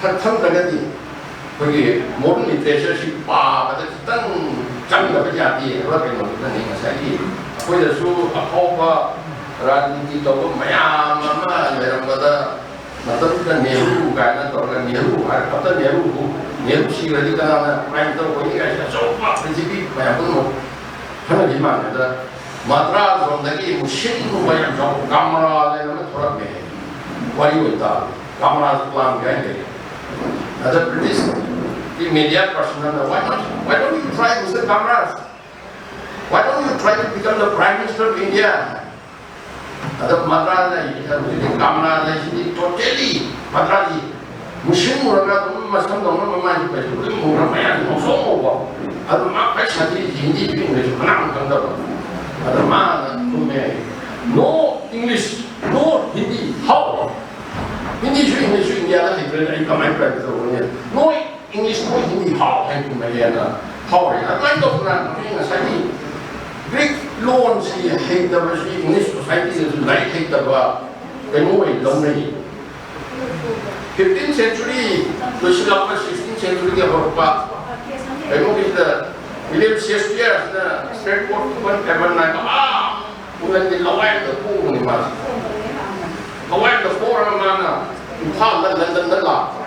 ꯈꯔ ꯈꯪꯗ꯭ꯔꯒꯗꯤ ꯑꯩꯈꯣꯏꯒꯤ ꯃꯣꯗꯔꯟ ꯂꯤꯇꯔꯦꯆꯔꯁꯤ ꯄꯥꯕꯗ ꯈꯤꯇꯪ ꯆꯪꯗꯕ ꯌꯥꯗꯦ ꯍꯥꯏꯕ ꯀꯩꯅꯣꯗꯨꯅꯅꯤ꯫ ꯉꯁꯥꯏꯒꯤ ꯑꯩꯈꯣꯏꯗꯁꯨ ꯑꯐꯥꯎꯕ ꯔꯥꯖꯅꯤꯇꯤ ꯇꯧꯕ ꯃꯌꯥꯝ ꯑꯃ ꯂꯩꯔꯝꯕꯗ, ꯃꯇꯝꯗꯨꯗ ꯅꯦꯍꯔꯨ ꯀꯥꯏꯅ ꯇꯧꯔꯒ, ꯅꯦꯍꯔꯨ ꯍꯥꯏꯔ ꯈꯛꯇ ꯅꯦꯍꯔꯨꯕꯨ, ꯅꯦꯍꯔꯨ ꯁꯤꯈ꯭ꯔꯗꯤ ꯀꯅꯥꯅ ꯄ꯭ꯔꯥꯏꯝ ꯃꯤꯅꯤꯁꯇꯔ ꯑꯣꯏꯅꯤ ꯀꯥꯏꯁꯦ ꯑꯆꯧꯕ ꯄ꯭ꯔꯤꯊꯤꯕꯤ ꯃꯌꯥꯝ ꯄꯨꯝꯅꯃꯛ ꯈꯟꯅꯔꯤ ꯃꯥꯟꯅꯗ, ꯃꯗ꯭ꯔꯥꯁ ꯂꯣꯝꯗꯒꯤ ꯑꯃꯨꯛ ꯁꯤꯟ ꯅꯨꯡꯕ ꯌꯥꯝ ꯆꯥꯎꯕ ꯀꯥꯃꯔꯥꯖ ꯍꯥꯏꯅ ꯑꯃ ꯊꯣꯔꯛꯃꯦ꯫ ꯋꯥꯔꯤ ꯑꯣꯏ ꯇꯥꯕ ꯀꯥꯃꯔꯥꯖ ꯄ꯭ꯂꯥꯟ ꯀꯥꯏꯅ ꯂꯩ꯫ ꯑꯗ ꯕ꯭ꯔꯤꯇꯤꯁꯀꯤ ꯃꯦꯗꯤꯌꯥ ꯄꯔꯁꯟ ꯑꯃꯅ, "Why not, why don't you try, Mister Kamaraj? Why don't you try to become the Prime Minister of India?" ꯑꯗ ꯃꯗ꯭ꯔꯥꯁ ꯍꯥꯏꯁꯤꯗꯤ ꯍꯧꯖꯤꯛꯇꯤ ꯀꯥꯃꯔꯥꯖ ꯍꯥꯏꯁꯤꯗꯤ ꯇꯣꯇꯦꯂꯤ ꯃꯗ꯭ꯔꯥꯁꯤ꯫ ꯃꯨꯁꯤꯟ ꯃꯨꯔꯒ ꯑꯗꯨꯝ ꯃꯁꯝꯗꯧꯅ ꯃꯃꯥꯏꯁꯨ ꯀꯩꯁꯨ ꯑꯗꯨꯝ ꯃꯨꯔꯒ ꯃꯌꯥꯝꯁꯨ ꯉꯧꯁꯣꯛ ꯉꯧꯕ꯫ ꯑꯗꯨ ꯃꯥ ꯈ꯭ꯋꯥꯏ ꯁꯥꯊꯤꯁꯤ ꯍꯤꯟꯗꯤ ꯏꯪꯂꯤꯁ ꯀꯅꯥꯝ ꯈꯪꯗꯕ꯫ ꯑꯗ ꯃꯥꯅ ꯈꯨꯝꯃꯦ, "No English, no Hindi, how?" ꯍꯤꯟꯗꯤꯁꯨ ꯏꯪꯂꯤꯁꯁꯨ ꯏꯟꯗꯤꯌꯥꯗ ꯍꯩꯇ꯭ꯔꯦꯅ ꯑꯩ ꯀꯃꯥꯏꯅ ꯄ꯭ꯔꯥꯏꯚꯦꯠ ꯇꯧꯒꯅꯤ? "ꯅꯣꯏ ꯏꯪꯂꯤꯁ, ꯅꯣꯏ ꯍꯤꯟꯗꯤ, ꯍꯥꯎ?" ꯍꯥꯏ ꯈꯨꯝꯃꯦ꯫ ꯑꯩꯅ ꯍꯥꯎꯔꯦ꯫ ꯑꯗꯨꯃꯥꯏꯅ ꯇꯧꯗꯅ ꯑꯩꯈꯣꯏ ꯉꯁꯥꯏꯒꯤ ꯒ꯭ꯔꯤꯛ ꯂꯣꯟꯁꯤ ꯍꯩꯇꯕꯁꯤ ꯏꯪꯂꯤꯁ ꯁꯣꯁꯥꯏꯇꯤꯗꯁꯨ ꯂꯥꯏꯔꯤꯛ ꯍꯩꯇꯕ ꯀꯩꯅꯣ ꯑꯣꯏꯅ ꯂꯧꯅꯩ꯫ Fifteenth century ꯂꯣꯏꯁꯤꯜꯂꯛꯄ, sixteenth centuryꯒꯤ ꯍꯧꯔꯛꯄ ꯀꯩꯅꯣꯒꯤꯁꯤꯗ ꯋꯤꯂꯤꯌꯝ ꯁꯦꯛꯁꯄꯤꯌꯔꯁꯤꯅ Stratford upon Avon ꯍꯥꯏꯕ, ꯑꯥ, ꯏꯪꯂꯦꯟꯒꯤ ꯂꯋꯥꯏꯗ ꯄꯣꯛꯄꯅꯤ ꯃꯥꯁꯦ꯫ ꯂꯋꯥꯏꯗ ꯄꯣꯛꯑꯒ ꯃꯥꯅ ꯏꯝꯐꯥꯜꯗ, ꯂꯟꯗꯟꯗ ꯂꯥꯛꯄ꯫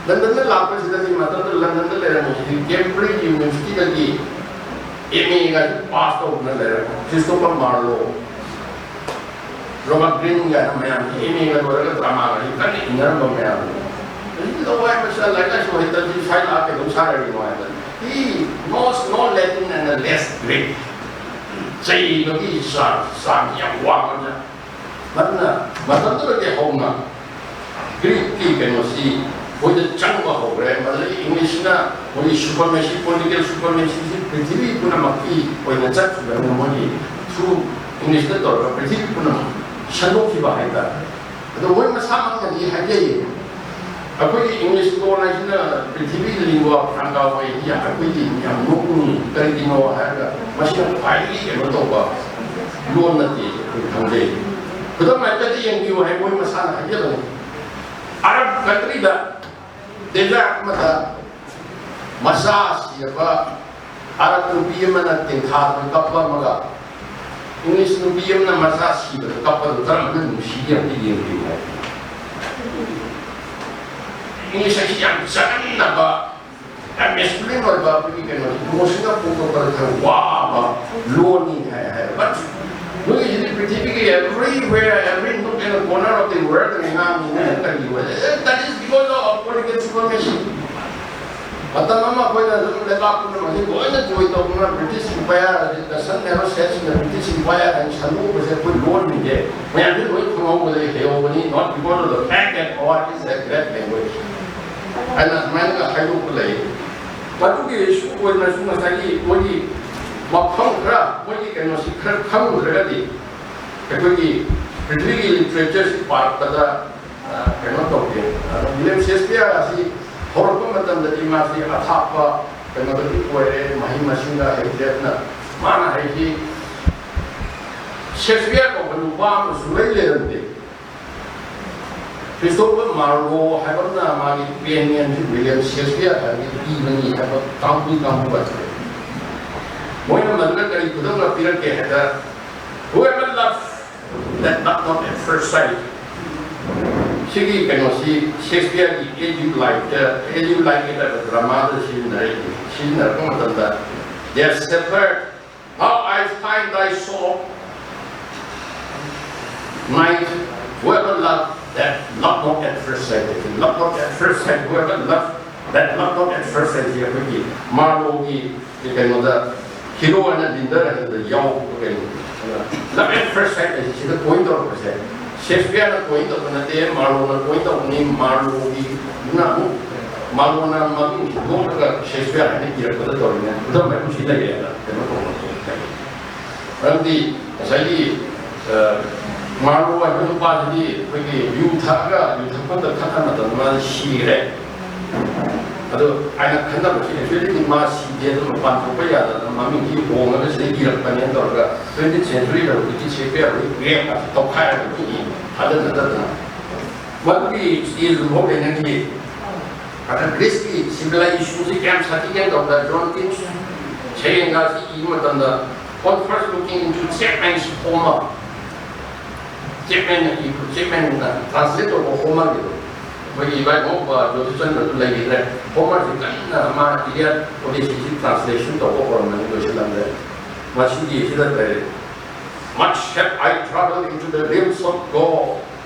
ꯂꯟꯗꯟꯗ ꯂꯥꯛꯄꯁꯤꯗꯗꯤ ꯃꯇꯝꯗꯨꯗ ꯂꯟꯗꯟꯗ ꯂꯩꯔꯝꯃꯤꯁꯤꯗꯤ Cambridge Universityꯗꯒꯤ M A ꯒ pass ꯇꯧꯗꯅ ꯂꯩꯔꯝꯃꯤ Christopher Marlowe, Robert Greene ꯀꯥꯏꯅ ꯃꯌꯥꯝ M A ꯒ ꯂꯣꯏꯔꯒ drama ꯒꯁꯤ ꯀꯟꯅ ꯏꯟꯅꯔꯝꯕ ꯃꯌꯥꯝꯗꯣ꯫ ꯍꯧꯖꯤꯛ ꯂꯋꯥꯏ ꯃꯆꯥ ꯂꯥꯏꯔꯤꯛ ꯂꯥꯏꯁꯨ ꯍꯩꯇꯕꯁꯤ ꯁ꯭ꯋꯥꯏ ꯂꯥꯛꯑ ꯀꯩꯗꯧ ꯁꯥꯔꯤꯅꯣ ꯍꯥꯏꯗꯅ, "He knows no Latin and less Greek." ꯆꯩꯕꯒꯤ ꯆꯥꯡ, ꯆꯥꯡꯁꯤ ꯌꯥꯝ ꯋꯥꯡꯕꯅ꯫ ꯑꯗꯨꯅ ꯃꯇꯝꯗꯨꯗꯒꯤ ꯍꯧꯅ ꯒ꯭ꯔꯤꯛꯀꯤ ꯀꯩꯅꯣꯁꯤ ꯃꯣꯏꯗ ꯆꯪꯕ ꯍꯧꯈ꯭ꯔꯦ꯫ ꯃꯗꯨꯗꯒꯤ ꯏꯪꯂꯤꯁꯅ ꯃꯣꯏꯒꯤ supremacy, political supremacyꯁꯤ ꯄ꯭ꯔꯤꯊꯤꯕꯤ ꯄꯨꯝꯅꯃꯛꯀꯤ ꯑꯣꯏꯅ ꯆꯠꯈꯤꯕꯅꯤꯅ, ꯃꯣꯏꯒꯤ through Englishꯇ ꯇꯧꯔꯒ ꯄ꯭ꯔꯤꯊꯤꯕꯤ ꯄꯨꯝꯅꯃꯛ ꯁꯟꯗꯣꯛꯈꯤꯕ ꯍꯥꯏꯇꯥꯔꯦ꯫ ꯑꯗꯣ ꯃꯣꯏ ꯃꯁꯥꯃꯛꯅꯗꯤ ꯍꯥꯏꯖꯩꯌꯦ, ꯑꯩꯈꯣꯏꯒꯤ ꯏꯪꯂꯤꯁ ꯂꯣꯟ ꯍꯥꯏꯁꯤꯅ ꯄ꯭ꯔꯤꯊꯤꯕꯤꯗ lingua franca ꯑꯣꯏ, ꯑꯩꯈꯣꯏꯗꯤ ꯌꯥꯝ ꯅꯣꯛꯅꯤꯡꯉꯤ꯫ ꯀꯔꯤꯒꯤꯅꯣ ꯍꯥꯏꯔꯒ ꯃꯁꯤꯅ ꯈ꯭ꯋꯥꯏꯗꯒꯤ ꯀꯩꯅꯣ ꯇꯧꯕ ꯂꯣꯟ ꯅꯠꯇꯦ ꯑꯩꯈꯣꯏ ꯈꯪꯖꯩ꯫ ꯈꯨꯗꯝ ꯍꯥꯏꯐꯦꯠꯇ ꯌꯦꯡꯕꯤꯌꯨ ꯍꯥꯏ ꯃꯣꯏ ꯃꯁꯥꯅ ꯍꯥꯏꯖꯕꯅꯤ꯫ ꯑꯔꯕ countryꯗ desert ꯑꯃꯗ ꯃꯆꯥ ꯁꯤꯔꯕ ꯑꯔꯕ ꯅꯨꯄꯤ ꯑꯃꯅ ꯇꯦꯡꯊꯥꯗꯨꯅ ꯀꯞꯄ ꯑꯃꯒ ꯏꯪꯂꯤꯁ ꯅꯨꯄꯤ ꯑꯃꯅ ꯃꯆꯥ ꯁꯤꯕꯗ ꯀꯞꯄꯗꯨ ꯀꯔꯝꯕꯅ ꯅꯨꯡꯁꯤꯒꯦ ꯑꯝꯇ ꯌꯦꯡꯕꯤꯌꯨ ꯍꯥꯏ꯫ ꯏꯪꯂꯤꯁ ꯍꯥꯏꯁꯤ ꯌꯥꯝ ꯆꯒꯟꯅꯕ, ꯌꯥꯝ masculine ꯑꯣꯏꯕ, ꯑꯩꯈꯣꯏꯒꯤ ꯀꯩꯅꯣ, emotionꯒ ꯐꯣꯡꯗꯣꯛꯄꯗ ꯈꯔ ꯋꯥꯕ ꯂꯣꯟꯅꯤ ꯍꯥꯏ ꯍꯥꯏ꯫ But ꯅꯣꯏꯒꯤꯁꯤꯗꯤ ꯄ꯭ꯔꯤꯊꯤꯕꯤꯒꯤ everywhere, every nook and corner of the world ꯉꯥꯡꯉꯤ, ꯅꯣꯏꯅ ꯀꯔꯤꯒꯤ ꯑꯣꯏ? That is because of political supremacy. ꯃꯇꯝ ꯑꯃ ꯑꯩꯈꯣꯏꯅ ꯑꯗꯨꯝ ꯂꯩꯕꯥꯛ ꯄꯨꯝꯅꯃꯛꯁꯤ ꯂꯣꯏꯅ ꯖꯣꯏꯟ ꯇꯧꯗꯨꯅ ꯕ꯭ꯔꯤꯇꯤꯁ ꯏꯝꯄꯥꯌꯔ, ꯍꯧꯖꯤꯛ ꯗ ꯁꯟ ꯅꯦꯔꯣ ꯁꯦꯠꯁꯤꯅ ꯕ꯭ꯔꯤꯇꯤꯁ ꯏꯝꯄꯥꯌꯔ ꯍꯥꯏꯅ ꯁꯟꯗꯣꯛꯄꯁꯦ ꯑꯩꯈꯣꯏ ꯂꯣꯟꯁꯤꯡꯁꯦ ꯃꯌꯥꯝꯁꯤ ꯂꯣꯏ ꯈꯪꯍꯧꯕꯗꯒꯤ ꯍꯩꯍꯧꯕꯅꯤ, not because of the fact that our is a great language ꯍꯥꯏꯅ ꯑꯗꯨꯃꯥꯏꯅꯒ ꯍꯥꯏꯗꯣꯛꯄ ꯂꯩ꯫ ꯃꯗꯨꯒꯤ ꯏꯁꯨ ꯑꯣꯏꯅꯁꯨ ꯉꯁꯥꯏꯒꯤ ꯃꯣꯏꯒꯤ ꯃꯐꯝ ꯈꯔ, ꯃꯣꯏꯒꯤ ꯀꯩꯅꯣꯁꯤ ꯈꯔ ꯈꯪꯗ꯭ꯔꯒꯗꯤ ꯑꯩꯈꯣꯏꯒꯤ ꯄ꯭ꯔꯤꯊꯤꯕꯤꯒꯤ ꯂꯤꯇꯔꯦꯆꯔꯁꯤ ꯄꯥꯔꯛꯄꯗ ꯀꯩꯅꯣ ꯇꯧꯗꯦ꯫ ꯑꯗꯣ ꯋꯤꯂꯤꯌꯝ ꯁꯦꯛꯁꯄꯤꯌꯔ ꯑꯁꯤ ꯍꯧꯔꯛꯄ ꯃꯇꯝꯗꯗꯤ ꯃꯥꯁꯤ ꯑꯊꯥꯞꯄ ꯀꯩꯅꯣꯗꯒꯤ ꯑꯣꯏꯔꯦ, ꯃꯍꯩ ꯃꯁꯤꯡꯗ ꯍꯩꯇꯦ꯫ ꯑꯗꯨꯅ ꯃꯥꯅ ꯍꯥꯏꯁꯤ ꯁꯦꯛꯁꯄꯤꯌꯔ ꯀꯧꯕ ꯅꯨꯄꯥ ꯑꯃꯁꯨ ꯂꯩ ꯂꯩꯔꯝꯗꯦ꯫ ꯈ꯭ꯔꯤꯁꯇꯣꯐꯔ ꯃꯥꯔꯂꯣ ꯍꯥꯏꯕ ꯑꯃꯅ ꯃꯥꯒꯤ ꯄꯦꯟ ꯅꯦꯝꯁꯤ ꯋꯤꯂꯤꯌꯝ ꯁꯦꯛꯁꯄꯤꯌꯔ ꯍꯥꯏꯕꯒꯤ ꯏꯕꯅꯤ ꯍꯥꯏꯕ ꯀꯥꯡꯕꯨ ꯀꯥꯡꯕꯨ ꯍꯥꯏꯇꯥꯔꯦ꯫ ꯃꯣꯏꯅ ꯃꯗꯨꯗ ꯀꯔꯤ ꯈꯨꯗꯝ ꯄꯤꯔꯛꯀꯦ ꯍꯥꯏꯗ, "Whoever loves that love not at first sight." ꯁꯤꯒꯤ ꯀꯩꯅꯣꯁꯤ ꯁꯦꯛꯁꯄꯤꯌꯔꯒꯤ ꯑꯦ ꯌꯨ ꯂꯥꯏꯛꯇ, ꯑꯦ ꯌꯨ ꯂꯥꯏꯛ ꯍꯥꯏꯕ ꯗ꯭ꯔꯃꯥꯗ ꯁꯤꯖꯤꯟꯅꯔꯛꯏ꯫ ꯁꯤꯖꯤꯟꯅꯔꯛꯄ ꯃꯇꯝꯗ, "Dear shepherd, how I find thy soul, night, whoever love that love not at first sight, love not at first sight, whoever love that love not at first sight" ꯁꯤ ꯑꯩꯈꯣꯏꯒꯤ ꯃꯥꯔꯂꯣꯒꯤ ꯀꯩꯅꯣꯗ hero ꯑꯅ ꯂꯤꯟꯗꯔ ꯍꯥꯏꯕꯗ ꯌꯥꯎꯕ ꯀꯩꯅꯣ꯫ Love at first sight ꯍꯥꯏꯁꯦ ꯁꯤꯗ coin ꯇꯧꯔꯛꯄꯁꯦ ꯁꯦꯛꯁꯄꯤꯌꯔꯅ coin ꯇꯧꯕ ꯅꯠꯇꯦ, ꯃꯥꯔꯂꯣꯅ ꯀꯣꯏꯟ ꯇꯧꯕꯅꯤ꯫ ꯃꯥꯔꯂꯣꯒꯤ ꯑꯗꯨꯅ ꯑꯃꯨꯛ ꯃꯥꯔꯂꯣꯅ ꯃꯃꯤꯡꯁꯤ ꯂꯣꯠꯂꯒ ꯁꯦꯛꯁꯄꯤꯌꯔ ꯍꯥꯏꯅ ꯏꯔꯛꯄꯗ ꯇꯧꯔꯤꯅꯦ꯫ ꯈꯨꯗꯝ ꯍꯥꯏꯕꯨ ꯁꯤ ꯂꯩꯔꯦꯅ ꯀꯩꯅꯣ ꯇꯧꯕ ꯃꯔꯝꯗꯤ ꯉꯁꯥꯏꯒꯤ ꯃꯥꯔꯂꯣ ꯍꯥꯏꯕ ꯅꯨꯄꯥꯁꯤꯗꯤ ꯑꯩꯈꯣꯏꯒꯤ ꯌꯨ ꯊꯛꯑꯒ, ꯌꯨ ꯊꯛꯐꯝꯗ ꯊꯛꯄ ꯃꯇꯝꯗ ꯃꯥꯁꯦ ꯁꯤꯈ꯭ꯔꯦ꯫ ꯑꯗꯣ ꯑꯩꯅ ꯈꯟꯅꯕꯁꯤ ꯑꯦꯛꯆꯨꯋꯦꯂꯤꯗꯤ ꯃꯥ ꯁꯤꯗꯦ, ꯑꯗꯨꯝ ꯃꯄꯥꯟ ꯊꯣꯛꯄ ꯌꯥꯗꯗꯅ ꯃꯃꯤꯡꯁꯤ ꯍꯣꯡꯉꯒ ꯁꯤꯗ ꯏꯔꯛꯄꯅꯦꯅ ꯇꯧꯔꯒ ꯇ꯭ꯋꯦꯟꯇꯤ ꯁꯦꯟꯆꯨꯔꯤꯗ ꯍꯧꯖꯤꯛꯀꯤ ꯁꯦꯛꯁꯄꯤꯌꯔ ꯍꯧꯖꯤꯛ ꯒ꯭ꯔꯦꯞ ꯀꯥꯁꯦ ꯇꯧꯈꯥꯏꯔꯒ ꯃꯤ ꯊꯥꯗꯅꯗꯗꯅ ꯃꯗꯨꯒꯤ ꯁ꯭ꯇꯦꯖ ꯐꯥꯎ ꯂꯩꯅꯈꯤ꯫ ꯑꯗ ꯒ꯭ꯔꯤꯁꯀꯤ ꯁꯤꯚꯤꯂꯥꯏꯖꯦꯁꯟꯁꯤ ꯀꯌꯥꯝ ꯁꯥꯊꯤꯒꯦꯅ ꯇꯧꯕꯗ ꯖꯣꯟ ꯀꯤꯠꯁ ꯁꯩꯔꯦꯡꯒꯥꯁꯤ ꯏꯕ ꯃꯇꯝꯗ on first looking into Chapman's Homer, ꯆꯦꯞꯃꯦꯟꯅ ꯏꯕ, ꯆꯦꯞꯃꯦꯟꯅ ꯇ꯭ꯔꯥꯟꯁꯂꯦꯠ ꯇꯧꯕ ꯍꯣꯃꯔꯒꯤꯗꯣ ꯑꯩꯈꯣꯏꯒꯤ ꯏꯕꯥꯏ ꯃꯧꯄꯥ ꯖꯣꯟꯁꯟ ꯑꯗꯨ ꯂꯩꯈꯤꯗ꯭ꯔꯦ꯫ ꯍꯣꯃꯔꯁꯤ ꯀꯟꯅ ꯃꯥ ꯏꯂꯤꯌꯥꯗ ꯑꯣꯗꯤꯁꯤꯁꯤ ꯇ꯭ꯔꯥꯟꯁꯂꯦꯁꯟ ꯇꯧꯕ ꯍꯧꯔꯝꯕꯅꯤ, ꯂꯣꯏꯁꯤꯜꯂꯝꯗ꯭ꯔꯦ꯫ ꯃꯁꯤꯒꯤ ꯁꯤꯗ ꯂꯩꯔꯦ꯫ "Much have I traveled into the realms of God,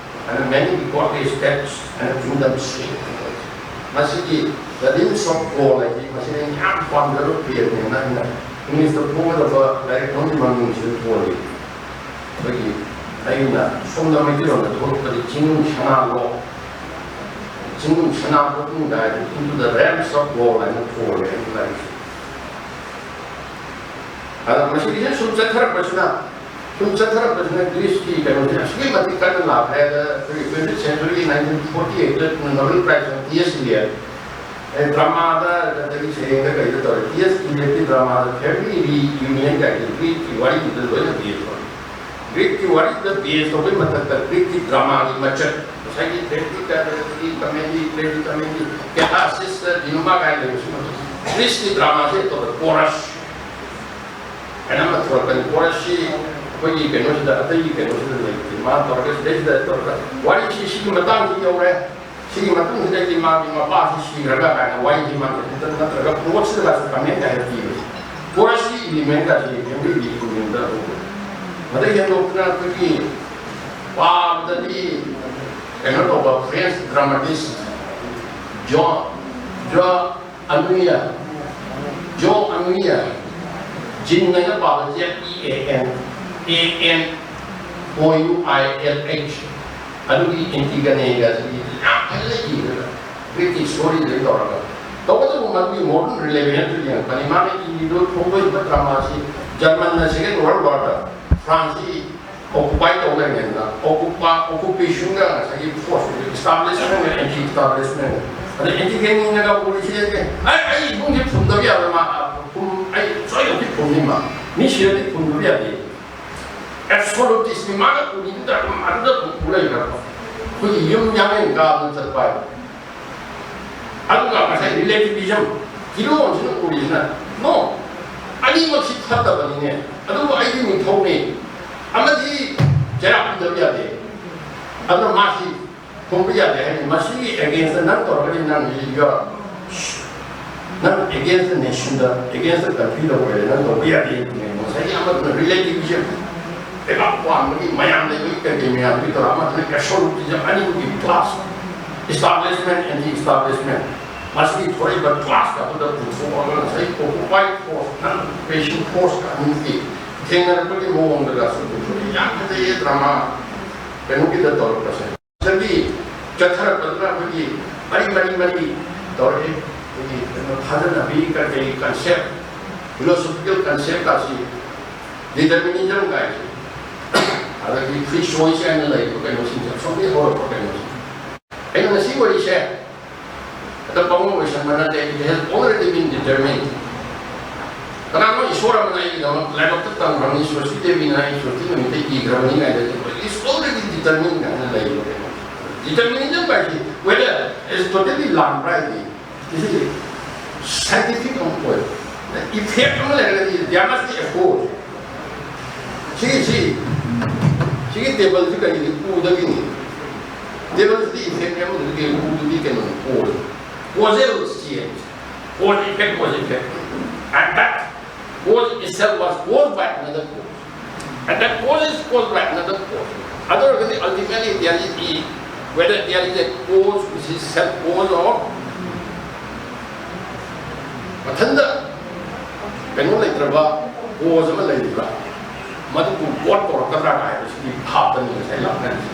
and many godly steps and kingdoms seen." ꯃꯁꯤꯒꯤ The Limbs of Gold ꯍꯥꯏꯁꯤ ꯃꯁꯤ ꯑꯩꯅ ꯌꯥꯝ ꯄꯥꯝꯖꯕ ꯄꯦꯖꯅꯦꯅ ꯑꯩꯅ ꯏꯪꯂꯤꯁꯇ ꯐꯣꯡꯒꯗꯕ ꯂꯥꯏꯔꯤꯛ ꯑꯃꯒꯤ ꯃꯃꯤꯡꯁꯤꯗ ꯊꯣꯜꯂꯤ꯫ ꯑꯩꯈꯣꯏꯒꯤ ꯑꯩꯅ ꯁꯣꯝꯗ ꯃꯩꯇꯩꯂꯣꯟꯗ ꯊꯣꯛꯂꯛꯄꯗꯤ ꯆꯤꯡꯅꯨꯡ ꯁꯅꯥꯂꯣꯛ, ꯆꯤꯡꯅꯨꯡ ꯁꯅꯥ ꯀꯣꯅꯨꯡꯗ ꯍꯥꯏꯗꯤ Into the Realms of Gold ꯍꯥꯏꯅ ꯊꯣꯜꯂꯦ ꯑꯩꯒꯤ ꯂꯥꯏꯔꯤꯛꯁꯦ꯫ ꯑꯗ ꯃꯁꯤꯒꯤꯁꯤꯅ ꯁꯨꯝ ꯆꯠꯊꯔꯛꯄꯁꯤꯅ ꯁꯨꯝ ꯆꯠꯊꯔꯛꯄꯁꯤꯅ ꯒ꯭ꯔꯤꯁꯀꯤ ꯀꯩꯅꯣꯁꯦ ꯑꯁꯨꯛꯀꯤ ꯃꯇꯤꯛ ꯀꯟꯅ ꯂꯥꯛꯈ꯭ꯔꯦ꯫ ꯑꯗ ꯑꯩꯈꯣꯏꯒꯤ twentieth century nineteen forty eightꯇ Nobel Prize T S Eliot, ꯑꯦ, ꯗ꯭ꯔꯃꯥꯗ ꯑꯗꯒꯤ ꯁꯩꯔꯦꯡꯗ ꯀꯩꯗ ꯇꯧꯔꯦ꯫ ꯇꯤ ꯑꯦꯁ ꯏꯂꯤꯌꯠꯀꯤ ꯗ꯭ꯔꯃꯥꯗ Family Reunion ꯀꯥꯏꯗꯤ ꯒ꯭ꯔꯤꯛꯀꯤ ꯋꯥꯔꯤꯗꯨꯗ ꯂꯣꯏꯅ ꯕꯦꯁ ꯑꯣꯏ꯫ ꯒ꯭ꯔꯤꯛꯀꯤ ꯋꯥꯔꯤꯗꯨꯗ ꯕꯦꯁ ꯇꯧꯕꯒꯤ ꯃꯊꯛꯇ ꯒ꯭ꯔꯤꯛꯀꯤ ꯗ꯭ꯔꯃꯥꯒꯤ ꯃꯆꯠ, ꯉꯁꯥꯏꯒꯤ ꯇ꯭ꯔꯦꯖꯤꯛ, ꯇ꯭ꯔꯦꯖꯤꯛ ꯀꯃꯦꯗꯤ, ꯇ꯭ꯔꯦꯖꯤꯛ ꯀꯃꯦꯗꯤ, ꯀꯦꯊꯥꯔꯁꯤꯁꯇ ꯗꯤꯅꯨꯃꯥ ꯀꯥꯏꯅ ꯂꯩꯕꯁꯤꯡ ꯑꯗꯨ ꯒ꯭ꯔꯤꯁꯀꯤ ꯗ꯭ꯔꯃꯥꯁꯦ ꯇꯧꯔꯦ꯫ ꯀꯣꯔꯁ ꯍꯥꯏꯅ ꯑꯃ ꯊꯣꯛꯂꯛꯀꯅꯤ꯫ ꯀꯣꯔꯁꯁꯤ ꯑꯩꯈꯣꯏꯒꯤ ꯀꯩꯅꯣꯁꯤꯗ, ꯑꯇꯩꯒꯤ ꯀꯩꯅꯣꯁꯤꯗ ꯂꯩꯇꯦ꯫ ꯃꯥ ꯇꯧꯔꯒ ꯁꯤꯗꯩꯁꯤꯗ ꯇꯧꯔꯒ ꯋꯥꯔꯤꯁꯤ ꯁꯤꯒꯤ ꯃꯇꯥꯡꯁꯤ ꯌꯧꯔꯦ꯫ ꯁꯤꯒꯤ ꯃꯇꯨꯡꯁꯤꯗꯒꯤ ꯃꯥꯒꯤ ꯃꯄꯥꯁꯤ ꯁꯤꯈ꯭ꯔꯒ ꯀꯥꯏꯅ ꯋꯥꯔꯤꯁꯤ ꯃꯥ ꯅꯠꯇ꯭ꯔꯒ ꯄ꯭ꯂꯣꯠꯁꯤꯗ ꯀꯥꯏꯁꯨ ꯀꯃꯦꯟ ꯀꯥꯏꯅ ꯄꯤꯕꯁꯦ꯫ ꯀꯣꯔꯁꯀꯤ ꯏꯂꯤꯃꯦꯟ ꯀꯥꯏꯁꯤ ꯍꯦꯟꯔꯤ ꯕꯤ ꯀꯨꯟꯗ ꯂꯧꯕ꯫ ꯃꯗꯩ ꯍꯦꯟꯗꯣꯛꯇꯅ ꯑꯩꯈꯣꯏꯒꯤ ꯄꯥꯕꯗꯗꯤ ꯀꯩꯅꯣ ꯇꯧꯕ ꯐ꯭ꯔꯦꯟꯁ ꯗ꯭ꯔꯃꯥꯇꯤꯁ ꯖꯣ ꯖꯣ ꯑꯅꯨꯌ, ꯖꯣ ꯑꯅꯨꯌ, ꯖꯤꯟ ꯍꯥꯏꯅ ꯄꯥꯕ, J E A N, A N O U I L H, ꯑꯗꯨꯒꯤ ꯑꯦꯟꯇꯤꯒꯅꯦꯒ ꯑꯁꯤꯒꯤ ꯌꯥꯝ ꯐꯖꯅ ꯏꯔꯒ ꯒ꯭ꯔꯤꯛꯀꯤ ꯁ꯭ꯇꯣꯔꯤꯗꯒꯤ ꯇꯧꯔꯒ꯫ ꯇꯧꯕꯇꯕꯨ ꯃꯗꯨꯒꯤ ꯃꯣꯗꯔꯟ ꯔꯤꯂꯦꯚꯦꯟꯁꯇꯨ ꯌꯦꯡꯉꯛꯄꯅꯤ꯫ ꯃꯥꯅ ꯏꯔꯤꯕ ꯐꯣꯡꯗꯣꯛꯏꯕ ꯗ꯭ꯔꯃꯥꯁꯤ ꯖꯔꯃꯟꯅ ꯁꯦꯀꯦꯟ ꯋꯥꯔꯜ ꯋꯥꯔꯗ ꯐ꯭ꯔꯥꯟꯁꯁꯤ ꯑꯣꯀꯨꯄꯥꯏ ꯇꯧ ꯂꯩꯔꯤꯉꯩꯗ, ꯑꯣꯀꯨꯄꯥ ꯑꯣꯀꯨꯄꯦꯁꯟꯒ ꯉꯁꯥꯏꯒꯤ ꯐꯣꯔꯁ ꯏꯁꯇꯥꯕ꯭ꯂꯤꯁꯃꯦꯟꯒ ꯑꯦꯟꯇꯤ ꯏꯁꯇꯥꯕ꯭ꯂꯤꯁꯃꯦꯟꯒ꯫ ꯑꯗ ꯑꯦꯟꯇꯤꯒꯅꯦꯒ ꯎꯔꯤꯁꯦ, ꯑꯩ ꯑꯩ ꯏꯃꯨꯡꯁꯦ ꯐꯨꯝꯗꯕ ꯌꯥꯔꯣꯏ꯫ ꯃꯥ ꯐꯨꯝ ꯑꯩ ꯁꯣꯏꯗꯅ ꯐꯨꯝꯅꯤ꯫ ꯃꯥ ꯃꯤ ꯁꯤꯔꯗꯤ ꯐꯨꯝꯗꯕ ꯌꯥꯗꯦ꯫ ꯑꯦꯕꯁꯣꯂꯨꯇꯤꯁꯅꯤ ꯃꯥꯅ ꯎꯔꯤꯗꯨꯗ ꯑꯗꯨꯝ ꯑꯗꯨꯗ ꯑꯗꯨꯝ ꯎ ꯂꯩꯈ꯭ꯔꯕ꯫ ꯑꯩꯈꯣꯏꯒꯤ ꯌꯨꯝ ꯌꯥꯡꯂꯦꯟ ꯀꯥꯕꯗ ꯆꯠꯄ ꯍꯥꯏꯕ꯫ ꯑꯗꯨꯒ ꯉꯁꯥꯏ ꯔꯤꯂꯦꯇꯤꯚꯤꯖꯝ, ꯀꯤꯂꯣꯟꯁꯤꯅ ꯎꯔꯤꯁꯤꯅ, "No, ꯑꯅꯤꯃꯛꯁꯤ ꯐꯠꯇꯕꯅꯤꯅꯦ, ꯑꯗꯨꯕꯨ ꯑꯩꯗꯤ ꯅꯤꯡꯊꯧꯅꯤ, ꯑꯃꯗꯤ ꯆꯩꯔꯥꯛ ꯄꯤꯗꯕ ꯌꯥꯗꯦ"꯫ ꯑꯗꯨꯅ ꯃꯥꯁꯤ ꯈꯨꯝꯕ ꯌꯥꯗꯦ ꯍꯥꯏꯗꯤ ꯃꯁꯤꯒꯤ ꯑꯦꯒꯦꯟꯁꯇ ꯅꯪ ꯇꯧꯔꯒꯗꯤ ꯅꯪ ꯌꯨ ꯑꯥꯔ, ꯅꯪ ꯑꯦꯒꯦꯟꯁꯇ ꯅꯦꯁꯟꯗ, ꯑꯦꯒꯦꯟꯁꯇ ꯀꯟꯇ꯭ꯔꯤꯗ ꯑꯣꯏꯔꯦ, ꯅꯪ ꯇꯧꯕ ꯌꯥꯗꯦ꯫ ꯉꯁꯥꯏꯒꯤ ꯑꯃꯗꯨꯅ ꯔꯤꯂꯦꯇꯤꯚꯤꯖꯝ, ꯂꯩꯕꯥꯛ ꯄꯥꯟꯕꯒꯤ ꯃꯌꯥꯝ ꯂꯩꯕꯒꯤ ꯀꯩꯀꯩ ꯃꯌꯥꯝꯗꯨꯒꯤ ꯇꯧꯔ, ꯑꯃꯗꯨꯅ ꯑꯦꯕꯁꯣꯂꯨꯇꯤꯖꯝ, ꯑꯅꯤꯃꯛꯀꯤ ꯀ꯭ꯂꯥꯁ, ꯏꯁꯇꯥꯕ꯭ꯂꯤꯁꯃꯦꯟ, ꯑꯦꯟꯇꯤ ꯏꯁꯇꯥꯕ꯭ꯂꯤꯁꯃꯦꯟ꯫ ꯃꯁꯤꯒꯤ ꯊꯣꯛꯏꯕ ꯀ꯭ꯂꯥꯁ ꯑꯗꯨꯗ ꯄꯨꯊꯣꯛꯑꯒ ꯉꯁꯥꯏ ꯑꯣꯀꯨꯄꯥꯏ ꯐꯣꯔꯁ, ꯅꯟ ꯑꯣꯀꯨꯄꯦꯁꯟ ꯐꯣꯔꯁꯀ ꯑꯅꯤꯒꯤ ꯊꯦꯡꯅꯔꯛꯄꯒꯤ ꯃꯑꯣꯡꯗꯒꯁꯨ ꯄꯨꯊꯣꯛꯏ꯫ ꯌꯥꯝ ꯐꯖꯩꯌꯦ ꯗ꯭ꯔꯃꯥ ꯀꯩꯅꯣꯒꯤꯗ ꯇꯧꯔꯛꯄꯁꯦ꯫ ꯉꯁꯥꯏꯒꯤ ꯆꯠꯊꯔꯛꯄꯗꯨꯅ ꯑꯩꯈꯣꯏꯒꯤ ꯃꯔꯤ ꯃꯔꯤ ꯃꯔꯤ ꯇꯧꯔꯛꯏ꯫ ꯑꯩꯈꯣꯏꯒꯤ ꯀꯩꯅꯣ ꯊꯥꯖꯅꯕꯤ ꯀꯔꯤ ꯀꯔꯤ ꯀꯟꯁꯦꯞ, ꯐꯤꯂꯣꯁꯣꯐꯤꯀꯦꯜ ꯀꯟꯁꯦꯞ ꯑꯁꯤ, ꯗꯤꯇꯔꯃꯤꯅꯤꯖꯝ ꯀꯥꯏꯁꯦ, ꯑꯗꯒꯤ ꯐ꯭ꯔꯤ ꯆꯣꯏꯁ ꯍꯥꯏꯅ ꯂꯩꯔꯤꯕ ꯀꯩꯅꯣꯁꯤꯡꯁꯦ ꯑꯁꯣꯝꯗꯒꯤ ꯍꯧꯔꯛꯄ ꯀꯩꯅꯣꯁꯦ꯫ ꯑꯩꯅ ꯉꯁꯤ ꯋꯥꯔꯤꯁꯦ ꯍꯦꯛꯇ ꯄꯪꯂꯣꯏ ꯂꯣꯏꯁꯟꯕ ꯅꯠꯇꯦ꯫ It has already been determined. ꯀꯅꯥꯅꯣ ꯏꯁꯣꯔ ꯑꯃꯅ ꯑꯩꯒꯤꯗꯃꯛ ꯂꯥꯏꯕꯛꯇ ꯇꯝꯈ꯭ꯔꯕꯅꯤ, ꯁ꯭ꯋꯁꯇꯤ ꯗꯦꯕꯤꯅ ꯑꯩ ꯁ꯭ꯋꯁꯇꯤ ꯅꯨꯃꯤꯠꯇ ꯏꯈ꯭ꯔꯕꯅꯤ ꯍꯥꯏꯗꯅ, it's already determined ꯍꯥꯏꯅ ꯂꯩꯌꯦꯕ ꯀꯩꯅꯣ꯫ Determinism ꯍꯥꯏꯁꯤ whether it's totally ꯂꯥꯟꯕ꯭ꯔꯥ ꯍꯥꯏꯗꯤ, ꯁꯤꯗꯤ ꯁꯥꯏꯟꯇꯤꯐꯤꯛ ꯑꯃ ꯑꯣꯏ꯫ Effect ꯑꯃ ꯂꯩꯔꯒꯗꯤ there must be a cause. ꯁꯤꯒꯤ ꯁꯤ ꯁꯤꯒꯤ ꯇꯦꯕꯜꯁꯤ ꯀꯔꯤꯒꯤ ꯎꯗꯒꯤꯅꯤ? ꯇꯦꯕꯜꯁꯤꯗꯤ effect ꯑꯃꯗꯒꯤ ꯎꯗꯨꯗꯤ ꯀꯩꯅꯣꯅꯤ, cause꯫ Causal change, cause effect, cause effect, and that cause itself was caused by another cause, and that cause is caused by another cause. ꯑꯗꯨ ꯑꯣꯏꯔꯒꯗꯤ ultimately there is a, whether there is a cause which is self cause or ꯃꯊꯟꯗ ꯀꯩꯅꯣ ꯂꯩꯇ꯭ꯔꯕ cause ꯑꯃ ꯂꯩꯔꯤꯕ꯭ꯔꯥ, ꯃꯗꯨꯕꯨ God ꯀꯧꯔꯛꯀꯗ꯭ꯔꯥ ꯍꯥꯏꯕꯁꯤꯒꯤ ꯚꯥꯞꯇꯅꯤ ꯉꯁꯥꯏ ꯂꯥꯛꯅꯔꯤꯁꯦ꯫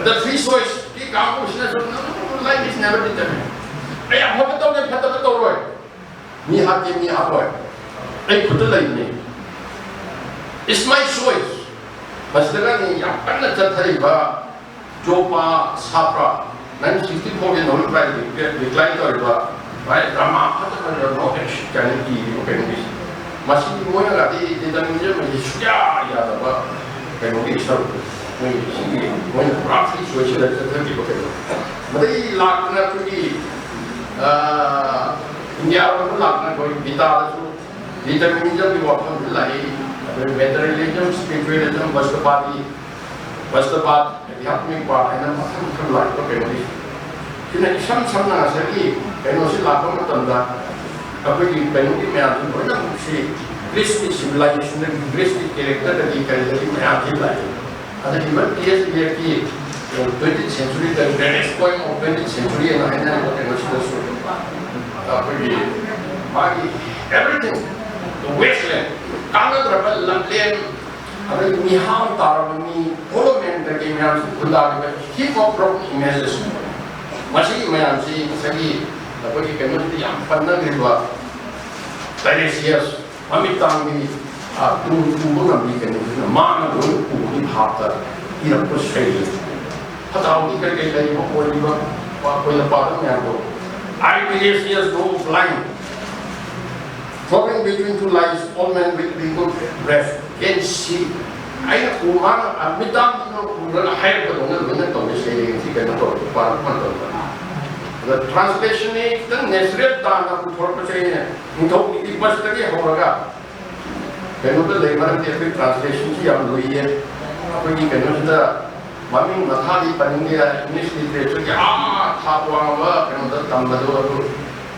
ꯑꯗ free choice ꯀꯤ ꯀꯥꯡꯕꯨꯁꯤꯅꯁꯨ, "No, no, no, life is never determined." ꯑꯩ ꯑꯐꯕ ꯇꯧꯒꯦ, ꯐꯠꯇꯕ ꯇꯧꯔꯣꯏ, ꯃꯤ ꯍꯥꯠꯀꯦ, ꯃꯤ ꯍꯥꯠꯂꯣꯏ, ꯑꯩ ꯈꯨꯠꯇ ꯂꯩꯕꯅꯤ, it's my choice꯫ ꯃꯁꯤꯗꯒꯅꯤ ꯌꯥꯝ ꯀꯟꯅ ꯆꯠꯊꯔꯤꯕ ꯖꯣꯄꯥ ꯁꯥꯇ꯭ꯔ, nineteen sixty four ꯒꯤ Nobel Prize decline ꯇꯧꯔꯤꯕ, ꯚꯥꯏ, ꯗ꯭ꯔꯃꯥ ꯐꯖ ꯐꯖꯕ ꯅꯣ ꯑꯦꯛꯁꯤꯠ ꯀꯥꯏꯅ ꯏꯔꯤꯕ ꯀꯩꯅꯣꯒꯤꯁꯦ꯫ ꯃꯁꯤ ꯃꯣꯏꯅꯒꯗꯤ ꯗꯤꯇꯔꯃꯤꯅꯤꯖꯝ ꯑꯁꯤ ꯁꯨꯡꯌꯥ ꯌꯥꯗꯕ ꯀꯩꯅꯣꯒꯤ ꯁꯔꯨꯛ, ꯃꯣꯏ ꯁꯤꯒꯤ ꯃꯣꯏꯅ ꯄꯨꯔꯥ ꯐ꯭ꯔꯤ ꯆꯣꯏꯁꯇ ꯆꯠꯊꯈꯤꯕ ꯀꯩꯅꯣ꯫ ꯃꯗꯩ ꯂꯥꯛꯇꯅ ꯑꯩꯈꯣꯏꯒꯤ, ꯑꯥ, ꯏꯟꯗꯤꯌꯥꯔꯣꯝꯗ ꯂꯥꯛꯇꯅ ꯑꯩꯈꯣꯏ ꯒꯤꯇꯥꯗꯁꯨ ꯗꯤꯇꯔꯃꯤꯅꯤꯖꯝꯒꯤ ꯋꯥꯐꯝꯁꯤ ꯂꯥꯛꯏ, ꯑꯗꯨꯒ ꯃꯦꯇꯔꯤꯌꯦꯂꯤꯖꯝ, ꯁ꯭ꯄꯤꯔꯤꯆꯨꯋꯦꯂꯤꯖꯝ, ꯕꯁꯇꯄꯥꯗꯤ, ꯕꯁꯇꯄꯥꯠ, ꯑꯙ꯭ꯌꯥꯠꯃꯤꯛ ꯄꯥꯠ ꯍꯥꯏꯅ ꯃꯈꯜ ꯃꯈꯜ ꯂꯥꯛꯏꯕ ꯀꯩꯅꯣꯒꯤ꯫ ꯁꯤꯅ ꯏꯁꯝ ꯁꯝꯅ ꯉꯁꯥꯏꯒꯤ ꯀꯩꯅꯣꯁꯤ ꯂꯥꯛꯄ ꯃꯇꯝꯗ ꯑꯩꯈꯣꯏꯒꯤ ꯀꯩꯅꯣꯒꯤ ꯃꯌꯥꯝꯁꯤ ꯂꯣꯏꯅꯃꯛꯁꯤ ꯒ꯭ꯔꯤꯁꯀꯤ ꯁꯤꯚꯤꯂꯥꯏꯖꯦꯁꯟꯗꯒꯤ, ꯒ꯭ꯔꯤꯁꯀꯤ ꯀꯦꯔꯦꯛꯇꯔꯗꯒꯤ ꯀꯔꯤꯗꯒꯤ ꯃꯌꯥꯝꯁꯤ ꯂꯥꯛꯏ꯫ ꯑꯗ even ꯇꯤ ꯑꯦꯁ ꯏꯂꯤꯌꯠꯀꯤ Twentieth century, the greatest poem of twentieth century ꯍꯥꯏꯅ ꯍꯥꯏꯅꯔꯤꯕ ꯀꯩꯅꯣꯁꯤꯗꯁꯨ ꯑꯩꯈꯣꯏꯒꯤ ꯃꯥꯒꯤ everything, the wasteland, ꯀꯥꯟꯅꯗ꯭ꯔꯕ ꯂꯝꯂꯦꯟ, ꯑꯗꯒꯤ ꯃꯤꯍꯥꯡ ꯇꯥꯔꯕ ꯃꯤ, ꯄꯣꯂꯣꯃꯦꯟ ꯀꯩꯀꯩ ꯃꯌꯥꯝꯁꯤ ꯈꯨꯟꯗꯥꯔꯤꯕ heap of broken images, ꯃꯁꯤꯒꯤ ꯃꯌꯥꯝꯁꯤ ꯉꯁꯥꯏꯒꯤ ꯑꯩꯈꯣꯏꯒꯤ ꯀꯩꯅꯣꯁꯤꯗ ꯌꯥꯝ ꯄꯟꯅꯈ꯭ꯔꯤꯕ ꯇꯥꯏꯔꯦꯁꯤꯌꯁ ꯃꯃꯤꯠ ꯇꯥꯡꯕꯤ, ꯎ ꯎꯕ ꯉꯝꯕꯤ ꯀꯩꯅꯣꯁꯤꯅ ꯃꯥꯅ ꯂꯣꯏꯅ ꯎꯕꯒꯤ ꯚꯥꯞꯇ ꯏꯔꯛꯄ ꯁꯩꯔꯦꯡ꯫ ꯐꯖꯥꯎꯗꯤ ꯀꯔꯤ ꯀꯔꯤ ꯂꯩꯔꯤꯕ ꯑꯣꯏꯔꯤꯕ ꯑꯩꯈꯣꯏꯅ ꯄꯥꯕ ꯃꯌꯥꯝꯗꯣ, "I Tiresias go blind, floating between two lives, all men with mingled breath can see." ꯑꯩꯅ ꯎ ꯃꯥꯅ ꯃꯤꯠ ꯇꯥꯡꯕꯤꯗꯨꯅ ꯎꯔꯒ ꯍꯥꯏꯔꯛꯄꯗꯧꯅ ꯂꯣꯏꯅ ꯇꯧꯔꯦ ꯁꯩꯔꯦꯡꯁꯤ ꯀꯩꯅꯣ ꯇꯧꯔꯒ ꯄꯥꯔꯛꯄ ꯃꯇꯝꯗ꯫ ꯑꯗ ꯇ꯭ꯔꯥꯟꯁꯂꯦꯁꯟꯅꯤ ꯈꯤꯇꯪ ꯅꯦꯆꯔꯦꯜ ꯇꯥꯅ ꯄꯨꯊꯣꯔꯛꯄꯁꯦ ꯑꯩꯅ ꯅꯤꯡꯊꯧ ꯏꯗꯤꯄꯁꯇꯒꯤ ꯍꯧꯔꯒ ꯀꯩꯅꯣꯗ ꯂꯩ꯫ ꯃꯔꯝꯗꯤ ꯑꯩꯈꯣꯏ ꯇ꯭ꯔꯥꯟꯁꯂꯦꯁꯟꯁꯤ ꯌꯥꯝ ꯂꯨꯏꯌꯦ꯫ ꯑꯩꯈꯣꯏꯒꯤ ꯀꯩꯅꯣꯁꯤꯗ ꯃꯃꯤꯡ ꯃꯊꯥꯗꯤ ꯄꯟꯅꯤꯡꯗꯦ, ꯏꯪꯂꯤꯁ ꯂꯤꯇꯔꯦꯆꯔꯒꯤ ꯑꯥ ꯊꯥꯛ ꯋꯥꯡꯕ ꯀꯩꯅꯣꯗ ꯇꯝꯕꯗꯣ ꯑꯗꯨ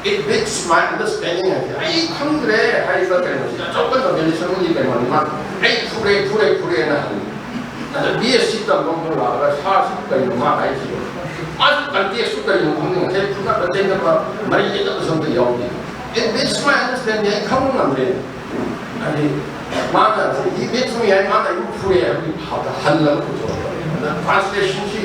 "It beats my understanding" ꯍꯥꯏꯁꯦ ꯑꯩ ꯈꯪꯗ꯭ꯔꯦ ꯍꯥꯏꯔꯤꯕ ꯀꯩꯅꯣꯁꯤ ꯑꯆꯧꯕ ꯅꯣꯕꯦꯂꯤꯁ ꯑꯃꯒꯤ ꯀꯩꯅꯣꯅꯤ ꯃꯥ꯫ "ꯑꯩ ꯐꯨꯔꯦ ꯐꯨꯔꯦ ꯐꯨꯔꯦꯅ" ꯍꯥꯏ꯫ ꯑꯗ ꯕꯤ ꯑꯦꯁ ꯁꯤ ꯇꯝꯕ ꯑꯃ ꯂꯥꯛꯑꯒ "ꯁꯥꯔꯁꯤ ꯀꯩꯅꯣ ꯃꯥ ꯍꯥꯏꯁꯤꯕꯣ?" ꯃꯥꯁꯨ ꯀꯟꯇꯦꯛꯁꯇꯨ ꯀꯩꯅꯣ ꯈꯪꯗꯦ꯫ ꯉꯁꯥꯏ ꯐꯨꯅꯕ ꯆꯩꯅꯕ ꯃꯔꯤ ꯌꯦꯠꯅꯕꯁꯨ ꯑꯝꯇ ꯌꯥꯎꯗꯦ꯫ "It beats my understanding" ꯑꯩ ꯈꯪꯕ ꯉꯝꯗ꯭ꯔꯦ꯫ ꯍꯥꯏꯗꯤ ꯃꯥꯅ "He beats me" ꯍꯥꯏ, ꯃꯥꯅ ꯑꯩꯕꯨ ꯐꯨꯔꯦ ꯍꯥꯏꯕꯒꯤ ꯚꯥꯕꯇ ꯍꯜꯂꯒ ꯄꯨꯊꯣꯔꯛꯄ꯫ ꯑꯗ ꯇ꯭ꯔꯥꯟꯁꯂꯦꯁꯟꯁꯤ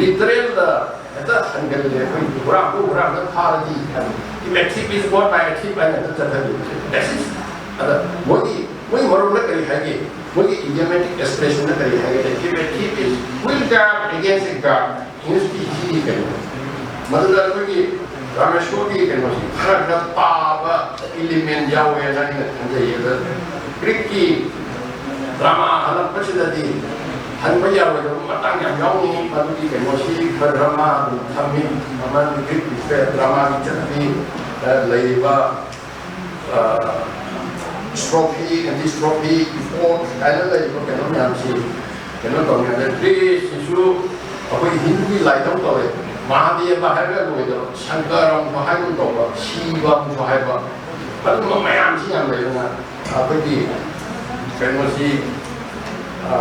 ꯂꯤꯇꯔꯦꯜꯗ ꯍꯦꯛꯇ ꯍꯟꯒꯜꯂꯦ꯫ ꯑꯩꯈꯣꯏ ꯍꯨꯔꯥꯟꯕ ꯍꯨꯔꯥꯟꯕ ꯐꯥꯔꯗꯤ ꯍꯥꯏꯕ, "If a thief is caught by a thief" ꯍꯥꯏꯅ ꯍꯦꯛꯇ ꯆꯠꯊꯈꯤꯕꯁꯦ꯫ That is, ꯑꯗ ꯃꯣꯏꯒꯤ, ꯃꯣꯏ ꯃꯔꯣꯟꯗ ꯀꯔꯤ ꯍꯥꯏꯒꯦ? ꯃꯣꯏꯒꯤ ꯏꯗꯤꯌꯣꯃꯦꯇꯤꯛ ꯑꯦꯛꯁꯄ꯭ꯔꯦꯁꯟꯗ ꯀꯔꯤ ꯍꯥꯏꯒꯦ? "If a thief is, will guard against a guard." ꯏꯪꯂꯤꯁꯀꯤ ꯁꯤꯒꯤ ꯀꯩꯅꯣ, ꯃꯗꯨꯗ ꯑꯩꯈꯣꯏꯒꯤ ꯔꯥꯃꯦꯁꯣꯔꯒꯤ ꯀꯩꯅꯣꯁꯤ ꯈꯔ ꯈꯔ ꯄꯥꯕ ꯏꯂꯤꯃꯦꯟ ꯌꯥꯎꯋꯦꯅ ꯑꯩꯅ ꯈꯟꯖꯩ꯫ ꯑꯗ ꯒ꯭ꯔꯤꯛꯀꯤ ꯗ꯭ꯔꯃꯥ ꯍꯜꯂꯛꯄꯁꯤꯗꯗꯤ ꯍꯟꯕ ꯌꯥꯔꯣꯏꯗꯕ ꯃꯇꯥꯡ ꯌꯥꯝ ꯌꯥꯎꯅꯤ꯫ ꯃꯗꯨꯒꯤ ꯀꯩꯅꯣꯁꯤ ꯈꯔ ꯈꯔ ꯃꯥ ꯑꯗꯨꯝ ꯊꯝꯃꯤ꯫ ꯃꯃꯜ ꯒ꯭ꯔꯤꯛꯀꯤ ꯗ꯭ꯔꯃꯥꯒꯤ ꯆꯠꯅꯕꯤ, ꯑ, ꯂꯩꯔꯤꯕ, ꯑ, ꯁ꯭ꯇ꯭ꯔꯣꯐꯤ, ꯑꯦꯟꯇꯤ ꯁ꯭ꯇ꯭ꯔꯣꯐꯤ, ꯏꯄꯣꯛ ꯀꯥꯏꯅ ꯂꯩꯔꯤꯕ ꯀꯩꯅꯣ ꯃꯌꯥꯝꯁꯤ ꯀꯩꯅꯣ ꯇꯧꯅꯤ꯫ ꯑꯗ ꯒ꯭ꯔꯤꯁꯁꯤꯁꯨ ꯑꯩꯈꯣꯏ ꯍꯤꯟꯗꯨꯒꯤ ꯂꯥꯏꯗꯧ ꯇꯧꯋꯦ꯫ ꯃꯍꯥꯗꯦꯕ ꯍꯥꯏꯔꯒ ꯂꯣꯏꯗꯕ, ꯁꯪꯀꯔ ꯑꯃꯨꯛ ꯍꯥꯏꯒꯨꯝ ꯇꯧꯕ, ꯁꯤꯕ ꯑꯃꯨꯛꯁꯨ ꯍꯥꯏꯕ, ꯑꯗꯨꯝꯕ ꯃꯌꯥꯝꯁꯤ ꯌꯥꯝ ꯂꯩꯗꯅ ꯑꯩꯈꯣꯏꯒꯤ ꯀꯩꯅꯣꯁꯤ, ꯑ,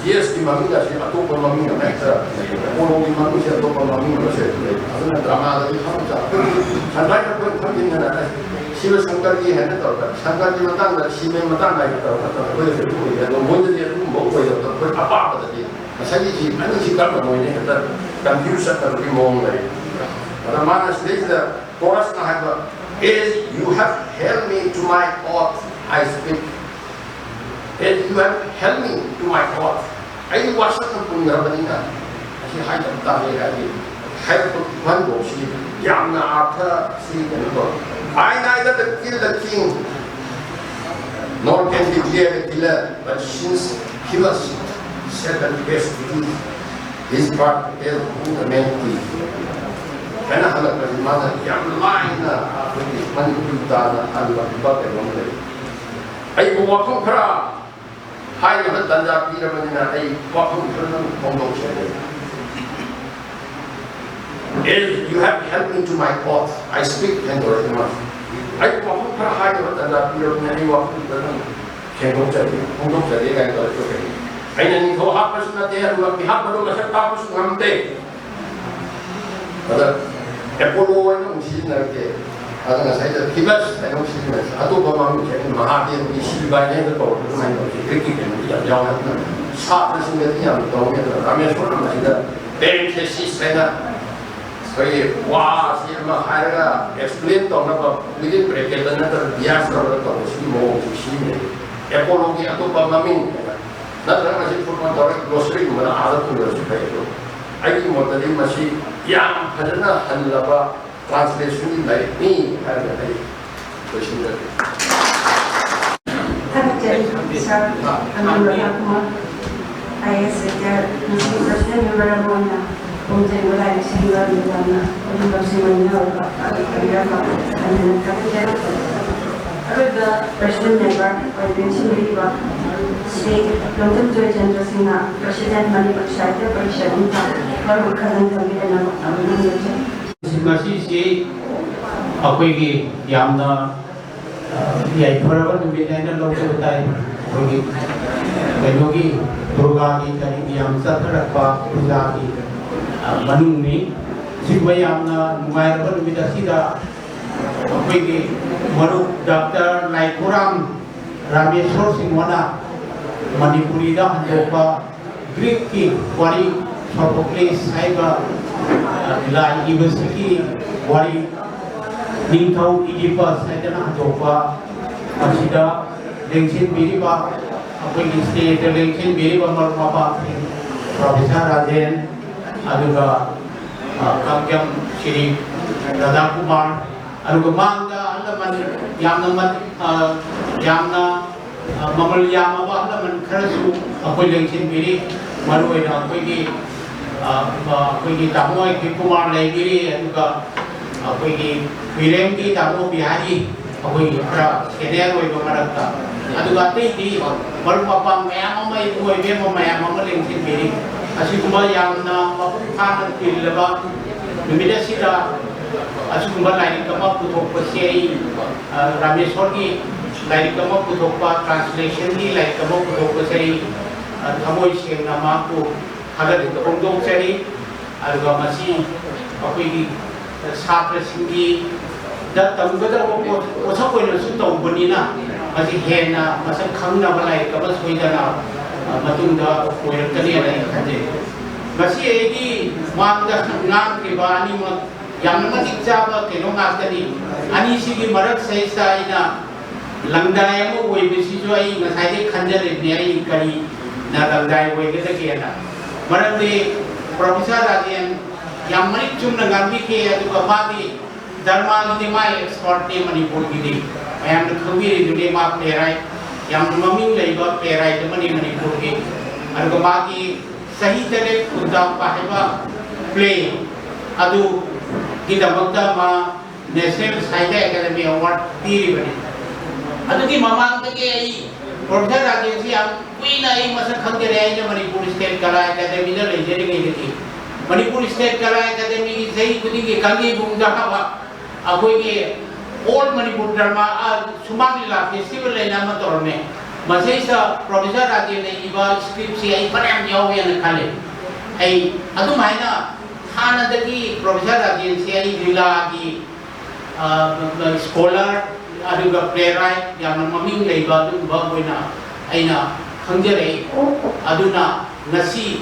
ꯗꯦꯁꯀꯤ ꯃꯃꯤꯡ ꯑꯁꯤ ꯑꯇꯣꯞꯄ ꯃꯃꯤꯡ ꯑꯃ ꯍꯦꯛꯇ ꯂꯩ꯫ ꯑꯦꯄꯣꯂꯣꯒꯤ ꯃꯃꯤꯡꯁꯦ ꯑꯇꯣꯞꯄ ꯃꯃꯤꯡ ꯑꯃꯁꯨ ꯍꯦꯛꯇ ꯂꯩ꯫ ꯑꯗꯨꯅ ꯗ꯭ꯔꯃꯥꯗꯗꯤ ꯈꯪꯗ ꯑꯩꯈꯣꯏ ꯁꯟꯗꯥꯏ ꯈꯛꯇꯪ ꯈꯪꯖꯤꯟꯗꯅ ꯑꯁ ꯁꯤꯕ ꯁꯪꯀꯔꯒꯤ ꯍꯥꯏꯅ ꯇꯧꯔꯒ ꯁꯪꯀꯔꯒꯤ ꯃꯇꯥꯡꯗ ꯁꯤꯕꯒꯤ ꯃꯇꯥꯡꯗ ꯍꯥꯏꯅ ꯇꯧꯔꯒ ꯑꯩꯈꯣꯏꯗ ꯀꯩꯅꯣ ꯑꯣꯏꯌꯦ꯫ ꯑꯗꯣ ꯃꯣꯏꯗꯗꯤ ꯑꯗꯨꯒꯨꯝꯕ ꯑꯣꯏꯗꯕꯗ ꯑꯩꯈꯣꯏ ꯑꯄꯥꯝꯕꯗꯗꯤ ꯉꯁꯥꯏꯒꯤ ꯁꯤ ꯑꯅꯤꯁꯤ ꯀꯔꯝꯕ ꯃꯣꯏꯅ ꯍꯦꯛꯇ ꯀꯟꯐ꯭ꯌꯨꯁ ꯆꯠꯇꯕꯒꯤ ꯃꯑꯣꯡ ꯂꯩ꯫ ꯑꯗ ꯃꯥꯅ ꯁꯤꯗꯩꯁꯤꯗ ꯀꯣꯔꯁꯅ ꯍꯥꯏꯕ, "As you have held me to my oath, I speak." "As you have held me to my oath." ꯑꯩ ꯋꯥꯁꯛꯅ ꯄꯨꯟꯈ꯭ꯔꯕꯅꯤꯅ ꯑꯁꯤ ꯍꯥꯏꯗꯕ ꯇꯥꯔꯦ ꯍꯥꯏꯗꯤ ꯍꯥꯏꯔꯛꯄ ꯈꯨꯍꯟꯗꯣꯛꯁꯤ ꯌꯥꯝꯅ ꯑꯥꯔꯊ ꯁꯤ ꯀꯩꯅꯣ ꯇꯧꯋꯤ꯫ "I neither kill the king nor can declare a killer, but since he was set at best, it is his part to tell who the man is." ꯍꯥꯏꯅ ꯍꯜꯂꯛꯄꯁꯤ ꯃꯥꯅ ꯌꯥꯝ ꯂꯥꯏꯅ ꯑꯩꯈꯣꯏꯒꯤ ꯃꯅꯤꯄꯨꯔꯤ ꯇꯥꯅ ꯍꯜꯂꯛꯄ ꯀꯩꯅꯣꯝ ꯂꯩ꯫ ꯑꯩꯕꯨ ꯋꯥꯐꯝ ꯈꯔ ꯍꯥꯏꯅꯕ ꯇꯥꯟꯖꯥ ꯄꯤꯔꯕꯅꯤꯅ ꯑꯩ ꯋꯥꯐꯝ ꯈꯔ ꯅꯪ ꯐꯣꯡꯗꯣꯛꯆꯒꯦ꯫ "As you have held me to my oath, I speak," ꯍꯥꯏꯅ ꯇꯧꯔꯛꯏ ꯃꯥ꯫ ꯑꯩ ꯋꯥꯐꯝ ꯈꯔ ꯍꯥꯏꯅꯕ ꯇꯥꯟꯖꯥ ꯄꯤꯔꯕꯅꯤꯅ ꯑꯩ ꯋꯥꯐꯝ ꯈꯔ ꯅꯪ ꯐꯣꯡꯗꯣꯛꯆꯒꯦ, ꯐꯣꯡꯗꯣꯛꯆꯒꯦ ꯀꯥꯏꯅ ꯇꯧꯔꯛꯄ ꯀꯩꯅꯣ꯫ ꯑꯩꯅ ꯅꯤꯡꯊꯧ ꯍꯥꯠꯄꯁꯨ ꯅꯠꯇꯦ, ꯑꯗꯨꯒ ꯃꯤꯍꯥꯠꯄꯗꯨ ꯃꯁꯛ ꯇꯥꯛꯄꯁꯨ ꯉꯝꯗꯦ꯫ ꯑꯗ ꯑꯦꯄꯣꯂꯣ ꯍꯥꯏꯅ ꯑꯃꯨꯛ ꯁꯤꯖꯤꯟꯅꯔꯛꯇꯦ꯫ ꯑꯗ ꯉꯁꯥꯏꯗ ꯐꯤꯕꯁ ꯍꯥꯏꯅ ꯑꯃꯨꯛ ꯁꯤꯖꯤꯟꯅꯔꯛꯇꯦ꯫ ꯑꯇꯣꯞꯄ ꯃꯃꯤꯡꯁꯦ ꯑꯩꯅ ꯃꯍꯥꯗꯦꯕꯒꯤ ꯁꯤꯕ ꯍꯥꯏꯅ ꯍꯦꯛꯇ ꯀꯧꯔꯛꯄ ꯑꯗꯨꯃꯥꯏꯅ ꯇꯧꯁꯦ꯫ ꯒ꯭ꯔꯤꯛꯀꯤ ꯀꯩꯅꯣꯗꯤ ꯌꯥꯝ ꯌꯥꯎꯅ ꯁꯥꯇ꯭ꯔꯁꯤꯡꯗꯗꯤ ꯌꯥꯝ ꯇꯧꯅꯤ꯫ ꯑꯗꯣ ꯔꯥꯃꯦꯁꯣꯔꯅ ꯃꯁꯤꯗ ꯄꯦꯔꯦꯟꯊꯦꯁꯤꯁ ꯍꯥꯏꯅ ꯑꯩꯈꯣꯏꯒꯤ ꯋꯥꯁꯤ ꯑꯃ ꯍꯥꯏꯔꯒ ꯑꯦꯛꯁꯄ꯭ꯂꯦꯟ ꯇꯧꯅꯕ ꯋꯤꯗꯤꯟ ꯕ꯭ꯔꯦꯀꯦꯠꯇ ꯅꯠꯇ꯭ꯔꯒ ꯕꯤꯌꯥꯁ ꯇꯧꯔꯒ ꯇꯧꯕ ꯁꯤꯒꯤ ꯃꯑꯣꯡꯁꯤ ꯁꯤꯖꯤꯟꯅꯩ꯫ ꯑꯦꯄꯣꯂꯣꯒꯤ ꯑꯇꯣꯞꯄ ꯃꯃꯤꯡ ꯍꯥꯏꯅ ꯅꯠꯇ꯭ꯔꯒ ꯃꯁꯤ ꯐꯨꯠꯕꯣꯜ ꯇꯧꯔꯒ ꯒ꯭ꯂꯣꯁꯔꯤꯒꯨꯝꯕꯗ ꯑꯥꯗ ꯄꯨꯔꯁꯨ ꯐꯩ꯫ ꯑꯗꯣ ꯑꯩꯒꯤ ꯃꯣꯠꯇꯗꯤ ꯃꯁꯤ ꯌꯥꯝ ꯐꯖꯅ ꯍꯜꯂꯕ ꯇ꯭ꯔꯥꯟꯁꯂꯦꯁꯟꯒꯤ ꯂꯥꯏꯔꯤꯛꯅꯤ ꯍꯥꯏꯔꯒ ꯑꯩ ꯂꯣꯏꯁꯤꯟꯖꯔꯒꯦ꯫ ꯊꯥꯒꯠꯆꯔꯤ ꯁꯥꯔ ꯑꯅꯟ ꯔꯥꯙꯥꯀꯨꯃꯥꯔ, ꯑꯥꯏ ꯑꯦ ꯑꯦꯁ ꯔꯤꯇꯥꯌꯔ, ꯉꯁꯤ ꯄ꯭ꯔꯁꯤꯗꯦꯟ ꯃꯦꯝꯕꯔ ꯑꯃ ꯑꯣꯏꯅ ꯈꯣꯝꯖꯤꯟꯕ ꯂꯥꯏꯔꯤꯛꯁꯤꯡꯒ ꯂꯨꯄꯥꯅ ꯑꯗꯨꯝ ꯂꯧꯁꯤꯡ ꯑꯣꯏꯅ ꯌꯥꯎꯔꯕ ꯇꯥꯛꯄꯤꯕ ꯌꯥꯕ ꯍꯟꯅ ꯊꯥꯒꯠꯆꯔꯤ꯫ ꯑꯔꯣꯏꯕ ꯄ꯭ꯔꯁꯤꯗꯦꯟ ꯃꯦꯝꯕꯔ ꯑꯣꯏꯅ ꯂꯦꯡꯁꯤꯟꯕꯤꯔꯤꯕ ꯁ꯭ꯔꯤ ꯂꯣꯡꯊꯨꯝ ꯖꯣꯏꯆꯟꯗ꯭ꯔ ꯁꯤꯡꯅ ꯄ꯭ꯔꯁꯤꯗꯦꯟ ꯃꯅꯤꯄꯨꯔ ꯁꯥꯍꯤꯇ꯭ꯌ ꯄꯔꯤꯁꯠ ꯏꯝꯐꯥꯜ ꯃꯔꯨꯞ ꯈꯔꯗꯪ ꯊꯝꯕꯤꯔꯝꯅꯕ ꯇꯧꯅꯤꯡꯕ ꯂꯩꯖꯩ꯫ ꯉꯁꯤꯁꯤ ꯑꯩꯈꯣꯏꯒꯤ ꯌꯥꯝꯅ, ꯑ, ꯌꯥꯏꯐꯔꯕ ꯅꯨꯃꯤꯠ ꯍꯥꯏꯅ ꯂꯧꯖꯕ ꯇꯥꯏ꯫ ꯑꯩꯈꯣꯏꯒꯤ ꯀꯩꯅꯣꯒꯤ ꯗꯨꯔꯒꯥꯒꯤ ꯀꯔꯤꯒꯤ ꯌꯥꯝ ꯆꯠꯊꯔꯛꯄ ꯄꯨꯖꯥꯒꯤ, ꯑ, ꯃꯅꯨꯡꯅꯤ꯫ ꯁꯤꯒꯨꯝꯕ ꯌꯥꯝꯅ ꯅꯨꯡꯉꯥꯏꯔꯕ ꯅꯨꯃꯤꯠ ꯑꯁꯤꯗ ꯑꯩꯈꯣꯏꯒꯤ ꯃꯔꯨꯞ ꯗꯥꯛꯇꯔ ꯂꯥꯏꯈꯨꯔꯥꯝ ꯔꯥꯃꯦꯁꯣꯔ ꯁꯤꯡꯍꯅ ꯃꯅꯤꯄꯨꯔꯤꯗ ꯍꯟꯗꯣꯛꯄ ꯒ꯭ꯔꯤꯛꯀꯤ ꯋꯥꯔꯤ ꯁꯣꯐꯣꯀ꯭ꯂꯤꯁ ꯍꯥꯏꯕ, ꯑ, ꯂꯥꯏ ꯏꯕꯁꯤꯒꯤ ꯋꯥꯔꯤ, ꯅꯤꯡꯊꯧ ꯏꯗꯤꯄꯁ ꯍꯥꯏꯗꯅ ꯍꯟꯗꯣꯛꯄ, ꯃꯁꯤꯗ ꯂꯦꯡꯁꯤꯟꯕꯤꯔꯤꯕ, ꯑꯩꯈꯣꯏꯒꯤ ꯁ꯭ꯇꯦꯖꯇ ꯂꯦꯡꯁꯤꯟꯕꯤꯔꯤꯕ ꯃꯔꯨꯞ ꯃꯄꯥꯡꯁꯤꯡ, ꯄ꯭ꯔꯣꯐꯦꯁꯔ ꯔꯥꯖꯦꯟ, ꯑꯗꯨꯒ, ꯑ, ꯀꯥꯡꯖꯝ ꯁ꯭ꯔꯤ ꯔꯥꯙꯥꯀꯨꯃꯥꯔ, ꯑꯗꯨꯒ ꯃꯥꯡꯗ ꯑꯍꯜ ꯂꯃꯟ ꯌꯥꯝꯅ ꯃ-, ꯑ, ꯌꯥꯝꯅ, ꯑ, ꯃꯃꯜ ꯌꯥꯝꯃꯕ ꯑꯍꯜ ꯂꯃꯟ ꯈꯔꯁꯨ ꯑꯩꯈꯣꯏ ꯂꯦꯡꯁꯤꯟꯕꯤꯔꯤ꯫ ꯃꯔꯨꯑꯣꯏꯅ ꯑꯩꯈꯣꯏꯒꯤ, ꯑ, ꯑ, ꯑꯩꯈꯣꯏꯒꯤ ꯇꯥꯃꯣ ꯑꯦ ꯀꯦ ꯀꯨꯃꯥꯔ ꯂꯩꯕꯤꯔꯤ, ꯑꯗꯨꯒ ꯑꯩꯈꯣꯏꯒꯤ ꯍꯨꯏꯔꯦꯝꯒꯤ ꯇꯥꯃꯣ ꯕꯤꯍꯥꯔꯤ, ꯑꯩꯈꯣꯏꯒꯤ ꯈꯔ ꯁꯦꯅꯤꯌꯔ ꯑꯣꯏꯕ ꯃꯔꯛꯇ, ꯑꯗꯨꯒ ꯑꯇꯩꯗꯤ ꯃꯔꯨꯞ ꯃꯄꯥꯡ ꯃꯌꯥꯝ ꯑꯃ, ꯏꯕꯨꯡ ꯑꯣꯏꯕꯦꯝꯃ ꯃꯌꯥꯝ ꯑꯃ ꯂꯦꯡꯁꯤꯟꯕꯤꯔꯤ꯫ ꯑꯁꯤꯒꯨꯝꯕ ꯌꯥꯝꯅ ꯃꯄꯨꯡ ꯐꯥꯅ ꯇꯤꯜꯂꯕ ꯅꯨꯃꯤꯠ ꯑꯁꯤꯗ ꯑꯁꯤꯒꯨꯝꯕ ꯂꯥꯏꯔꯤꯛ ꯑꯃ ꯄꯨꯊꯣꯛꯄꯁꯤ ꯑꯩ, ꯑ, ꯔꯥꯃꯦꯁꯣꯔꯒꯤ ꯂꯥꯏꯔꯤꯛ ꯑꯃ ꯄꯨꯊꯣꯛꯄ, ꯇ꯭ꯔꯥꯟꯁꯂꯦꯁꯟꯒꯤ ꯂꯥꯏꯔꯤꯛ ꯑꯃ ꯄꯨꯊꯣꯛꯄꯁꯦ ꯑꯩ, ꯑ, ꯊꯃꯣꯏ ꯁꯦꯡꯅ ꯃꯍꯥꯛꯄꯨ ꯊꯥꯒꯠ ꯐꯣꯡꯗꯣꯛꯆꯔꯤ꯫ ꯑꯗꯨꯒ ꯃꯁꯤ ꯑꯩꯈꯣꯏꯒꯤ ꯁꯥꯇ꯭ꯔꯁꯤꯡꯒꯤ ꯗ ꯇꯝꯒꯗꯕ ꯄꯣꯠ-, ꯄꯣꯠꯁꯛ ꯑꯣꯏꯅꯁꯨ ꯇꯧꯕꯅꯤꯅ, ꯃꯁꯤ ꯍꯦꯟꯅ ꯃꯁꯛ ꯈꯪꯅꯕ ꯂꯥꯏꯔꯤꯛ ꯑꯃ ꯁꯣꯏꯗꯅ, ꯑ, ꯃꯇꯨꯡꯗ ꯑꯣꯏꯔꯛꯀꯅꯤ ꯍꯥꯏꯅ ꯑꯩ ꯈꯟꯖꯩ꯫ ꯉꯁꯤ ꯑꯩꯒꯤ ꯃꯥꯡꯗ ꯉꯥꯡꯈ꯭ꯔꯤꯕ ꯑꯅꯤꯃꯛ ꯌꯥꯝꯅ ꯃꯇꯤꯛ ꯆꯥꯕ ꯀꯩꯅꯣ ꯉꯥꯛꯇꯅꯤ꯫ ꯑꯅꯤꯁꯤꯒꯤ ꯃꯔꯛ ꯁꯤꯗꯩꯁꯤꯗ ꯑꯩꯅ ꯂꯪꯗꯥꯏ ꯑꯃ ꯑꯣꯏꯕꯁꯤꯁꯨ ꯑꯩ ꯉꯁꯥꯏꯗꯩ ꯈꯟꯖꯔꯤꯕꯅꯤ, ꯑꯩ ꯀꯔꯤꯅ ꯂꯪꯗꯥꯏ ꯑꯣꯏꯒꯗꯒꯦꯅ꯫ ꯃꯔꯝꯗꯤ ꯄ꯭ꯔꯣꯐꯦꯁꯔ ꯔꯥꯖꯦꯟ ꯌꯥꯝ ꯃꯔꯤꯛ ꯆꯨꯝꯅ ꯉꯥꯡꯕꯤꯈꯤ, ꯑꯗꯨꯒ ꯃꯥꯗꯤ ꯗ꯭ꯔꯃꯥꯒꯤꯗꯤ ꯃꯥ ꯑꯦꯛꯁꯄꯔꯠꯅꯤ ꯃꯅꯤꯄꯨꯔꯒꯤꯗꯤ꯫ ꯃꯌꯥꯝꯅ ꯈꯪꯕꯤꯔꯤꯗꯨꯅꯤ, ꯃꯥ playwright, ꯌꯥꯝꯅ ꯃꯃꯤꯡ ꯂꯩꯕ playwright ꯑꯃꯅꯤ ꯃꯅꯤꯄꯨꯔꯒꯤ꯫ ꯑꯗꯨꯒ ꯃꯥꯒꯤ ꯆꯍꯤ ꯇꯔꯦꯠ ꯈꯨꯟꯇꯥꯛꯄ ꯍꯥꯏꯕ play ꯑꯗꯨꯒꯤꯗꯃꯛꯇ ꯃꯥ National Sahitya Academy Award ꯄꯤꯔꯤꯕꯅꯤ꯫ ꯑꯗꯨꯒꯤ ꯃꯃꯥꯡꯗꯒꯤ ꯑꯩ ꯄ꯭ꯔꯣꯐꯦꯁꯔ ꯔꯥꯖꯦꯟꯁꯤ ꯌꯥꯝ ꯀꯨꯏꯅ ꯑꯩ ꯃꯁꯛ ꯈꯪꯖꯔꯦ꯫ ꯑꯩꯅ Manipur State Kala Academyꯗ ꯂꯩꯖꯔꯤꯉꯩꯗꯒꯤ, Manipur State Kala Academyꯒꯤ ꯆꯍꯤ ꯈꯨꯗꯤꯡꯒꯤ ꯀꯪꯂꯩꯕꯨꯡꯗ ꯍꯥꯏꯕ ꯑꯩꯈꯣꯏꯒꯤ All Manipur Drama, ꯑ, ꯁꯨꯃꯥꯡ ꯂꯤꯂꯥ festival ꯍꯥꯏꯅ ꯑꯃ ꯇꯧꯔꯝꯃꯦ꯫ ꯃꯁꯤꯗꯩꯁꯤꯗ ꯄ꯭ꯔꯣꯐꯦꯁꯔ ꯔꯥꯖꯦꯟꯅ ꯏꯕ ꯁ꯭ꯀ꯭ꯔꯤꯞꯁꯤ ꯑꯩ ꯐꯅꯌꯥꯝ ꯌꯥꯎꯋꯦꯅ ꯈꯜꯂꯦ꯫ ꯑꯩ ꯑꯗꯨꯝ ꯍꯥꯏꯅ ꯍꯥꯟꯅꯗꯒꯤ ꯄ꯭ꯔꯣꯐꯦꯁꯔ ꯔꯥꯖꯦꯟꯁꯦ ꯑꯩ ꯂꯤꯂꯥꯒꯤ ꯁ꯭ꯀꯣꯂꯔ ꯑꯗꯨꯒ ꯄ꯭ꯂꯦꯔꯥꯏꯠ ꯌꯥꯝꯅ ꯃꯃꯤꯡ ꯂꯩꯕ ꯑꯗꯨꯒꯨꯝꯕ ꯑꯣꯏꯅ ꯑꯩꯅ ꯈꯪꯖꯔꯛꯏ꯫ ꯑꯗꯨꯅ ꯉꯁꯤ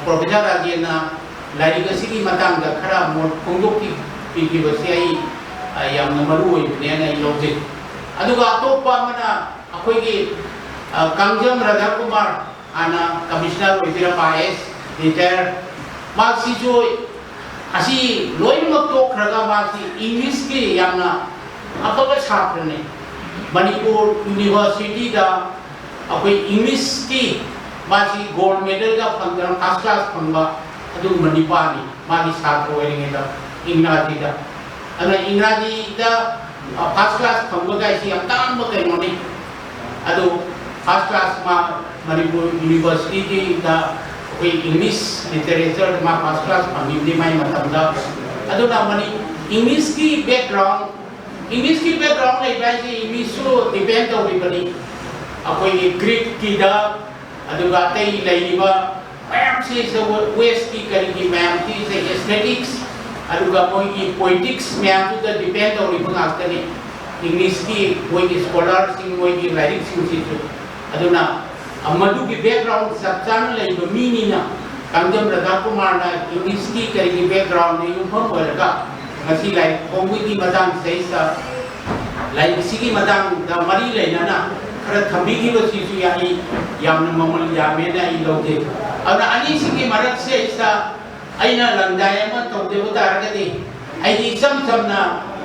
ꯄ꯭ꯔꯣꯐꯦꯁꯔ ꯔꯥꯖꯦꯟꯅ ꯂꯥꯏꯔꯤꯛ ꯑꯁꯤꯒꯤ ꯃꯇꯥꯡꯗ ꯈꯔ ꯃꯣꯠ ꯐꯣꯡꯗꯣꯛꯄꯤꯈꯤꯕꯁꯦ ꯑꯩ ꯌꯥꯝꯅ ꯃꯔꯨ ꯑꯣꯏꯕꯅꯦꯅ ꯑꯩ ꯂꯧꯖꯩ꯫ ꯑꯗꯨꯒ ꯑꯇꯣꯞꯄ ꯑꯃꯅ ꯑꯩꯈꯣꯏꯒꯤ ꯀꯥꯡꯖꯝ ꯔꯥꯙꯥꯀꯨꯃꯥꯔ, ꯍꯥꯟꯅ ꯀꯃꯤꯁꯅꯔ ꯑꯣꯏꯕꯤꯔꯝꯕ ꯑꯥꯏ ꯑꯦꯁ ꯔꯤꯇꯥꯌꯔ, ꯃꯍꯥꯛꯁꯤꯁꯨ ꯑꯁꯤ ꯂꯣꯏꯅꯃꯛ ꯇꯣꯛꯈ꯭ꯔꯒ ꯃꯥꯁꯤ ꯏꯪꯂꯤꯁꯀꯤ ꯌꯥꯝꯅ ꯑꯐꯕ ꯁꯥꯇ꯭ꯔꯅꯤ꯫ ꯃꯅꯤꯄꯨꯔ ꯌꯨꯅꯤꯚꯔꯁꯤꯇꯤꯗ ꯑꯩꯈꯣꯏ ꯏꯪꯂꯤꯁꯀꯤ ꯃꯥꯁꯤ ꯒꯣꯜ ꯃꯦꯗꯜꯒ ꯐꯪꯗꯅ ꯐꯥꯔꯁ ꯀ꯭ꯂꯥꯁ ꯐꯪꯕ ꯑꯗꯨꯒꯨꯝꯕ ꯅꯤꯄꯥꯅꯤ꯫ ꯃꯥꯒꯤ ꯁꯥꯇ꯭ꯔ ꯑꯣꯏꯔꯤꯉꯩꯗ ꯏꯪꯒ꯭ꯔꯥꯖꯤꯗ꯫ ꯑꯗꯨꯅ ꯏꯪꯒ꯭ꯔꯥꯖꯤꯗ ꯐꯥꯔꯁ ꯀ꯭ꯂꯥꯁ ꯐꯪꯕ ꯀꯥꯏꯁꯤ ꯌꯥꯝ ꯇꯥꯡꯕ ꯀꯩꯅꯣꯅꯤ꯫ ꯑꯗꯨ ꯐꯥꯔꯁ ꯀ꯭ꯂꯥꯁ ꯃꯥ ꯃꯅꯤꯄꯨꯔ ꯌꯨꯅꯤꯚꯔꯁꯤꯇꯤꯒꯤꯗ ꯑꯩꯈꯣꯏ ꯏꯪꯂꯤꯁ ꯂꯤꯇꯔꯦꯆꯔꯗ ꯃꯥ ꯐꯥꯔꯁ ꯀ꯭ꯂꯥꯁ ꯐꯪꯉꯤꯕꯅꯤ ꯃꯥꯏ ꯃꯇꯝꯗ꯫ ꯑꯗꯨꯅ ꯃꯅꯤ ꯏꯪꯂꯤꯁꯀꯤ ꯕꯦꯛꯒ꯭ꯔꯥꯎꯟ ꯏꯪꯂꯤꯁꯀꯤ ꯕꯦꯛꯒ꯭ꯔꯥꯎꯟ ꯂꯩꯕ ꯍꯥꯏꯁꯦ ꯏꯪꯂꯤꯁꯁꯨ ꯗꯤꯄꯦꯟ ꯇꯧꯔꯤꯕꯅꯤ꯫ ꯑꯩꯈꯣꯏꯒꯤ ꯒ꯭ꯔꯤꯛꯀꯤꯗ, ꯑꯗꯨꯒ ꯑꯇꯩ ꯂꯩꯔꯤꯕ ꯃꯌꯥꯝꯁꯤꯁꯨ, ꯋꯦꯁꯀꯤ ꯀꯔꯤꯒꯤ ꯃꯌꯥꯝꯁꯤꯁꯦ, ꯑꯦꯁꯊꯦꯇꯤꯛꯁ ꯑꯗꯨꯒ ꯃꯣꯏꯒꯤ ꯄꯣꯏꯇꯤꯛꯁ ꯃꯌꯥꯝꯗꯨꯗ ꯗꯤꯄꯦꯟ ꯇꯧꯔꯤꯕ ꯉꯥꯛꯇꯅꯤ꯫ ꯏꯪꯂꯤꯁꯀꯤ ꯃꯣꯏꯒꯤ ꯁ꯭ꯀꯣꯂꯔꯁꯤꯡ, ꯃꯣꯏꯒꯤ ꯂꯥꯏꯔꯤꯛꯁꯤꯡꯁꯤꯁꯨ꯫ ꯑꯗꯨꯅ ꯃꯗꯨꯒꯤ ꯕꯦꯛꯒ꯭ꯔꯥꯎꯟ ꯆꯞ ꯆꯥꯅ ꯂꯩꯕ ꯃꯤꯅꯤꯅ ꯀꯥꯡꯖꯝ ꯔꯥꯙꯥꯀꯨꯃꯥꯔꯅ ꯏꯪꯂꯤꯁꯀꯤ ꯀꯔꯤꯒꯤ ꯕꯦꯛꯒ꯭ꯔꯥꯎꯟꯗ ꯌꯨꯝꯐꯝ ꯑꯣꯏꯔꯒ ꯉꯁꯤ ꯂꯥꯏꯔꯤꯛ ꯐꯣꯡꯕꯒꯤ ꯃꯇꯥꯡꯁꯤꯗꯩꯁꯤꯗ ꯂꯥꯏꯔꯤꯛꯁꯤꯒꯤ ꯃꯇꯥꯡꯗ ꯃꯔꯤ ꯂꯩꯅꯅ ꯈꯔ ꯊꯝꯕꯤꯈꯤꯕꯁꯤꯁꯨ ꯑꯩ ꯌꯥꯝꯅ ꯃꯃꯜ ꯌꯥꯝꯃꯦꯅ ꯑꯩ ꯂꯧꯖꯩ꯫ ꯑꯗꯨꯅ ꯑꯅꯤꯁꯤꯒꯤ ꯃꯔꯛꯁꯤꯗꯩꯁꯤꯗ ꯑꯩꯅ ꯂꯪꯗꯥꯏ ꯑꯃ ꯇꯧꯖꯕ ꯇꯥꯔꯒꯗꯤ, ꯑꯩꯗꯤ ꯏꯆꯝ ꯆꯝꯅ,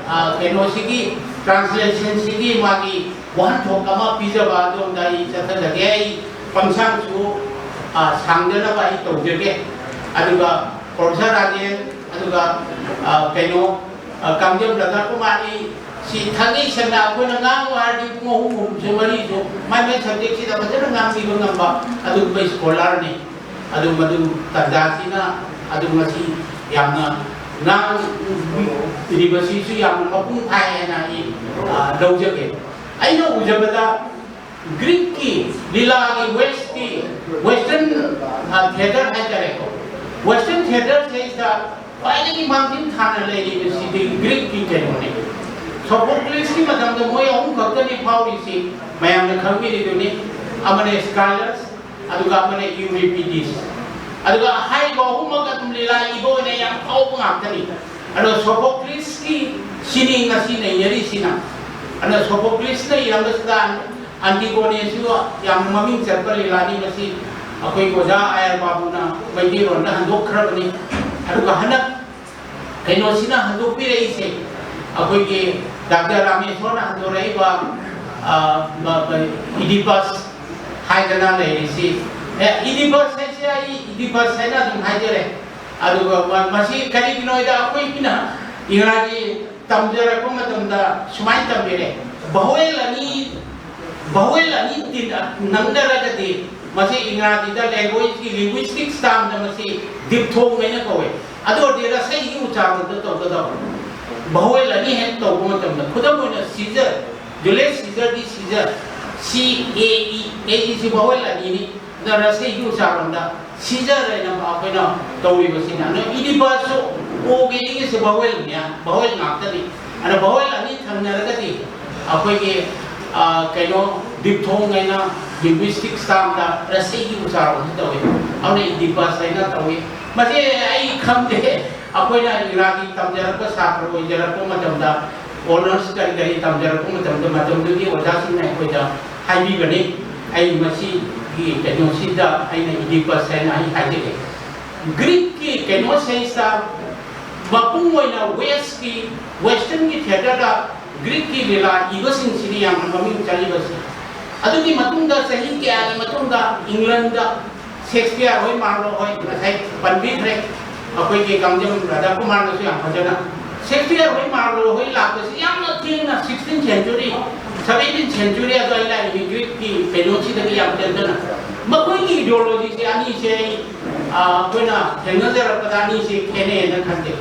ꯑ, ꯀꯩꯅꯣꯁꯤꯒꯤ, ꯇ꯭ꯔꯥꯟꯁꯂꯦꯁꯟꯁꯤꯒꯤ ꯃꯥꯒꯤ ꯋꯥꯍꯟꯊꯣꯛ ꯑꯃ ꯄꯤꯖꯕ ꯑꯗꯣꯝꯗ ꯑꯩ ꯆꯠꯊꯖꯒꯦ꯫ ꯑꯩ ꯄꯪꯁꯥꯡꯁꯨ, ꯑ, ꯁꯥꯡꯗꯅꯕ ꯑꯩ ꯇꯧꯖꯒꯦ꯫ ꯑꯗꯨꯒ ꯄ꯭ꯔꯣꯐꯦꯁꯔ ꯔꯥꯖꯦꯟ, ꯑꯗꯨꯒ, ꯑ, ꯀꯩꯅꯣ, ꯑ, ꯀꯥꯡꯖꯝ ꯔꯥꯙꯥꯀꯨꯃꯥꯔꯤ ꯁꯤ ꯊꯥꯡꯒꯩ ꯁꯦꯡꯅ ꯑꯩꯈꯣꯏꯅ ꯉꯥꯡꯉꯨ ꯍꯥꯏꯔꯗꯤ ꯄꯨꯡ ꯑꯍꯨꯝ, ꯑꯍꯨꯝꯁꯨ, ꯃꯔꯤꯁꯨ ꯃꯥꯏ ꯃꯥꯏ ꯁꯕꯖꯦꯛꯁꯤꯗ ꯐꯖꯅ ꯉꯥꯡꯕꯤꯕ ꯉꯝꯕ ꯑꯗꯨꯒꯨꯝꯕ ꯁ꯭ꯀꯣꯂꯔꯅꯤ꯫ ꯑꯗꯨ ꯃꯗꯨ ꯇꯥꯟꯖꯥꯁꯤꯅ ꯑꯗꯨ ꯉꯁꯤ ꯌꯥꯝꯅ ꯉꯥꯡꯂꯤꯕꯁꯤꯁꯨ ꯌꯥꯝꯅ ꯃꯄꯨꯡ ꯐꯥꯏ ꯍꯥꯏꯅ ꯑꯩ, ꯑ, ꯂꯧꯖꯒꯦ꯫ ꯑꯩꯅ ꯎꯖꯕꯗ ꯒ꯭ꯔꯤꯛꯀꯤ ꯂꯤꯂꯥꯒꯤ ꯋꯦꯁꯀꯤ ꯋꯦꯁꯇꯔꯟ ꯊꯤꯌꯦꯇꯔ ꯍꯥꯏꯇꯥꯔꯦꯀꯣ, ꯋꯦꯁꯇꯔꯟ ꯊꯤꯌꯦꯇꯔꯁꯤꯗ ꯈ꯭ꯋꯥꯏꯗꯒꯤ ꯃꯥꯡꯖꯤꯟ ꯊꯥꯅ ꯂꯩꯔꯤꯕꯁꯤꯗꯤ ꯒ꯭ꯔꯤꯛꯀꯤ ꯀꯩꯅꯣꯅꯤ꯫ ꯁꯣꯐꯣꯀ꯭ꯂꯤꯁꯀꯤ ꯃꯇꯝꯗ ꯃꯣꯏ ꯑꯍꯨꯝ ꯈꯛꯇꯅꯤ ꯐꯥꯎꯔꯤꯁꯤ, ꯃꯌꯥꯝꯅ ꯈꯪꯕꯤꯔꯤꯗꯨꯅꯤ꯫ ꯑꯃꯅ ꯁ꯭ꯀꯥꯏꯂꯁ, ꯑꯗꯨꯒ ꯑꯃꯅ ꯌꯨꯔꯤꯄꯤꯗꯤꯁ, ꯑꯗꯨꯒ ꯍꯥꯏꯔꯤꯕ ꯑꯍꯨꯝꯃꯛ ꯑꯗꯨꯝ ꯂꯤꯂꯥ ꯏꯕ ꯑꯣꯏꯅ ꯌꯥꯝ ꯐꯥꯎꯕ ꯉꯥꯛꯇꯅꯤ꯫ ꯑꯗꯣ ꯁꯣꯐꯣꯀ꯭ꯂꯤꯁꯀꯤ ꯁꯤꯅꯤ ꯉꯁꯤ ꯅꯩꯅꯔꯤꯁꯤꯅ꯫ ꯑꯗꯣ ꯁꯣꯐꯣꯀ꯭ꯂꯤꯁꯅ ꯏꯔꯝꯕꯁꯤꯗ ꯑꯟꯇꯤꯒꯣꯅꯦꯁꯨ ꯌꯥꯝꯅ ꯃꯃꯤꯡ ꯆꯠꯄ ꯂꯤꯂꯥꯅꯤ꯫ ꯃꯁꯤ ꯑꯩꯈꯣꯏꯒꯤ ꯑꯣꯖꯥ ꯑꯥꯌꯔ ꯕꯥꯕꯨꯅ ꯃꯩꯇꯩꯂꯣꯟꯗ ꯍꯟꯗꯣꯛꯈ꯭ꯔꯕꯅꯤ꯫ ꯑꯗꯨꯒ ꯍꯟꯗꯛ ꯀꯩꯅꯣꯁꯤꯅ ꯍꯟꯗꯣꯛꯄꯤꯔꯛꯏꯁꯦ, ꯑꯩꯈꯣꯏꯒꯤ ꯗꯥꯛꯇꯔ ꯔꯥꯃꯦꯁꯣꯔꯅ ꯍꯟꯗꯣꯔꯛꯏꯕ, ꯑ, ꯃ-, ꯃ-, ꯏꯗꯤꯄꯁ ꯍꯥꯏꯗꯅ ꯂꯩꯔꯤꯁꯤ꯫ ꯑꯦ, ꯏꯗꯤꯄꯁ ꯍꯥꯏꯁꯦ ꯑꯩ ꯏꯗꯤꯄꯁ ꯍꯥꯏꯅ ꯑꯗꯨꯝ ꯍꯥꯏꯖꯔꯦ꯫ ꯑꯗꯨꯒ ꯃ-, ꯃꯁꯤ ꯀꯔꯤꯒꯤꯅꯣ ꯍꯥꯏꯗ ꯑꯩꯈꯣꯏꯒꯤꯅ ꯏꯪꯒ꯭ꯔꯥꯖꯤ ꯇꯝꯖꯔꯛꯄ ꯃꯇꯝꯗ ꯁꯨꯃꯥꯏꯅ ꯇꯝꯕꯤꯔꯦ, ꯚꯥꯋꯦꯜ ꯑꯅꯤ, ꯚꯥꯋꯦꯜ ꯑꯅꯤ ꯇꯤꯟ-, ꯅꯪꯅꯔꯒꯗꯤ ꯃꯁꯤ ꯏꯪꯒ꯭ꯔꯥꯖꯤꯗ ꯂꯦꯡꯒ꯭ꯋꯦꯖꯀꯤ ꯂꯤꯡꯒ꯭ꯋꯤꯁꯇꯤꯛꯁ ꯇꯥꯝꯗ ꯃꯁꯤ ꯗꯤꯞꯊꯣꯡ ꯍꯥꯏꯅ ꯀꯧꯋꯦ꯫ ꯑꯗꯨ ꯑꯣꯏꯔꯗꯤ ꯔꯁꯩꯒꯤ ꯎꯆꯥꯔꯣꯟꯗ ꯇꯧꯒꯗꯕ꯫ ꯚꯥꯋꯦꯜ ꯑꯅꯤ ꯍꯦꯛ ꯇꯧꯕ ꯃꯇꯝꯗ, ꯈꯨꯗꯝ ꯑꯣꯏꯅ ꯁꯤꯖꯔ, ꯖꯨꯂꯤꯌꯁ ꯁꯤꯖꯔꯒꯤ ꯁꯤꯖꯔ, ꯁꯤ ꯑꯦ ꯏ, ꯑꯦ ꯏꯁꯤ ꯚꯥꯋꯦꯜ ꯑꯅꯤꯅꯤ꯫ ꯑꯗ ꯔꯁꯩꯒꯤ ꯎꯆꯥꯔꯣꯟꯗ ꯁꯤꯖꯔ ꯍꯥꯏꯅ ꯑꯩꯈꯣꯏꯅ ꯇꯧꯔꯤꯕꯁꯤꯅ, ꯑꯗꯣ ꯏꯗꯤꯄꯁꯁꯨ ꯑꯣꯒꯤ ꯏꯒꯤꯁꯦ ꯚꯥꯋꯦꯜꯅꯦ, ꯚꯥꯋꯦꯜ ꯉꯥꯛꯇꯅꯤ꯫ ꯑꯗꯣ ꯚꯥꯋꯦꯜ ꯑꯅꯤ ꯊꯪꯅꯔꯒꯗꯤ ꯑꯩꯈꯣꯏꯒꯤ, ꯑ, ꯀꯩꯅꯣ, ꯗꯤꯞꯊꯣꯡ ꯍꯥꯏꯅ ꯂꯤꯡꯒ꯭ꯋꯤꯁꯇꯤꯛꯁ ꯇꯥꯝꯗ ꯔꯁꯩꯒꯤ ꯎꯆꯥꯔꯣꯟꯁꯨ ꯇꯧꯏ꯫ ꯑꯗꯨꯅ ꯏꯗꯤꯄꯁ ꯍꯥꯏꯅ ꯇꯧꯏ꯫ ꯃꯁꯤ ꯑꯩ ꯈꯪꯗꯦ, ꯑꯩꯈꯣꯏꯅ ꯏꯪꯒ꯭ꯔꯥꯖꯤ ꯇꯝꯖꯔꯛꯄ ꯁꯥꯇ꯭ꯔ ꯑꯣꯏꯖꯔꯛꯄ ꯃꯇꯝꯗ, ꯑꯣꯅꯔꯁ ꯀꯔꯤ ꯀꯔꯤ ꯇꯝꯖꯔꯛꯄ ꯃꯇꯝꯗ, ꯃꯇꯝꯗꯨꯒꯤ ꯑꯣꯖꯥꯁꯤꯡꯅ ꯑꯩꯈꯣꯏꯗ ꯍꯥꯏꯕꯤꯕꯅꯤ꯫ ꯑꯩ ꯃꯁꯤꯒꯤ ꯀꯩꯅꯣꯁꯤꯗ ꯑꯩꯅ ꯏꯗꯤꯄꯁ ꯍꯥꯏꯅ ꯑꯩ ꯍꯥꯏꯖꯒꯦ꯫ ꯒ꯭ꯔꯤꯛꯀꯤ ꯀꯩꯅꯣꯁꯤꯗꯩꯁꯤꯗ ꯃꯄꯨꯡ ꯑꯣꯏꯅ ꯋꯦꯁꯀꯤ, ꯋꯦꯁꯇꯔꯟꯒꯤ ꯊꯤꯌꯦꯇꯔꯗ ꯒ꯭ꯔꯤꯛꯀꯤ ꯂꯤꯂꯥ ꯏꯕꯁꯤꯡꯁꯤꯅꯤ ꯌꯥꯝꯅ ꯃꯃꯤꯡ ꯆꯠꯂꯤꯕꯁꯤ꯫ ꯑꯗꯨꯒꯤ ꯃꯇꯨꯡꯗ, ꯆꯍꯤ ꯀꯌꯥꯒꯤ ꯃꯇꯨꯡꯗ, ꯏꯪꯂꯟꯗ ꯁꯦꯛꯁꯄꯤꯌꯔ ꯍꯣꯏ, ꯃꯥꯔꯂꯣ ꯍꯣꯏ, ꯉꯁꯥꯏ ꯄꯟꯕꯤꯈ꯭ꯔꯦ ꯑꯩꯈꯣꯏꯒꯤ ꯀꯥꯡꯖꯝ ꯔꯥꯙꯥꯀꯨꯃꯥꯔꯅꯁꯨ ꯌꯥꯝ ꯐꯖꯅ꯫ ꯁꯦꯛꯁꯄꯤꯌꯔ ꯍꯣꯏ, ꯃꯥꯔꯂꯣ ꯍꯣꯏ ꯂꯥꯛꯄꯁꯤ ꯌꯥꯝꯅ ꯊꯦꯡꯅ, ꯁꯤꯛꯁꯇꯤꯟ ꯁꯦꯟꯆꯨꯔꯤ, ꯁꯚꯦꯟꯇꯤꯟ ꯁꯦꯟꯆꯨꯔꯤ ꯑꯗꯨꯋꯥꯏ ꯂꯥꯛꯏꯅꯤ, ꯒ꯭ꯔꯤꯛꯀꯤ ꯀꯩꯅꯣꯁꯤꯗꯒꯤ ꯌꯥꯝ ꯆꯦꯟꯊꯅ꯫ ꯃꯈꯣꯏꯒꯤ ꯏꯗꯤꯑꯣꯂꯣꯖꯤꯁꯦ ꯑꯅꯤꯁꯦ ꯑꯩ, ꯑ, ꯑꯩꯈꯣꯏꯅ ꯊꯦꯡꯅꯖꯔꯛꯄꯗ ꯑꯅꯤꯁꯦ ꯈꯦꯠꯅꯩꯅ ꯈꯟꯖꯩ꯫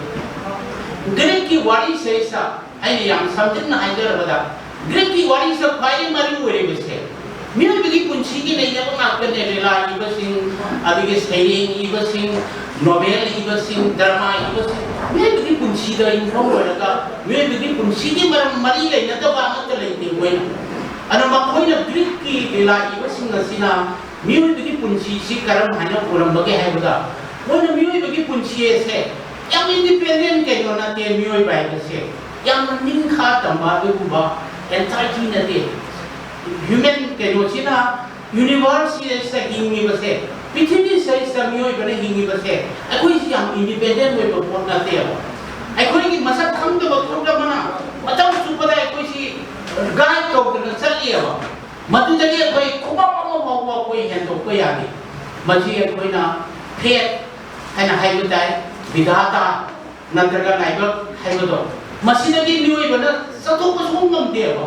ꯒ꯭ꯔꯤꯛꯀꯤ ꯋꯥꯔꯤꯁꯤꯗꯩꯁꯤꯗ ꯑꯩꯅ ꯌꯥꯝ ꯁꯝꯖꯤꯟꯅ ꯍꯥꯏꯖꯔꯕꯗ, ꯒ꯭ꯔꯤꯛꯀꯤ ꯋꯥꯔꯤꯁꯤꯗ ꯈ꯭ꯋꯥꯏꯗꯒꯤ ꯃꯔꯨ ꯑꯣꯏꯔꯤꯕꯁꯦ ꯁꯤꯒꯤ ꯂꯩꯅꯕ ꯉꯥꯛꯇꯅꯦ꯫ ꯂꯤꯂꯥ ꯏꯕꯁꯤꯡ, ꯑꯗꯒꯤ ꯁꯩꯔꯦꯡ ꯏꯕꯁꯤꯡ, ꯅꯣꯚꯦꯜ ꯏꯕꯁꯤꯡ, ꯗ꯭ꯔꯃꯥ ꯏꯕꯁꯤꯡ, ꯃꯤꯑꯣꯏꯕꯒꯤ ꯄꯨꯟꯁꯤꯗ ꯌꯨꯝꯐꯝ ꯑꯣꯏꯔꯒ ꯃꯤꯑꯣꯏꯕꯒꯤ ꯄꯨꯟꯁꯤꯒꯤ ꯃꯔꯝ ꯃꯔꯤ ꯂꯩꯅꯗꯕ ꯑꯃꯠꯇ ꯂꯩꯇꯦ ꯃꯣꯏꯅ꯫ ꯑꯗꯨꯅ ꯃꯈꯣꯏꯅ ꯒ꯭ꯔꯤꯛꯀꯤ ꯂꯤꯂꯥ ꯏꯕꯁꯤꯡ ꯑꯁꯤꯅ ꯃꯤꯑꯣꯏꯕꯒꯤ ꯄꯨꯟꯁꯤꯁꯤ ꯀꯔꯝ ꯍꯥꯏꯅ ꯎꯔꯝꯕꯒꯦ ꯍꯥꯏꯕꯗ, ꯃꯣꯏꯅ ꯃꯤꯑꯣꯏꯕꯒꯤ ꯄꯨꯟꯁꯤ ꯑꯁꯦ ꯌꯥꯝ ꯏꯟꯗꯤꯄꯦꯟꯗꯦꯟ ꯀꯩꯅꯣ ꯅꯠꯇꯦ꯫ ꯃꯤꯑꯣꯏꯕ ꯍꯥꯏꯕꯁꯦ ꯌꯥꯝꯅ ꯅꯤꯡꯈꯥ ꯇꯝꯕ ꯑꯗꯨꯒꯨꯝꯕ ꯑꯦꯟꯇꯥꯏꯇꯤ ꯅꯠꯇꯦ꯫ ꯍ꯭ꯌꯨꯃꯦꯟ ꯀꯩꯅꯣꯁꯤꯅ ꯌꯨꯅꯤꯚꯔꯁꯁꯤꯗ ꯍꯤꯡꯉꯤꯕꯁꯦ, ꯄ꯭ꯔꯤꯊꯤꯕꯤꯁꯤꯗ ꯃꯤꯑꯣꯏꯕꯅ ꯍꯤꯡꯉꯤꯕꯁꯦ, ꯑꯩꯈꯣꯏꯁꯤ ꯌꯥꯝ ꯏꯟꯗꯤꯄꯦꯟꯗꯦꯟ ꯑꯣꯏꯕ ꯄꯣꯠ ꯅꯠꯇꯦꯕ꯫ ꯑꯩꯈꯣꯏꯒꯤ ꯃꯁꯛ ꯈꯪꯗꯕ ꯒ꯭ꯔꯨꯞ ꯑꯃꯅ ꯃꯇꯝ ꯆꯨꯞꯄꯗ ꯑꯩꯈꯣꯏꯁꯤ ꯒꯥꯏꯗ ꯇꯧꯗꯅ ꯆꯠꯂꯤꯑꯕ꯫ ꯃꯗꯨꯗꯒꯤ ꯑꯩꯈꯣꯏ ꯈꯨꯕꯝ ꯑꯃ ꯐꯥꯎꯕ ꯑꯩꯈꯣꯏ ꯍꯦꯟꯗꯣꯛꯄ ꯌꯥꯗꯦ꯫ ꯃꯁꯤ ꯑꯩꯈꯣꯏꯅ ꯐꯦꯠ ꯍꯥꯏꯅ ꯍꯥꯏꯕ ꯇꯥꯏ, ꯕꯤꯙꯥꯇꯥ ꯅꯠꯇ꯭ꯔꯒ ꯂꯥꯏꯕꯛ ꯍꯥꯏꯕꯗꯣ, ꯃꯁꯤꯗꯒꯤ ꯃꯤꯑꯣꯏꯕꯅ ꯆꯠꯊꯣꯛꯄ ꯁꯨꯡꯉꯝ ꯉꯝꯗꯦꯕ꯫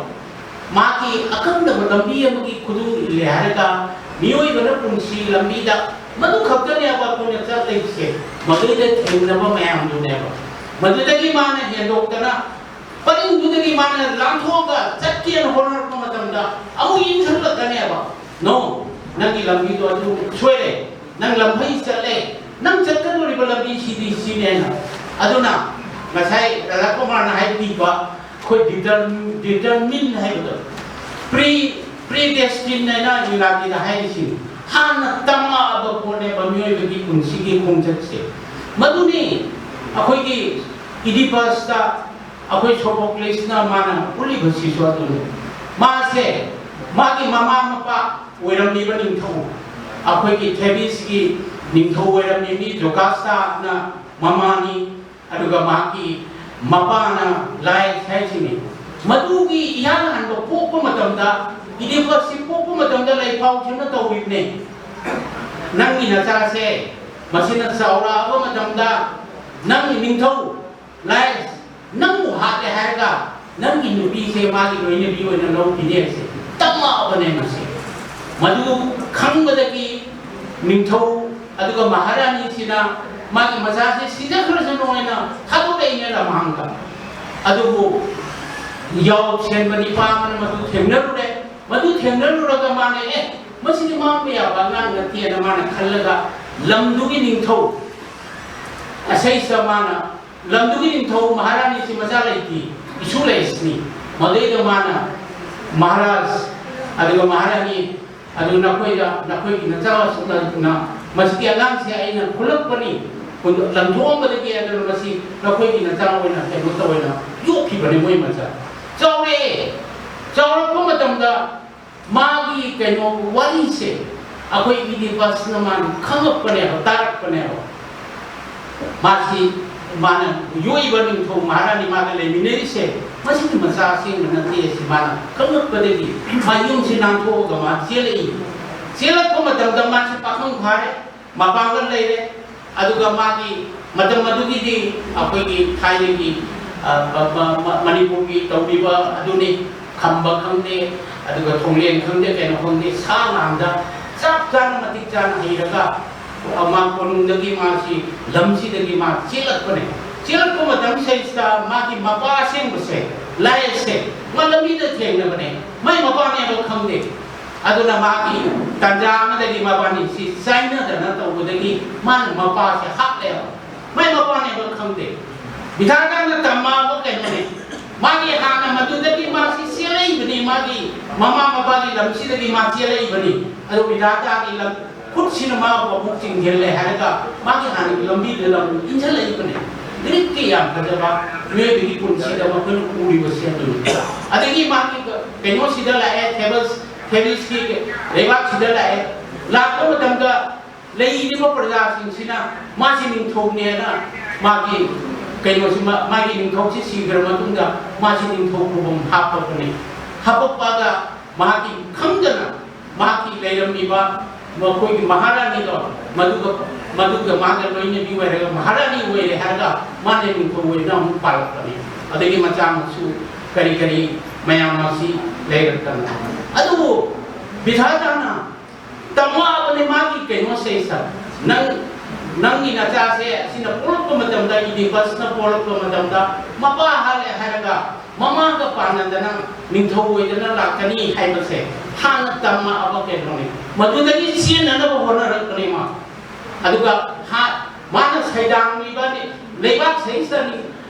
ꯃꯥꯒꯤ ꯑꯀꯛꯅꯕ ꯂꯝꯕꯤ ꯑꯃꯒꯤ ꯈꯨꯗꯨꯡ ꯏꯜꯂꯦ ꯍꯥꯏꯔꯒ ꯃꯤꯑꯣꯏꯕꯅ ꯄꯨꯟꯁꯤ ꯂꯝꯕꯤꯗ ꯃꯗꯨ ꯈꯛꯇꯅꯦꯕ ꯑꯩꯈꯣꯏꯅ ꯆꯠꯂꯤꯕꯁꯦ꯫ ꯃꯗꯨꯗ ꯊꯦꯡꯅꯕ ꯃꯌꯥꯝꯗꯨꯅꯦꯕ꯫ ꯃꯗꯨꯗꯒꯤ ꯃꯥꯅ ꯍꯦꯟꯗꯣꯛꯇꯅ ꯄꯔꯤꯡꯗꯨꯗꯒꯤ ꯃꯥꯅ ꯂꯥꯟꯊꯣꯛꯑꯒ ꯆꯠꯀꯦꯅ ꯍꯣꯠꯅꯔꯛꯄ ꯃꯇꯝꯗ ꯑꯃꯨꯛ ꯏꯟꯁꯤꯜꯂꯛꯀꯅꯦꯕ꯫ "No, ꯅꯪꯒꯤ ꯂꯝꯕꯤꯗꯣ ꯑꯗꯨ ꯁꯣꯏꯔꯦ, ꯅꯪ ꯂꯝꯐꯩ ꯆꯠꯂꯦ, ꯅꯪ ꯆꯠꯀꯗꯧꯔꯤꯕ ꯂꯝꯕꯤꯁꯤꯗꯤ ꯁꯤꯅꯦꯅ"꯫ ꯑꯗꯨꯅ ꯉꯁꯥꯏ ꯔꯥꯙꯥꯀꯨꯃꯥꯔꯅ ꯍꯥꯏꯕꯤꯕ ꯑꯩꯈꯣꯏ ꯗꯤꯇꯔ-, ꯗꯤꯇꯔꯃꯤꯟ ꯍꯥꯏꯕꯗꯣ, ꯄ꯭ꯔꯤ, ꯄ꯭ꯔꯤ ꯗꯦꯁꯇꯤꯟ ꯍꯥꯏꯅ ꯏꯪꯒ꯭ꯔꯥꯖꯤꯗ ꯍꯥꯏꯔꯤꯁꯤꯅꯤ꯫ ꯍꯥꯟꯅ ꯇꯝꯃꯛꯑꯕ ꯄꯣꯠꯅꯦꯕ ꯃꯤꯑꯣꯏꯕꯒꯤ ꯄꯨꯟꯁꯤꯒꯤ ꯈꯣꯡꯆꯠꯁꯦ꯫ ꯃꯗꯨꯅꯤ ꯑꯩꯈꯣꯏꯒꯤ ꯏꯗꯤꯄꯁꯇ ꯑꯩꯈꯣꯏ ꯁꯣꯐꯣꯀ꯭ꯂꯤꯁꯅ ꯃꯥꯅ ꯎꯠꯂꯤꯕꯁꯤꯁꯨ ꯑꯗꯨꯅꯤ꯫ ꯃꯥꯁꯦ ꯃꯥꯒꯤ ꯃꯃꯥ ꯃꯄꯥ ꯑꯣꯏꯔꯝꯃꯤꯕ ꯅꯤꯡꯊꯧ, ꯑꯩꯈꯣꯏꯒꯤ ꯊꯦꯕꯤꯁꯀꯤ ꯅꯤꯡꯊꯧ ꯑꯣꯏꯔꯝꯃꯤ ꯃꯤ ꯖꯣꯀꯥꯁꯇꯥꯅ ꯃꯃꯥꯅꯤ, ꯑꯗꯨꯒ ꯃꯍꯥꯛꯀꯤ ꯃꯄꯥꯅ ꯂꯥꯏ ꯍꯥꯏꯁꯤꯅꯤ꯫ ꯃꯗꯨꯒꯤ ꯏꯍꯥꯟ ꯍꯥꯟꯕ ꯄꯣꯛꯄ ꯃꯇꯝꯗ, ꯏꯗꯤꯄꯁꯁꯤ ꯄꯣꯛꯄ ꯃꯇꯝꯗ ꯂꯩꯐꯥꯎꯁꯤꯅ ꯇꯧꯔꯤꯕꯅꯦ, "ꯅꯪꯒꯤ ꯅꯆꯥꯁꯦ ꯃꯁꯤꯅ ꯆꯥꯎꯔꯛꯑꯕ ꯃꯇꯝꯗ ꯅꯪꯒꯤ ꯅꯤꯡꯊꯧ ꯂꯥꯏ ꯅꯪꯕꯨ ꯍꯥꯠꯂꯦ ꯍꯥꯏꯔꯒ ꯅꯪꯒꯤ ꯅꯨꯄꯤꯁꯦ ꯃꯥꯒꯤ ꯂꯣꯏꯅꯕꯤ ꯑꯣꯏꯅ ꯂꯧꯈꯤꯅꯤ" ꯍꯥꯏꯁꯦ ꯇꯝꯃꯛꯑꯕꯅꯦ ꯃꯁꯤ꯫ ꯃꯗꯨ ꯈꯪꯕꯗꯒꯤ ꯅꯤꯡꯊꯧ ꯑꯗꯨꯒ ꯃꯍꯥꯔꯥꯅꯤꯁꯤꯅ ꯃꯥꯒꯤ ꯃꯆꯥꯁꯦ ꯁꯤꯖꯈ꯭ꯔꯁꯅꯨ ꯍꯥꯏꯅ ꯊꯥꯗꯣꯛꯂꯛꯏꯅꯦ ꯂꯝꯍꯥꯡꯗ꯫ ꯑꯗꯨꯕꯨ ꯌꯥꯎꯁꯦꯟꯕ ꯅꯤꯄꯥ ꯑꯃꯅ ꯃꯗꯨ ꯊꯦꯡꯅꯔꯨꯔꯦ꯫ ꯃꯗꯨ ꯊꯦꯡꯅꯔꯨꯔꯒ ꯃꯥꯅ, "ꯑꯦ, ꯃꯁꯤꯗꯤ ꯃꯥꯡꯕ ꯌꯥꯕ ꯑꯉꯥꯡ ꯅꯠꯇꯦꯅ" ꯃꯥꯅ ꯈꯜꯂꯒ, ꯂꯝꯗꯨꯒꯤ ꯅꯤꯡꯊꯧ, ꯑꯁꯩꯁ ꯃꯥꯅ, ꯂꯝꯗꯨꯒꯤ ꯅꯤꯡꯊꯧ ꯃꯍꯥꯔꯥꯅꯤꯁꯤ ꯃꯆꯥ ꯂꯩꯇꯦ, ꯏꯁꯨ ꯂꯩꯁꯤꯅꯤ꯫ ꯃꯗꯩꯗ ꯃꯥꯅ, "ꯃꯍꯥꯔꯥꯖ, ꯑꯗꯨꯒ ꯃꯍꯥꯔꯥꯅꯤ, ꯑꯗꯨ ꯅꯈꯣꯏꯗ, ꯅꯈꯣꯏꯒꯤ ꯅꯆꯥꯁꯤꯡꯅ ꯃꯁꯤꯒꯤ ꯑꯉꯥꯡꯁꯦ ꯑꯩꯅ ꯈꯨꯜꯂꯛꯄꯅꯤ, ꯂꯪꯊꯣꯛꯑꯝꯕꯗꯒꯤ, ꯑꯗꯨꯅ ꯃꯁꯤ ꯅꯈꯣꯏꯒꯤ ꯅꯆꯥ ꯑꯣꯏꯅ ꯀꯩꯅꯣ ꯇꯧꯋꯦꯅ ꯌꯣꯛꯈꯤꯕꯅꯤ ꯃꯣꯏ ꯃꯆꯥ꯫ ꯆꯥꯎꯔꯛꯑꯦ, ꯆꯥꯎꯔꯛꯄ ꯃꯇꯝꯗ ꯃꯥꯒꯤ ꯀꯩꯅꯣ ꯋꯥꯔꯤꯁꯦ ꯑꯩꯈꯣꯏ ꯏꯗꯤꯄꯁꯅ ꯃꯥꯅ ꯈꯪꯉꯛꯄꯅꯦꯕ, ꯇꯥꯔꯛꯄꯅꯦꯕ꯫ ꯃꯥꯁꯤ, ꯃꯥꯅ ꯌꯣꯛꯏꯕ ꯅꯤꯡꯊꯧ ꯃꯍꯥꯔꯥꯅꯤ ꯃꯥꯒ ꯂꯩꯃꯤꯟꯅꯔꯤꯁꯦ ꯃꯁꯤꯒꯤ ꯃꯆꯥ ꯑꯁꯦꯡꯕ ꯅꯠꯇꯦ ꯍꯥꯏꯁꯤ ꯃꯥꯅ ꯈꯪꯉꯛꯄꯗꯒꯤ ꯃꯥ ꯌꯨꯝꯁꯤ ꯅꯥꯟꯊꯣꯛꯑꯒ ꯃꯥ ꯆꯦꯜꯂꯛꯏ꯫ ꯆꯦꯜꯂꯛꯄ ꯃꯇꯝꯗ ꯃꯥꯁꯤ ꯄꯥꯈꯪ ꯐꯥꯔꯦ, ꯃꯄꯥꯡꯒꯜ ꯂꯩꯔꯦ꯫ ꯑꯗꯨꯒ ꯃꯥꯒꯤ ꯃꯇꯝ ꯑꯗꯨꯒꯤꯗꯤ ꯑꯩꯈꯣꯏꯒꯤ ꯊꯥꯏꯅꯒꯤ, ꯑ, ꯃ-, ꯃ-, ꯃ-, ꯃꯅꯤꯄꯨꯔꯒꯤ ꯇꯧꯔꯤꯕ ꯑꯗꯨꯅꯤ, ꯈꯝꯕ ꯈꯪꯗꯦ, ꯑꯗꯨꯒ ꯊꯣꯡꯂꯦꯟ ꯈꯪꯗꯦ, ꯀꯩꯅꯣ ꯈꯪꯗꯦ, ꯁꯥ ꯂꯥꯡꯗ ꯆꯞ ꯆꯥꯅ ꯃꯇꯤꯛ ꯆꯥꯅ ꯍꯩꯔꯒ, ꯑ, ꯃꯥ ꯀꯣꯅꯨꯡꯗꯒꯤ ꯃꯥꯁꯤ ꯂꯝꯁꯤꯗꯒꯤ ꯃꯥ ꯆꯦꯜꯂꯛꯄꯅꯦ꯫ ꯆꯦꯜꯂꯛꯄ ꯃꯇꯝꯁꯤꯗꯩꯁꯤꯗ ꯃꯥꯒꯤ ꯃꯄꯥ ꯑꯁꯦꯡꯕꯁꯦ, ꯂꯥꯏꯌꯦꯛꯁꯦ, ꯃꯥ ꯂꯝꯕꯤꯗ ꯊꯦꯡꯅꯕꯅꯦ꯫ ꯃꯥꯏ ꯃꯄꯥꯅꯦꯕ ꯈꯪꯗꯦ꯫ ꯑꯗꯨꯅ ꯃꯥꯒꯤ ꯇꯥꯟꯖꯥ ꯑꯃꯗꯒꯤ ꯃꯕꯥꯅꯤꯁꯤ ꯆꯥꯏꯅꯗꯅ ꯇꯧꯕꯗꯒꯤ ꯃꯥꯅ ꯃꯄꯥꯁꯦ ꯍꯥꯠꯂꯦꯕ꯫ ꯃꯥꯏ ꯃꯄꯥꯅꯦꯕ ꯈꯪꯗꯦ꯫ ꯕꯤꯙꯥꯇꯥꯅ ꯇꯝꯃꯛꯑꯕ ꯀꯩꯅꯣꯅꯦ꯫ ꯃꯥꯒꯤ ꯍꯥꯟꯅ ꯃꯗꯨꯗꯒꯤ ꯃꯥꯁꯤ ꯆꯦꯜꯂꯛꯏꯕꯅꯤ, ꯃꯥꯒꯤ ꯃꯃꯥ ꯃꯄꯥꯒꯤ ꯂꯝꯁꯤꯗꯒꯤ ꯃꯥ ꯆꯦꯜꯂꯛꯏꯕꯅꯤ꯫ ꯑꯗꯨ ꯕꯤꯙꯥꯇꯥꯒꯤ ꯂꯝ, ꯈꯨꯠꯁꯤꯅ ꯃꯥꯕꯨ ꯑꯃꯨꯛ ꯆꯤꯡꯁꯤꯜꯂꯦ ꯍꯥꯏꯔꯒ ꯃꯥꯒꯤ ꯍꯥꯟꯅꯒꯤ ꯂꯝꯕꯤꯗꯨꯗ ꯑꯃꯨꯛ ꯏꯟꯁꯤꯜꯂꯛꯏꯕꯅꯤ꯫ ꯂꯥꯏꯔꯤꯛꯀꯤ ꯌꯥꯝ ꯐꯖꯕ, ꯃꯤꯑꯣꯏꯕꯒꯤ ꯄꯨꯟꯁꯤꯗ ꯃꯈꯣꯏꯅ ꯎꯔꯤꯕꯁꯦ ꯑꯗꯨꯅꯤ꯫ ꯑꯗꯒꯤ ꯃꯥꯒꯤ ꯀꯩꯅꯣꯁꯤꯗ ꯂꯥꯛꯑꯦ, ꯊꯦꯕꯜꯁ-, ꯊꯦꯕꯤꯜꯁꯀꯤ ꯂꯩꯕꯥꯛꯁꯤꯗ ꯂꯥꯛꯑꯦ꯫ ꯂꯥꯛꯄ ꯃꯇꯝꯗ ꯂꯩꯔꯤꯕ ꯄ꯭ꯔꯖꯥꯁꯤꯡꯁꯤꯅ ꯃꯥꯁꯤ ꯅꯤꯡꯊꯧꯅꯦꯅ ꯃꯥꯒꯤ ꯀꯩꯅꯣꯁꯤ, ꯃꯥ-, ꯃꯥꯒꯤ ꯅꯤꯡꯊꯧꯁꯤ ꯁꯤꯈ꯭ꯔ ꯃꯇꯨꯡꯗ ꯃꯥꯁꯤ ꯅꯤꯡꯊꯧ ꯈꯨꯕꯝ ꯍꯥꯞꯄꯛꯄꯅꯤ꯫ ꯍꯥꯄꯛꯄꯒ ꯃꯍꯥꯛꯀꯤ ꯈꯪꯗꯅ ꯃꯍꯥꯛꯀꯤ ꯂꯩꯔꯝꯃꯤꯕ ꯃꯈꯣꯏꯒꯤ ꯃꯍꯥꯔꯥꯅꯤꯗꯣ, ꯃꯗꯨꯒ, ꯃꯗꯨꯒ ꯃꯥꯒ ꯂꯣꯏꯅꯕꯤ ꯑꯣꯏꯔꯒ ꯃꯍꯥꯔꯥꯅꯤ ꯑꯣꯏꯔꯦ ꯍꯥꯏꯔꯒ ꯃꯥꯅ ꯅꯤꯡꯊꯧ ꯑꯣꯏꯅ ꯑꯃꯨꯛ ꯄꯥꯜꯂꯛꯄꯅꯤ꯫ ꯑꯗꯒꯤ ꯃꯆꯥ ꯃꯁꯨ ꯀꯔꯤ ꯀꯔꯤ ꯃꯌꯥꯝ ꯑꯁꯤ ꯂꯩꯔꯛꯇꯅ꯫ ꯑꯗꯨꯕꯨ ꯕꯤꯙꯥꯇꯥꯅ ꯇꯝꯃꯛꯑꯕꯅꯤ ꯃꯥꯒꯤ ꯀꯩꯅꯣꯁꯦ, ꯁꯥꯔ, ꯅꯪ ꯅꯪꯒꯤ ꯅꯆꯥꯁꯦ ꯑꯁꯤꯅ ꯄꯣꯛꯂꯛꯄ ꯃꯇꯝꯗ, ꯏꯗꯤꯄꯁꯅ ꯄꯣꯛꯂꯛꯄ ꯃꯇꯝꯗ, ꯃꯄꯥ ꯍꯥꯠꯂꯦ ꯍꯥꯏꯔꯒ ꯃꯃꯥꯒ ꯄꯥꯟꯅꯗꯅ ꯅꯤꯡꯊꯧ ꯑꯣꯏꯗꯅ ꯂꯥꯛꯀꯅꯤ ꯍꯥꯏꯕꯁꯦ ꯍꯥꯟꯅ ꯇꯝꯃꯛꯑꯕ ꯀꯩꯅꯣꯅꯤ꯫ ꯃꯗꯨꯗꯒꯤ ꯆꯦꯟꯅꯅꯕ ꯍꯣꯠꯅꯔꯛꯄꯅꯦ ꯃꯥ꯫ ꯑꯗꯨꯒ ꯍꯥ-, ꯃꯥꯅ ꯁꯩꯗꯥꯡꯂꯤꯕ ꯂꯩꯕꯥꯛ ꯁꯤꯗꯩꯁꯤꯗ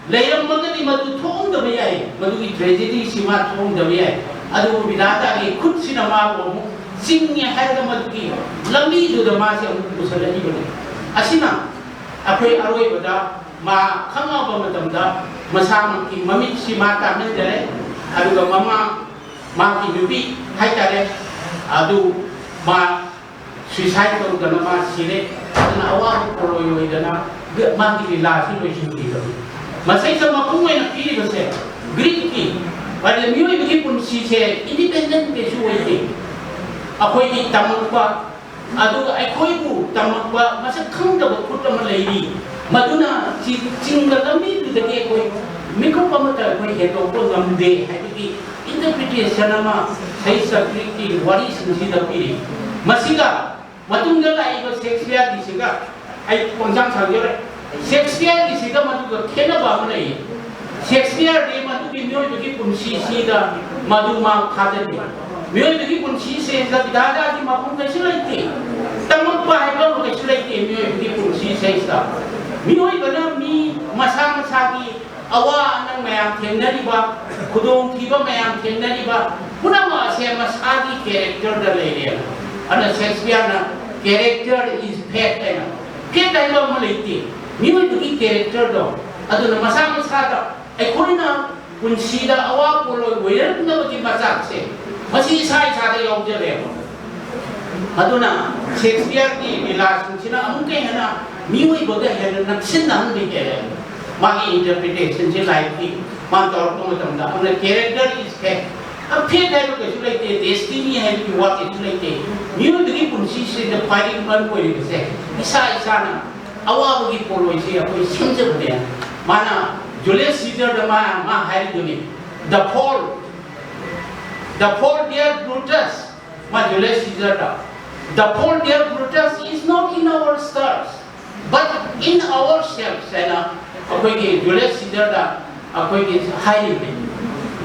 ꯂꯩꯔꯝꯃꯒꯗꯤ ꯃꯗꯨ ꯊꯣꯛꯑꯝꯗꯕ ꯌꯥꯏ, ꯃꯗꯨꯒꯤ ꯇ꯭ꯔꯦꯖꯦꯗꯤꯁꯤ ꯃꯥ ꯊꯣꯛꯑꯝꯗꯕ ꯌꯥꯏ꯫ ꯑꯗꯨꯕꯨ ꯕꯤꯙꯥꯇꯥꯒꯤ ꯈꯨꯠꯁꯤꯅ ꯃꯥꯕꯨ ꯑꯃꯨꯛ ꯆꯤꯡꯉꯦ ꯍꯥꯏꯔꯒ ꯃꯗꯨꯒꯤ ꯂꯝꯕꯤꯗꯨꯗ ꯃꯥꯁꯦ ꯑꯃꯨꯛ ꯄꯨꯁꯜꯂꯛꯏꯕꯅꯤ꯫ ꯑꯁꯤꯅ ꯑꯩꯈꯣꯏ ꯑꯔꯣꯏꯕꯗ ꯃꯥ ꯈꯪꯉꯛꯄ ꯃꯇꯝꯗ ꯃꯁꯥꯃꯛꯀꯤ ꯃꯃꯤꯠꯁꯤ ꯃꯥ ꯇꯥꯡꯍꯟꯖꯔꯦ, ꯑꯗꯨꯒ ꯃꯃꯥ, ꯃꯥꯒꯤ ꯅꯨꯄꯤ ꯍꯥꯏꯇꯥꯔꯦ, ꯑꯗꯨ ꯃꯥ suicide ꯇꯧꯗꯅ ꯃꯥ ꯁꯤꯔꯦ꯫ ꯑꯗꯨꯅ ꯑꯋꯥꯕ ꯄꯣꯠꯂꯣꯏ ꯑꯣꯏꯗꯅ ꯃꯥꯒꯤ ꯂꯤꯂꯥꯁꯤ ꯂꯣꯏꯁꯤꯟꯈꯤꯕꯅꯤ꯫ ꯃꯁꯤꯗ ꯃꯄꯨꯡ ꯑꯣꯏꯅ ꯄꯤꯔꯤꯕꯁꯦ ꯒ꯭ꯔꯤꯛꯀꯤ, ꯍꯥꯏꯗꯤ ꯃꯤꯑꯣꯏꯕꯒꯤ ꯄꯨꯟꯁꯤꯁꯦ ꯏꯟꯗꯤꯄꯦꯟꯗꯦꯟ ꯀꯩꯁꯨ ꯑꯣꯏꯗꯦ꯫ ꯑꯩꯈꯣꯏꯒꯤ ꯇꯝꯃꯛꯄ, ꯑꯗꯨꯒ ꯑꯩꯈꯣꯏꯕꯨ ꯇꯝꯃꯛꯄ ꯃꯁꯛ ꯈꯪꯗꯕ ꯈꯨꯠ ꯑꯃ ꯂꯩꯔꯤ, ꯃꯗꯨꯅ ꯆꯤ-, ꯆꯤꯡꯕ ꯂꯝꯕꯤꯗꯨꯗꯒꯤ ꯑꯩꯈꯣꯏ ꯃꯤꯀꯨꯞ ꯑꯃꯠꯇ ꯑꯩꯈꯣꯏ ꯍꯦꯟꯗꯣꯛꯄ ꯉꯝꯗꯦ ꯍꯥꯏꯕꯒꯤ interpretation ꯑꯃ ꯁꯍꯤꯁ꯭ꯌꯥ ꯒ꯭ꯔꯤꯛꯀꯤ ꯋꯥꯔꯤꯁꯤꯡꯁꯤꯗ ꯄꯤꯔꯤ꯫ ꯃꯁꯤꯒ ꯃꯇꯨꯡꯗ ꯂꯥꯛꯏꯕ ꯁꯦꯛꯁꯄꯤꯌꯔꯒꯤꯁꯤꯒ ꯑꯩ ꯄꯪꯁꯥꯡ ꯁꯥꯡꯖꯔꯦ꯫ ꯁꯦꯛꯁꯄꯤꯌꯔꯒꯤꯁꯤꯒ ꯃꯗꯨꯒ ꯈꯦꯠꯅꯕ ꯑꯃ ꯂꯩꯌꯦ꯫ ꯁꯦꯛꯁꯄꯤꯌꯔꯗꯤ ꯃꯗꯨꯒꯤ ꯃꯤꯑꯣꯏꯕꯒꯤ ꯄꯨꯟꯁꯤꯁꯤꯗ ꯃꯗꯨ ꯃꯥ ꯊꯥꯖꯗꯦ꯫ ꯃꯤꯑꯣꯏꯕꯒꯤ ꯄꯨꯟꯁꯤꯁꯤꯗ ꯕꯤꯙꯥꯇꯥꯒꯤ ꯃꯐꯝ ꯀꯩꯁꯨ ꯂꯩꯇꯦ꯫ ꯇꯝꯃꯛꯄ ꯍꯥꯏꯕ ꯑꯃ ꯀꯩꯁꯨ ꯂꯩꯇꯦ ꯃꯤꯑꯣꯏꯕꯒꯤ ꯄꯨꯟꯁꯤꯁꯤꯗ꯫ ꯃꯤꯑꯣꯏꯕꯅ ꯃꯤ ꯃꯁꯥ ꯃꯁꯥꯒꯤ ꯑꯋꯥ ꯑꯅꯪ ꯃꯌꯥꯝ ꯊꯦꯡꯅꯔꯤꯕ, ꯈꯨꯗꯣꯡꯊꯤꯕ ꯃꯌꯥꯝ ꯊꯦꯡꯅꯔꯤꯕ ꯄꯨꯝꯅꯃꯛ ꯑꯁꯦ ꯃꯁꯥꯒꯤ ꯀꯦꯔꯦꯛꯇꯔꯗ ꯂꯩꯔꯦꯅ꯫ ꯑꯗꯨꯅ ꯁꯦꯛꯁꯄꯤꯌꯔꯅ character is fate ꯍꯥꯏꯅ, fate ꯍꯥꯏꯕ ꯑꯃ ꯂꯩꯇꯦ, ꯃꯤꯑꯣꯏꯕꯒꯤ ꯀꯦꯔꯦꯛꯇꯔꯗꯣ꯫ ꯑꯗꯨꯅ ꯃꯁꯥ ꯃꯁꯥꯗ ꯑꯩꯈꯣꯏꯅ ꯄꯨꯟꯁꯤꯗ ꯑꯋꯥ ꯄꯣꯠꯂꯣꯏ ꯑꯣꯏꯔꯛꯅꯕꯒꯤ ꯃꯆꯥꯛꯁꯦ ꯃꯁꯤ ꯏꯁꯥ ꯏꯁꯥꯗ ꯌꯥꯎꯖꯔꯦꯕ꯫ ꯑꯗꯨꯅ ꯁꯦꯛꯁꯄꯤꯌꯔꯒꯤ ꯂꯤꯂꯥꯁꯤꯡꯁꯤꯅ ꯑꯃꯨꯛꯀ ꯍꯦꯟꯅ ꯃꯤꯑꯣꯏꯕꯒ ꯍꯦꯟꯅ ꯅꯛꯁꯤꯟꯅꯍꯟꯕ ꯍꯦꯜꯂꯦ꯫ ꯃꯥꯒꯤ interpretationꯁꯦ ꯂꯥꯏꯔꯤꯛꯀꯤ ꯃꯥꯅ ꯇꯧꯔꯛꯄ ꯃꯇꯝꯗ꯫ ꯑꯗꯨꯅ character is fate꯫ Fate ꯍꯥꯏꯕ ꯀꯩꯁꯨ ꯂꯩꯇꯦ, destiny ꯍꯥꯏꯕꯒꯤ ꯋꯥ ꯀꯩꯁꯨ ꯂꯩꯇꯦ꯫ ꯃꯤꯑꯣꯏꯕꯒꯤ ꯄꯨꯟꯁꯤꯁꯤꯗ ꯈ꯭ꯋꯥꯏꯗꯒꯤ ꯃꯔꯨ ꯑꯣꯏꯔꯤꯕꯁꯦ ꯏꯁꯥ ꯏꯁꯥꯅ ꯑꯋꯥꯕꯒꯤ ꯄꯣꯠꯂꯣꯏꯁꯦ ꯑꯩꯈꯣꯏ ꯁꯦꯝꯖꯕꯅꯦ꯫ ꯃꯥꯅ Julius Caesarꯗ ꯃꯥ, ꯃꯥ ꯍꯥꯏꯔꯤꯗꯨꯅꯤ, "The fault, the fault, dear Brutus", ꯃꯥ Julius Caesarꯗ, "The fault, dear Brutus, is not in our stars, But in ourselves ꯍꯥꯏꯅ ꯑꯩꯈꯣꯏꯒꯤ ꯖꯨꯂꯤꯌꯁ ꯁꯤꯖꯔꯗ ꯑꯩꯈꯣꯏꯒꯤ ꯍꯥꯏꯔꯤꯕꯅꯤ꯫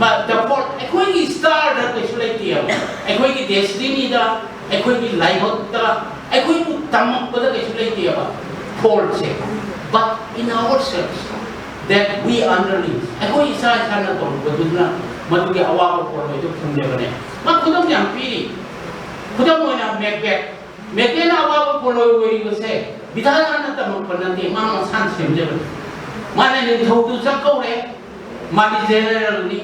But the fault ꯑꯩꯈꯣꯏꯒꯤ ꯁ꯭ꯇꯥꯔꯗ ꯀꯩꯁꯨ ꯂꯩꯇꯦꯕ, ꯑꯩꯈꯣꯏꯒꯤ ꯗꯦꯁꯇꯤꯅꯤꯗ, ꯑꯩꯈꯣꯏꯒꯤ ꯂꯥꯏꯕꯛꯇ, ꯑꯩꯈꯣꯏꯕꯨ ꯇꯝꯃꯛꯄꯗ ꯀꯩꯁꯨ ꯂꯩꯇꯦꯕ ꯐꯣꯜꯁꯦ꯫ But in ourselves that we underling, ꯑꯩꯈꯣꯏ ꯏꯁꯥ ꯏꯁꯥꯅ ꯇꯧꯔꯨꯕꯗꯨꯅ ꯃꯗꯨꯒꯤ ꯑꯋꯥꯕ ꯄꯣꯠꯂꯣꯏꯗꯨ ꯐꯪꯖꯕꯅꯦ꯫ ꯃꯥ ꯈꯨꯗꯝ ꯌꯥꯝ ꯄꯤꯔꯤ꯫ ꯈꯨꯗꯝ ꯑꯣꯏꯅ ꯃꯦꯛꯕꯦꯠ꯫ ꯃꯦꯛꯕꯦꯠꯅ ꯑꯋꯥꯕ ꯄꯣꯠꯂꯣꯏ ꯑꯣꯏꯔꯤꯕꯁꯦ ꯕꯤꯙꯥꯇꯥꯅ ꯇꯝꯃꯛꯄ ꯅꯠꯇꯦ, ꯃꯥ ꯃꯁꯥꯅ ꯁꯦꯝꯖꯕꯅꯤ꯫ ꯃꯥꯅ ꯅꯤꯡꯊꯧꯗꯨ ꯆꯥꯛꯀꯧꯔꯦ, ꯃꯥꯗꯤ ꯖꯦꯅꯔꯦꯜꯅꯤ,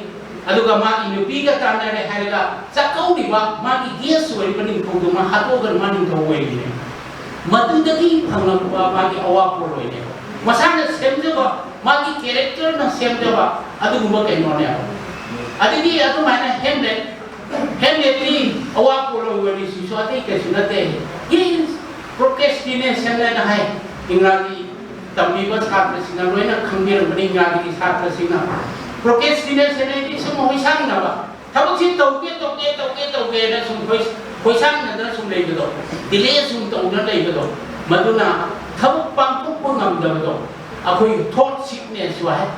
ꯑꯗꯨꯒ ꯃꯥꯒꯤ ꯅꯨꯄꯤꯒ ꯇꯥꯟꯅꯔꯦ ꯍꯥꯏꯔꯒ ꯆꯥꯛꯀꯧꯔꯤꯕ ꯃꯥꯒꯤ ꯒꯦꯁ ꯑꯣꯏꯔꯤꯕ ꯅꯤꯡꯊꯧꯗꯨ ꯃꯥ ꯍꯥꯠꯇꯣꯛꯑꯒ ꯃꯥ ꯅꯤꯡꯊꯧ ꯑꯣꯏꯔꯤꯅꯦ꯫ ꯃꯗꯨꯗꯒꯤ ꯐꯪꯂꯛꯄ ꯃꯥꯒꯤ ꯑꯋꯥ ꯄꯣꯠꯂꯣꯏꯅꯦꯕ꯫ ꯃꯁꯥꯅ ꯁꯦꯝꯖꯕ, ꯃꯥꯒꯤ ꯀꯦꯔꯦꯛꯇꯔꯅ ꯁꯦꯝꯖꯕ ꯑꯗꯨꯒꯨꯝꯕ ꯀꯩꯅꯣꯅꯦꯕ꯫ ꯑꯗꯒꯤ ꯑꯗꯨꯃꯥꯏꯅ ꯍꯦꯝꯂꯦꯠ, ꯍꯦꯝꯂꯦꯠꯀꯤ ꯑꯋꯥ ꯄꯣꯠꯂꯣꯏ ꯋꯥꯔꯤꯁꯤꯁꯨ ꯑꯇꯩ ꯀꯩꯁꯨ ꯅꯠꯇꯦ꯫ He is procrastination ꯍꯥꯏꯅ ꯍꯥꯏ ꯏꯪꯒ꯭ꯔꯥꯖꯤ ꯇꯝꯕꯤꯕ ꯁꯥꯇ꯭ꯔꯁꯤꯡꯅ ꯂꯣꯏꯅ ꯈꯪꯕꯤꯔꯝꯒꯅꯤ, ꯏꯪꯒ꯭ꯔꯥꯖꯤꯒꯤ ꯁꯥꯇ꯭ꯔꯁꯤꯡꯅ꯫ Procrastination ꯍꯥꯏꯗꯤ ꯁꯨꯝ ꯍꯣꯏꯁꯥꯡꯅꯕ, ꯊꯕꯛꯁꯤ ꯇꯧꯒꯦ, ꯇꯧꯒꯦ, ꯇꯧꯒꯦ, ꯇꯧꯒꯦꯅ ꯁꯨꯝ ꯍꯣꯏ-, ꯍꯣꯏꯁꯥꯡꯅꯗꯅ ꯁꯨꯝ ꯂꯩꯕꯗꯣ, ꯗꯤꯂꯦ ꯁꯨꯝ ꯇꯧꯗꯨꯅ ꯂꯩꯕꯗꯣ, ꯃꯗꯨꯅ ꯊꯕꯛ ꯄꯥꯡꯊꯣꯛꯄ ꯉꯝꯗꯕꯗꯣ, ꯑꯩꯈꯣꯏꯒꯤ ꯊꯣꯠ ꯁꯤꯛꯅꯦꯁꯁꯨ ꯍꯥꯏ,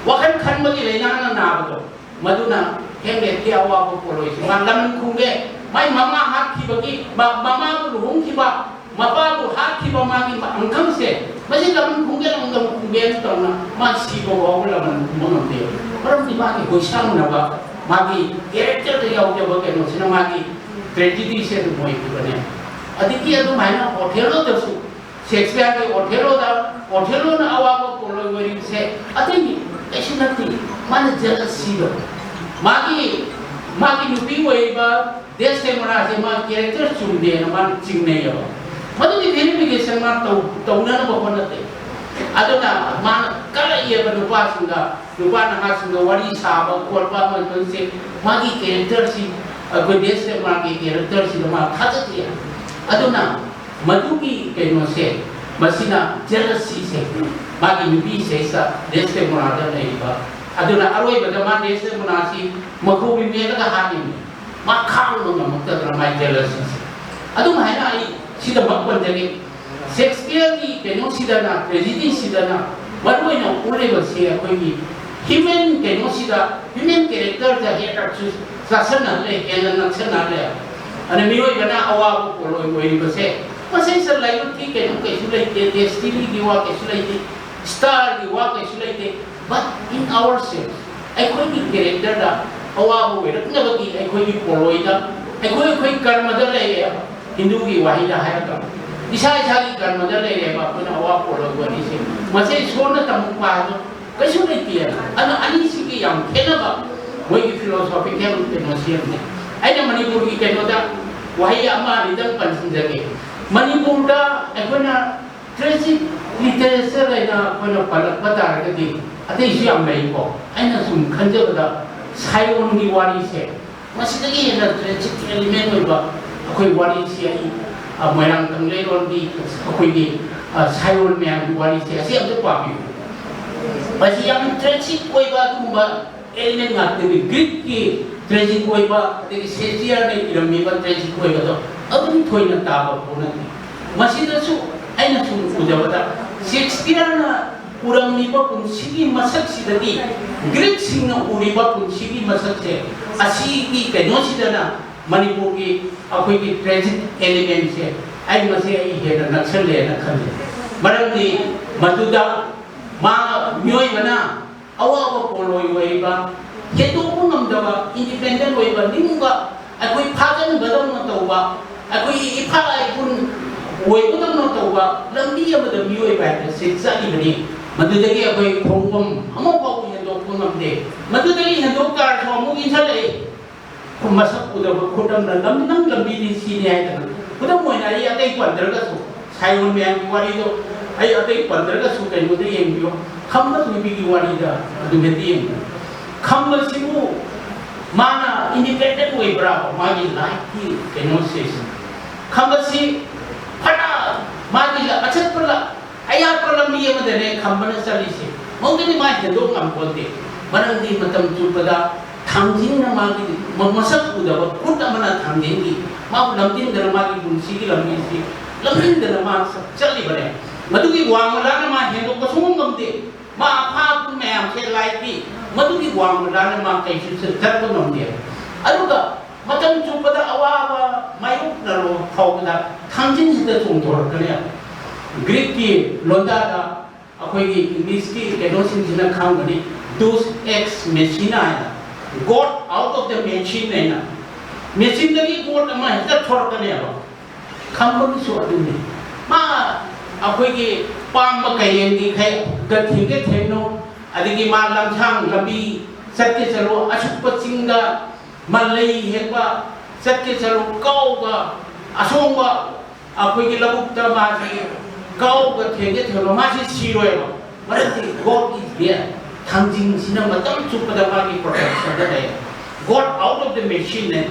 ꯋꯥꯈꯜ ꯈꯟꯕꯒꯤ ꯂꯥꯏꯅꯥꯅ ꯅꯥꯕꯗꯣ, ꯃꯗꯨꯅ ꯍꯦꯝꯂꯦꯠꯀꯤ ꯑꯋꯥꯕ ꯄꯣꯠꯂꯣꯏꯁꯤ꯫ ꯃꯥ ꯂꯃꯟ ꯈꯨꯝꯒꯦ, ꯃꯥꯏ ꯃꯃꯥ ꯍꯥꯠꯈꯤꯕꯒꯤ, ꯃ-, ꯃꯃꯥꯕꯨ ꯂꯨꯍꯣꯡꯈꯤꯕ, ꯃꯄꯥꯕꯨ ꯍꯥꯠꯈꯤꯕ ꯃꯥꯒꯤ ꯑꯪꯀꯝꯁꯦ, ꯃꯁꯤ ꯂꯃꯟ ꯈꯨꯝꯒꯦ, ꯂꯃꯟ ꯈꯨꯝꯒꯦꯅ ꯇꯧꯅ ꯃꯥ ꯁꯤꯕ ꯐꯥꯎꯕ ꯂꯃꯟ ꯈꯨꯝꯕ ꯉꯝꯗꯦ꯫ ꯃꯔꯝꯗꯤ ꯃꯥꯒꯤ ꯍꯣꯏꯁꯥꯡꯅꯕ, ꯃꯥꯒꯤ ꯀꯦꯔꯦꯛꯇꯔꯗ ꯌꯥꯎꯖꯕ ꯀꯩꯅꯣꯁꯤꯅ ꯃꯥꯒꯤ ꯇ꯭ꯔꯦꯖꯤꯗꯤꯁꯦ ꯑꯗꯨꯝ ꯑꯣꯏꯈꯤꯕꯅꯦ꯫ ꯑꯗꯒꯤ ꯑꯗꯨꯃꯥꯏꯅ ꯑꯣꯊꯦꯂꯣꯗꯁꯨ, ꯁꯦꯛꯁꯄꯤꯌꯔꯒꯤ ꯑꯣꯊꯦꯂꯣꯗ, ꯑꯣꯊꯦꯂꯣꯅ ꯑꯋꯥꯕ ꯄꯣꯠꯂꯣꯏ ꯑꯣꯏꯔꯤꯕꯁꯦ ꯑꯇꯩꯒꯤ ꯀꯩꯁꯨ ꯅꯠꯇꯦ, ꯃꯥꯅ ꯖꯦꯂꯁꯤꯗꯣ꯫ ꯃꯥꯒꯤ, ꯃꯥꯒꯤ ꯅꯨꯄꯤ ꯑꯣꯏꯔꯤꯕ ꯗꯦꯁꯗꯦꯃꯣꯅꯥꯁꯦ ꯃꯥ ꯀꯦꯔꯦꯛꯇꯔ ꯆꯨꯝꯗꯦꯅ ꯃꯥꯅ ꯆꯤꯡꯅꯩꯌꯦꯕ꯫ ꯃꯗꯨꯒꯤ ꯚꯦꯔꯤꯐꯤꯀꯦꯁꯟ ꯃꯥ ꯇꯧ-, ꯇꯧꯅꯅꯕ ꯍꯣꯠꯅꯗꯦ꯫ ꯑꯗꯨꯅ ꯃꯥꯅ ꯀꯜꯂꯛꯑꯦꯕ ꯅꯨꯄꯥꯁꯤꯡꯗ, ꯅꯨꯄꯥ ꯅꯍꯥꯁꯤꯡꯗ ꯋꯥꯔꯤ ꯁꯥꯕ ꯈꯣꯠꯄ ꯑꯃ ꯑꯃꯁꯦ ꯃꯥꯒꯤ ꯀꯦꯔꯦꯛꯇꯔꯁꯤ, ꯑꯩꯈꯣꯏ ꯗꯦꯁꯗꯦꯃꯣꯅꯥꯒꯤ ꯀꯦꯔꯦꯛꯇꯔꯁꯤꯗ ꯃꯥ ꯊꯥꯖꯗꯦ꯫ ꯑꯗꯨꯅ ꯃꯗꯨꯒꯤ ꯀꯩꯅꯣꯁꯦ, ꯃꯁꯤꯅ ꯖꯦꯂꯁꯤꯁꯦ ꯃꯥꯒꯤ ꯅꯨꯄꯤꯁꯤꯗꯩꯁꯤꯗ ꯗꯦꯁꯗꯦꯃꯣꯅꯥꯗ ꯂꯩꯔꯤꯕ꯫ ꯑꯗꯨꯅ ꯑꯔꯣꯏꯕꯗ ꯃꯥ ꯗꯦꯁꯗꯦꯃꯣꯅꯥꯁꯤ ꯃꯈꯧꯔꯤ ꯃꯦꯠꯂꯒ ꯍꯥꯠꯂꯤꯅꯤ꯫ ꯃꯥ ꯈꯥꯡꯕ ꯉꯝꯃꯛꯇꯗꯅ ꯃꯥꯒꯤ ꯖꯦꯂꯁꯤꯁꯦ꯫ ꯑꯗꯨꯝ ꯍꯥꯏꯅ ꯑꯩ ꯁꯤꯗꯃꯛ ꯄꯟꯖꯒꯦ꯫ ꯁꯦꯛꯁꯄꯤꯌꯔꯒꯤ ꯀꯩꯅꯣꯁꯤꯗꯅ, ꯇ꯭ꯔꯦꯖꯤꯗꯤꯁꯤꯗꯅ ꯃꯔꯨꯑꯣꯏꯅ ꯎꯠꯂꯤꯕꯁꯤ ꯑꯩꯈꯣꯏꯒꯤ ꯍ꯭ꯌꯨꯃꯦꯟ ꯀꯩꯅꯣꯁꯤꯗ, ꯍ꯭ꯌꯨꯃꯦꯟ ꯀꯦꯔꯦꯛꯇꯔꯗ ꯍꯦꯟꯅ ꯆꯥꯁꯟꯅꯍꯜꯂꯦ, ꯍꯦꯟꯅ ꯅꯛꯁꯟꯅꯍꯜꯂꯦ꯫ ꯑꯗ ꯃꯤꯑꯣꯏꯕꯅ ꯑꯋꯥꯕ ꯄꯣꯠꯂꯣꯏ ꯑꯣꯏꯔꯤꯕꯁꯦ, ꯃꯁꯤꯁꯤꯗ ꯂꯥꯏꯕꯛꯀꯤ ꯀꯩꯅꯣ ꯀꯩꯁꯨ ꯂꯩꯇꯦ, ꯗꯦꯁꯇꯤꯅꯤꯒꯤ ꯋꯥ ꯀꯩꯁꯨ ꯂꯩꯇꯦ, ꯁ꯭ꯇꯥꯔꯒꯤ ꯋꯥ ꯀꯩꯁꯨ ꯂꯩꯇꯦ꯫ But in ourselves, ꯑꯩꯈꯣꯏꯒꯤ ꯀꯦꯔꯦꯛꯇꯔꯗ ꯑꯋꯥꯕ ꯑꯣꯏꯔꯛꯅꯕꯒꯤ ꯑꯩꯈꯣꯏꯒꯤ ꯄꯣꯠꯂꯣꯏꯗ, ꯑꯩꯈꯣꯏ ꯑꯩꯈꯣꯏ ꯀꯔꯃꯗ ꯂꯩꯔꯦꯕ꯫ ꯍꯤꯟꯗꯨꯒꯤ ꯋꯥꯍꯩꯗ ꯍꯥꯏꯔꯒ, ꯏꯁꯥ ꯏꯁꯥꯒꯤ ꯀꯔꯃꯗ ꯂꯩꯔꯦꯕ ꯑꯩꯈꯣꯏꯅ ꯑꯋꯥ ꯄꯣꯠꯂꯣꯏ ꯑꯣꯏꯔꯤꯁꯦ꯫ ꯃꯁꯤ ꯏꯁꯣꯔꯅ ꯇꯝꯃꯛꯄ ꯍꯥꯏꯕ ꯀꯩꯁꯨ ꯂꯩꯇꯦ꯫ ꯑꯗꯨꯅ ꯑꯅꯤꯁꯤꯒꯤ ꯌꯥꯝ ꯈꯦꯠꯅꯕ ꯃꯣꯏꯒꯤ ꯐꯤꯂꯣꯁꯣꯐꯤꯀꯦꯜ ꯀꯩꯅꯣꯁꯤ ꯑꯃꯅꯤ꯫ ꯑꯩꯅ ꯃꯅꯤꯄꯨꯔꯒꯤ ꯀꯩꯅꯣꯗ ꯋꯥꯍꯩ ꯑꯃ ꯑꯅꯤꯗꯪ ꯄꯟꯁꯤꯟꯖꯒꯦ꯫ ꯃꯅꯤꯄꯨꯔꯗ ꯑꯩꯈꯣꯏꯅ ꯇ꯭ꯔꯦꯖꯤꯛ ꯂꯤꯇꯔꯦꯆꯔ ꯍꯥꯏꯅ ꯑꯩꯈꯣꯏꯅ ꯄꯜꯂꯛꯄ ꯇꯥꯔꯒꯗꯤ ꯑꯇꯩꯁꯨ ꯌꯥꯝ ꯂꯩꯀꯣ꯫ ꯑꯩꯅ ꯁꯨꯝ ꯈꯟꯖꯕꯗ ꯁꯥꯏꯑꯣꯟꯒꯤ ꯋꯥꯔꯤꯁꯦ, ꯃꯁꯤꯗꯒꯤ ꯍꯦꯟꯅ ꯇ꯭ꯔꯦꯖꯤꯛ ꯑꯦꯂꯤꯃꯦꯟ ꯑꯣꯏꯕ ꯑꯩꯈꯣꯏ ꯋꯥꯔꯤꯁꯤ ꯑꯩ, ꯑ, ꯃꯣꯏꯔꯥꯡ ꯀꯪꯂꯩꯔꯣꯟꯒꯤ ꯑꯩꯈꯣꯏꯒꯤ, ꯑ, ꯁꯥꯏꯑꯣꯟ ꯃꯌꯥꯝꯒꯤ ꯋꯥꯔꯤꯁꯦ ꯑꯁꯤ ꯑꯝꯇ ꯄꯥꯕꯤꯌꯨ꯫ ꯃꯁꯤ ꯌꯥꯝ ꯇ꯭ꯔꯦꯖꯤꯛ ꯑꯣꯏꯕ ꯑꯗꯨꯒꯨꯝꯕ ꯑꯦꯂꯤꯃꯦꯟ ꯉꯥꯛꯇꯅꯤ꯫ ꯒ꯭ꯔꯤꯛꯀꯤ ꯇ꯭ꯔꯦꯖꯤꯛ ꯑꯣꯏꯕ, ꯑꯗꯒꯤ ꯁꯦꯛꯁꯄꯤꯌꯔꯅ ꯏꯔꯝꯃꯤꯕ ꯇ꯭ꯔꯦꯖꯤꯛ ꯑꯣꯏꯕꯗꯣ ꯑꯗꯨꯝ ꯊꯣꯏꯅ ꯇꯥꯕ ꯄꯣꯠ ꯅꯠꯇꯦ꯫ ꯃꯁꯤꯗꯁꯨ ꯑꯩꯅ ꯁꯨꯝ ꯎꯖꯕꯗ ꯁꯦꯛꯁꯄꯤꯌꯔꯅ ꯎꯔꯝꯃꯤꯕ ꯄꯨꯟꯁꯤꯒꯤ ꯃꯁꯛꯁꯤꯗꯒꯤ ꯒ꯭ꯔꯤꯛꯁꯤꯡꯅ ꯎꯔꯤꯕ ꯄꯨꯟꯁꯤꯒꯤ ꯃꯁꯛꯁꯦ, ꯑꯁꯤꯒꯤ ꯀꯩꯅꯣꯁꯤꯗꯅ ꯃꯅꯤꯄꯨꯔꯒꯤ ꯑꯩꯈꯣꯏꯒꯤ ꯇ꯭ꯔꯦꯖꯤꯛ ꯑꯦꯂꯤꯃꯦꯟꯁꯦ ꯑꯩ ꯃꯁꯤ ꯑꯩ ꯍꯦꯟꯅ ꯅꯛꯁꯜꯂꯦꯅ ꯈꯜꯂꯤ꯫ ꯃꯔꯝꯗꯤ ꯃꯗꯨꯗ ꯃꯥ, ꯃꯤꯑꯣꯏꯕꯅ ꯑꯋꯥꯕ ꯄꯣꯠꯂꯣꯏ ꯑꯣꯏꯕ, ꯍꯦꯟꯗꯣꯛꯄ ꯉꯝꯗꯕ, ꯏꯟꯗꯤꯄꯦꯟꯗꯦꯟ ꯑꯣꯏꯕ, ꯅꯤꯡꯕ, ꯑꯩꯈꯣꯏ ꯐꯥꯖꯤꯟꯕꯗꯧꯅ ꯇꯧꯕ, ꯑꯩꯈꯣꯏ ꯏꯐꯥ ꯏꯄꯨꯟ ꯑꯣꯏꯕꯗꯧꯅ ꯇꯧꯕ ꯂꯝꯕꯤ ꯑꯃꯗ ꯃꯤꯑꯣꯏꯕ ꯍꯥꯏꯕꯁꯤ ꯆꯠꯂꯤꯕꯅꯤ꯫ ꯃꯗꯨꯗꯒꯤ ꯑꯩꯈꯣꯏ ꯈꯣꯡꯐꯝ ꯑꯃꯐꯥꯎ ꯍꯦꯟꯗꯣꯛꯄ ꯉꯝꯗꯦ꯫ ꯃꯗꯨꯗꯒꯤ ꯍꯦꯟꯗꯣꯛ ꯇꯥꯔꯁꯨ ꯑꯃꯨꯛ ꯏꯟꯁꯤꯜꯂꯛꯏ꯫ ꯃꯁꯛ ꯎꯗꯕ ꯈꯨꯗꯝꯅ ꯂꯝ-, ꯅꯪ ꯂꯝꯕꯤꯗꯤ ꯁꯤꯅꯤ ꯍꯥꯏꯗꯅ꯫ ꯈꯨꯗꯝ ꯑꯣꯏꯅ ꯑꯩ ꯑꯇꯩ ꯄꯟꯗ꯭ꯔꯒꯁꯨ, ꯁꯥꯏꯑꯣꯟ ꯃꯌꯥꯝꯒꯤ ꯋꯥꯔꯤꯗꯣ ꯑꯩ ꯑꯇꯩ ꯄꯟꯗ꯭ꯔꯒꯁꯨ ꯀꯩꯅꯣꯗ ꯌꯦꯡꯕꯤꯌꯣ, ꯈꯝꯕ ꯊꯣꯏꯕꯤꯒꯤ ꯋꯥꯔꯤꯗ ꯑꯗꯨꯝ ꯍꯦꯛꯇ ꯌꯦꯡꯕꯤꯌꯨ꯫ ꯈꯝꯕꯁꯤꯕꯨ ꯃꯥꯅ ꯏꯟꯗꯤꯄꯦꯟꯗꯦꯟ ꯑꯣꯏꯕ꯭ꯔꯥ? ꯃꯥꯒꯤ ꯂꯥꯏꯐꯀꯤ ꯀꯩꯅꯣꯁꯦ, ꯈꯝꯕꯁꯤ ꯐꯅ ꯃꯥꯒꯤ ꯑꯆꯠꯄ ꯂ-, ꯑꯌꯥꯠꯄ ꯂꯝꯕꯤ ꯑꯃꯗꯅꯦ ꯈꯝꯕꯅ ꯆꯠꯂꯤꯁꯦ꯫ ꯃꯉꯣꯟꯗꯗꯤ ꯃꯥ ꯍꯦꯟꯗꯣꯛ ꯉꯝꯄꯣꯟꯇꯦ꯫ ꯃꯔꯝꯗꯤ ꯃꯇꯝ ꯆꯨꯞꯄꯗ ꯊꯥꯡꯖꯤꯡꯅ ꯃꯥꯒꯤ ꯃ-, ꯃꯁꯛ ꯎꯗꯕ ꯈꯨꯠ ꯑꯃꯅ ꯊꯥꯡꯖꯤꯡꯒꯤ ꯃꯥꯕꯨ ꯂꯝꯖꯤꯡꯗꯅ ꯃꯥꯒꯤ ꯄꯨꯟꯁꯤꯒꯤ ꯂꯝꯕꯤꯁꯤ ꯂꯝꯖꯤꯡꯗꯅ ꯃꯥ ꯆꯠꯂꯤꯕꯅꯦ꯫ ꯃꯗꯨꯒꯤ ꯋꯥꯡꯃ ꯂꯥꯟꯅ ꯃꯥ ꯍꯦꯟꯗꯣꯛꯄ ꯁꯨꯡꯉꯝ ꯉꯝꯗꯦ꯫ ꯃꯥ ꯑꯐꯥꯕ ꯃꯌꯥꯝꯁꯦ ꯂꯥꯏꯗꯤ ꯃꯗꯨꯒꯤ ꯋꯥꯡꯃ ꯂꯥꯟꯅ ꯃꯥ ꯀꯩꯁꯨ ꯆꯠꯄ ꯉꯝꯗꯦ꯫ ꯑꯗꯨꯒ ꯃꯇꯝ ꯆꯨꯞꯄꯗ ꯑꯋꯥꯕ ꯃꯥꯌꯣꯛꯅꯔꯕ ꯐꯥꯎꯕꯗ ꯊꯥꯡꯖꯤꯡꯁꯤꯗ ꯆꯣꯡꯊꯣꯔꯛꯀꯅꯦꯕ꯫ ꯒ꯭ꯔꯤꯛꯀꯤ ꯂꯣꯟꯗꯥꯗ ꯑꯩꯈꯣꯏꯒꯤ ꯏꯪꯂꯤꯁꯀꯤ ꯀꯩꯅꯣꯁꯤꯡꯁꯤꯅ ꯈꯪꯒꯅꯤ, ꯗꯨꯁ ꯑꯦꯛꯁ ꯃꯦꯁꯤꯅꯥ ꯍꯥꯏꯅ, God out of the machine ꯍꯥꯏꯅ, ꯃꯦꯁꯤꯟꯗꯒꯤ ꯒꯣꯗ ꯑꯃ ꯍꯦꯛꯇ ꯊꯣꯔꯛꯀꯅꯦꯕ꯫ ꯈꯝꯕꯒꯤꯁꯨ ꯑꯗꯨꯅꯤ꯫ ꯃꯥ ꯑꯩꯈꯣꯏꯒꯤ ꯄꯥꯝꯕ ꯀꯩꯔꯦꯟꯒꯤ ꯈꯩꯒ ꯊꯦꯡꯒꯦ ꯊꯦꯡꯅꯧ, ꯑꯗꯒꯤ ꯃꯥ ꯂꯝꯁꯥꯡ ꯂꯝꯕꯤ ꯆꯠꯀꯦ ꯆꯠꯂꯣ, ꯑꯁꯨꯛꯄ ꯆꯤꯡꯗ ꯃꯂꯩ ꯍꯦꯛꯄ ꯆꯠꯀꯦ ꯆꯠꯂꯣ, ꯀꯥꯎꯕ ꯑꯁꯣꯡꯕ ꯑꯩꯈꯣꯏꯒꯤ ꯂꯧꯕꯨꯛꯇ ꯃꯥꯁꯤ ꯀꯥꯎꯕ ꯊꯦꯡꯒꯦ ꯊꯦꯡꯅꯧ, ꯃꯥꯁꯤ ꯁꯤꯔꯣꯏꯕ꯫ ꯃꯔꯝꯗꯤ God is there꯫ ꯊꯥꯡꯖꯤꯡꯁꯤꯅ ꯃꯇꯝ ꯆꯨꯞꯄꯗ ꯃꯥꯒꯤ ꯄ꯭ꯔꯣꯇꯦꯛꯁꯟꯗ ꯂꯩ꯫ God out of the machine ꯍꯥꯏ꯫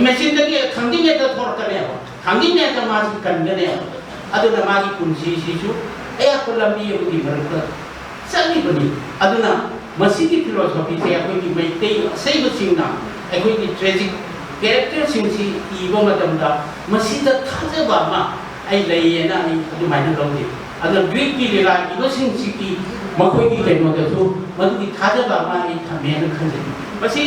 ꯃꯦꯆꯤꯟꯗꯒꯤ ꯊꯥꯡꯖꯤꯡ ꯍꯦꯛꯇ ꯊꯣꯔꯛꯀꯅꯦꯕ꯫ ꯊꯥꯡꯖꯤꯡ ꯍꯦꯛꯇ ꯃꯥꯁꯤ ꯀꯟꯒꯅꯦꯕ꯫ ꯑꯗꯨꯅ ꯃꯥꯒꯤ ꯄꯨꯟꯁꯤꯁꯤꯁꯨ ꯑꯌꯥꯛꯄ ꯂꯝꯕꯤ ꯑꯃꯒꯤ ꯃꯔꯛꯇ ꯆꯠꯂꯤꯕꯅꯤ꯫ ꯑꯗꯨꯅ ꯃꯁꯤꯒꯤ ꯐꯤꯂꯣꯁꯣꯐꯤꯁꯦ ꯑꯩꯈꯣꯏꯒꯤ ꯃꯩꯇꯩ ꯑꯁꯩꯕꯁꯤꯡꯅ ꯑꯩꯈꯣꯏꯒꯤ ꯇ꯭ꯔꯦꯖꯤꯛ ꯀꯦꯔꯦꯛꯇꯔꯁꯤꯡꯁꯤ ꯏꯕ ꯃꯇꯝꯗ ꯃꯁꯤꯗ ꯊꯥꯖꯕ ꯑꯃ ꯑꯩ ꯂꯩꯌꯦꯅ ꯑꯩ ꯑꯗꯨꯃꯥꯏꯅ ꯂꯧꯖꯩ꯫ ꯑꯗꯨꯅ ꯒ꯭ꯔꯤꯛꯀꯤ ꯂꯤꯂꯥ ꯏꯕꯁꯤꯡꯁꯤꯒꯤ ꯃꯈꯣꯏꯒꯤ ꯀꯩꯅꯣꯗꯁꯨ ꯃꯗꯨꯒꯤ ꯊꯥꯖꯕ ꯑꯃ ꯑꯩ ꯊꯝꯃꯦꯅ ꯈꯟꯖꯩ꯫ ꯃꯁꯤ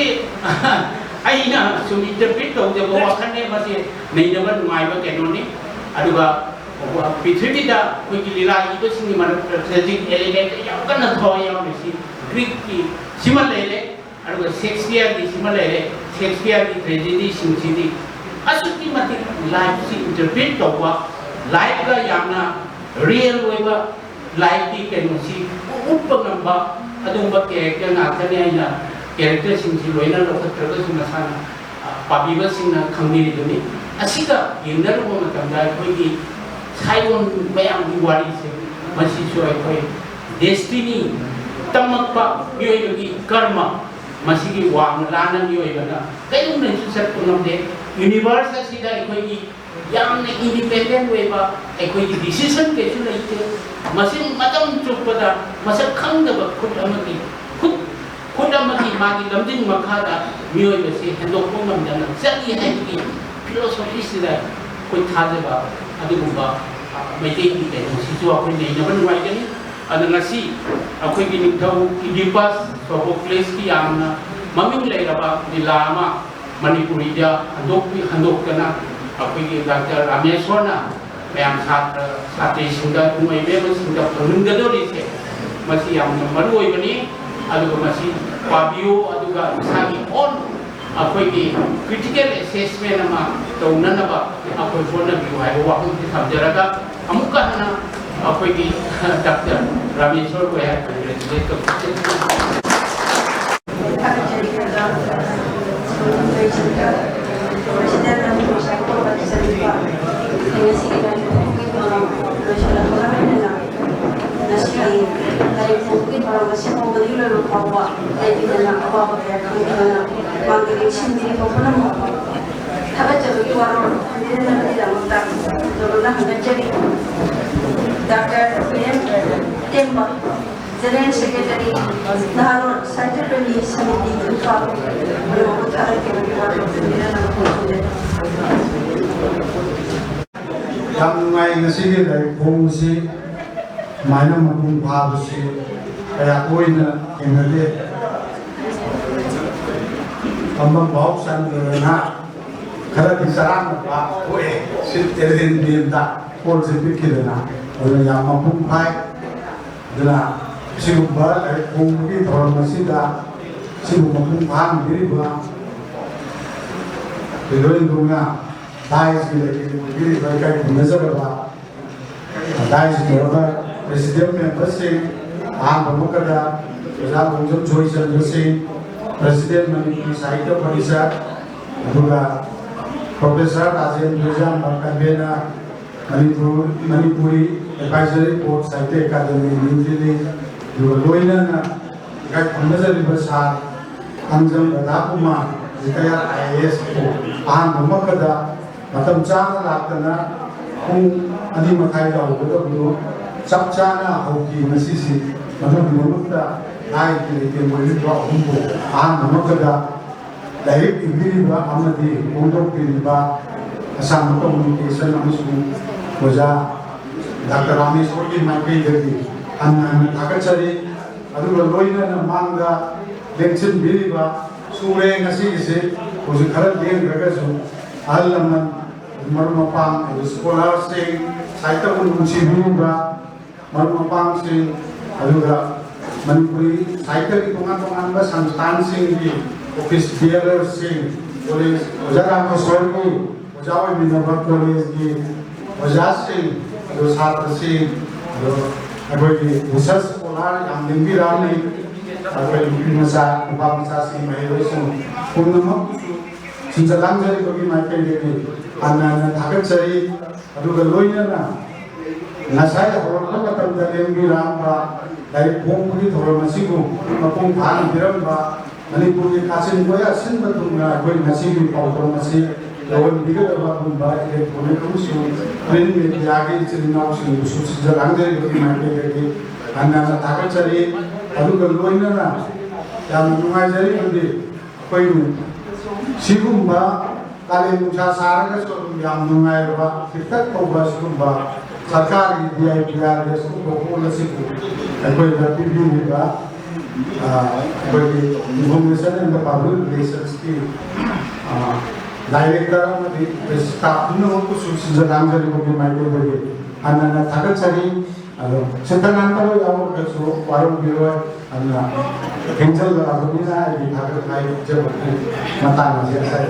ꯑꯩꯅ ꯁꯨꯝ ꯏꯟꯇꯔꯄ꯭ꯔꯤꯠ ꯇꯧꯖꯕ ꯋꯥꯈꯜꯅꯦ, ꯃꯁꯤ ꯅꯩꯅꯕ ꯅꯨꯡꯉꯥꯏꯕ ꯀꯩꯅꯣꯅꯤ꯫ ꯑꯗꯨꯒ ꯄ꯭ꯔꯤꯊꯤꯕꯤꯗ ꯑꯩꯈꯣꯏꯒꯤ ꯂꯤꯂꯥ ꯏꯕꯁꯤꯡꯒꯤ ꯃꯔꯛꯇ ꯇ꯭ꯔꯦꯖꯤꯛ ꯑꯦꯂꯤꯃꯦꯟ ꯌꯥꯝ ꯀꯟꯅ ꯊꯋꯥꯏ ꯌꯥꯎꯔꯤꯁꯤ ꯒ꯭ꯔꯤꯛꯀꯤ ꯁꯤꯃ ꯂꯩꯔꯦ, ꯑꯗꯨꯒ ꯁꯦꯛꯁꯄꯤꯌꯔꯒꯤ ꯁꯤꯃ ꯂꯩꯔꯦ꯫ ꯁꯦꯛꯁꯄꯤꯌꯔꯒꯤ ꯇ꯭ꯔꯦꯖꯦꯗꯤꯁꯤꯡꯁꯤꯗꯤ ꯑꯁꯨꯛꯀꯤ ꯃꯇꯤꯛ ꯂꯥꯏꯐꯁꯤ ꯏꯟꯇꯔꯄ꯭ꯔꯤꯠ ꯇꯧꯕ, ꯂꯥꯏꯐꯀ ꯌꯥꯝꯅ ꯔꯤꯌꯦꯜ ꯑꯣꯏꯕ, ꯂꯥꯏꯐꯀꯤ ꯀꯩꯅꯣꯁꯤ ꯎꯠꯄ ꯉꯝꯕ ꯑꯗꯨꯒꯨꯝꯕ ꯀꯦꯔꯦꯛꯇꯔ ꯉꯥꯛꯇꯅꯤ꯫ ꯑꯩꯅ ꯀꯦꯔꯦꯛꯇꯔꯁꯤꯡꯁꯤ ꯂꯣꯏꯅ ꯂꯧꯈꯠꯇ꯭ꯔꯒꯁꯨ ꯃꯁꯥꯅ, ꯑ, ꯄꯥꯕꯤꯕꯁꯤꯡꯅ ꯈꯪꯕꯤꯔꯤꯕꯅꯤ꯫ ꯑꯁꯤꯒ ꯌꯦꯡꯅꯔꯨꯕ ꯃꯇꯝꯗ ꯑꯩꯈꯣꯏꯒꯤ ꯁꯥꯏꯑꯣꯟ ꯃꯌꯥꯝꯒꯤ ꯋꯥꯔꯤꯁꯦ, ꯃꯁꯤꯁꯨ ꯑꯩꯈꯣꯏ ꯗꯦꯁꯇꯤꯅꯤ, ꯇꯝꯃꯛꯄ ꯃꯤꯑꯣꯏꯕꯒꯤ ꯀꯔꯃ, ꯃꯁꯤꯒꯤ ꯋꯥꯡꯃ ꯂꯥꯟꯅ ꯃꯤꯑꯣꯏꯕꯅ ꯀꯔꯤꯒꯨꯝꯕꯁꯨ ꯆꯠꯄ ꯉꯝꯗꯦ꯫ ꯌꯨꯅꯤꯚꯔꯁ ꯑꯁꯤꯗ ꯑꯩꯈꯣꯏꯒꯤ ꯌꯥꯝꯅ ꯏꯟꯗꯤꯄꯦꯟꯗꯦꯟ ꯑꯣꯏꯕ ꯑꯩꯈꯣꯏꯒꯤ ꯗꯤꯁꯤꯖꯟ ꯀꯩꯁꯨ ꯂꯩꯇꯦ꯫ ꯃꯁꯤ ꯃꯇꯝ ꯆꯨꯞꯄꯗ ꯃꯁꯛ ꯈꯪꯗꯕ ꯈꯨꯠ ꯑꯃꯒꯤ ꯈꯨꯠ, ꯈꯨꯠ ꯑꯃꯒꯤ ꯃꯥꯒꯤ ꯂꯝꯖꯤꯡ ꯃꯈꯥꯗ ꯃꯤꯑꯣꯏꯕꯁꯤ ꯍꯦꯟꯗꯣꯛꯄ ꯉꯝꯗꯅ ꯆꯠꯂꯤ ꯍꯥꯏꯕꯒꯤ ꯐꯤꯂꯣꯁꯣꯐꯤꯁꯤꯗ ꯑꯩꯈꯣꯏ ꯊꯥꯖꯕ ꯑꯗꯨꯒꯨꯝꯕ, ꯑ, ꯃꯩꯇꯩꯒꯤ ꯀꯩꯅꯣꯁꯤꯁꯨ ꯑꯩꯈꯣꯏ ꯅꯩꯅꯕ ꯅꯨꯡꯉꯥꯏꯒꯅꯤ꯫ ꯑꯗ ꯉꯁꯤ ꯑꯩꯈꯣꯏꯒꯤ ꯅꯤꯡꯊꯧ ꯏꯗꯤꯄꯁ ꯁꯣꯐꯣꯀ꯭ꯂꯦꯁꯀꯤ ꯌꯥꯝꯅ ꯃꯃꯤꯡ ꯂꯩꯔꯕ ꯂꯤꯂꯥ ꯑꯃ ꯃꯅꯤꯄꯨꯔꯤꯗ ꯍꯟꯗꯣꯛꯄꯤ-, ꯍꯟꯗꯣꯛꯇꯅ ꯑꯩꯈꯣꯏꯒꯤ ꯗꯥꯛꯇꯔ ꯔꯥꯃꯦꯁꯣꯔꯅ ꯃꯌꯥꯝ ꯁꯥꯇ꯭ꯔ ꯁꯥꯇ꯭ꯔꯤꯁꯤꯡꯗ, ꯏꯃꯣꯏꯕꯦꯝꯃꯁꯤꯡꯗ ꯐꯪꯍꯟꯒꯗꯧꯔꯤꯁꯦ, ꯃꯁꯤ ꯌꯥꯝꯅ ꯃꯔꯨ ꯑꯣꯏꯕꯅꯤ꯫ ꯑꯗꯨꯒ ꯃꯁꯤ ꯄꯥꯕꯤꯌꯨ, ꯑꯗꯨꯒ ꯏꯁꯥꯒꯤ ꯑꯣꯟ ꯑꯩꯈꯣꯏꯒꯤ ꯀ꯭ꯔꯤꯇꯤꯀꯦꯜ ꯑꯦꯁꯦꯁꯃꯦꯟ ꯑꯃ ꯇꯧꯅꯅꯕ ꯑꯩꯈꯣꯏ ꯍꯣꯠꯅꯕꯤꯌꯨ ꯍꯥꯏꯕ ꯋꯥꯐꯝꯁꯤ ꯊꯝꯖꯔꯒ, ꯑꯃꯨꯛꯀ ꯍꯟꯅ ꯑꯩꯈꯣꯏꯒꯤ ꯗꯥꯛꯇꯔ ꯔꯥꯃꯦꯁꯣꯔꯕꯨ ꯑꯩꯍꯥꯛ congratulate ꯇꯧꯖꯔꯤ꯫ ꯉꯁꯤꯒꯤ ꯂꯥꯏꯔꯤꯛ ꯐꯣꯡꯕꯒꯤ ꯊꯧꯔꯝ ꯑꯁꯤ ꯍꯧꯕꯗꯒꯤ ꯂꯣꯏꯕ ꯐꯥꯎꯕ ꯂꯩꯕꯤꯗꯅ ꯑꯋꯥꯕ ꯀꯌꯥ ꯈꯪꯕꯤꯗꯅ ꯃꯥꯡꯗ ꯂꯦꯡꯁꯤꯟꯕꯤꯔꯤꯕ ꯄꯨꯝꯅꯃꯛꯄꯨ ꯊꯥꯒꯠꯆꯕꯒꯤ ꯋꯥꯔꯣꯜ ꯍꯟꯖꯤꯟꯅꯕꯒꯤꯗꯃꯛꯇ ꯇꯣꯂꯨꯅ ꯍꯟꯒꯠꯆꯔꯤ꯫ Doctor Biren Temba, general secretary, Naharol Sahitya Premi Samiti, Imphal, ꯄꯨꯝꯅꯃꯛꯄꯨ ꯊꯥꯒꯠꯈꯤꯕꯒꯤ ꯋꯥꯔꯣꯜ ꯊꯝꯕꯤꯔꯝꯅꯕ ꯈꯣꯡꯖꯪꯖꯔꯤ꯫ ꯌꯥꯝ ꯅꯨꯡꯉꯥꯏ ꯉꯁꯤꯒꯤ ꯂꯥꯏꯔꯤꯛ ꯐꯣꯡꯕꯁꯤ ꯁꯨꯃꯥꯏꯅ ꯃꯄꯨꯡ ꯐꯥꯕꯁꯤ ꯀꯌꯥ ꯇꯣꯏꯅ ꯊꯦꯡꯅꯗꯦ꯫ ꯐꯝꯐꯝ ꯐꯥꯎ ꯆꯟꯗꯗꯅ ꯈꯔꯗꯤ ꯆꯔꯥꯡꯅꯕ ꯊꯣꯛꯑꯦ꯫ ꯁꯤꯠ ꯑꯦꯔꯦꯟꯖꯃꯦꯟꯗ ꯍꯣꯜꯁꯦ ꯄꯤꯛꯈꯤꯗꯅ, ꯑꯗꯨꯅ ꯌꯥꯝ ꯃꯄꯨꯡ ꯐꯥꯏ꯫ ꯑꯗꯨꯅ ꯑꯁꯤꯒꯨꯝꯕ ꯂꯥꯏꯔꯤꯛ ꯐꯣꯡꯕꯒꯤ ꯊꯧꯔꯝ ꯑꯁꯤꯗ ꯁꯤꯕꯨ ꯃꯄꯨꯡ ꯐꯥꯍꯟꯕꯤꯔꯤꯕ ꯍꯤꯔꯣꯏꯟꯗꯧꯅ ꯗꯥꯏꯁꯀꯤ ꯂꯩꯇꯦꯡ ꯑꯣꯏꯕꯤꯔꯤꯕ ꯏꯀꯥꯏ ꯈꯨꯝꯅꯖꯔꯕ ꯗꯥꯏꯁꯀꯤ ꯑꯣꯏꯕ ꯄ꯭ꯔꯦꯁꯤꯗꯦꯟ ꯃꯦꯝꯕꯔꯁꯤꯡ, ꯑꯍꯥꯟꯕ ꯃꯛꯇꯗ ꯑꯣꯖꯥ ꯈꯣꯡꯖꯝ ꯖꯣꯏꯆꯟꯗ꯭ꯔ ꯁꯤꯡ, ꯄ꯭ꯔꯦꯁꯤꯗꯦꯟ ꯃꯅꯤꯄꯨꯔꯤ ꯁꯥꯍꯤꯇ꯭ꯌ ꯄꯔꯤꯁꯠ, ꯑꯗꯨꯒ ꯄ꯭ꯔꯣꯐꯦꯁꯔ ꯔꯥꯖꯦꯟꯗ꯭ꯔ ꯏꯌꯥꯝꯕ, convener, Manipur, Manipuri advisory board, Sahitya Akademi, new Delhi, ꯑꯗꯨꯒ ꯂꯣꯏꯅꯅ ꯏꯀꯥꯏ ꯈꯨꯝꯅꯖꯔꯤꯕ ꯁꯥꯔ ꯊꯥꯡꯖꯝ ꯔꯥꯙꯥꯀꯨꯃꯥꯔ, ꯔꯤꯇꯥꯌꯔ ꯑꯥꯏ ꯑꯦ ꯑꯦꯁ, ꯑꯍꯥꯟꯕꯃꯛꯇꯗ ꯃꯇꯝ ꯆꯥꯅ ꯂꯥꯛꯇꯅ ꯄꯨꯡ ꯑꯅꯤ ꯃꯈꯥꯏꯗ ꯍꯧꯒꯗꯕꯗꯨ ꯆꯞ ꯆꯥꯅ ꯍꯧꯈꯤ꯫ ꯉꯁꯤꯁꯤ ꯃꯗꯨꯒꯤꯗꯃꯛꯇ ꯂꯥꯏꯒꯤ ꯂꯩꯇꯦꯡ ꯑꯣꯏꯔꯤꯕ ꯑꯍꯨꯝꯕꯨ ꯑꯍꯥꯟꯕꯃꯛꯇꯗ ꯂꯥꯏꯔꯤꯛ ꯏꯕꯤꯔꯤꯕ ꯑꯃꯗꯤ ꯐꯣꯡꯗꯣꯛꯄꯤꯔꯤꯕ ꯑꯁꯥꯝꯕ ꯀꯝꯃꯨꯅꯤꯀꯦꯁꯟ ꯑꯃꯁꯨꯡ ꯑꯣꯖꯥ ꯗꯥꯛꯇꯔ ꯔꯥꯃꯦꯁꯣꯔꯒꯤ ꯃꯥꯏꯀꯩꯗꯒꯤ ꯍꯟꯅ ꯍꯟꯅ ꯊꯥꯒꯠꯆꯔꯤ꯫ ꯑꯗꯨꯒ ꯂꯣꯏꯅꯅ ꯃꯥꯡꯗ ꯂꯦꯡꯁꯤꯟꯕꯤꯔꯤꯕ ꯁꯨꯔꯦ ꯉꯁꯤꯒꯤꯁꯦ꯫ ꯍꯧꯖꯤꯛ ꯈꯔ ꯂꯦꯡꯈ꯭ꯔꯒꯁꯨ ꯑꯍꯜ ꯂꯃꯟ, ꯃꯔꯨꯞ ꯃꯄꯥꯡ, ꯑꯗꯨ ꯁ꯭ꯀꯣꯂꯔꯁꯤꯡ, ꯁꯥꯍꯤꯇ꯭ꯌꯕꯨ ꯅꯨꯡꯁꯤꯕꯤꯔꯤꯕ ꯃꯔꯨꯞ ꯃꯄꯥꯡꯁꯤꯡ, ꯑꯗꯨꯒ ꯃꯅꯤꯄꯨꯔꯤ ꯁꯥꯍꯤꯇ꯭ꯌꯒꯤ ꯇꯣꯉꯥꯟ ꯇꯣꯉꯥꯟꯕ ꯁꯪꯁꯊꯥꯟꯁꯤꯡꯒꯤ ꯑꯣꯐꯤꯁ ꯕꯤꯌꯔꯔꯁꯤꯡ, ꯀꯣꯂꯦꯖ ꯑꯣꯖꯥ ꯔꯥꯃꯦꯁꯣꯔꯒꯤ ꯑꯣꯖꯥ ꯑꯣꯏꯃꯤꯟꯅꯕ ꯀꯣꯂꯦꯖꯀꯤ ꯑꯣꯖꯥꯁꯤꯡ, ꯑꯗꯨ ꯁꯥꯇ꯭ꯔꯁꯤꯡ, ꯑꯗꯨ ꯑꯩꯈꯣꯏꯒꯤ ꯔꯤꯁꯔꯁ ꯁ꯭ꯀꯣꯂꯔ ꯌꯥꯝ ꯂꯦꯡꯕꯤꯔꯛꯑꯝꯃꯤ꯫ ꯑꯩꯈꯣꯏ ꯅꯨꯄꯤ ꯃꯆꯥ, ꯅꯨꯄꯥ ꯃꯆꯥꯁꯤꯡ, ꯃꯍꯩꯔꯣꯏꯁꯤꯡ ꯄꯨꯝꯅꯃꯛꯄꯨꯁꯨ ꯁꯤꯟꯖ ꯂꯥꯡꯖꯔꯤꯕꯒꯤ ꯃꯥꯏꯀꯩꯗꯒꯤ ꯍꯟꯅ ꯍꯟꯅ ꯊꯥꯒꯠꯆꯔꯤ꯫ ꯑꯗꯨꯒ ꯂꯣꯏꯅꯅ ꯉꯁꯥꯏ ꯍꯧꯔꯛꯄ ꯃꯇꯝꯗ ꯂꯦꯡꯕꯤꯔꯛꯑꯝꯕ ꯂꯥꯏꯔꯤꯛ ꯐꯣꯡꯕꯒꯤ ꯊꯧꯔꯝ ꯑꯁꯤꯕꯨ ꯃꯄꯨꯡ ꯐꯥꯅ ꯄꯤꯔꯝꯕ ꯃꯅꯤꯄꯨꯔꯒꯤ ꯀꯥꯆꯤꯟ ꯀꯣꯌꯥ ꯁꯤꯟꯕ ꯊꯨꯡꯅ ꯑꯩꯈꯣꯏ ꯉꯁꯤꯒꯤ ꯄꯥꯎꯗꯝ ꯑꯁꯤ ꯌꯧꯍꯟꯕꯤꯒꯗꯕ ꯑꯗꯨꯒꯨꯝꯕ ꯏꯂꯦꯛꯇ꯭ꯔꯣꯅꯤꯛ ꯑꯃꯁꯨꯡ ꯄ꯭ꯔꯤꯟ ꯃꯦꯗꯤꯌꯥꯒꯤ ꯏꯆꯤꯜ ꯏꯅꯥꯎꯁꯤꯡꯕꯨꯁꯨ ꯁꯤꯟꯖ ꯂꯥꯡꯖꯔꯤꯕꯒꯤ ꯃꯥꯏꯀꯩꯗꯒꯤ ꯍꯟꯅ ꯍꯟꯅ ꯊꯥꯒꯠꯆꯔꯤ꯫ ꯑꯗꯨꯒ ꯂꯣꯏꯅꯅ ꯌꯥꯝꯅ ꯅꯨꯡꯉꯥꯏꯖꯔꯤꯕꯗꯤ ꯑꯩꯈꯣꯏ ꯁꯤꯒꯨꯝꯕ ꯀꯥꯂꯦꯟ ꯅꯨꯡꯁꯥ ꯁꯥꯔꯒꯁꯨ ꯑꯗꯨꯝ ꯌꯥꯝ ꯅꯨꯡꯉꯥꯏꯔꯕ ꯄꯤꯛꯇꯛ ꯇꯧꯕ ꯁꯤꯒꯨꯝꯕ ꯁꯔꯀꯥꯔꯒꯤ ꯗꯤ ꯑꯥꯏ ꯄꯤ ꯑꯥꯔꯒꯤ ꯑꯁꯤꯒꯨꯝꯕ ꯍꯣꯜ ꯑꯁꯤꯕꯨ ꯑꯩꯈꯣꯏꯗ ꯄꯤꯕꯤꯔꯤꯕ, ꯑ, ꯑꯩꯈꯣꯏꯒꯤ ꯏꯟꯐꯣꯔꯃꯦꯁꯟ ꯑꯦꯟ ꯄꯕ꯭ꯂꯤꯛ ꯔꯤꯂꯦꯁꯟꯁꯀꯤ, ꯑ, ꯗꯥꯏꯔꯦꯛꯇꯔ ꯑꯃꯗꯤ ꯁ꯭ꯇꯥꯐ ꯄꯨꯝꯅꯃꯛꯄꯨꯁꯨ ꯁꯤꯟꯖ ꯂꯥꯡꯖꯔꯤꯕꯒꯤ ꯃꯥꯏꯀꯩꯗꯒꯤ ꯍꯟꯅ ꯍꯟꯅ ꯊꯥꯒꯠꯆꯔꯤ꯫ ꯑꯗꯣ ꯁꯦꯟꯇꯔ ꯉꯥꯛꯇ ꯑꯣꯏ ꯌꯥꯎꯔꯒꯁꯨ ꯋꯥꯔꯧꯕꯤꯔꯣꯏ꯫ ꯑꯗꯨꯅ ꯊꯦꯡꯖꯤꯜꯂꯛꯑꯕꯅꯤꯅ ꯑꯩꯒꯤ ꯊꯥꯒꯠ ꯍꯥꯏꯖꯕꯒꯤ ꯃꯇꯥꯡ ꯑꯁꯤ ꯉꯁꯥꯏ